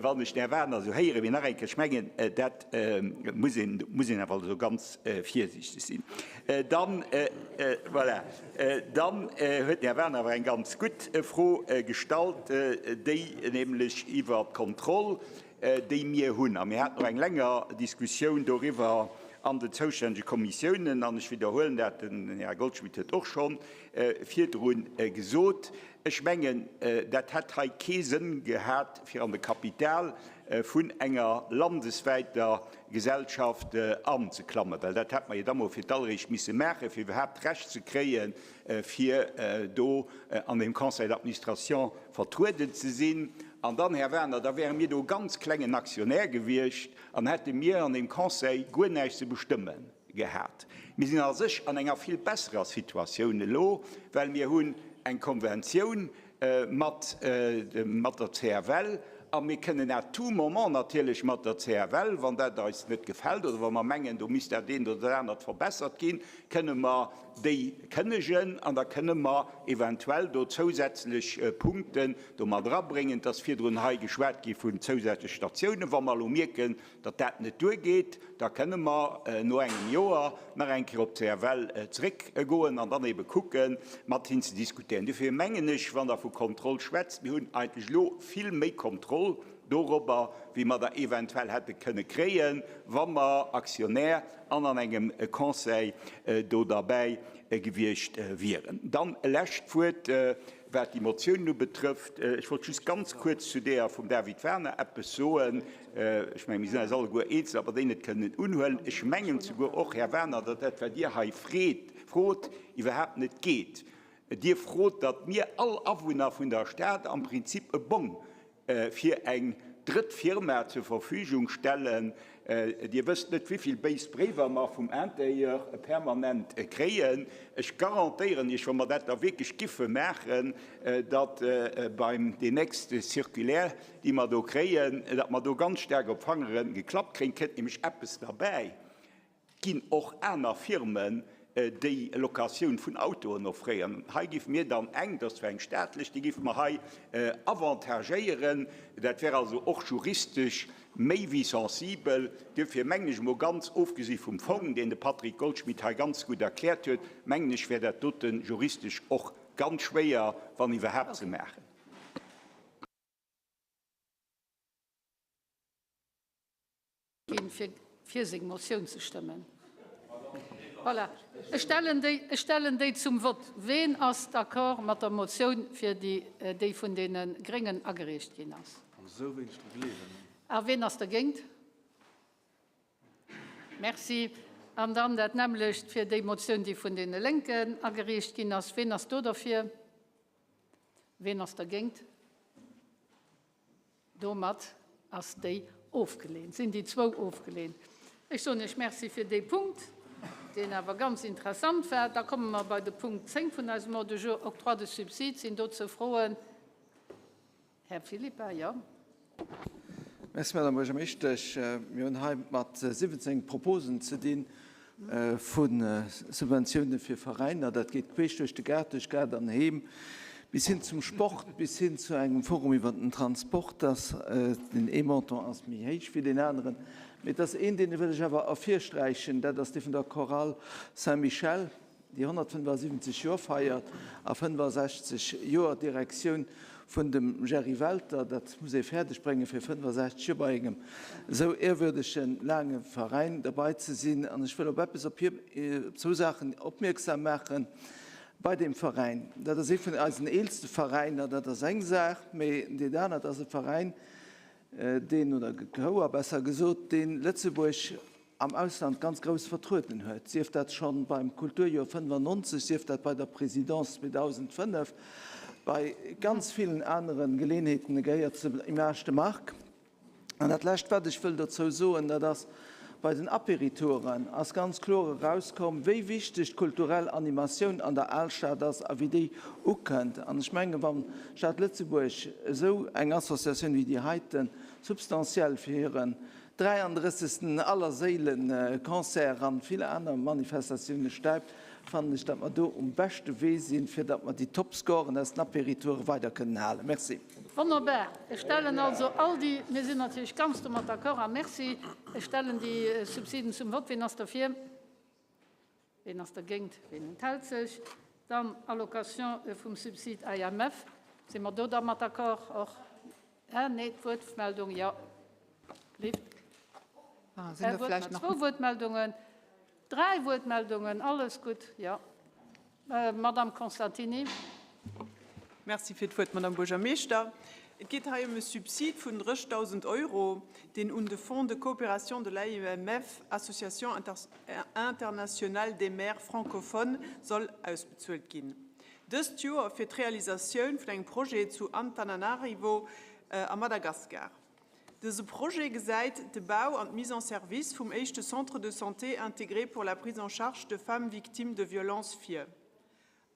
wann ech den Här Werner esou héieren. Mee nach eng Kéier, ech mengen, dat muss een, muss een awer elo ganz virsiichteg sinn. Dann, voilà, dann huet den Här Werner awer eng ganz gutt Fro gestallt, déi nämlech iwwert d'Kontroll, déi mir hunn. A mir haten och eng länger Diskussioun doriwwer an den zoustännege Kommissiounen. An ech widderhuelen dat, den Här Goldschmidt huet och scho virdru gesot, Ech mengen, dat hätt hei kee Sënn gehat, fir an de Kapital vun enger landeswäiter Gesellschaft anzeklammen, well dat hätt mer jo da mol fir d'alleréischt misse maachen, fir iwwerhaapt d'Recht ze kréien, fir do an deem Conseil d'administration vertrueden ze sinn. An dann, Här Werner, da wäre mir do e ganz klengen Aktionär gewiescht an hätte mir an deem Conseil guer näischt ze bestëmmen gehat. Mir sinn a sech an enger vill besserer Situatioun elo, well mir hunn eng Konventioun mat der CFL. A mir kënnen à tout moment natierlech mat der CFL, wann dat eis net gefält oder wa mer mengen, do misst dat eent oder dat anert verbessert ginn, kënne mer déi kënnegen an da kënne mer eventuell do zousätzlech Punkten do mat erabréngen. Et ass virdrun hei geschwat gi vun zousätzleche Statiounen. Wa mer elo mierken, datt dat net duergeet, da kënne mer no engem Joer nach eng Kéier op d'CFL zeréckgoen an dann ebe kucken, mat hinnen ze diskutéieren. Dofir mengen ech, wann Der vu Kontroll schwätzt, mir hunn eigentlech elo vill méi Kontroll dorobber, wéi mer der eventuell hätte kënne kréien, wa mer Aktionär an an engem Conseil do derbäi gewiescht wieren. Dann e lescht Wuert, wat déi Motiounen ubetrëfft. Ech wollt just ganz kuerz zu deeër vum David Werner eppes soen. Ech mengen, mir sinn eis alleguer eens, datt mer déi net kënnen unhuelen. Ech mengen souguer och, Här Werner, datt dat, wat Dir hei freet, frot, iwwerhaapt net geet. Dir frot, datt mir all Awunner vun der Stad am Prinzip e Bong fir eng drëtt Firma zur Verfügung stellen. Dir wësst net, wéivill béis Bréiwer mer vum Intérieur permanent kréien. Ech garantéieren Iech, wa mer dat da wierklech giffe maachen, datt beim deen nächste Circulaire, déi mer do kréien, datt mer do ganz staark op d'Fangere geklappt kréien. Kënnt nämlech eppes derbäi, Et ginn och aner Firmen, déi Locatioun vun Autoen offréieren. Hei géife mir dann eng, dat ass zwar eng staatlech, déi géife mer hei avantagéieren. Dat wär also och juristesch méi wéi sensibel. Duerfir mengen ech emol, ganz ofgesi vum Fong, deen de Patrick Goldschmidt hei ganz gutt erkläert huet, mengen ech, wär dat dote juristesch och ganz schwéier, wann iwwerhaapt, ze maachen. Ginn, fir fir seng Motioun ze stëmmen. Voilà. Ech stellen déi, ech stellen déi zum Vott. Ween ass d'accord mat der Motioun, fir déi, déi vun deene Gréngen agereecht ginn ass? An esou wéineg dru gleewen. A ween ass dergéint? Merci. An dann dat nämmlecht fir déi Motioun, déi vun deene Lénken agereecht ginn ass. Ween ass do derfir? Ween ass dergéint? Domat ass déi ofgelehnt, sinn déi zwou ofgelehnt. Ech soen Iech Merci fir dee Punkt, deen awer ganz interessant war. Da komme mer bei de Punkt 10 vun eisem Ordre du jour, Octroi de subsides. Sinn dozou Froen? Här Philippa, jo. Merci, Madame Buergermeeschtesch. Mir hunn hei mat 17 Proposen ze dinn vu Subventioune fir Veräiner. Dat geet queesch duerch de Gaart, duerch Gaart an Heem, bis hin zum Sport, bis hin zu engem Forum iwwer den Transport. Dass deen ee Montant ass méi héich wéi deen aneren. Mee et ass een, deen wëll ech awer ervirsträichen, dat ass dee vun der Chorale Saint-Michel. déi 175 Joer feiert a 65 Joer Direktioun vun dem Jerry Welter, dat muss ee fäerdeg bréngen, fir 65 Joer bei engem esou ehrwürdegen, laange Veräin derbei ze sinn. An ech wëll op eppes, op hir, op zwou Saachen opmierksam maachen bei deem Veräin. Dat ass ee vun eisen eelste Veräiner, dat ass eng Saach, mee dat anert ass e Veräin, deen, oder Chouer besser gesot, dee Lëtzebuerg am Ausland ganz grouss vertrueden huet, sief dat scho beim Kulturjoer 95, sief dat bei der Présidence 2005, bei ganz villen anere Geleenheeten, e gehéiert zur Image de marque. An dat Lescht, wat ech wëll dozou soen, dat ass, Bei den Apéritouren ass ganz kloer erauskomm, wéi wichteg d'kulturell Animatioun an der Alstad ass a wéi déi ukënnt. An ech mengen, wann d'Stad Lëtzebuerg esou eng Associatioun wéi déi heiten substantiell fir hiren 33. Allerséilen-Concert an vill aner Manifestatioune stäipt, fannen ech, datt mer do um beschte Wee sinn, fir datt mer déi Top-Scoren aus den Apéritoure weider kënnen halen. Merci. Wonnerbar. Ech stellen also all déi, mir sinn natierlech ganz domat d'accord a merci. Ech stellen déi Subsiden zum Vott. Wien ass derfir? Wien ass dergéint? Wien enthält sech? Dann Allocation vum Subsid AMF. Si mer do da mat d'accord och? Ah, nee, d'Wuertmeldung, jo. Lift. Ah, sinn do vläicht nach. Zwou Wuertmeldungen, dräi Wuertmeldungen, alles gutt, jo. Madamm Constantini. Merci fir d'Wuert, Madamm Buergermeeschter. Et geet hei ëm e Subsid vun 30.000 Euro, deen un de Fonds de coopération de l'AIMF, Association internationale des maires francophones, soll ausbezuelt ginn. Dëst Joer fir d'Realisatioun vun engem Projet zu Antananarivo a Madagaskar. Dëse Projet gesäit de Bau an d'Mise en service vum éischte Centre de santé intégré pour la prise en charge de femmes victimes de violences vir.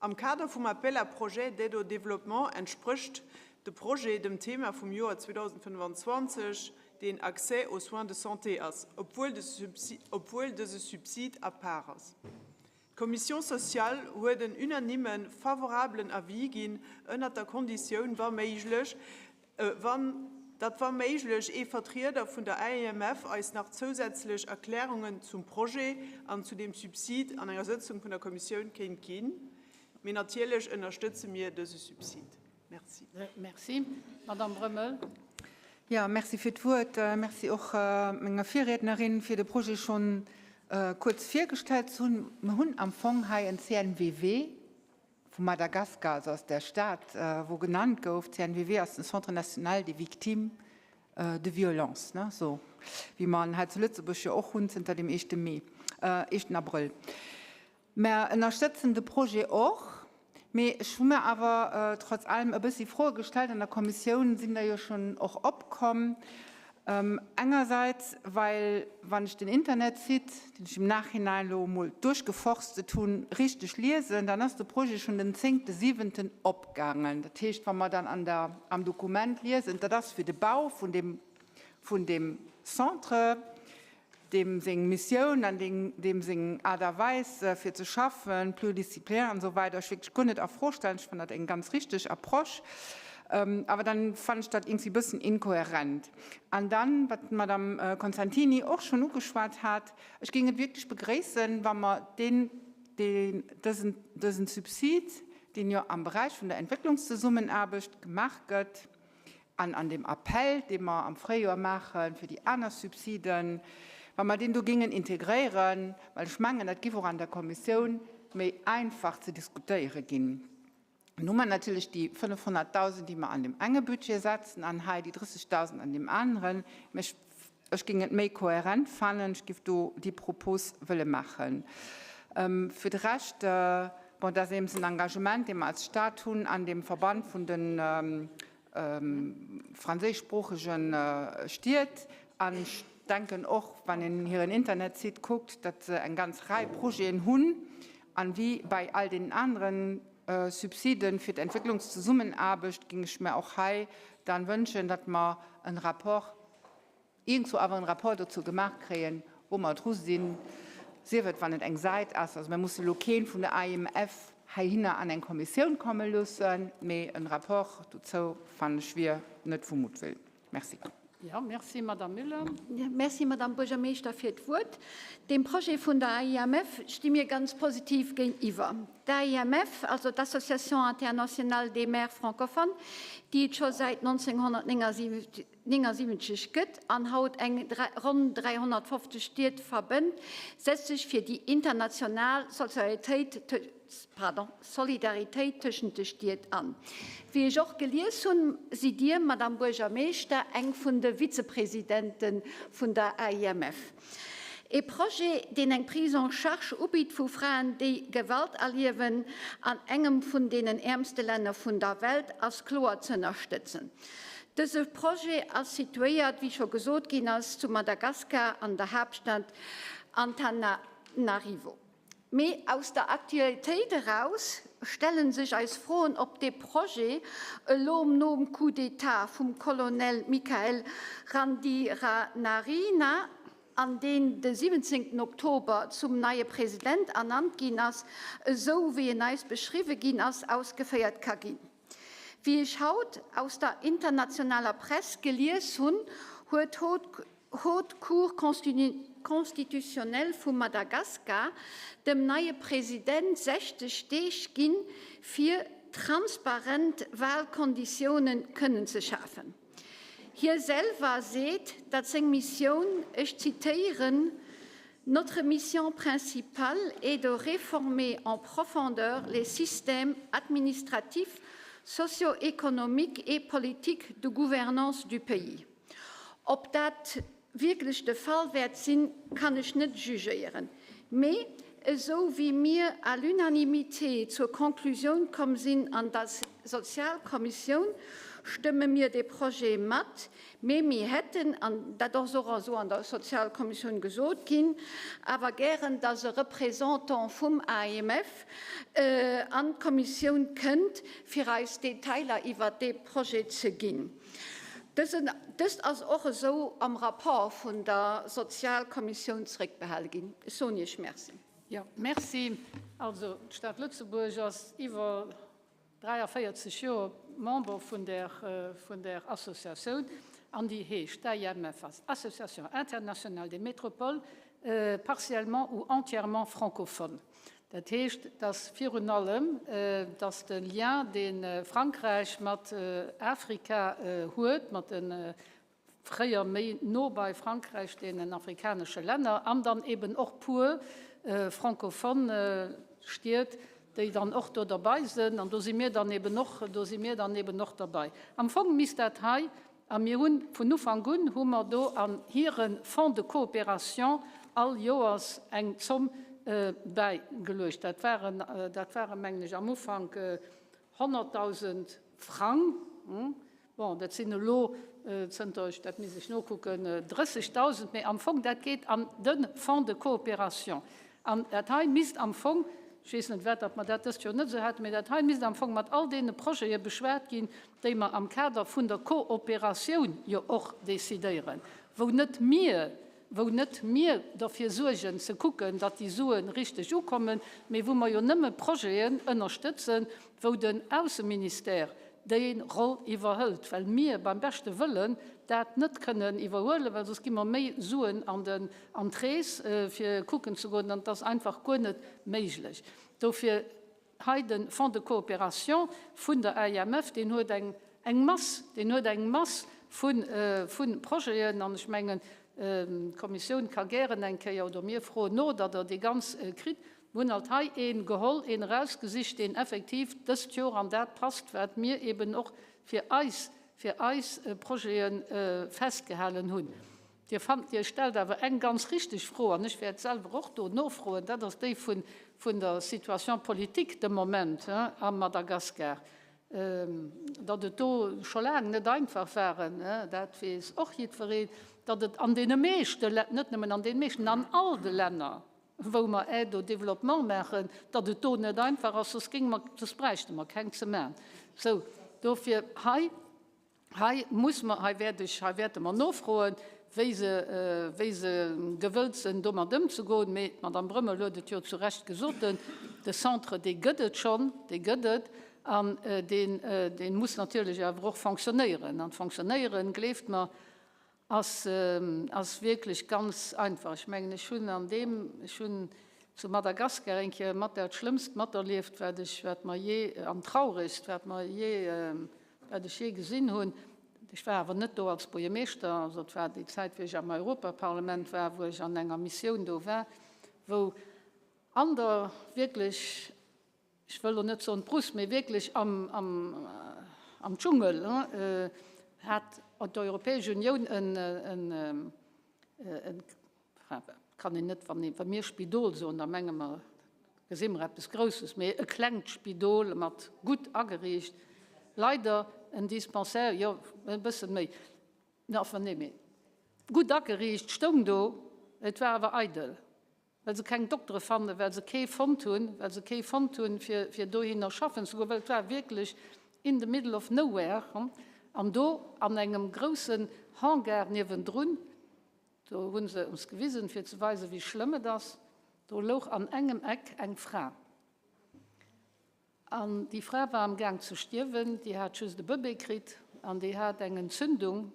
Am Kader vum Appel à projets d'aide au développement entsprécht de Projet dem Thema vum Joer 2025, deen Accès aux soins de santé ass, obwuel dëse Subsid à part ass. D'Commission sociale huet en unanime favorablen Avis ginn, ënnert der Konditioun, wa méiglech, wann, datt wa méiglech ee Vertrieder vun der AEMF eis nach zousätzlech Erklärungen zum Projet an zu deem Subsid an enger Sëtzung vun der Kommissioun kéint ginn. Mee natierlech ënnerstëtze mir dëse Subsid. Merci. Merci. Madame Brömmel. Jo, merci fir d'Wuert. Merci och menger Virriednerin, fir de Projet schonn kuerz virgestellt ze hunn. Mir hunn am Fong hei en CNVW vu Madagaskar, also aus där Stad, wou genannt gouf. CNVW ass den Centre national des victimes de violences, ne, esou wéi mer en hei zu Lëtzebuerg jo och hunn zënter dem éischte Mee, éischten Abrëll. Mer ënnerstëtzen de Projet och, mee ech hu mir awer trotz allem e bëssi Froe gestellt. An der Kommissioun sinn der jo schonn och opkomm. Engersäits, well, wann ech den Internetsite, deen ech im Nachhinein elo emol duerchgeforstet hunn, richteg liesen, dann ass de Projet schonn den zéngte siwenten opgaangen. Dat heescht, wa mer dann an der, am Dokument liesen, dat ass fir de Bau vun deem, vun deem Centre, deem seng Missioun an deem seng Aart a Weis fir ze schaffen, pluridisziplinaire an esou weider, ech wierklech guer net a Fro stellen. Ech fannen dat eng ganz richteg Approche, awer dann fannen ech dat iergendwéi e bëssen inkohärent. An dann, wat d'Madame Constantini och schonn ugeschwat hat, ech géing et wierklech begréissen, wa mer deen, deen, dësen, dësen Subsid, deen jo am Beräich vun der Entwécklungszesummenaarbecht gemaach gëtt, An an deem Appell, dee mer am Fréijoer maache fir déi aner Subsiden, wa mer deen do géingen integréieren, well ech mengen, dat géif och an der Kommissioun méi einfach ze diskutéiere ginn. Dann hu mer natierlech déi 500.000, déi mer an deem enge Budget setzen, an hei déi 30.000 an deem aneren. Mä ech Ech géing et méi kohärent fannen, ech géif do déi Propos wëlle maachen. Fir de Rescht, bon, dat ass eeben en Engagement, dee mer als Stad hunn an deem Verband vun de franséischsproochege Stied. An ech denken och, wann een hiren Internetsite kuckt, datt se eng ganz Rei Projeten hunn. An wéi bei all deenen anere Subside fir d'Entwécklungszesummenaarbecht géing ech mir och hei dann wënschen, datt mer en Rapport iergendwou awer en Rapport dozou gemaach kréien, wou mer dru sinn, sief et wann et eng Säit ass. Also mir musse elo keen vun der AMF heihinner an eng Kommissioun komme loossen, mee en Rapport dozou, fannen ech, wier net vu Muttwëll. Merci. Jo, merci, Madame Müller. Merci, Madame Buergermeeschter, fir d'Wuert. Deem Projet vun der AIMF sti mir ganz positiv géintiwwer. D'AIMF, also d'Association internationale des maires francophones, déi et scho säit 1979 gëtt an haut eng ronn 350 Stied verbënnt, setzt sech fir déi international Solidaritéit tëschent de Stied an. Wéi ech och gelies hunn, sidd Dir, Madame Buergermeeschter, eng vun de Vizepresidente vun der AIMF. E Projet, deen eng Prise en charge ubitt vu Fraen, déi Gewalt erliewen an engem vun deenen äermste Länner vun der Welt, ass kloer z'ënnerstëtzen. Dëse Projet ass situéiert, wéi scho gesot ginn ass, zu Madagaskar an der Haaptstad Antananarivo. Mee aus der Aktualitéit eraus stelle sech eis Froen, ob dee Projet elo nom Coup d'État vum Colonel Michael Randrianirina, an deen de 17 Oktober zum neie President ernannt ginn ass, esou wéi en eis beschriwwe ginn ass, ausgeféiert ka ginn. Wéi ech haut aus der internationaler Press gelies hunn, huet d'Haute Cour constitutionnelle vu Madagaskar dem neie President 60 Deeg ginn, fir transparent Wahlkonditioune kënnen ze schafen. Hie selwer seet, datt seng Missioun, ech zitéieren, Notre mission principale est de réformer en profondeur les systèmes administratifs, socio-économiques et politiques de gouvernance du pays. Ob dat wierklech de Fall wäert sinn, kann ech net jugéieren. Mee esou wéi mir à l'unanimité zur Konklusioun komm sinn an der Sozialkommissioun, stëmme mir dee Projet mat, mee mir hätten, an dat ass och esou an der Sozialkommissioun gesot ginn, awer gären, dass e Représentant vum AMF an d'Kommissioun kënnt, fir eis Detailer iwwert dee Projet ze ginn. Dësen, dëst ass och esou am Rapport vun der Sozialkommissioun zeréckbehale ginn. Ech soen Iech Merci. Jo, merci. Also, d'Stad Lëtzebuerg ass iwwer 43 Joer Member vun där, vun där Associatioun, an déi heescht, d'AIMF ass Association internationale des métropoles partiellement ou entièrement francophones. Dat heescht, dass virun allem, dass de Lien, dee Frankräich mat Afrika huet, mat de fréier méi no bei Frankräich, deenen afrikanesche Länner, an dann eben och puer francophone Stied, déi dann och do derbei sinn, an do si mir dann eben och, do si mir dann eben och derbei. Am Fong misst dat hei A mir hunn vun Ufank un hu mer do an hire Fonds de coopération all Joers eng Zomm bäigeluecht. Dat waren, dat waren, mengen ech, am Ufank 100.000 Frang. Bon, dat sinn elo zënter, ech, dat misst ech nokucken, 30.000, mee am Fong, dat geet an de Fonds de coopération. An dat hei misst am Fong, ech weess net, wat datt mer dat dëst Joer net esou haten, mee dat hei misst am Fong mat all deene Projete beschwat ginn, déi mer am Kader vun der Kooperatioun jo och decidéieren, wou net mir, wou net mir derfir suergen ze kucken, datt déi Sue richteg ukommen, mee wou mer jo nëmme Projeten ënnerstëtzen, wou den Ausseministère déi Roll iwwerhëlt, well mir beim beschte Wëllen dat net kënnen iwwerhuelen, well soss gi mer méi Suen an den an d'Rees fir kucken ze goen, an et ass einfach guer net méiglech. Dofir hei de Fonds de coopération vun der AIMF, deen huet eng eng Mass, deen huet eng Mass vu vu Projeten, an ech mengen, d'Kommissioun ka gären eng Kéier, oder mir froen no, datt Der déi ganz kritt. Mir hunn alt hei ee geholl, een erausgesicht, deen effektiv dëst Joer an dat passt, wat mir eben och fir eis, fir eis Projete festgehalen hunn. Dir fannt, Dir stellt awer eng ganz richteg Fro, an ech wäert selwer och do nofroen, dat ass déi vun, vun der Situation politique de Moment a Madagaskar. Datt et do scho laang net einfach waren, dat weess och jiddwereen, datt et an deene meeschte, net nëmmen an deene meeschten, an all de Länner, wou mer Aide au développement maachen, datt et do net einfach ass, soss géinge mer, soss bräichte mer keng ze maachen. Sou, dofir hei. Hei muss mer, hei wäert ech, hei wäerte mer nofroen, wéi se, wéi se gewëllt sinn, domat ëmzegoen. Mee d'Madame Brömmel huet et jo zu Recht gesot, den, de Centre, dee gëtt et schonn, dee gëtt et, an deen, dee muss natierlech awer och fonctionnéieren. An fonctionnéieren, gleeft mer, ass, ass wierklech ganz einfach. Ech mengen, ech hunn an deem, ech hunn zu Madagaskar eng Kéier mat dat Schlëmmst materlieft, wat ech, wat mer jee, an Trauregst, wat mer jee, wat ech jee gesinn hunn. Ech war awer net do als Buergermeeschter, also et war déi Zäit, wéi ech am Europaparlament war, wou ech an enger Missioun do war, wou an der wierklech, ech wëll elo net soen Brousse, mee wierklech am, am, am Dschungel hat d'Europäesch Unioun en, en, en, Kann een net, wann ee, wa mir Spidol soen, da menge mer, gesi mer eppes Grousses, mee e klengt Spidol mat gutt ageriicht, leider en Dispensaire, jo, e bësse méi, enfin nee, mee gutt ageriicht, stoung do, et war awer eidel, well se keng Doktere fannen, well se kee fonnt hunn, well se kee fonnt hunn, fir, fir dohinner schaffen ze goen, well et war wierklech in the middle of nowhere, an do an engem groussen Hangar niewendrun, Do hu se ons gewisen, fir ze weisen, wéi schlëmm et ass. Do louch an engem Eck eng Fra. An déi Fra war am Gaang ze stierwen. Déi hat just e Bëbee kritt an déi hat eng Entzündung.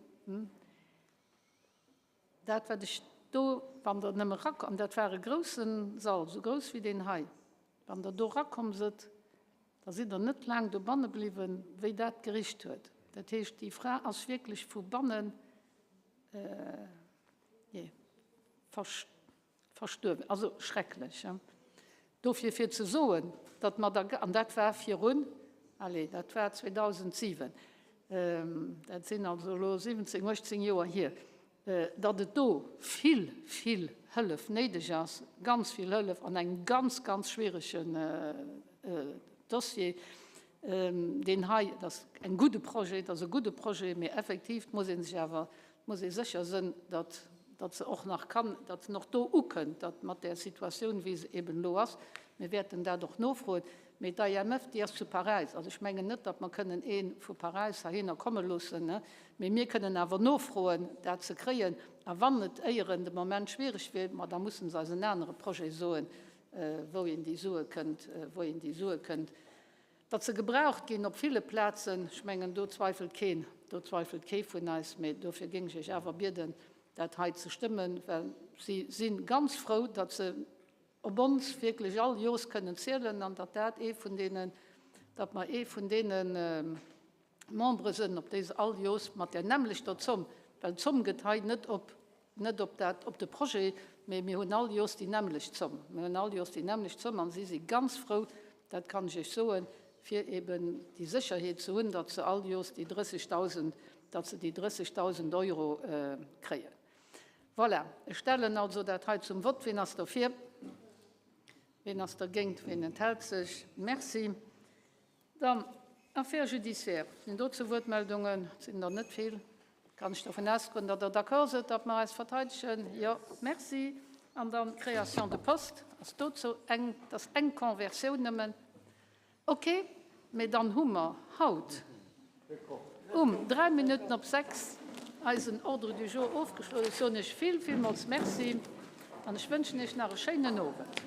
Dat, wat ech do, wann Der nëmme erak-, an dat war e grousse Sall, esou grouss wéi deen hei, wann Der do erakomm sidd, da sidd Der net laang dobanne bliwwen, wéi dat gericht huet. Dat heescht, déi Fra ass wierklech vu bannen Jee, verstuerwen. Also schrecklech. Dofir fir ze soen, datt mer da, an dat war virun, allez, dat war 2007, dat sinn also elo 17, 18 Joer hier, datt et do vill, vill Hëllef néideg ass, ganz vill Hëllef an engem ganz, ganz schwieregen Dossier. Deen hei, dat ass en gudde Projet, dat ass e gudde Projet, mee effektiv muss ee sech awer, muss ee sécher sënn, datt, datt se och nach kann, datt en och do ukënnt, datt mat där Situatioun, wéi se eben elo ass, mir wäerten dat och nofroen, mee d'IMF, déi ass zu Paräis, also ech mengen net, datt mer kënnen ee vu Paräis heihinner komme loossen, mee mir kënnen awer nofroen, dat ze kréien, a wann et éieren de Moment schwierig wier, ma da mussen se eis en anere Projet soen, wou een déi Sue kënnt, wou een déi Sue kënnt. Datt se gebraucht ginn op ville Plazen, ech mengen, do zweifelt keen, do zweifelt kee vun eis. Mee dofir géing ech Iech awer bieden, dat hei ze stëmmen, well si si ganz frou, datt se op ons wierklech all Joers kënnen zielen an datt dat ee vun deenen, datt mer ee vun deene Membere sënn, op déi se all Joers mat där nämmlechter Zomm, well d'Zomm gëtt hei net op, net op dat, op de Projet, mee mir hunn all Joers déi nämmlecht Zomm. Mir hunn all Joers déi nämmlecht Zomm a si si ganz frou, dat kann ech Iech soen, fir eben déi Sécherheet ze hunn, datt se all Joers déi 30.000, datt se déi 30.000 Euro kréien. Voilà, ech stellen also dat hei zum Vott. Wien ass derfir? Wien ass dergéint? Wien enthält sech? Merci. Dann, Affaires judiciaires. Sinn dozou Wuertmeldungen? Et sinn der net vill. Kann ech dovun ausgoen, datt Der d'accord sidd, datt mer eis verteidegen? Jo. Merci. An dann d'Création de poste. Ass dozou eng, dat ass eng Conversioun nëmmen. Okay. Mee dann hu mer haut um 3 Minutten op 6 eisen Ordre du jour ofgeschloss. Ech soen Iech vill, villmools Merci an ech wënschen Iech nach e schéinen Owend.